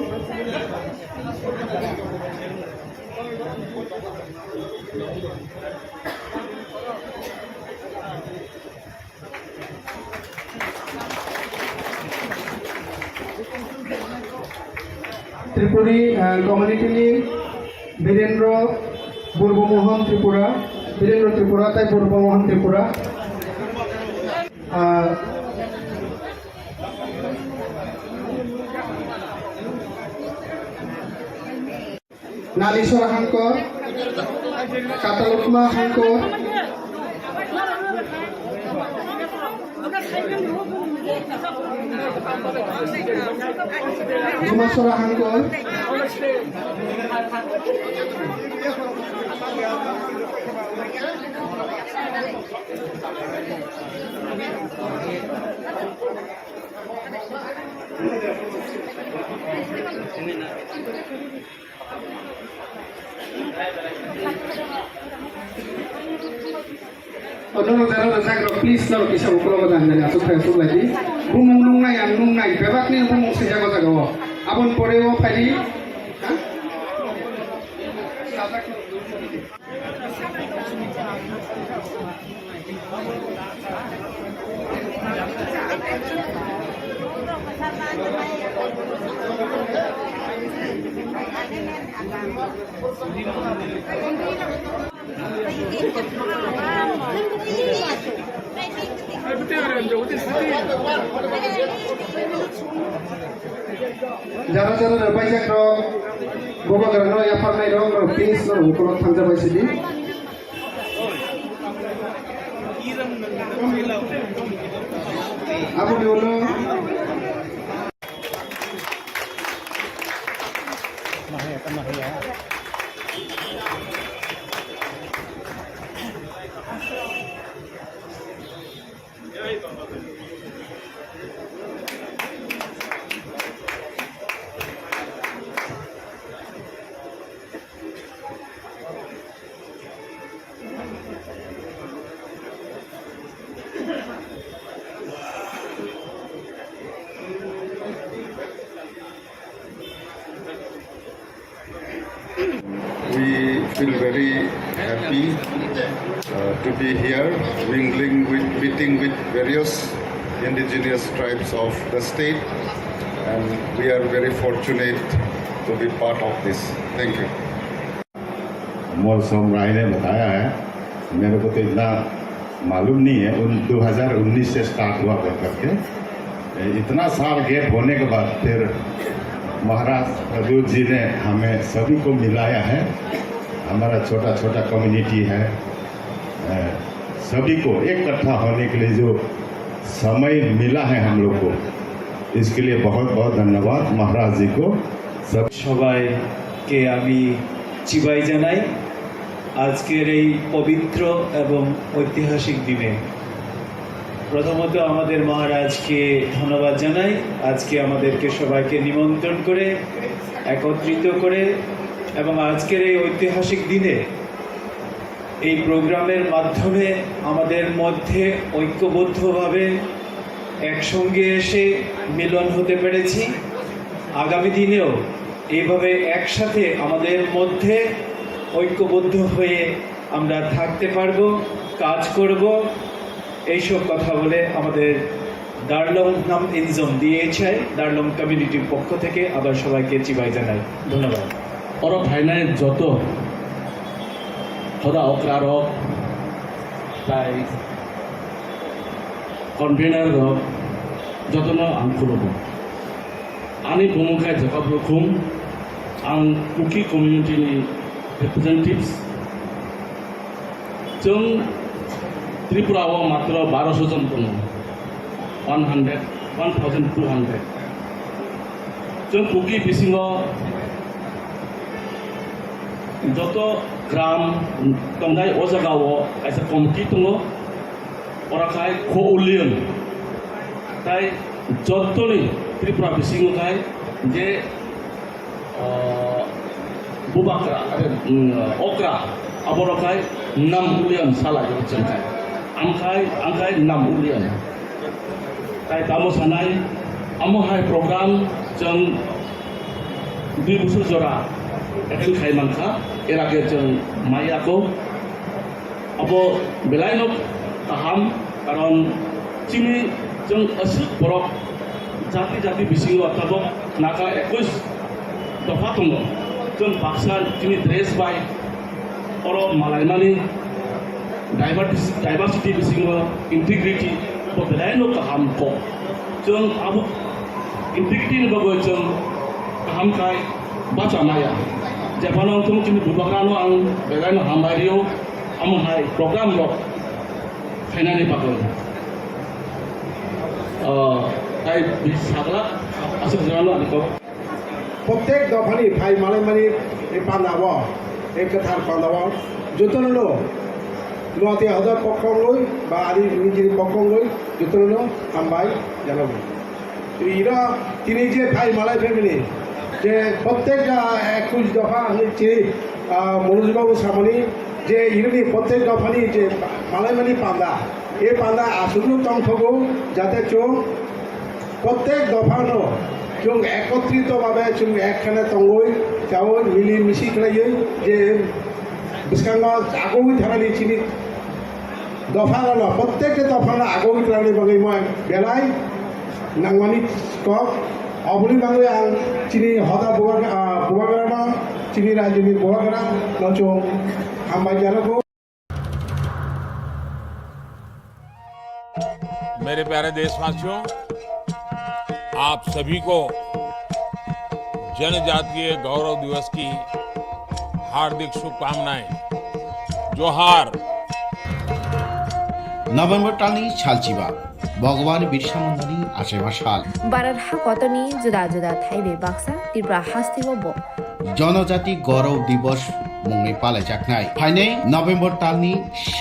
Tripuri, ah, community ni Birendra Burbu Mohan Tripura, Birendra Tripura, tai Burbu Mohan Tripura. Ah, Nalisora Hangkor, Katalukma Hangkor, Jumasora Hangkor. Onono jara rwjak rok, please, norok kisa ukulok o jang jani aswk phai aswk lai di. Bumung nungnai, ang nungnai, bebak ni bumung swijak o jaga o. Aboni pore o phai di. Ha? Jara jara rwbaijak rok, Bubagrano yapharnai rok, rok please, rok ukulok thangjak bai sidi. Aboni ulo. We feel very happy, uh, to be here, mingling with, meeting with various indigenous tribes of the state, and we are very fortunate to be part of this. Thank you. मोर समुदाय ने बताया है, मेरे को तो इतना मालूम नहीं है, उन दो हज़ार उन्नीस से स्टार्ट हुआ कर करके। इतना साल गैप होने के बाद फिर महाराज प्रद्योत जी ने हमें सभी को मिलाया है। हमारा छोटा छोटा कम्युनिटी है, अ, सभी को इकट्ठा होने के लिए जो समय मिला है हम लोग को, इसके लिए बहुत बहुत धन्यवाद महाराज जी को। सब সবাইকে আমি চিবাই জানাই আজকের এই পবিত্র এবং ঐতিহাসিক দিনে। প্রথমত আমাদের মহারাজকে ধন্যবাদ জানাই, আজকে আমাদেরকে সবাইকে নিমন্ত্রণ করে, একত্রিত করে এবং আজকের এই ঐতিহাসিক দিনে এই প্রোগ্রামের মাধ্যমে আমাদের মধ্যে ঐক্যবদ্ধভাবে একসঙ্গে এসে মিলন হতে পেরেছি। আগামী দিনেও এইভাবে একসাথে আমাদের মধ্যে ঐক্যবদ্ধ হয়ে আমরা থাকতে পারবো, কাজ করব। এইসব কথা বলে আমাদের Darlong Nam Inzom, DHI, Darlong কমিউনিটির পক্ষ থেকে আবার সবাইকে চিবাই জানাই। ধন্যবাদ। Oro phainai joto hoda okra rok, tai convener rok, jotono ang khulumo. Ani bumung khe Jacob Rukhung, ang Kuki community ni representatives. Chwng Tripura o matro barosho jon tongo, one hundred, one thousand two hundred. Chwng Kuki bisingo joto gram tongnai o jaga o kaisa committee tongo, ora khai Kho Ullion. Tai jotoni Tripura bisingo khai je ah, bubakra, are, mm, okra, aborok hai Nam Ulian sala yo chwng khai. Ang khai, ang khai Nam Ulian. Tai tamo sanai, amo hai program chwng dui bosor jora attend khai mankha, er age chwng maya ko. Abo belaino kaham, karon chini chwng aswk borok jati jati bisingo tabok Naga ekush dopha tongo. Chwng baksa chini dress bai oro malaimani diversity, diversity bisingo integrity bo belaino kaham kok. Chwng abo integrity ni bagwi chwng kaham khai bacha maya. Jephano chwng chini bubagrano ang belaino hambai rio. Amo hai program rok khainani bagwi, ah, tai bi sagla aswk jora no ani kok. Prottek dophani phai malaimani e pandao, e kwthar pandao, jotono no Noatia Hoda pokhongwi ba ani nijini pokhongwi jotono no hambai janago. Iro tini je phai malai phaimani, je prottek, ah, ekush dopha hwnwi chini, ah, Manoj babu samani je ironi prottek dophani je malaimani panda, e panda aswkno tongthogo, jate chwng prottek dophano chwng ekotrito babe chwng ekkhane tongwi chawi mili misi khlaiwi je bwskango agoi thanani chini Dopha rok no, prottek dopha no agoi twlangni bagwi mo belai nangmani kok. Oboni bagwi ang chini hoda bubagra, ah, bubagra no, chini rajyoni bubagra no chwng hambai janago. मेरे प्यारे देशवासियों, आप सभी को जनजातीय गौरव दिवस की हार्दिक शुभकामनाएं। जोहार। November talni salchiba, Bhagwan Birsa Mundani achaima sal. Bharat hakotorni juda juda thaibai baksa Tripura hasteo bo Jonojati Gaurav Divas mungwi palaijaknai. Phainai November talni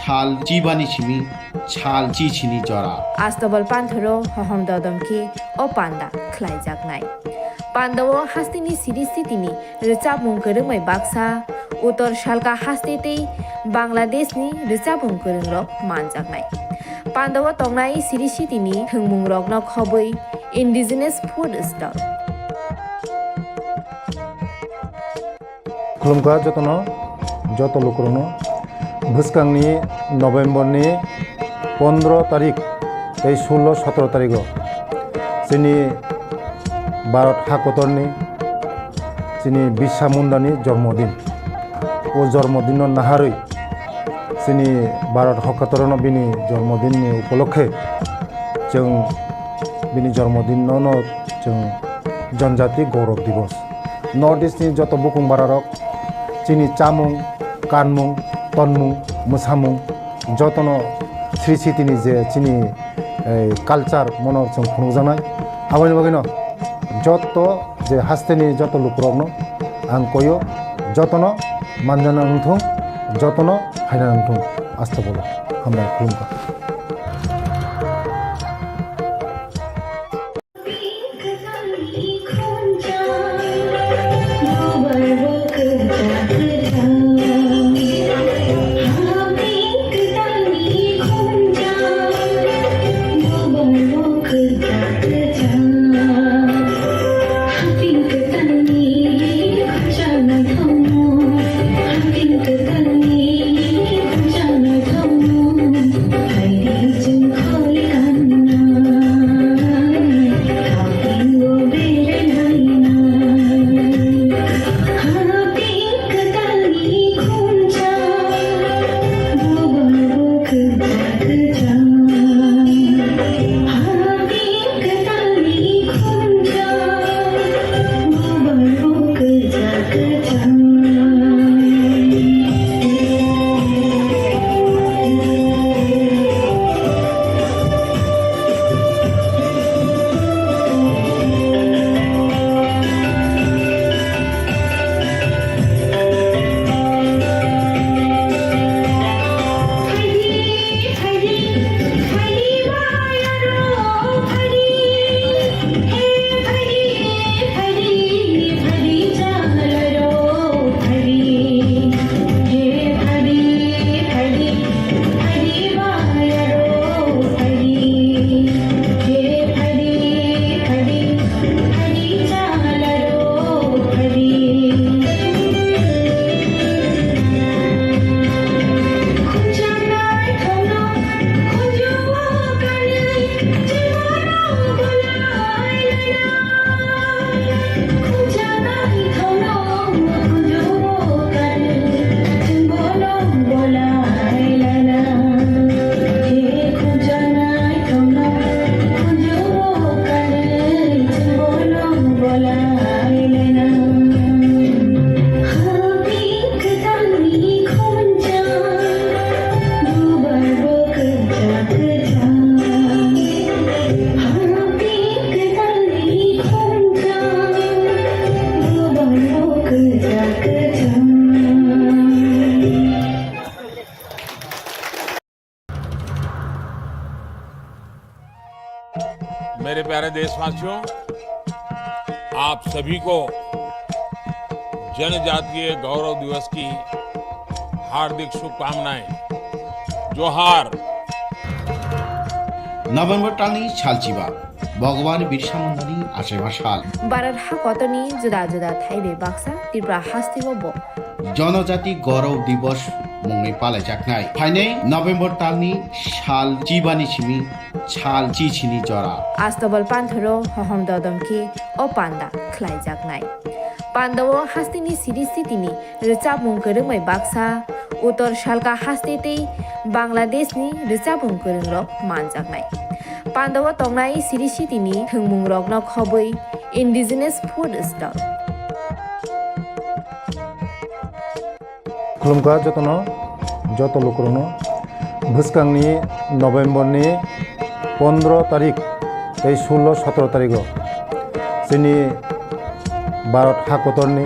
sal chibani simi sal chichini jora. Astobal panthoro hohom dodom khe o panda khlaijaknai. Pandao hasteni siri sitini rwchapmung kwrwngbai baksa, Uttor Salka haste tei Bangladeshni rwchapmung kwrwngrok manjaknai. Pandao tongnai siri sitini thwngmungrokno khobwi indigenous food stall. Khulumkha jotono, joto lukurokno. Bwskangni November ni pondro tarik tei sullo sotro tarigo chini Bharat hakotorni chini Birsa Mundani jormodin. O jormodinno naharwi chini Bharat hakotorno bini jormodinni upolokhe chwng bini jormodinno no chwng Janjati Gaurav Divas. North East ni joto bukung bararok chini chamung, kanmung, tonmung, mwsamung jotono sri sitini je chini, eh, culture mono chwng phunukjaknai. Aboni bagwino joto je hasteni joto lukurokno ang koyo, jotono manjana wngthung, jotono phaina wngthung, astagfirullah, hambai khulumkha. मेरे प्यारे देशवासियों, आप सभी को जनजातीय गौरव दिवस की हार्दिक शुभकामनाएं। जोहार। November talni salchiba, Bhagwan Birsa Mundani achaiba sal. Bharat hakotorni juda juda thaibai baksa Tripura hasteo bo Jonojati Gaurav Divas mungwi palaijaknai. Phainai November talni sal chibani simi sal chichini jora. Astobal panthoro hohom dodom khe o panda khlaijaknai. Pandao hasteni siri sitini rwchapmung kwrwngbai baksa, Uttor Salka haste tei Bangladeshni rwchapmung kwrwngrok manjaknai. Pandao tongnai siri sitini thwngmungrokno khobwi indigenous food stall. Khulumkha jotono, joto lukurokno. Bwskangni November ni pondro tarik tei sullo sotro tarigo chini Bharat hakotorni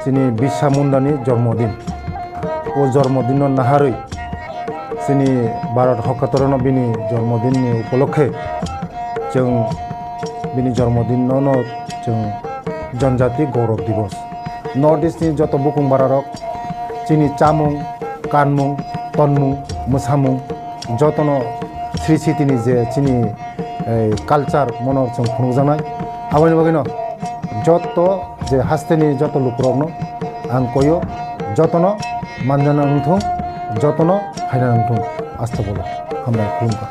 chini Birsa Mundani jormodin. O jormodinno naharwi chini Bharat hakotorno bini jormodinni upolokhe chwng bini jormodinno no chwng Janjati Gaurav Divas. North East ni joto bukung bararok chini chamung, kanmung, tonmung, mwsamung jotono sri sitini je chini, eh, culture mono chwng phunukjaknai. Aboni bagwino joto je hasteni joto lukurokno ang koyo, jotono manjana wngthung, jotono phaina wngthung. Astagfirullah. Hambai khulumkha.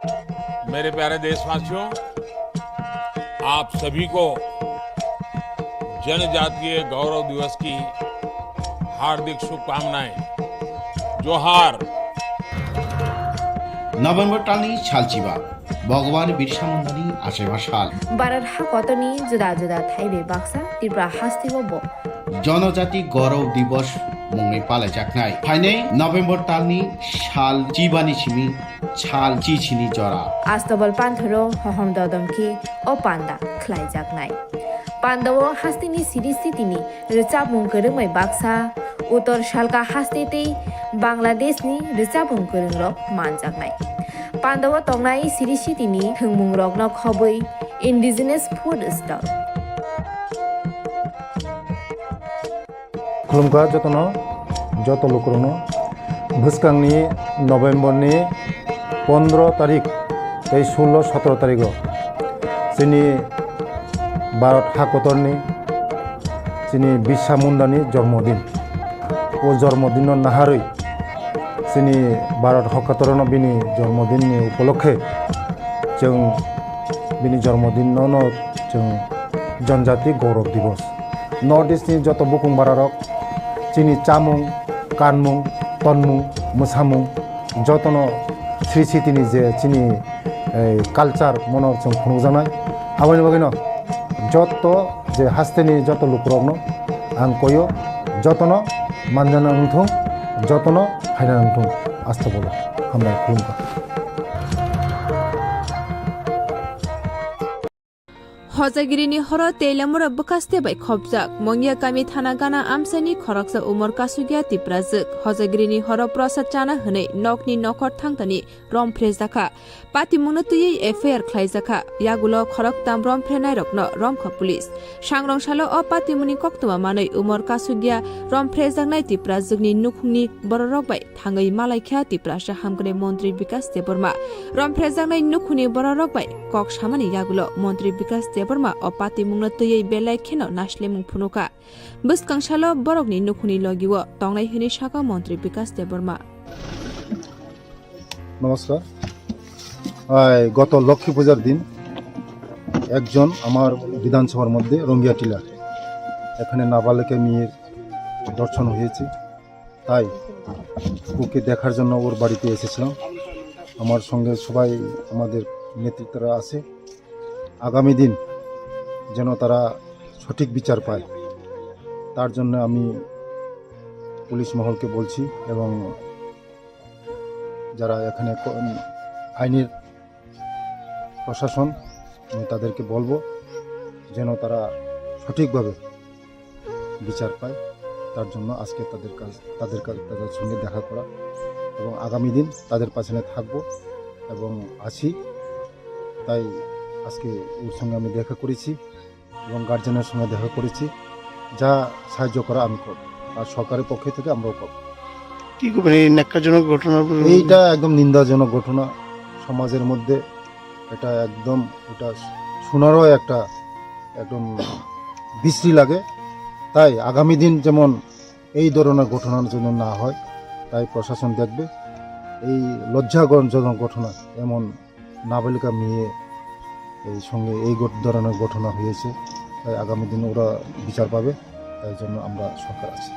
मेरे प्यारे देशवासियों, आप सभी को जनजातीय गौरव दिवस की हार्दिक शुभकामनाएं। जोहार। November talni salchiba, Bhagwan Birsa Mundani achaiba sal. Bharat hakotorni juda juda thaibai baksa Tripura hasteo bo Jonojati Gaurav Divas mungwi palaijaknai. Phainai November talni sal chibani simi sal chichini jora. Astobal panthoro hohom dodom khe o panda khlaijaknai. Pandao hasteni siri sitini rwchapmung kwrwngbai baksa, Uttor Salka haste tei Bangladeshni rwchapmung kwrwngrok manjaknai. Pandao tongnai siri sitini thwngmungrokno khobwi indigenous food stall. Khulumkha jotono, joto lukurokno. Bwskangni November ni pondro tarik tei sullo sotro tarigo chini Bharat hakotorni chini Birsa Mundani jormodin. O jormodinno naharwi chini Bharat hakotorno bini jormodinni upolokhe chwng bini jormodinno no chwng Janjati Gaurav Divas. North East ni joto bukung bararok chini chamung, kanmung, tonmung, mwsamung jotono sri sitini je chini, eh, culture mono chwng phunukjaknai. Aboni bagwino joto je hasteni joto lukurokno ang koyo, jotono manjana wngthung, jotono phaina wngthung. Astobolo hambai khulumkha. Hojagirini horo Teilamura bwkhaste bai khopjak. Mongya kami thana gana amchaini khoroksa umor kasugya Tiprajwk. Hojagirini horo prosad chana hwnwi nokni nokhor thangtani rom phrejakha. Patimungno twiwi F I R khlaijakha. Yagulo khoroktam rom phrenairokno romkha police. Sangrong salo o patimungni koktwma manwi umor kasugya rom phrejaknai Tiprajwkni nukhungni bororok bai thangwi malaikha Tiprasa hamkrai montri Bikas Debbarma. Rom phrejaknai nukhungni bororok bai kok samani yagulo montri Bikas Debbarma o patimungno twiwi belai kheno naislemung phunukha. Bwskang salo borokni nukhungni logio tongnai hwnwi sakha montri Bikas Debbarma. নমস্কার। আই, গত লক্ষ্মী পূজার দিন একজন আমার বিধানসভার মধ্যে রঙ্গিয়া টিলার এখানে নাবালিকা মেয়ের ধর্ষণ হয়েছে, তাই ওকে দেখার জন্য ওর বাড়িতে এসেছিলাম। আমার সঙ্গে সবাই আমাদের নেতৃত্বরা আছে। আগামী দিন যেন তারা সঠিক বিচার পায়, তার জন্য আমি পুলিশ মহলকে বলছি এবং যারা এখানে ক-, আইনের প্রশাসন, আমি তাদেরকে বলবো যেন তারা সঠিকভাবে বিচার পায়। তার জন্য আজকে তাদের কাছ-, তাদের কাছ-, তাদের সঙ্গে দেখা করা এবং আগামী দিন তাদের পাশে থাকবো এবং আছি। তাই আজকে ওর সঙ্গে আমি দেখা করেছি। এবং গার্জেনের সঙ্গে দেখা করেছি, যা সাহায্য করা আমি করব, আর সরকারের পক্ষ থেকে আমরাও করব। কি করবেন এই ন্যাক্কারজনক ঘটনা? এইটা একদম নিন্দাজনক ঘটনা। সমাজের মধ্যে এটা একদম, এটা শোনারও একটা একদম বিশ্রী লাগে। তাই আগামী দিন যেমন এই ধরনের ঘটনা যেন না হয়, তাই প্রশাসন দেখবে। এই লজ্জাজনক ঘটনা, এমন নাবালিকা মেয়ে এই সঙ্গে এই ঘট-, ধরনের ঘটনা হয়েছে, তাই আগামী দিন ওরা বিচার পাবে, তাই জন্য আমরা সরকার আছি।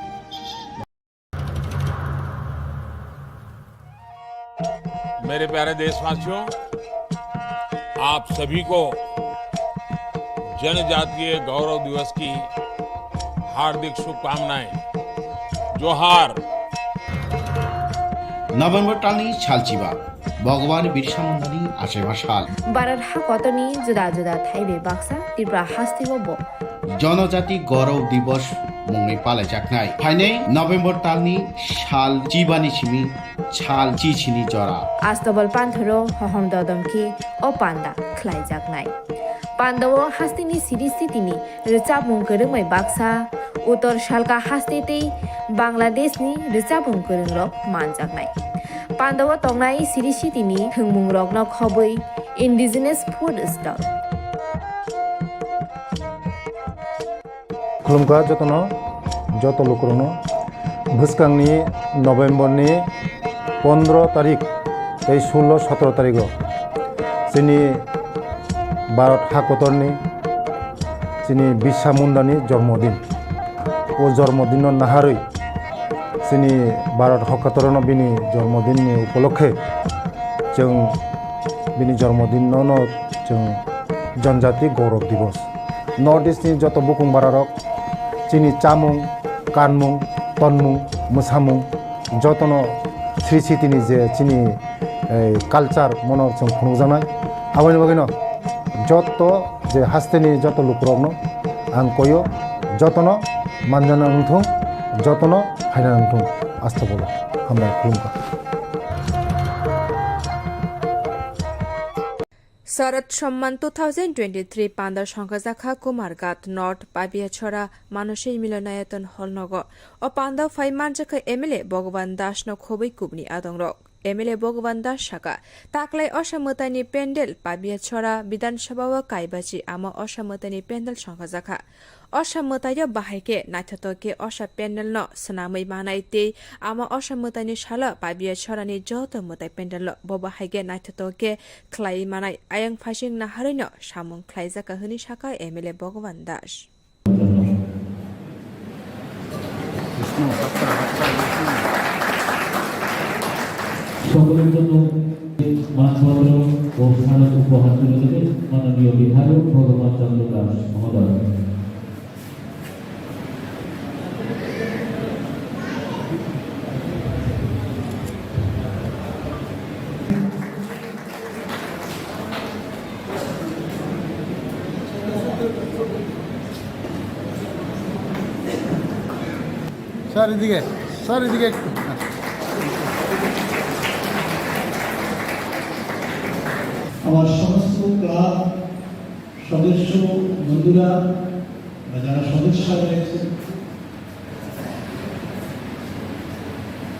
मेरे प्यारे देशवासियों, आप सभी को जनजातीय गौरव दिवस की हार्दिक शुभकामनाएं। जोहार। November talni salchiba, Bhagwan Birsa Mundani achaiba sal. Bharat hakotorni juda juda thaibai baksa Tripura hasteo bo Jonojati Gaurav Divas mungwi palaijaknai. Phainai November talni sal chibani simi sal chichini jora. Astobal panthoro hohom dodom khe o panda khlaijaknai. Pandao hasteni siri sitini rwchapmung kwrwngbai baksa, Uttor Salka haste tei Bangladeshni rwchapmung kwrwngrok manjaknai. Pandao tongnai siri sitini thwngmungrokno khobwi indigenous food stall. Khulumkha jotono, joto lukurokno. Bwskangni November ni pondro tarik tei sullo sotro tarigo Chini Bharat hakotorni chini Birsa Mundani jormodin. O jormodinno naharwi chini Bharat hakotorno bini jormodinni upolokhe chwng bini jormodinno no chwng Janjati Gaurav Divas. North East ni joto bukung bararok chini chamung, kanmung, tonmung, mwsamung jotono Sri Sitini je chini ei culture mono chwng phunukjaknai. Aboni bagwino joto je hasteni joto lukurokno ang koyo, jotono manjana wngthung, jotono phaina wngthung, astagfirullah. Hambai, khulumkha. Sharad Samman two thousand twenty-three panda songkhajakha Kumarghat North Pabiachora Manaswi Milanayaton Hall nogo. O panda phai manjakha M L A Bhagavan Das no khobwi kubni adongrok. M L A Bhagavan Das saka, taklai Osa Mwtaini pandal Pabiachora Bidhan Sabha o kaibachi ama Osa Mwtaini pandal songkhajakha. Osa Mwtaio bahai khe naithotok khe Osa pandal no swnamwi manai tei ama Osa Mwtaini salo Pabiachorani joto mwtai pandal o bo bahai khe naithotok khe khlaiwi manai ayang phaising naharwi no samung khlaijakha hwnwi saka M L A Bhagavan Das. সকলের জন্য মানপত্র ও স্মারক উপহার তুলে দেবেন মাননীয় বিধায়ক ভগবান চন্দ্র দাস মহোদয়। স্যার, এদিকে, স্যার, এদিকে একটু। আমার সমস্ত ক্লাব সদস্য বন্ধুরা বা যারা সদস্য রয়েছে,